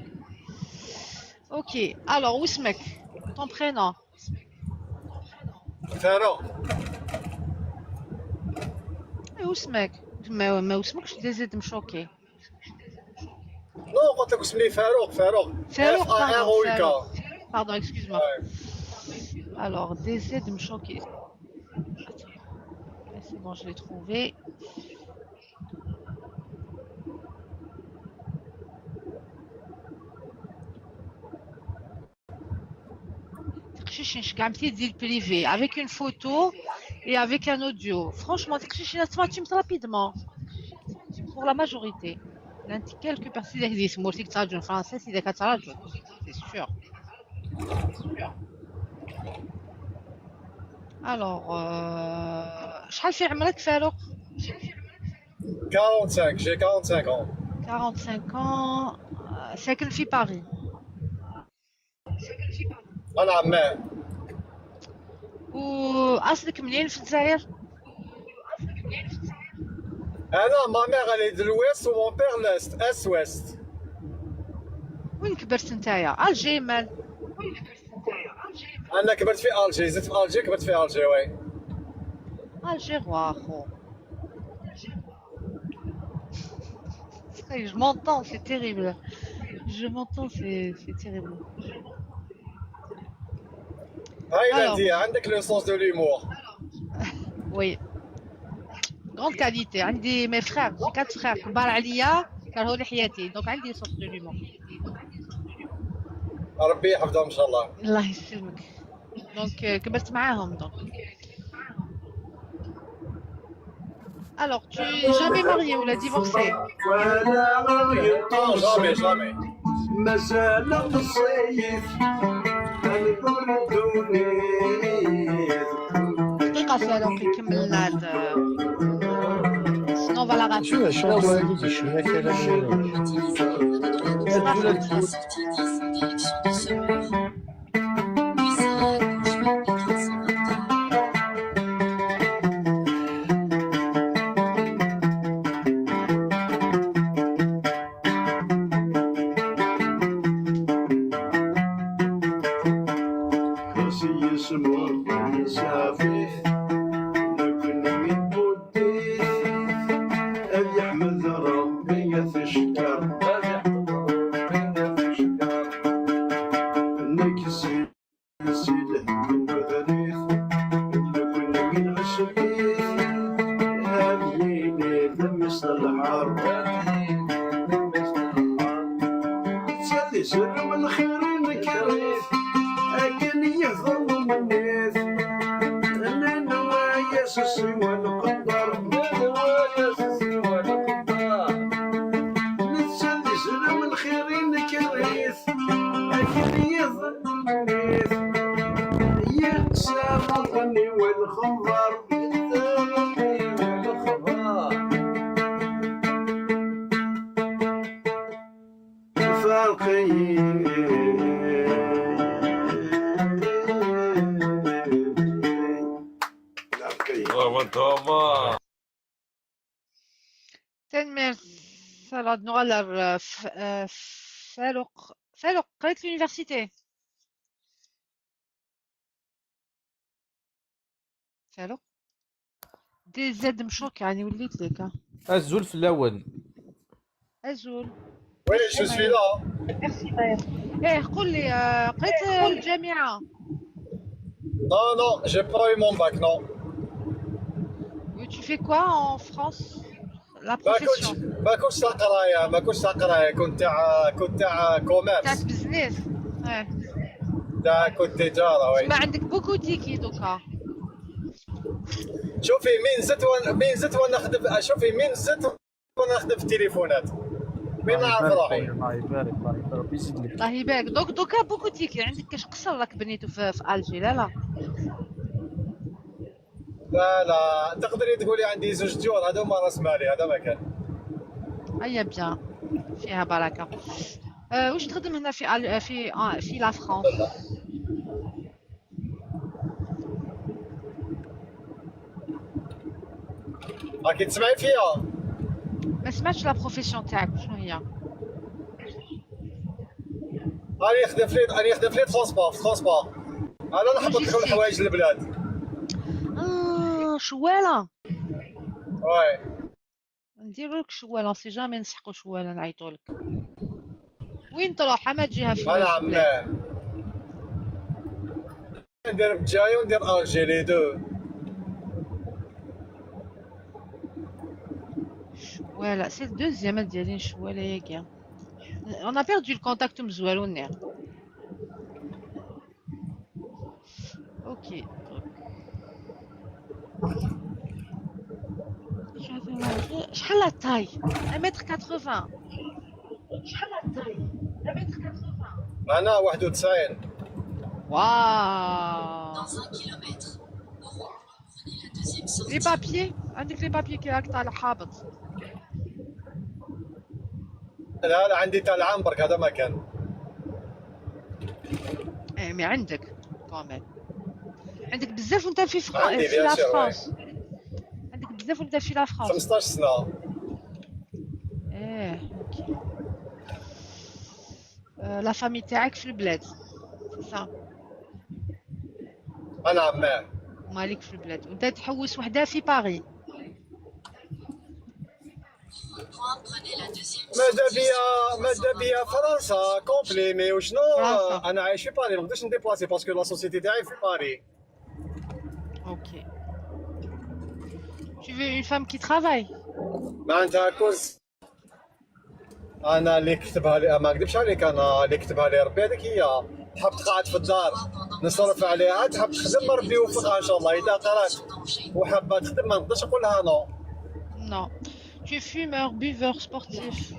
OK, alors واسمك؟ Ton prénom? فاروق. إيه، واسمك؟ ما واسمكش ديزيد مشوكي. Non، قلت لك اسمي فاروق، فاروق. فاروق. F A R O U K. Pardon, excuse-moi. Alors, DZ مشوكي. C'est bon, je l'ai trouvé. تقشيش privé avec une photo et avec un audio. Franchement, tu rapidement. Pour la majorité. Quelques personnes qui disent que français, c'est des c'est sûr. Alors, شحال في عمرك فاروق؟ 45, j'ai 45 ans. 45 ans, ساكن في باريس؟ انا عمان. واصلك منين في الجزائر؟ انا ma mère elle est de l'ouest و mon père l'est, est ouest. وين كبرت نتايا؟ Alger مال؟ انا كبرت في Alger، زدت في Alger، كبرت في Alger, oui. Algérois خو. Je m'entends, c'est terrible. Je m'entends, c'est terrible. هاي Alors. نادية، عندك le sens de l'humour. Oui. Grande qualité. عندي mes frères, j'ai quatre frères كبار عليا كرهوا لي حياتي، donc عندي sens de l'humour. ربي يحفظهم ان شاء الله. الله يسلمك. Donc كبرت معاهم donc. Alors, tu es jamais marié ولا divorcé? Non, jamais, jamais. مازال الصيف البردوني. دقيقة فاروق يكمل لنا sinon on va la rater. شو chanson شو كلام. خاصي يسمو سافي لكن من بودي أبي أحمد ربي تشكر نكسي سيله من بذريث لكن من عشقيث هذه لمس الحرب تسالي سلم الخير نكريث أكن يظل منيث أنا نوايا سسي والقدر نتسالي سلم الخير نكريث أكن يظل منيث يقسى الغني والخضر فارقين. تنمير سالاد نغلر فاروق. فاروق قريت l'université؟ فاروق دي زاد مشوك يعني وليت لك ها. الزول في الاول. أزول. Oui, je suis là. ايه قول لي قريت الجامعة؟ Non, non, j'ai pas eu mon bac, non. Tu fais quoi en France? La ما profession? كنتش ما كنتش تاع قرايه، ما كنتش تاع قرايه، كنت تاع تاع commerce. Business اه. تاع كنت تجاره، oui. ما عندك beaucoup tickets دوكا. شوفي مين زدت وانا نخدم، شوفي مين زدت وانا نخدم في التليفونات مين الله نعرف يبارك روحي. خويا، الله يبارك، الله يبارك، ربي يزيد لك. الله يبارك. Donc دوكا beaucoup tickets عندك، كاش قصر راك بنيتو في Alger؟ لا لا. لا لا، تقدري تقولي عندي زوج ديور، هذا هما راس مالي، هذا ما كان. هيا bien، فيها بركة. واش تخدم هنا في أل... في آه في la France؟ راكي تسمعي فيا؟ ما سمعتش la profession تاعك شنو هي؟ راني نخدم في les transports، في transport انا نحبط لكم logistique. الحوايج للبلاد. اه شواله. Oui. نديرو لك شواله، si jamais نسحقو شواله نعيطو لك. وين تروح ما تجيها في انا في عم البلاد؟ ندير بجاية وندير Alger، les deux. شواله، c'est ال deuxième ديالي شواله يا كاع. On a perdu le contact مزوالو. OK، شحال la taille؟ 1m80؟ شحال la taille؟ 1m80؟ انا 91. واو، les papiers عندك؟ les papiers كي راك طالع حابط؟ لا لا، عندي تاع العام برك، هذا ما كان. ايه mais عندك quand même، عندك بزاف وانت في عندي في bien la sûr, oui. فرانس، عندك بزاف وانت في la France؟ 15 سنه. ايه OK. La famille تاعك في البلاد، c'est ça؟ انا عماه. مالك في البلاد وانت تحوس وحده في باري؟ ماذا بيا فرنسا complet، mais وشنو فرنسا. انا عايش في باري، ما نقدرش ن déplacer parce que la société تاعي في باري. OK. Tu veux une femme qui travaille؟ معناتها cause انا اللي كتبها لي، ما نكذبش عليك، انا اللي كتبها لي ربي هذيك هي. تحب تقعد في الدار نصرف عليها، تحب تخدم ربي يوفقها ان شاء الله. اذا قرات وحابه تخدم ما نقدرش نقول لها non. Non. Tu es fumeur, buveur, sportif.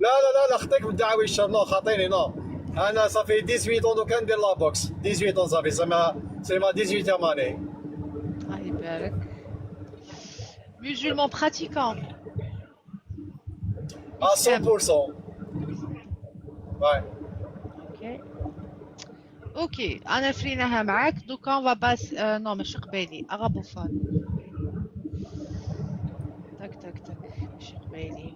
لا لا لا لا، خطيك بالدعاوي الشر، non خاطيني non. انا ça fait 18 ans دوكا ندير la boxe، 18 ans، ça fait c'est ma 18 année. الله يبارك. Musulman pratiquant. À 100%. Ouais. Ok. Ok, انا فريناها معاك دوكا on va passer non ماشي قبايلي، arabophone. تاك تاك تاك، ماشي قبايلي.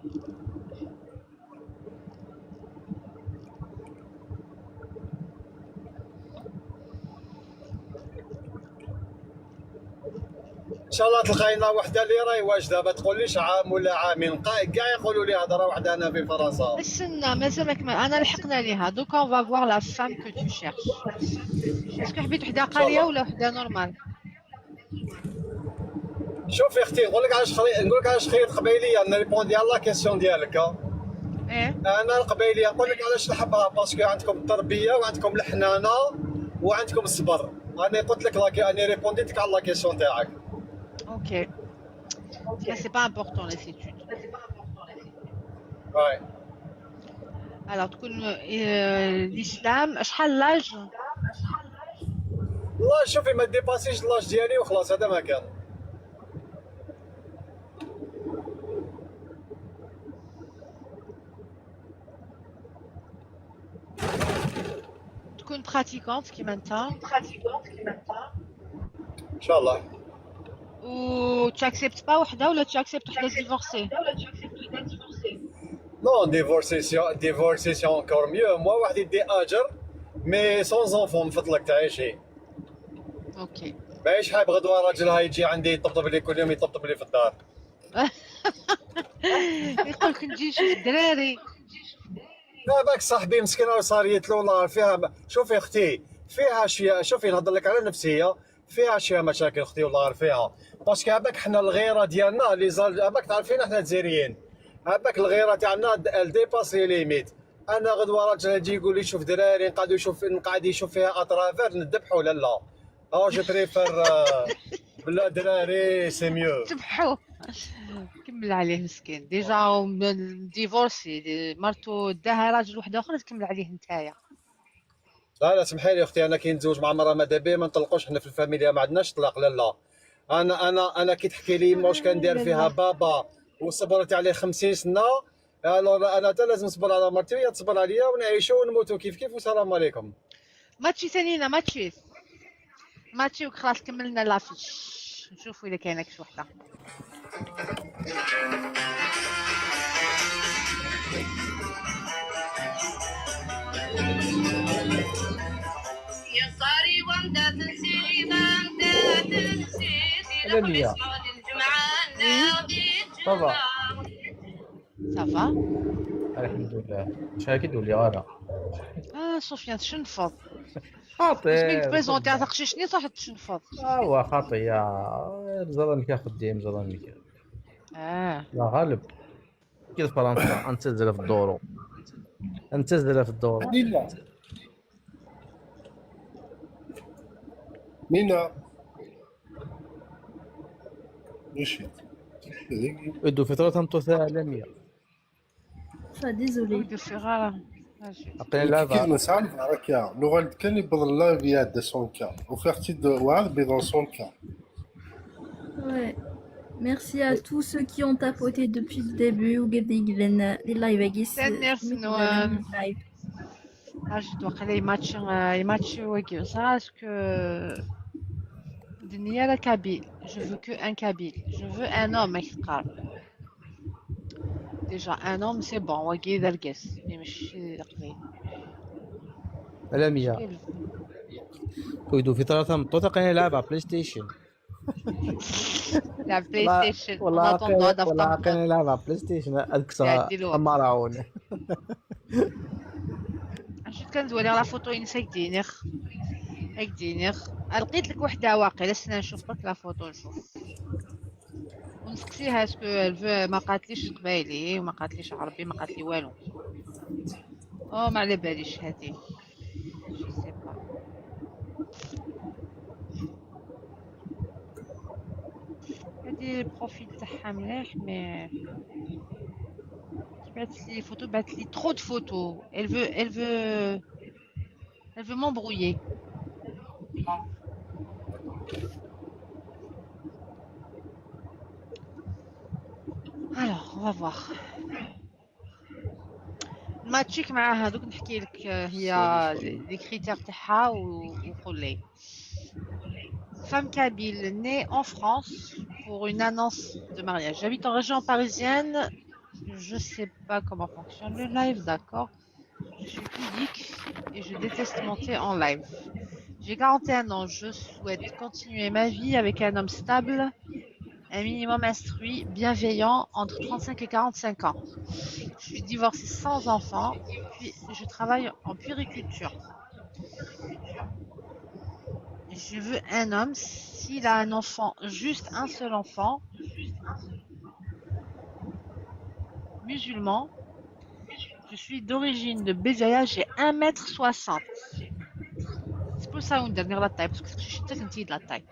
ان شاء الله تلقاي لنا وحده اللي راهي واجده، ما تقوليش عام ولا عامين، كاع يقولوا لي هضره وحده انا في فرنسا. استنى مازال ما كمل، انا لحقنا ليها. دوكا on va voir la femme que tu cherches. Est-ce que حبيت وحده ان شاء قاريه الله. ولا وحده normale؟ شوفي اختي، نقول لك علاش خيرت قبايليه، ن répondi على la question ديالك ها. ايه. انا القبايليه نقول لك علاش نحبها، parce que عندكم التربيه وعندكم الحنانه وعندكم الصبر. انا قلت لك انا répondit لك على la question تاعك. Ok. Ça, c'est pas important les études. Ouais. Alors تكون الاسلام، شحال l'âge؟ لا شوفي، ما dépassi ش l'âge ديالي وخلاص، هذا ما كان. تكون pratiquante كيما انت. ان شاء الله. و tu acceptes pas وحده ولا tu acceptes وحده divorcée؟ Non, divorcée, divorcée c'est encore mieux. Moi واحد يدي اجر mais sans enfants من فضلك تعيشي. Ok. ماهيش حاب غدوه راجلها يجي عندي يطبطب لي كل يوم، يطبطب لي في الدار. يقول لك نجي نشوف الدراري. لا باك صاحبي مسكين راه صاريت له والله فيها. شوفي اختي، فيها شويه، شوفي نهضر لك على نفسيه، فيها شويه مشاكل اختي والله فيها، parce que عباك حنا الغيره ديالنا les Al عباك تعرفين حنا الجزائريين، عباك الغيره تاعنا dépasse les limites. انا غدوه راجل يجي يقول لي شوف دراري، نقعد يشوف، نقعد يشوف فيها à travers، نذبحوا لا لا. اه je préfère بلا دراري، c'est mieux. تبحو كمل عليه مسكين، déjà divorcé، مرتو داها راجل واحد اخر، تكمل عليه نتايا. لا لا، سمحي لي اختي، انا كي نتزوج مع مرة ماذا بيا ما نطلقوش، حنا في الفاميليا ما عندناش طلاق. لا لا، انا كي تحكي لي واش كندير فيها بابا وصبرت عليه 50 سنه، alors انا حتى لازم نصبر على مرتي وهي تصبر عليا ونعيشوا ونموتوا كيف كيف والسلام عليكم. ماتشي ثانينا ماتشي ماتشي وخلاص كملنا la fiche، نشوفوا اذا كاينه كش وحده. يا صاري وانت تنسي ما انت تنسي لا ميا. Oui. Ça va؟ Ça va. الحمد لله، شحال كيدولي غالا. اه سفيان تشنفض. خاطي. باش مين présenter تقشيشني صح تشنفض. اه خاطي يا زران كي خديم زران كي. اه. لا غالب كي فرنسا انت زل في الدورو، انت زل في الدورو. مينا مينا ماشي. ادو في ثلاثة عالمية. Désolé. عقلي كيف لعبة. نسعى هكا نوغال كان يبض اللايف يا 100 K وفي وعاد بيض 100 K. Ouais. Merci à tous ceux qui ont tapoté depuis le début ou les live. تنيرس نوان اش توقع لي ماتش ماتش واكي صرا est-ce que دنيا la kabyle، je veux que un kabyle، je veux un homme يقار déjà un homme c'est bon واكي ذا الكاس ماشي قبيل. عالمية ويدو في ثلاثة مطوطة قاعدين يلعب بلاي ستيشن. لعب بلاي ستيشن. والله والله قاعدين يلعب بلاي ستيشن اكثر مراعون. شفت كندوي la photo ينسى دينيخ هيك دينيخ، لقيت لك وحده واقيلا، استنى نشوف برك la photo نشوف. ونسقسيها est-ce qu'elle veut. ما قالتليش قبايلي وما قالتليش عربي، ما قالت لي والو. او ما على باليش هادي، je sais pas. هادي ال profil تاعها مليح، mais بعثت لي photo، بعثت لي trop de photos. Elle veut m'embrouiller. Alors, on va voir. ماتشيك معاها دوك نحكي لك هي les critères تاعها وقول لي. Femme kabyle née en France pour une annonce de mariage. J'habite en région parisienne. Je sais pas comment fonctionne le live, d'accord. Je suis pudique et je déteste monter en live. J'ai 41 ans, je souhaite continuer ma vie avec un homme stable, un minimum instruit, bienveillant, entre 35 et 45 ans. Je suis divorcée sans enfant, puis je travaille en puériculture. Je veux un homme, s'il a un enfant, juste un seul enfant, musulman. Je suis d'origine de Béjaïa, j'ai 1m60. C'est pour ça qu'on dernière la taille, parce que je suis très de la taille.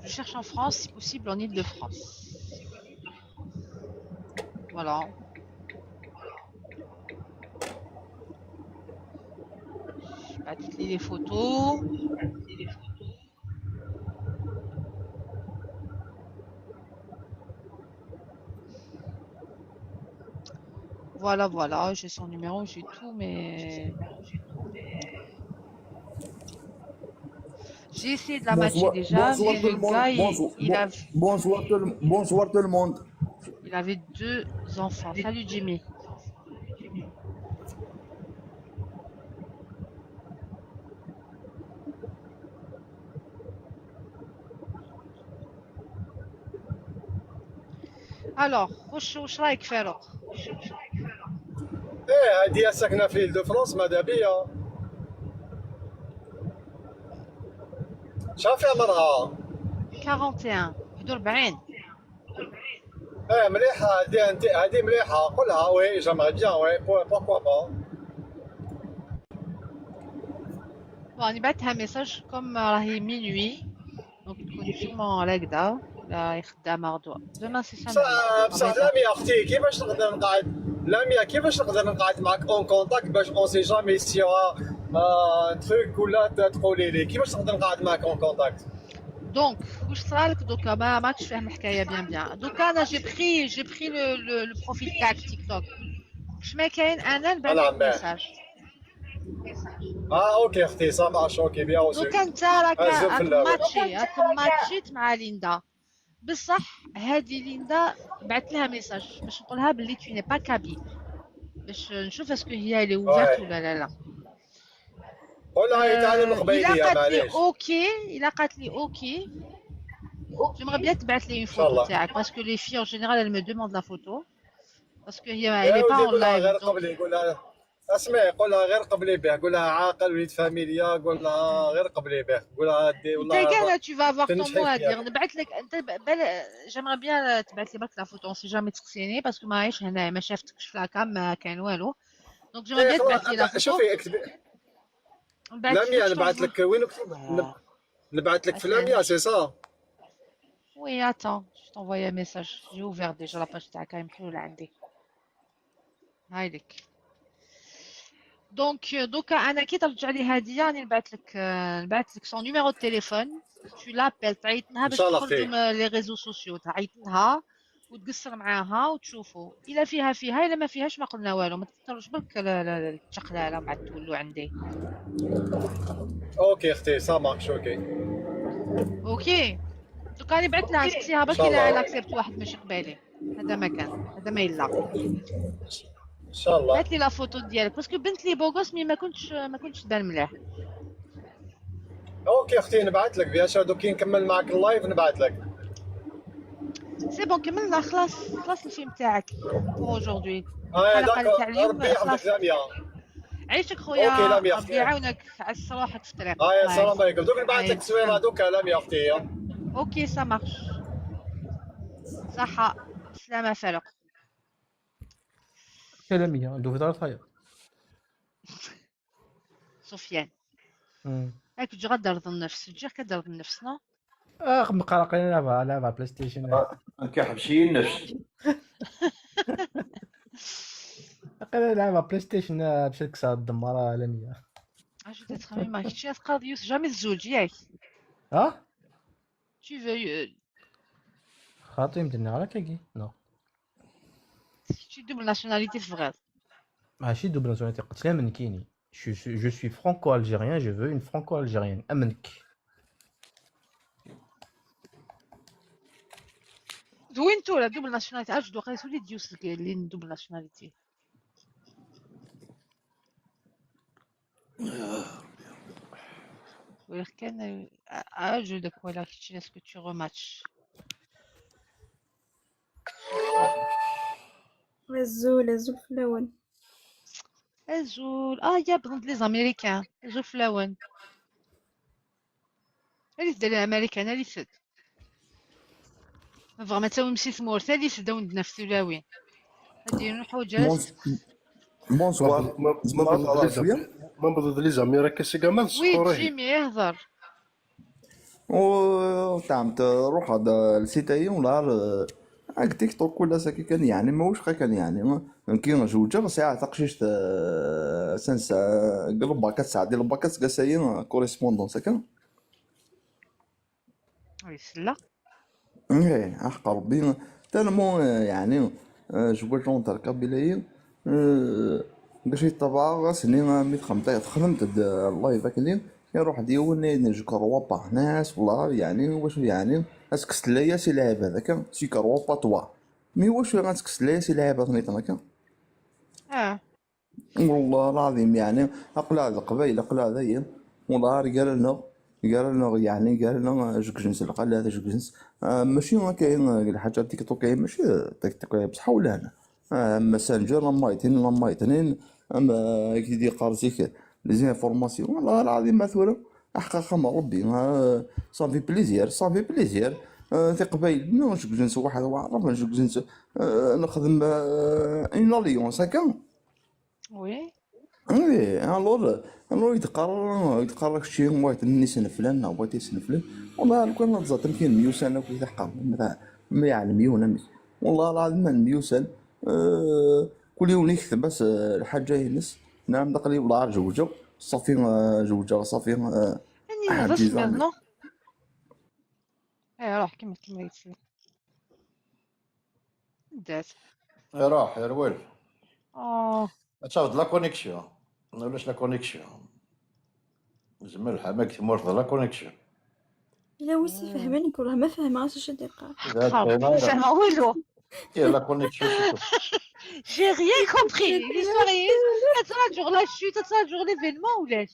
Je cherche en France, si possible en Île-de-France. Voilà. Je vais toutes les photos. Voilà, voilà, j'ai son numéro, j'ai tout, mais j'ai essayé de la matcher Bonsoir, déjà, bonsoir mais tout le le monde. gars, il, Bonsoir, il a, bonsoir tout le monde. Il avait deux enfants. Salut Jimmy. Alors, واش رايك فاروق؟ ايه هادي ساكنه في l'Île-de-France ماذا بيا شحال في عمرها؟ 41 41. ايه مليحه هادي، انت هادي مليحه، قولها oui, j'aimerais bien, oui, pourquoi pas. Bon, راني بعثتها message, comme راهي minuit, donc تكون sûrement راقدة ولا خدامة غدوة. Demain c'est samedi. بصح بصح لاميا اختي، كيفاش نقدر نقعد لاميا، كيفاش نقدر نقعد معك en contact باش on sait jamais si un truc ولا تقولي لي كيفاش نقدر نقعد معك en contact? Donc واش صرالك دوكا؟ ما ماكش فاهم الحكايه bien bien. دوكا انا j'ai pris le profil تاعك تيك توك، واش ما كاين انا نبعث لك نعم message. اه OK اختي، ça marche, OK, bien reçu. دوكا انت راك ازول في راك اللعبة. ماتشي، راك ماتشيت مع ليندا، بصح هذه ليندا بعثت لها message باش نقولها باللي tu n'es pas kabyle، باش نشوف est-ce que هي elle est ouverte ولا لا لا. قولها يتعلم الا القبيليه. قالت لي معليش. OK، الا قالت لي OK, j'aimerais bien تبعث لي une ان شاء photo الله. تاعك, parce que les filles en général elles me demandent la photo, parce que هي يا elle est pas ودي en قولها live غير donc قبلي، قولها اسمعي، قولها غير قبلي به، قولها عاقل وليد فاميليا، قولها غير قبلي به، قولها دي انت والله كاع tu vas avoir ton تنجحي mot à فيها. dire. نبعث لك انت بل j'aimerais bien تبعث لي برك la photo, on sait jamais تسقسيني, parce que ماهيش هنا، ما شافتكش في la cam، ما كاين والو, donc j'aimerais ايه bien تبعث لي la خلاص photo. شوفي اكتبي نبعث لك لاميا، نبعث لك وين اكتب؟ نبعث لك في لاميا, c'est ça? Oui, attends, je t'envoie un message. J'ai ouvert déjà la page تاعك، هاي محلولة عندي. هاي لك. Donc دوكا انا كي ترجع لي هديه راني نبعث لك son numéro de téléphone, tu l'appelles، تعيط لها ان باش شاء الله تخرجوا اختي. من les réseaux sociaux، تعيط لها وتقصر معاها وتشوفوا الا فيها فيها، الا ما فيهاش ما قلنا والو. ما تكثرش برك التشقلاله بعد تولوا عندي. OK اختي, ça marche, OK. OK, دوكا راني بعثت لها، سقسيها ان برك شاء الا الله. accepte واحد ماشي قبالي، هذا ما كان، هذا ما الا. ان شاء الله. بعث لي la photo ديالك, parce que بنت لي beau gosse, mais ما كنتش تبان مليح. OK اختي، نبعث لك, bien sûr, دوك كي نكمل معك ال live نبعث لك. C'est bon, كملنا، خلاص خلاص الفيلم تاعك pour aujourd'hui. اه الحلقه d'accord. تاع اليوم ربي يحفظك خلاص. لاميا. عيشك خويا OK لاميا ربي اختي. يعاونك عس روحك في الطريق. هاي الله السلام يعيشك. عليكم، دوك نبعث هاي لك تصويره دوكا لاميا اختي. OK ça marche. صحة سلامة فاروق. كلامية ندوي دار طاير. سفيان هاك تجي غدرض النفس تجي كدرض النفس non؟ اخ مقرقين لعب PlayStation. كيحبسي النفس. قال لعب PlayStation باش تكسر الدمارة عالمية. اش تخمم ما كنتش تقاضي يوسف jamais تزوج ياك؟ اه Tu veux خاطي مدني على كاكي non. tu double nationalité تبغيض؟ ماشي double nationalité، قلت لها منكيني. Je suis franco-algérien, je veux une franco-algérienne. أمنك. وين تو la double nationalité اش دوقا يسولي ديوس اللي double nationalité. ولا كان اجو داك ولا كنتي est-ce que tu rematches. الزول الزول في الاول. ازول اه يا بنت les Américains ازول فلاون اللي تدير الامريكان اللي سد بغا تساوي مشي ثمور اللي سد وندنا في ثلاوي هادي نروحو جالس. bonsoir. ما شويه. ما بضد les Américains سي كاع ما oui تسخوريه. جيمي يهضر. و تعم تروح هذا ال site اي ولا عك تيك توك ولا ساكي كان يعني ماهوش غير كان يعني كي جوجا ساعة تقشيش سنس قلب كتسعة ديال الباكات كاساين correspondance هكا. oui سلا. ايه حق ربي tellement يعني جوج entre قبيليين باش يطبع غاسني مي خدمت ال live هكا يروح ديوني je crois pas ناس والله يعني واش يعني اسكس ليا سي لعب هذاك tu crois pas toi mais واش غنسكس ليا سي لعب هذاك هكا. اه والله العظيم يعني اقلع القبايل اقلع ذايا والله قال لنا يعني قال لنا جوج جنس القال هذا جوج جنس ماشي كاين الحاجه تيك توك ماشي تيك توك بصح ولا هنا ماسنجر مايتين مايتين اما كي قارسيك les informations والله العظيم ما ثورة احقاق ما ربي ça fait plaisir ça fait plaisir في قبايل non جوج جنس واحد وعرف جوج جنس نخدم une alliance هكا. oui ايه alors يتقرر شي واحد النيس فلان واحد يسن فلان والله لو كان تزاد يمكن ميوسان وكي تحقق ما يعلم ميونا والله العظيم ما ميوسان كل يوم يكتب بس الحاجة ينس نعم دقلي والله جوجو صافي جوجو صافي اني ديزاين رسمي non. ايه روح كمل كمل يتسلم دات. راح يا رويل. اه تاخذ la connexion ولاش la connexion زعما الحماك تمورت la connexion. الا وسي فهماني والله ما فاهمه اش دقيقه. ما فاهمه والو. la connexion. J'ai rien compris. L'histoire est. تراجع la chute, تراجع l'événement ولاش؟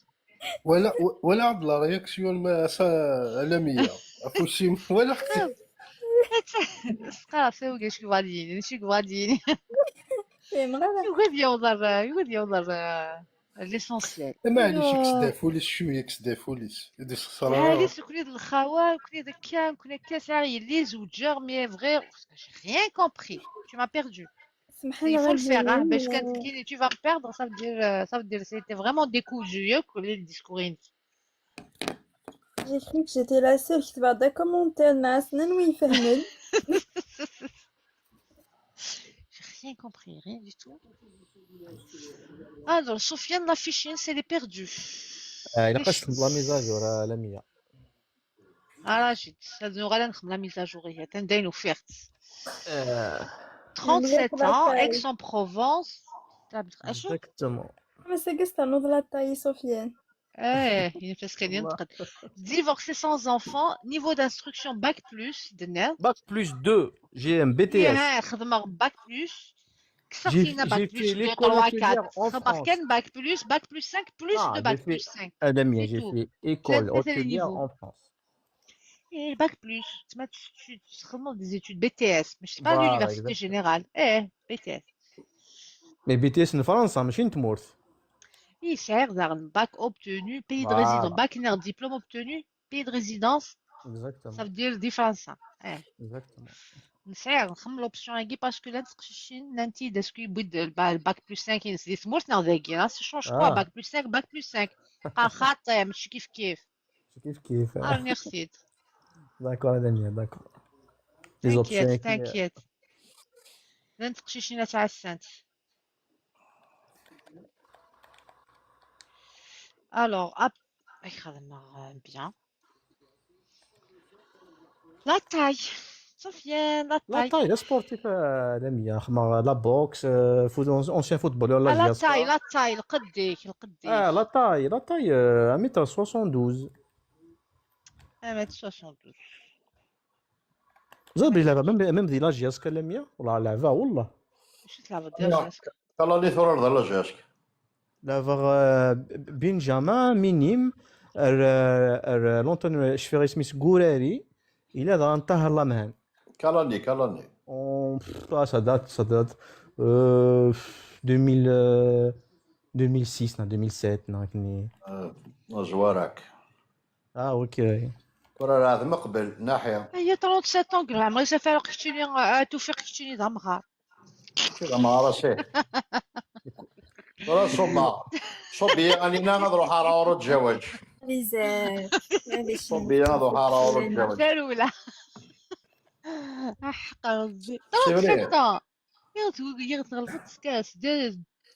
ولا عبد la réaction ما عالميه افوسي ولا حتى سقرا سوق شي غاديين شي غاديين. فاهم غير. يقول يوضر l'essentiel. معليش كس فوليس شويه كس فوليس دي هذه كل الخوا كل ذاك كل كاس اللي زوجر mais vrai j'ai rien compris, tu m'as perdu. سمح Il لي faut غير le faire, hein. باش جيمي. كان تكيني tu vas me perdre, ça veut dire c'était vraiment décousu كل ال discours. J'ai cru que j'étais la seule qui تبع دا commentaire ناس ننوي فهمت. J'ai rien compris, rien du tout. Alors, Sofiane l'affiché, c'est les perdus. الا قصت la mise à jour عالمية. Ah جيت هاد غالا نخدم la mise à jour هي تندين وفيرت. 37 ans, Aix-en-Provence. اشو؟ Exactement. ما ساكست نوض la taille سفيان. ايه ينفس كان ينتقد. Divorcé sans enfant, niveau d'instruction bac plus, دنا. Bac plus 2, j'ai un BTS. يا خدمة bac plus. كسرتينا J'ai bac fait plus 2 l'école 3 hôtelière 4. en خبر France. كان bac plus, bac plus 5 plus Ah, de j'ai bac fait plus 5. Adamia, C'est j'ai tout. fait école ثلاثة les hôtelière niveaux. en France. Et bac plus, tu تخدم des études BTS, mais c'est pas Voilà, l'université exactement. générale. ايه BTS. Mais BTS en France, ماشي نتمورث. يسعر داغ bac obtenu pays de résidence Voilà. bac نغ diplôme obtenu pays de résidence ça Exactement. veut dire دي فرنسا اه Exactement. نسعر نخمم l'option اكي parce que لا تقششين نانتي داسكو يبيد ال bac plus 5 دي ثمورت نغ ذاكي ça change quoi اه bac plus 5 bac plus 5 قال خاطئ ماشي كيف كيف كيف كيف. راني خسيت. D'accord Damien, d'accord. Les options T'inquiète, qui t'inquiète. لن تقشيشينا تاع السنت. Alors, hop, bien. La taille. Sofiane, la La taille. taille, la sportive, Lamia, la boxe, foot, ancien footballeur, la Ah, la JSK. taille, la taille, القديك القديك. Ah, la taille, 1m72. 1m72. زاد بلي لعبة même ديال la JSK Lamia, والله لعبة والله. واش تلعب ديال JSK؟ طلع لي ثورة la JSK. لعبة benjamin minime l'entraîneur شفي سميت غوراري الى ذا طاهر لامهان. Quelle année, quelle année? Ah, ça date 2000, 2006, non, 2007, non, كني. زوارك. اه OK. ترى راه مقبل ناحية. هي 37 ans قال عمري سافر قشتيني توفيق قشتيني دمغار. كذا مع راسي. راه صبا صبي راني نروح على ورد جواج. بزاف معليش. صبي نروح على ورد جواج. ضرورة. حق ربي. C'est vrai. 37 ans. يغ كاس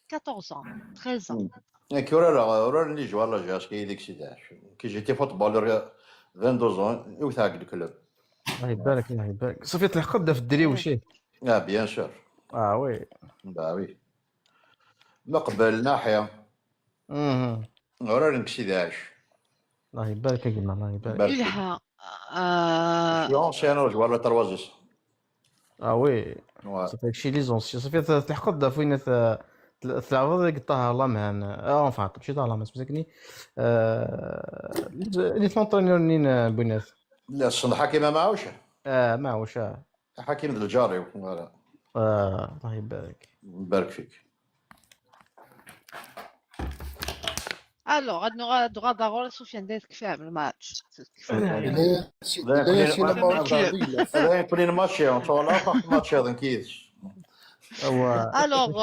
14 ans 13 ans. كي ورا les joueurs la JSK ديك سيداش كي j'étais footballeur 22 ans وثاق ال club. الله يبارك الله يبارك. صافي تلحق بدا في الدريوشي. اه bien sûr. اه oui. Bah oui. مقبل ناحية. ورا نكسيداش. الله يبارك يا جماعة الله يبارك. يلها ancien joueur la 3 اه oui. صافي داكشي les anciens صافي تلحق بدا فين تلعب ديك طه الله مهان enfin ماشي طه الله مهان سميتني les entraîneurs نين بنات. لا الصن حكيم ما معوش. اه معوش حكيم الجاري voilà. الله يبارك. يبارك فيك. Alors غادي ضروري سفيان داير كفاهم الماتش. هذا يكون الماتش ان شاء الله فاق الماتش هذا كيفاش. Alors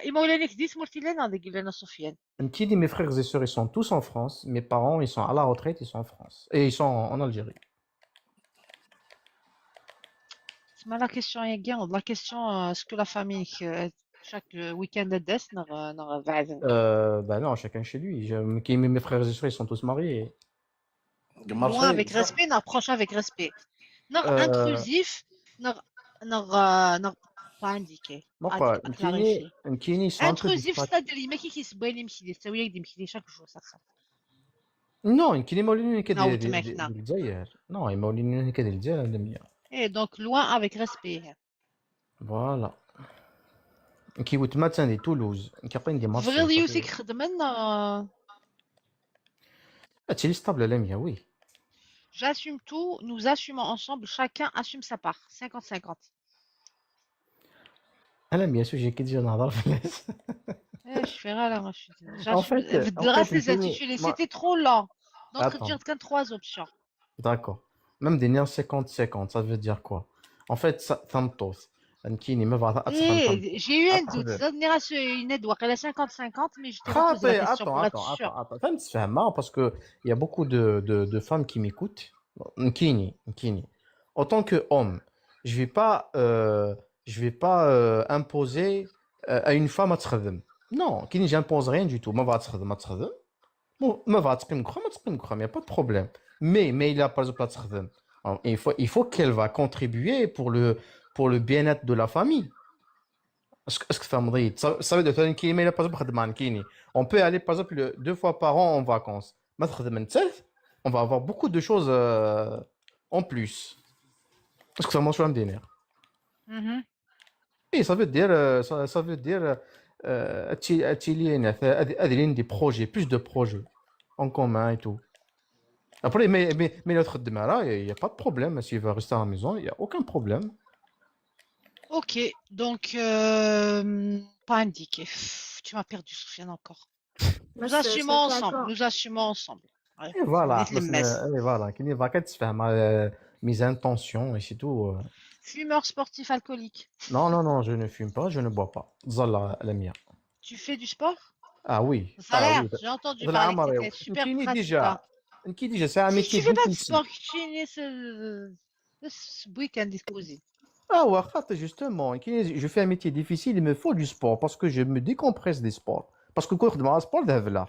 إما ديت مرتي لنا ديك لنا سفيان. Nkidi, mes frères et sœurs, ils sont tous en France. Mes parents, ils sont à la retraite, ils sont en France. Et ils sont en Algérie. تسمى la question هي كاع la question est-ce que la famille chaque week-end داس نغ نغ بعد. Bah non, chacun chez lui. Mes frères et sœurs, ils sont tous mariés. Loin avec respect, نغ proche avec respect. نغ intrusif, نغ نغ نغ pas indiqué. Pourquoi Clarifier. Nkini, ils sont un peu Intrusif, distracts. c'est-à-dire ما كي كيسبوا لي مشي تسوي يدي مشي chaque jour ça. Non, Nkini مولين كدير نعاود ماكنا. الجزائر. Non, مولين كدير الجزائر لميا. Et donc loin avec respect. Voilà. كي وتما دي تولوز كيعطيني دي مارسيل. بغيض يوسيك خدمنا. هادشي stable لميا oui. J'assume tout, nous assumons ensemble, chacun assume sa part. 50-50. انا bien sûr j'ai كي نهضر في الناس. Eh, je fais rien là, moi, je suis... En J'assume. fait, en Grâce fait, les Nkini, intitulés, moi- c'était trop lent. Donc, Attends. tu as trois options. D'accord. Même des 50-50, ça veut dire quoi? En fait, ça, تمطوط. Nkini ما بعرف Eh, j'ai eu un doute. Ça une aide, elle a 50-50, mais je t'ai reposé la Attends, question pour être attends, sûre. attends, attends. فهمت تفهمها parce que il y a beaucoup de femmes qui m'écoutent. Nkini, Nkini. En tant que homme, je vais pas imposer à une femme à تخدم. Non, كيني j'impose rien du tout. ما بغات تخدم ما تخدم. ما بغات تقيم كخا ما تقيم كخا, il y a pas de problème. Mais il a par exemple تخدم. Alors, il faut qu'elle va contribuer pour le bien-être de la famille. Est-ce que فاهم ça veut dire que mais par exemple خدمة كيني. On peut aller par exemple deux fois par an en vacances. ما تخدم انت on va avoir beaucoup de choses en plus. Est-ce que ça marche ولا مدينير؟ Et ça veut dire des projets, plus de projets en commun et tout. Après, mais notre là, il n'y a pas de problème. S'il veut rester à la maison, il n'y a aucun problème. Ok, donc pas indiqué. Tu m'as perdu, Sofiane, encore. Moi, Nous je assumons suis ensemble. d'accord. Nous assumons ensemble. Ouais. Et voilà, نيت الماس. et voilà, كاين باقي تفهم mes intentions et c'est tout. Fumeur sportif alcoolique. Non, non, non, je ne fume pas, je ne bois pas. Zalla la mia. Tu fais du sport? Ah oui, Ça a ah l'air. oui. J'ai entendu ذا parler que العمر tu étais super كاين pratiquant. déjà كاين déjà c'est un Si tu métier fais pas de difficile. sport, tu es né ce week-end cuisine. Ah ouais, خاطر justement, كاين je fais un métier difficile, il me faut du sport parce que je me décompresse des sports. Parce que كون نخدم على sport ذهب là.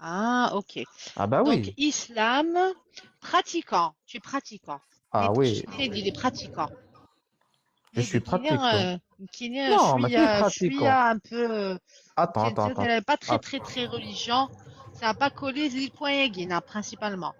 Ah, ok. Ah bah Donc, oui. islam, pratiquant. Tu es pratiquant. Ah oui, Il est pratiquant. je suis pratiquant. Kiné, Non, mais tu es je suis pratiquant. un peu. Attends, attends, attends. Pas très, Ah, très, très religion. Ça n'a pas collé les points Guinée, principalement.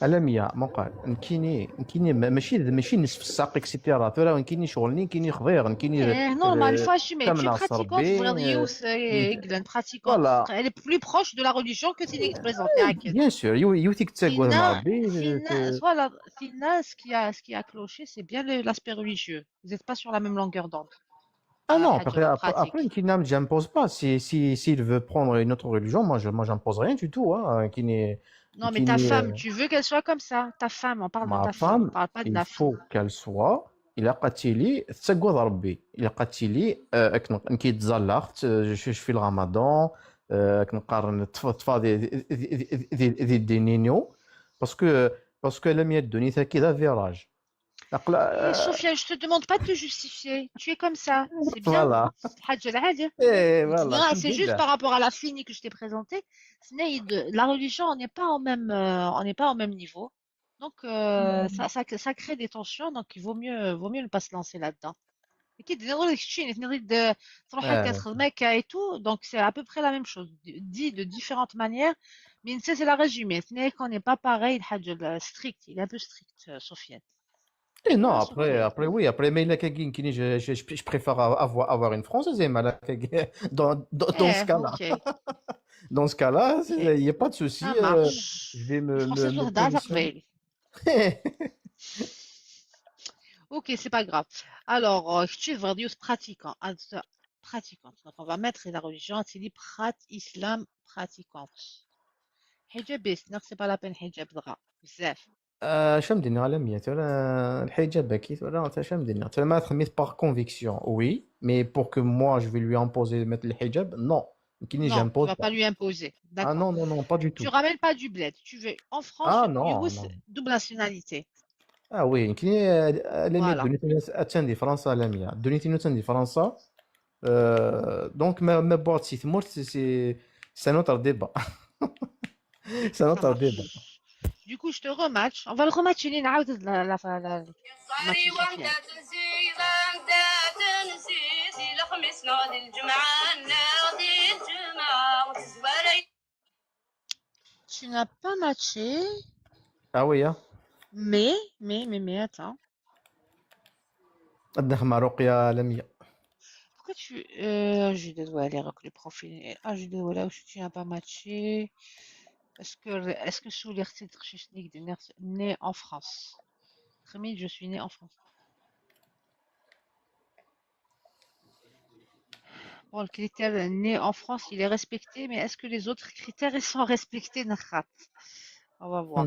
الامية مقال نكيني ماشي نصف الساق اكسيتيرا ثورا نكيني شغلني نكيني خضير نكيني Eh, normal, il faut assumer. Tu es تمنع pratiquante, ربي pratiquante. Voilà. Elle est plus proche de la religion que Tini présente. Bien sûr يوتيك تساقوا مع ربي Voilà, Fina, ce qui a cloché, c'est bien l'aspect religieux. Vous n'êtes pas sur la même longueur d'onde. Ah non, حاجة après, après, pratique. après, qui j'impose pas. Si, s'il veut prendre une autre religion, moi, j'impose rien du tout, hein, qui n'est, Non, mais qui ta n'est, femme, tu veux qu'elle soit comme ça. Ta femme, on parle de ma ta femme, on femme, parle pas de il la fille. faut qu'elle soit, il a قاتلي تسقوا ربي il a قاتلي كي تزلقت je fais le ramadan كنقارن تفاضي ذي الدينينيو parce que لم يدوني كذا virage. Et Sofiane, je te demande pas de te justifier. Tu es comme ça. C'est bien. Voilà. حاجة العادية. Et voilà, Non, c'est juste الحمد لله. par rapport à la fille que je t'ai présentée. La religion, on n'est pas au même niveau. Donc, ça crée des tensions. Donc, il vaut mieux ne pas se lancer là-dedans. Et qui et tout. Donc, c'est à peu près la même chose. Dit de différentes manières. Mais c'est la résumé. Ce n'est qu'on n'est pas pareil, الحاجة strict. Il est un peu strict, Sofiane. Et non, après, oui, après, mais la كاين je préfère avoir une Française, mais la dans ce Eh, cas-là. ok. Dans ce cas-là, il n'y a pas de souci. Ça marche. Je vais Française me وحدة positionner. تقبل. Ok, c'est pas grave. Alors, tu es vraiment pratiquant. Ah, pratiquante. Donc, on va mettre la religion, c'est dit prat islam pratiquante. Hijabiste, non, c'est pas la peine hijab دغا. بزاف. آه، شنو مديني على مية ولا الحجاب اكيد ولا انت شنو مديني انت ما تخميت par conviction, oui, mais pour que moi je vais lui imposer de mettre le hijab, non. كاين Non, tu j'impose vas pas. pas lui imposer. Ah D'accord. non, non, non, pas du Tu tout. ramènes pas du bled. Tu veux en France, Ah non, Youss, non. double nationalité. Ah oui, كاين لمية Voilà. دونيتي اتندي فرنسا لمية دونيتي تندي فرنسا donc ما بوات سي ثمورت c'est un autre débat, c'est un Ça autre débat. marche. Du coup, je te rematch. On va le rematcher نعاود la صاري matcher وانت Sofiane. تنسي انت تنسي الخميس ناضي الجمعة ناضي الجمعة وتزوالي Tu n'as pas matché, Ah oui, hein. mais, attends. الدخمة رقية لمية. Pourquoi tu. Je dois aller avec le profil. Ah, je dois là où tu n'as pas matché. Est-ce que sous les titres, je suis né en France? Rémi, je suis né en France. Bon, le critère né en France, il est respecté, mais est-ce que les autres critères, ils sont respectés, Nakhat? On va voir.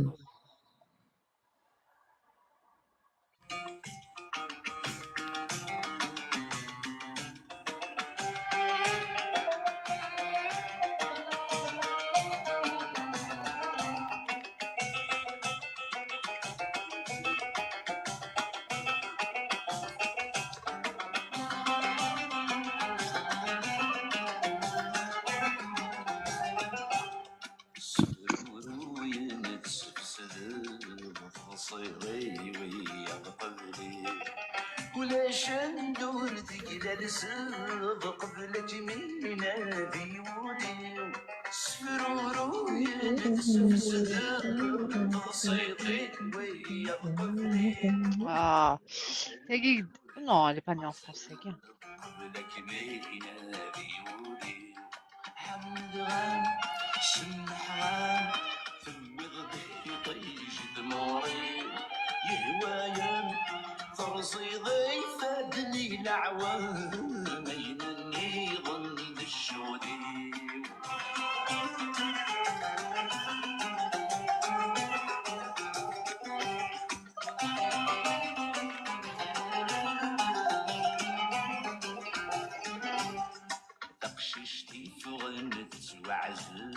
ولاش ندور ثقيلة لسبق قبلك من نادي ودي سفرورو يتسفسد تصيطي ويا قبلي. Ah, non, elle n'est pas née en France, c'est bien. قبلك من نادي ودي حمد غان سمحان ثم غدي طيش دموري يهوايا ترصي ضيفة دني العوام ينني ظن الشودي. تغن تتوعزل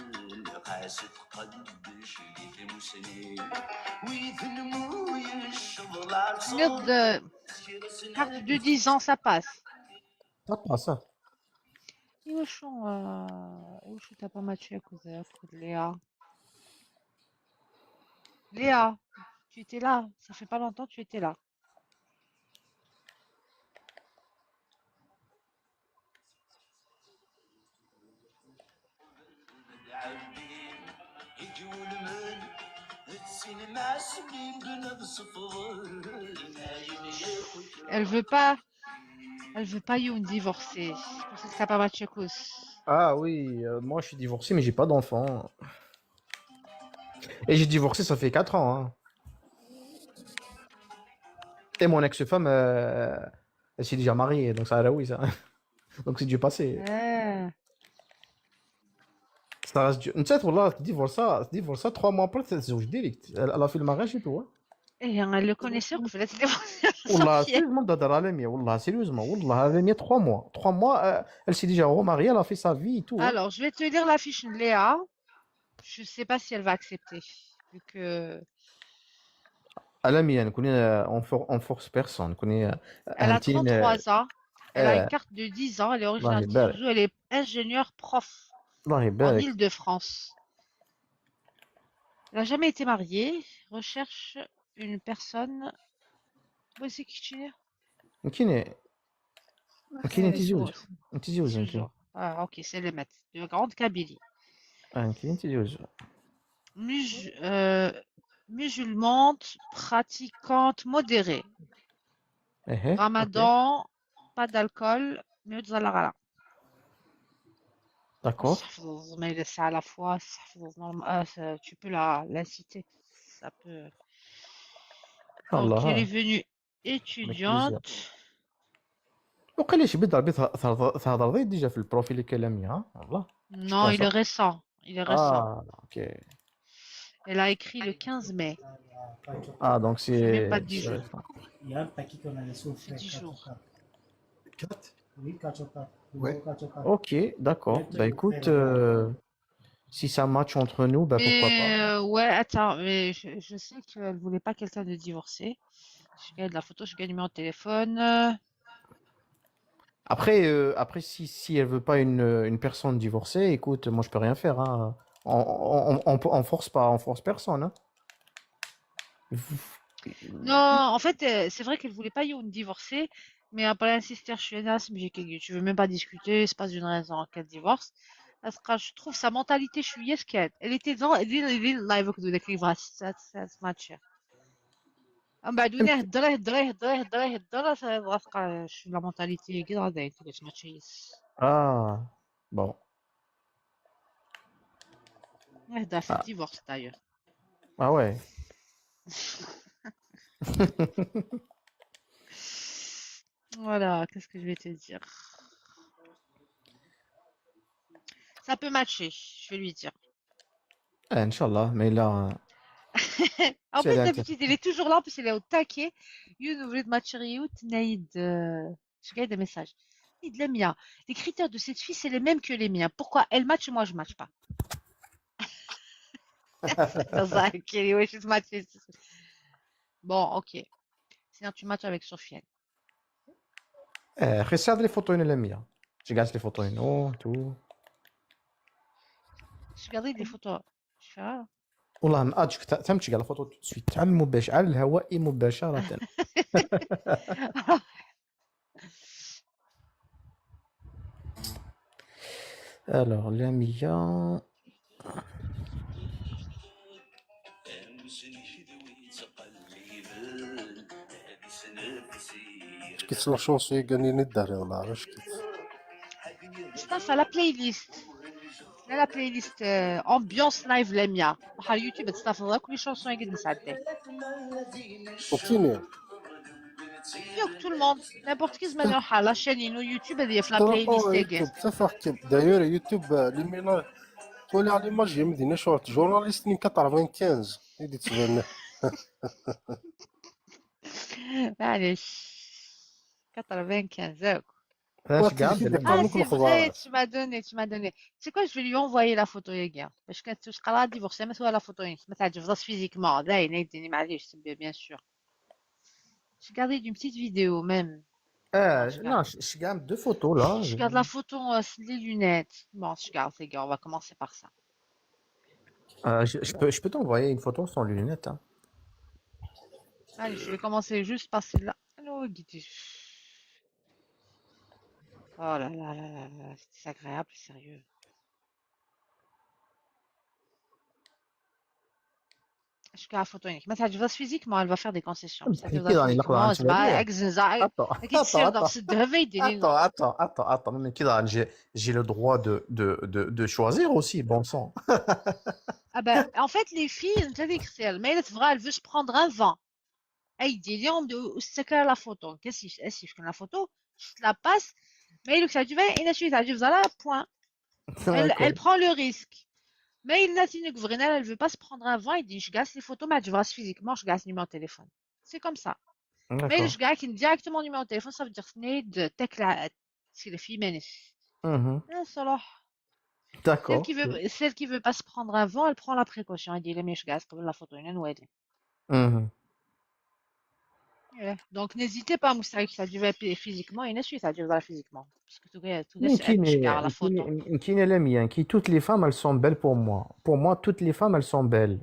قاس تقدش في مسني ويذنمو يشضل Merde, carte de 10 ans, ça passe. Ça passe. إيوا شو إيوا شو t'as pas matché à cause de Léa. Léa, tu étais là. Ça fait pas longtemps, tu étais là. Elle veut pas, elle veut pas Youn divorcer. C'est pour ça que t'as pas matché à cause. Ah oui, moi je suis divorcé, mais j'ai pas d'enfant. Et j'ai divorcé, ça fait 4 ans. Hein. Et mon ex-femme, elle s'est déjà mariée, donc ça, là, oui, ça. Donc c'est du passé. Ah. Ça reste du. Tu sais, والله, divorce ça, 3 mois après, c'est direct. Elle a fait le mariage et tout. Hein. Eh, elle le connaissait, on fait la divorcer. والله, Sophia. sérieusement, تهضر على مية. والله, sérieusement, والله, elle a mis 3 mois. 3 mois, elle s'est déjà remariée, elle a fait sa vie et tout. Hein. Alors, je vais te lire la fiche de Léa. Je sais pas si elle va accepter. Vu que على نكون on force personne نكون elle a 33 ans, elle a une آه، carte de 10 ans, elle est الله originaire de يبارك Tizi Ouzou, elle est ingénieure prof الله en يبارك Île-de-France. Elle n'a jamais été mariée, recherche une personne. Où c'est qui tu es? كاين كاين Ah, انت زوج c'est انت زوج انت Ouzou. Ah, ok, c'est les maîtres de Grande Kabylie. اه كاين انت زوج Musulmane, pratiquante modérée. ايه ok Ramadan, pas d'alcool, mieux de la d'accord Mais c'est à la fois, tu peux la l'inciter. Ça peut. Donc, elle الله est venue avec plaisir étudiante. وقال لي بيض تهضر دي déjà في ال profil الكلامي ها والله je Non, pense il est récent. Il est récent. اه ok Elle a écrit le 15 mai. Ah donc C'est même pas c'est 10 c'est jours. récent. Il y a un paquet qu'on a laissé au C'est frais, 10 4 ou jours. 4. 4 Oui, 4 ou 4. Le Ouais. gros 4 ou 4. Ok, d'accord. Mettre Bah au frais écoute, là-bas. si ça match entre nous, bah pourquoi pas. Mais ouais, attends, mais je sais qu'elle voulait pas quelqu'un de divorcé. Je gagne la photo, je gagne le numéro de téléphone. Après si elle veut pas une personne divorcée, écoute, moi je peux rien faire. Hein. On force pas, on force personne. Hein. Non, en fait, c'est vrai qu'elle voulait pas une divorcée, mais après insister, je suis là, mais tu veux même pas discuter, c'est pas une raison qu'elle divorce. Parce que je trouve sa mentalité, je suis yes qu'elle. Elle était dans elle live que de l'écrire, ça se match. من بعد وين يهضر يهضر يهضر يهضر يهضر غتبقى شو la mentalité كي غادي تقول ماتشي. Ah, bon. يهضر في Ah, ال divorce d'ailleurs. ah ouais. Voilà, qu'est-ce que je vais te dire? Ça peut matcher, je vais lui dire. Eh, إن شاء الله, mais là, En c'est plus, la d'habitude, il est toujours là, en plus, il est au taquet. Il nous voulait de matcher, Naïd, je gagne des messages. Il de la mia. Les critères de cette fille, c'est les mêmes que les miens. Pourquoi elle match et moi, je match pas? Ça, ok, ouais, je match. Bon, ok. Sinon, tu matches avec Sofiane. Eh, regarde les photos, les miens. Je garde les photos, non, tout. Je gardais des photos. Je fais, ah. والله ما أدري تمشي على photo tout de suite على المباشر على الهواء مباشرة. Alors, la mia. كيف la chanson يغني الدار ولا عرفت كيف Mustafa, la playlist. Là, la playlist ambiance live Lamia. على يوتيوب تستافد كل chansons يقدر نساعدك. فهمتيني ياك tout le monde n'importe qui زمان يروح على la chaîne ينو يوتيوب هذه في la playlist يوتيوب تفرق d'ailleurs يوتيوب les ميلا تولي على l'image مدينة شورت journaliste ني 95 يدي تبان. معليش 95 ياك. Ah, c'est vrai, tu m'as donné, tu m'as donné. Tu sais quoi, je vais lui envoyer la photo, يا gars. باش كانت تقرا divorcée ما سوا la photo ما تعجبش physiquement. لا يديني معليش bien sûr. J'ai gardé une petite vidéo même. Non, je garde deux photos là. Je garde la photo, les lunettes. Bon, je garde, les gars, on va commencer par ça. Je peux t'envoyer une photo sans lunettes. Hein. Allez, je vais commencer juste par celle-là. Allô, Guidi. Oh là là là là là, c'est désagréable, sérieux. Je garde la photo unique. Mais ça te physiquement, elle va faire des concessions. Ça te physiquement, c'est pas Attends, attends, attends, attends, attends, mais j'ai le droit de choisir aussi, bon sang. Ah ben, en fait, les filles, mais elle veut se prendre un vent. Elle dit, c'est la photo. Qu'est-ce que la photo? Je te la passe. Mais il a là, point. Elle prend le risque. Mais il n'a elle veut pas se prendre un vent, il dit, je gasse les photos, mais je vois physiquement, je gasse le numéro de téléphone. C'est comme ça. Mais je gasse directement le numéro de téléphone, ça veut dire c'est les filles ménès. D'accord. Celle qui veut pas se prendre un vent, elle prend la précaution. Elle dit, mais je gasse la photo, il Donc n'hésitez pas, Moussa, ça du physiquement, il y a ça du physiquement. Parce que tout la photo. Qui toutes les femmes, elles sont belles pour moi. Pour moi, toutes les femmes, elles sont belles.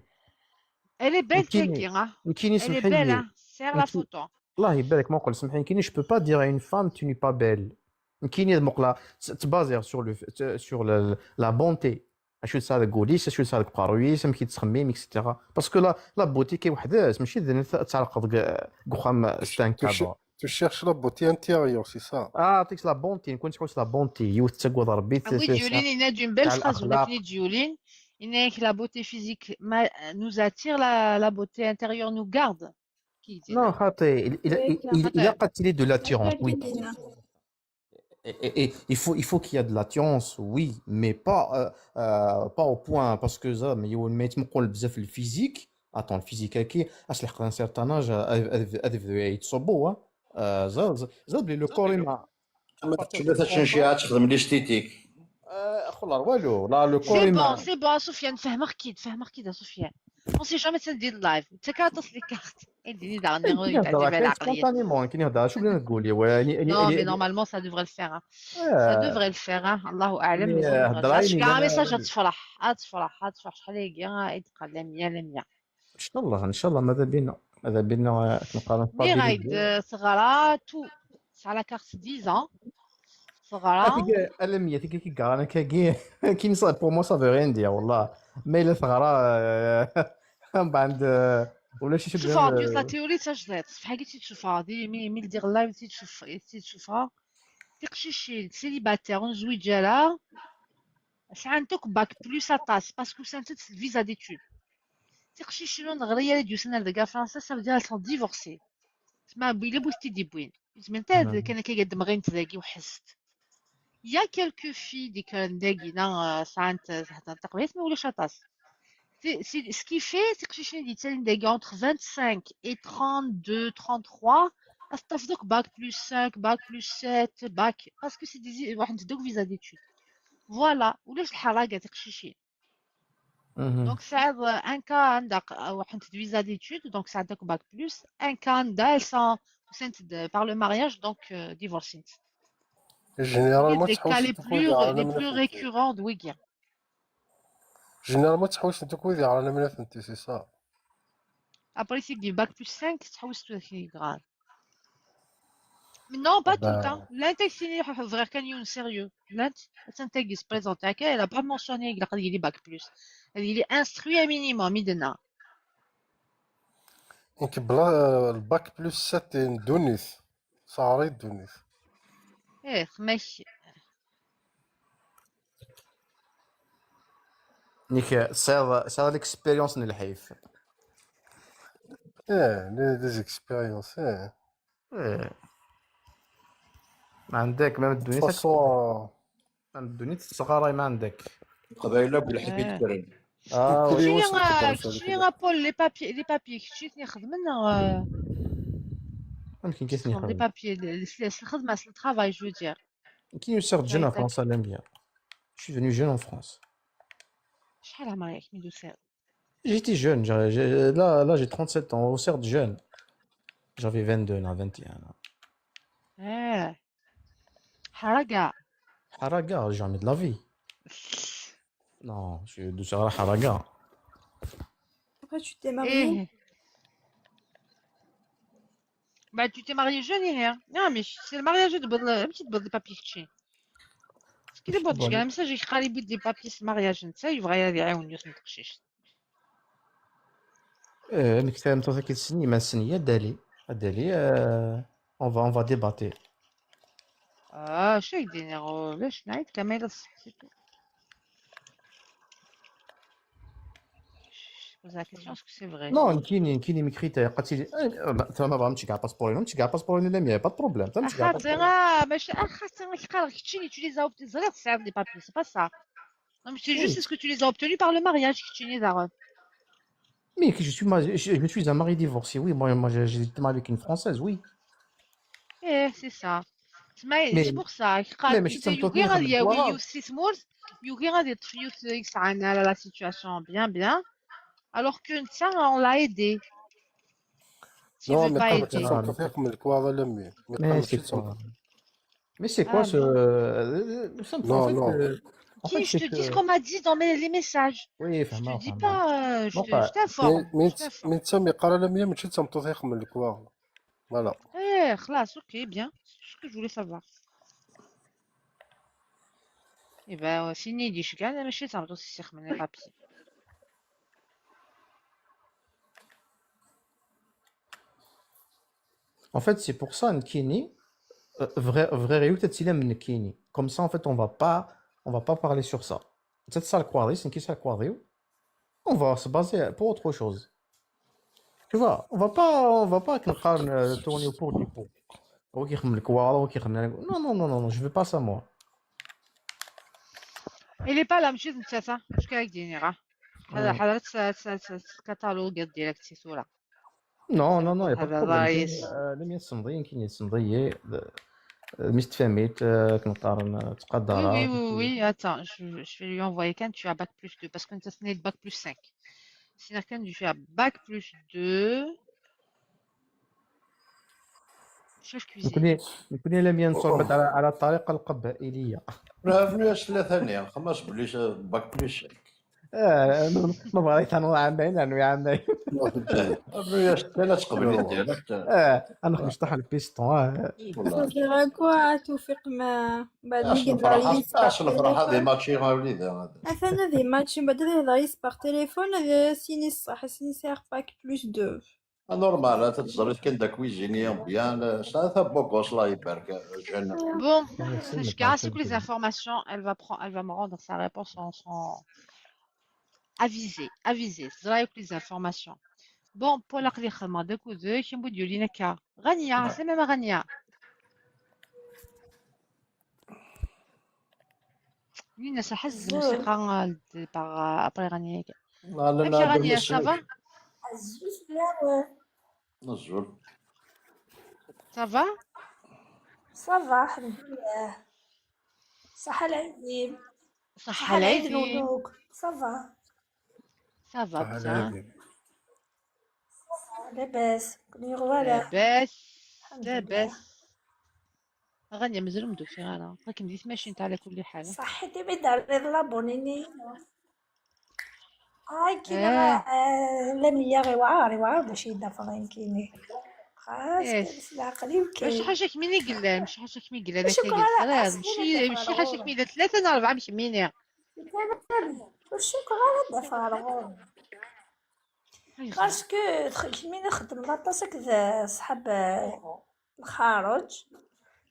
Elle est belle, Kira. Elle est belle, hein. Serre la photo. الله يبارك ما نقول سمحيني كيني je peux pas dire à une femme tu n'es pas belle. كيني مقلا تبازير sur le sur la bonté. اشو تساعد قوليس اشو تساعد قارويس كي تخميم et cetera parce que la beauté كي وحده ماشي تعرق قخام c'est un cadre. Tu cherches la beauté intérieure, c'est ça. اه عطيك la bonté نكون تحوس la bonté يوث تقوى ربي. Oui, Dioline, il y a une belle phrase ولا Dioline, il y a que la beauté physique nous attire, la beauté intérieure nous garde. Non, خاطي il a قتلي de l'attirance, oui. Et il faut qu'il y a de l'attirance, oui, mais pas au point, parce que ça, mais il y a بزاف ال physique. Attends, ال physique كي اصلح un certain âge يتصبوا زاد زاد بلي le corps ما تمشي تخدم l'esthétique. خلاص والو لا le corps. c'est bon, c'est bon سفيان فهمك كيد فهمك كيد سفيان. On sait jamais تندير live انت كاتص les cartes اديني دار spontanément كي نهضر شو بغينا تقولي. Non mais normalement ça devrait le faire, ça devrait le faire, الله اعلم. كاع message تفرح تفرح تفرح شحال هي يتقال لا 100 لا 100. ان شاء الله ان شاء الله ماذا بينا ماذا بينا نقارن. ميرايد صغرا تو على كارت 10 صغرا لا 100 كي كاع انا كي كي pour moi ça veut rien dire والله mais الا ثغرا من بعد ولا شي. شوف la théorie تسجلت في حاجه تشوفها دي مي دير live تشوف تشوفها تقشيشي célibataire نزوج ساعتك bac plus اطاس parce que سانتت ال visa d'études تقشيشي نغريا ديو سنة دكا فرنسا ça veut dire sont divorcées تسمى بيلا بوستي دي بوين تسمى انت كان كيقدم غير انت ذاكي وحست يا quelques filles دي كان داكينا ساعات تقبيت ما ولاش اطاس. Ce qui fait, c'est que je suis dit, entre 25 et 32, 33, donc bac plus 5, bac plus 7, bac, parce que c'est des donc visa d'études. Voilà, ou les haraga تقشيشين. Donc ça un cas عندك واحد visa d'études, donc ça donc bac plus, un cas عندها elles sont par le mariage donc divorcées. Généralement, les cas les plus récurrents de Wigir. Généralement تحوس انت كويدي على ملف انت c'est ça. Après c'est du bac plus 5 تحوس كي غران. Non, pas tout, hein. L'intexte vrai canyon sérieux. L'intexte se présente à elle a pas mentionné qu'il est bac plus. Il est instruit un minimum, il Donc بلا ال bac plus 7 دونيث صاري دونيث. ايه ماشي. نيك صار l'expérience الحيف. ايه les expériences ايه. ايه ما عندك ما الدنيا ما الدنيا الصغار ما عندك. قبايله بالحيف يتكرن. شنو بول les papiers les papiers شتي نخدم يمكن كيف نخدم les papiers الخدمه ال travail je veux dire. Qui nous sert jeune en جايتك France, l'aime bien. Je suis venu jeune en France. شحال عمرك ميدو سير؟ J'étais jeune, là j'ai 37 ans, on sert jeune. J'avais 22 ans, 21 ans. اه حرقة. Haraga, jamais de la vie. Non, je suis de Haraga. Après, tu t'es marié? ايه Bah, tu t'es marié jeune hier. Non, mais c'est le mariage de un petit peu de papier. كي بغيت Bon, كاع مساج يخالي بيد دي بابي المارياج نتا يبغى يعاون يوسف متقشيش. انك انت كي تسني ما سنية دالي دالي on va débattre. اه شو يديني باش نعيط كما الا صحتي. Je pose la question, est-ce que c'est vrai? Non, كيني ميكريتير قالت لي ما بغا كاع باسبور نمشي كاع باسبور لا مي با بروبليم تمشي كاع خاطر ماشي خاطر كيقال كتشيني tu les as obtenus زرير تسعة des papiers, c'est pas ça. Non, mais c'est juste Oui. ce que tu les as obtenus par le mariage كتشيني دار. Mais que je suis un mari divorcé, oui. Moi j'ai été marié avec une Française, oui. ايه c'est ça. تسمى Mais c'est pour ça mais قال ماشي انت تمطوطني يوغي يخدم غادي ياوي الكواغط. يوسي تمورت يوغي غادي يطفي يسعى على la situation bien bien, alors que ça on l'a aidé. S'il Non, veut mais pas قبل aider. تمطوط من الكواغط لمي mais Mais قبل c'est quoi? تمطوط. Mais c'est quoi Ah, ce. mais En Non, fait, non. en fait qui je c'est te dis ce que. qu'on m'a dit dans les messages. Oui, Je te فهمها dis فهمها. pas, Bon, je bah, t'informe, mais je t'informe. mais تسمي قرا لمية ماشي تمطوط من الكواغط. Voilà. Eh, خلاص, ok, bien. C'est tout ce que je voulais savoir. Eh ben, سيني دي شكال انا ماشي تعرضوا السيخ من les papiers. En fait, c'est pour ça, Nkini, vrai réu, peut-être Nkini. Comme ça, en fait, on va pas parler sur ça. Peut-être ça le croirie, c'est une question le On va se baser pour autre chose. Tu vois, on va pas tourner autour du pot. هو كيخدم الكوارو هو كيخدم. Non, non, non, non, non, je veux pas ça, moi. Il est pas là, مشيت نتساسا اش كاين ديني راه هذا حضرت كاتالوج ديالك تسيسولا. Non, non, non, il n'y a pas de هذا problème. رايس. لم يتسنضي يمكن يتسنضي مستفهميت كنقارن Oui, تقدر. oui, oui, oui, attends, je vais lui envoyer quand tu as bac plus 2, parce que tu as bac plus 5. Sinon, quand tu as bac plus 2, chef cuisinier. نكوني لم ينصربت على الطريقة القبائلية. راه ثلاثة خمس بليش bac plus. آه ما بغيت انا عامين انا عامين. ثلاث قبل direct. اه انا خرجت على البيستون آه. Ça quoi توفيق ما بعد اش ملي نفرح يهضر اش نفرح هذه ماتشي وليد هذا. أثنى ذي ماتش بعد يهضر par téléphone هذا سيني الصح سيني سير bac plus 2. Normal تتزريت كان دا cuisinier bien ça beau gosse الله يبارك jeune. Bon, je garde toutes les informations. Elle va prendre, elle va me rendre sa réponse en son avisé, avisé. C'est les informations. Bon, pour la خدمة دوك ودوك نبدو لينا كا غنية سلامة غنية لينا سحز الموسيقى par après غنية. لا لا. امشي غنية، ça va؟ نزول. Ça va؟ Ça va, الحمد لله. صحة العيد. صحة العيد العيد. نولوك ça va؟ Ça va صح bien. العيد. لاباس كوني voilà. لاباس. الحمد لله. لاباس غنية مازال مدوفي انا لكن بديت ماشي نتا على كل حال. صحتي بعدا l'abonné هاي كاين. اه لميا غير وعار وعار باش يدافع كاين خلاص. إيه. كاين العقلي ماشي وكاين حاجة كميني قلا ماشي حاجة كمي قلا انا شكرا كاين على خلاص ماشي حاجة كمي ثلاثة انا أربعة مش ميني. شكرا على دافع غور parce que كمي نخدم لاطاس هكذا صحاب الخارج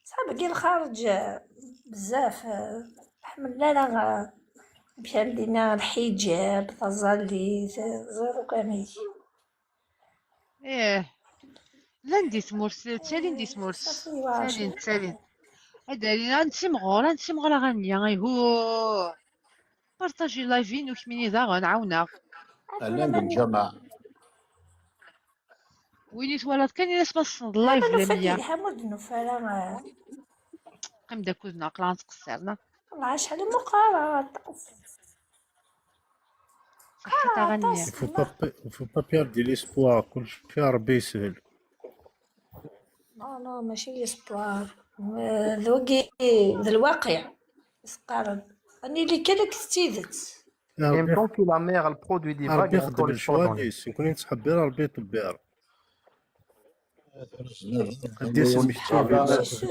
صحاب كي الخارج بزاف الحمد لله لا مشى لينا الحجاب تظلي زيرو كامل. ايه لا ندي تمورس تسالي ندي تمورس. صافي واش تسالي تسالي هذا لينا نتيمغور نتيمغور غنية غيهو partager live وكميني داغ نعاونا. اهلا بالجماعه. وين يتولد كان ناس ما ال live نوفا لميا كيلحمود نوفا. قيم داكوزنا قلان تقصرنا والله شحال مقارنة صحتها غنية. Il faut pas perdre l'espoir. كل شيء ربي يسهل. non non ماشي l'espoir، ذوقي ذا الواقع سقارن اني اللي كان كتيدت. يا Même ربي tant que la mer elle produit des vagues, ربي il y a يخدم encore l'espoir dans lui. الشواليس نكون نتحبر ربي يطبير قديس المكتوب ماشي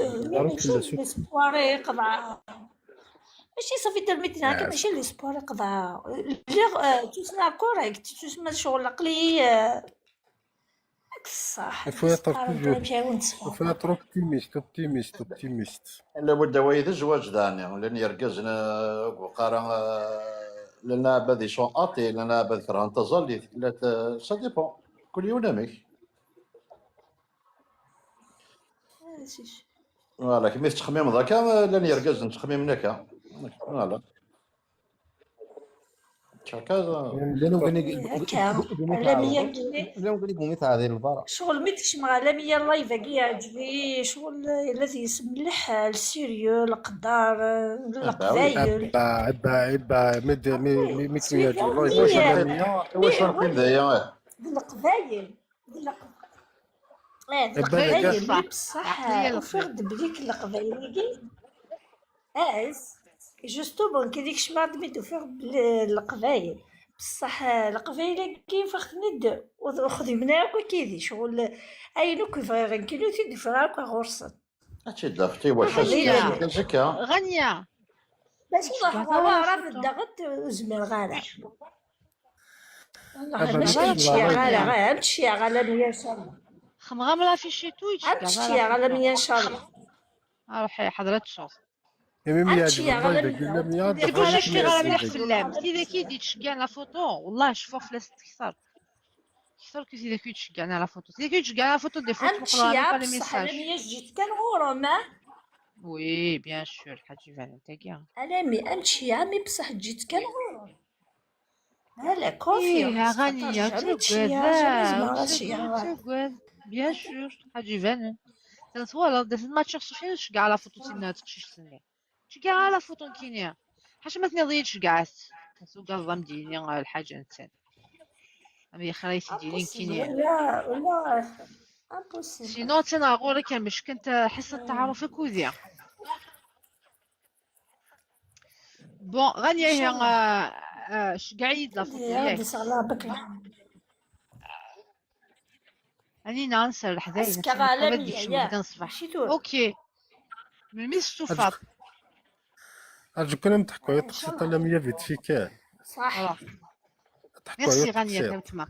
ماشي l'espoir يقضى، ماشي صافي درميتنا هكا، ماشي l'espoir يقضى لي تسمى correct، تسمى شغل عقلي الصح. Il faut être سقارن toujours ماشي عاون il تصفى. faut être optimiste, optimiste, optimiste. لابد وايد الزواج داني لان يركزنا وقارا لان عباد sont athées، لان عباد كرهن تظل لا، ça dépend كل يوم نامك. voilà كيما تخميم ذاك لان يركز تخميم نكا، voilà chacun. هكا على مية شغل ميتش مع على مية ال live كي يعجبني شغل الذي يسملح ال sérieux القدار القبايل. عبا عبا عبا مد مي مي مي كي يعجب الله واش يبارك. نقيم واش نقيم ذايا؟ القبايل عبا القبايل كاع. بصح عقلية وفرد بليك القبايل اس justement كي ديك شمعت ميدو فيغ القبايل، بصح القبايل كيف ند وخدمنا كيدي شغل اينو كيف غير كيلو تيدي فراك غرصن. هادشي دافتي واش غنية. زكا. غنية. باش راه في الضغط وزمر غالا عبا ماشي ماشي تمشي غالا غا تمشي غالا مية ان شاء الله. خمغام لا فيشيتو يتشكى تمشي غالا مية ان شاء الله. روحي حضرة الشوط. يا ميمي يعجب تمشي الله غالا يبارك لا مية سي دخل بولا شتي غالا مليح مية. في اللام سي كي دي تشكى la photo، والله شفوا فلاس كثر كثر كي سي كي تشكى la photo، سي كي تشكى la photo des fois تقرا تمشي pas les بصح على messages. مية جيت كنغورو ما oui bien sûr حاجي فعلا تاكيا. انا mais امشي عمي بصح جيت كنغورو لا ايه confiance غنية jamais تقعد تقعد bien sûr حاجي فعلا voilà دات ما تشخص شكا على فوتو تينا تقشيش سني شكا على فوتو كينيا حاجة ما تنضيش كاع سوق الظلم ديالي الحاجة نتسان أمي خريت ديالي كينيا. لا لا impossible. sinon تنا غوري كان مش كنت حصة التعارف كوزيا bon غنية ان شاء هي الله. شكاعيد la photo يا ياك. ربي الله بك. راني نانسر الحدايا اسكا غالا مية يا نصبح. ماشي تور. OK من ميس الصفات. أرجو كنا نضحكوا ان تقصي شاء الله. لا مية vite في كان صح. تحكوا ميرسي غنية تقصير تما.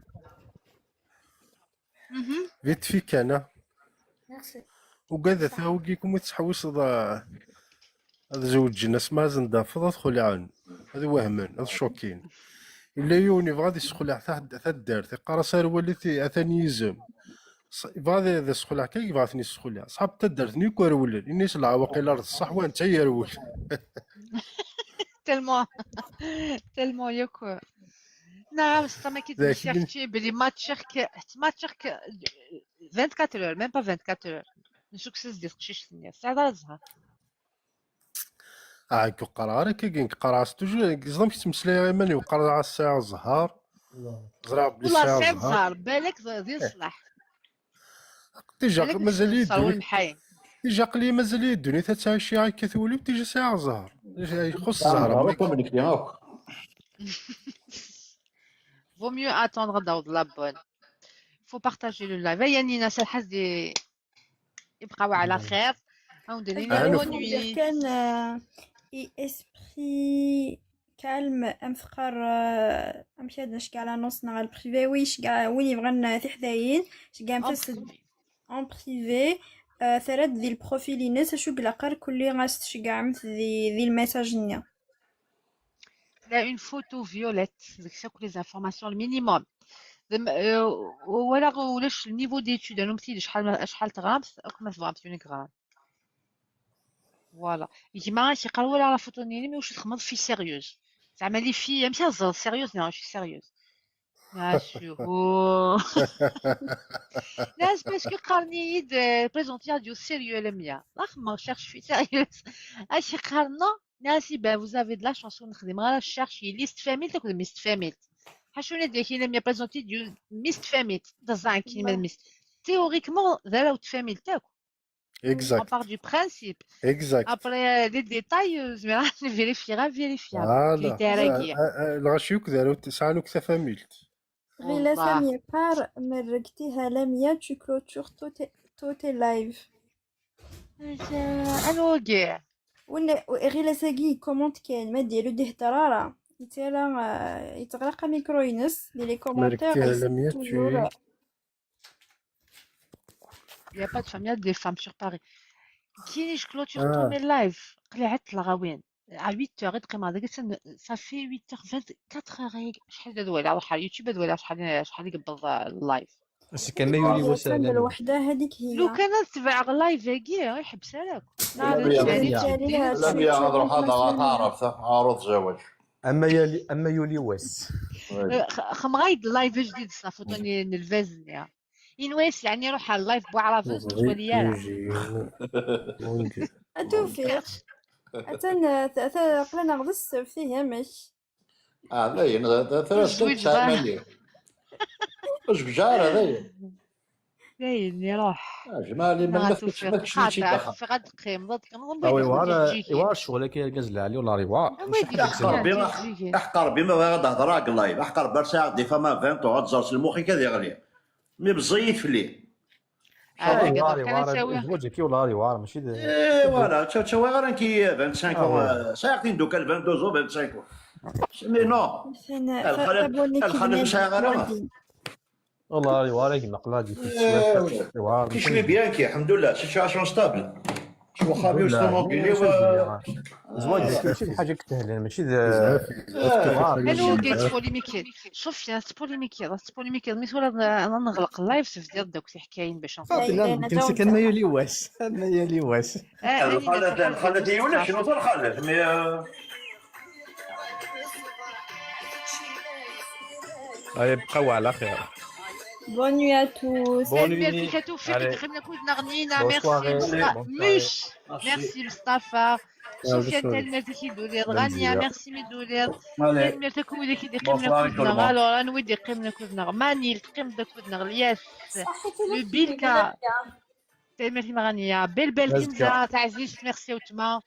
vite في كان ميرسي. وكذا ثاوكيكم تحوس هذا زوج الناس ما زندافض خلعان هذا وهمن هذا شوكين إلا يوني بغا يسخلع تا الدار تيقرا سير ولي اثاني يزم بغا هذا سخلع كي بغا ثني سخلع صحاب تا الدار ثني كوار ولد إني سلع وقيلا راه الصح وانت يرول. tellement tellement ياك نعم سما كي ذاك تمشي اختي بلي ما تشرك ما تشرك 24 heures، même pas 24 heures نشوك سيز ديال قشيش سنيا ساعة الزهر. كو قرار كي قرا toujours زعما كيتمسلاي ماني وقرا على الساعة الزهر زرع بلي والله الساعة ساعة الزهر. الزهر بالك زين صلاح déjà بالك مازال نصروا يدوني المحاين. déjà قلي مازال يدوني تا شي عا كثولي déjà ساعة الزهر يخص الزهر. Vaut mieux attendre d'avoir la bonne. Faut partager le live. هيا نينا سالحاز دي يبقاو على خير. عاودني bonne nuit. كان esprit calme امفقر امشي نشكي على نص نغ ال privé oui شكا وين يبغى تحداين شكا مفسد en privé ثرد ذي ال profil ينس اشو قلاقر كل غاس تشقعمت ذي ال message نيا. لا une photo violette ديك الشيء les informations ال minimum ولا ولاش ال niveau d'études انا مثيل شحال تغامس ما تغامس une grande voilà كيما تيقراو ولا على فوتو نيني mais واش تخمض في sérieuse زعما les filles ماشي الزر sérieuse non ماشي sérieuse. شو لا parce que قارني يد présenter du sérieux لميا ما cherche في sérieux اش قارنا ناسي ben vous avez de la chance نخدم غير cherche liste famille تاكل ميست famille حشونا ديال كي لميا présenter du ميست famille دزان كي ميست théoriquement ذا لو famille تاكل. On Exact. part du principe. Exact. Après, les détails, je vérifiera, vérifiable. Voilà. Critère الغاشيوك داروا سعانو كتا فاميلت. غيلا والله. سامية بار مرقتيها لميا tu clôtures tout tes lives. انا وقع ون غيلا ساقي كومونت كاين ما ديالو ديه ترارا يتالا يتغرق ميكرو ينس دي لي كومونتير مرقتيها لميا toujours tu Il n'y a pas de famille, il y a des femmes sur Paris. كي je clôture tous اه mes lives قلعت الغاوين à 8h تقيم هذاك ça fait 8h24 شحال هذا روح على اليوتيوب هذا شحال يقبض اللايف. سي كان ما يولي هي وسهلا تنبل لميا. وحده هذيك لو هي كان تبع لايف كي يحبس لك. لا لميا تجاريها لميا tu غادي نروح remplaces هذا لميا. تعرف عروض زواج. اما يولي واس. خمغايد اللايف جديد صافطوني نلفازني ينواس يعني روح على اللايف بوعرفز وتولي راه التوفيق اتن قلنا غدس فيه مش لا ثلاث والزويج تسعة ضاع مليون اش بجار هذايا باين يروح جمالي ما لا ما توفيق تكش ماشي خاطر دخل. توفيق غاد تقيم غاد تقيم او وين يوار تجيكي يوار الشغل كي يركز علي ولا ريوا ماشي وين حاجه احقر كسينه. بما تجيكي احقر بما غاد تهضر على اللايف احقر بار ساعة دي فما 20 غتزرس المخ كذا يغلي مي بزيت في الليل. هذا يوار قدر كان يوار نساوي الزواج كي ولا ريوار ماشي اي فوالا تا غير كي 25 اه ساعتين دوكا 22 25 مي نو مثلا الخلل تابوني الخلل كي مش غير والدين والله ريوار كي نقلا دي في السواد ريوار كي شوي بيان كي الحمد لله سيتواسيون ستابل شو الحمد خابي لله وش ماشي الدنيا الزواج ذاك ماشي حاجه كتهلن ماشي زعاف ريوار انا وقعت بوليميكي شوف يا بوليميكي بوليميكي مي ولا انا نغلق اللايف سفدي دوك شي حكاين باش صافي نقول لا لا يمكن سي كان ما يولي واس ما يولي واس اني الخالة الخالة هي ولا شنو الخالة مي هيا بقاو على خير. Bonne nuit à tous. Bonne ميرسي nuit. كتوفيق Allez, دخلنا كلنا غنينا bonne ميرسي soirée. مصطفى Bonne soirée. مش ميرسي مصطفى سفيان تالميرتي كيدولير غانيا بنزية. ميرسي ميدولير Allez, تالميرتي كودي كيدي قيمنا bonsoir tout كودنا le monde. الور انا ودي قيمنا كودنا مانيل تقيم كودنا الياس صحيتي لو لك بيلكا تالميرتي مغنية بيل بيل لازكا. كنزة تاع عزيز ميرسي وتما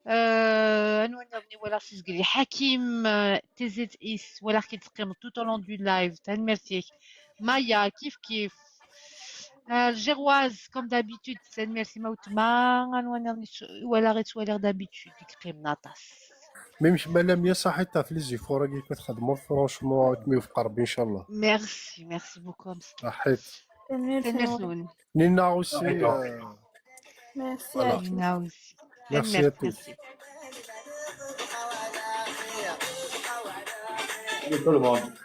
انو نبني ولا سيزكري حكيم تيزيد إس ولا كي تقيم tout au long du live تنمرتيك مايا كيف كيف الجيرواز comme d'habitude تنمرتي موتما انو نبني ولا غير ولا d'habitude تقيم ناطاس ميمش ما لم صحيت في لي زيفور كي كتخدموا فرونشمون كمي يوفق ربي ان شاء الله. ميرسي ميرسي بوكو مصطفى صحيت. تنمرتون نينا اوسي. Merci à Voilà. tous. نينا aussi Merci à تنمرت tous. ميرسي Tout le monde.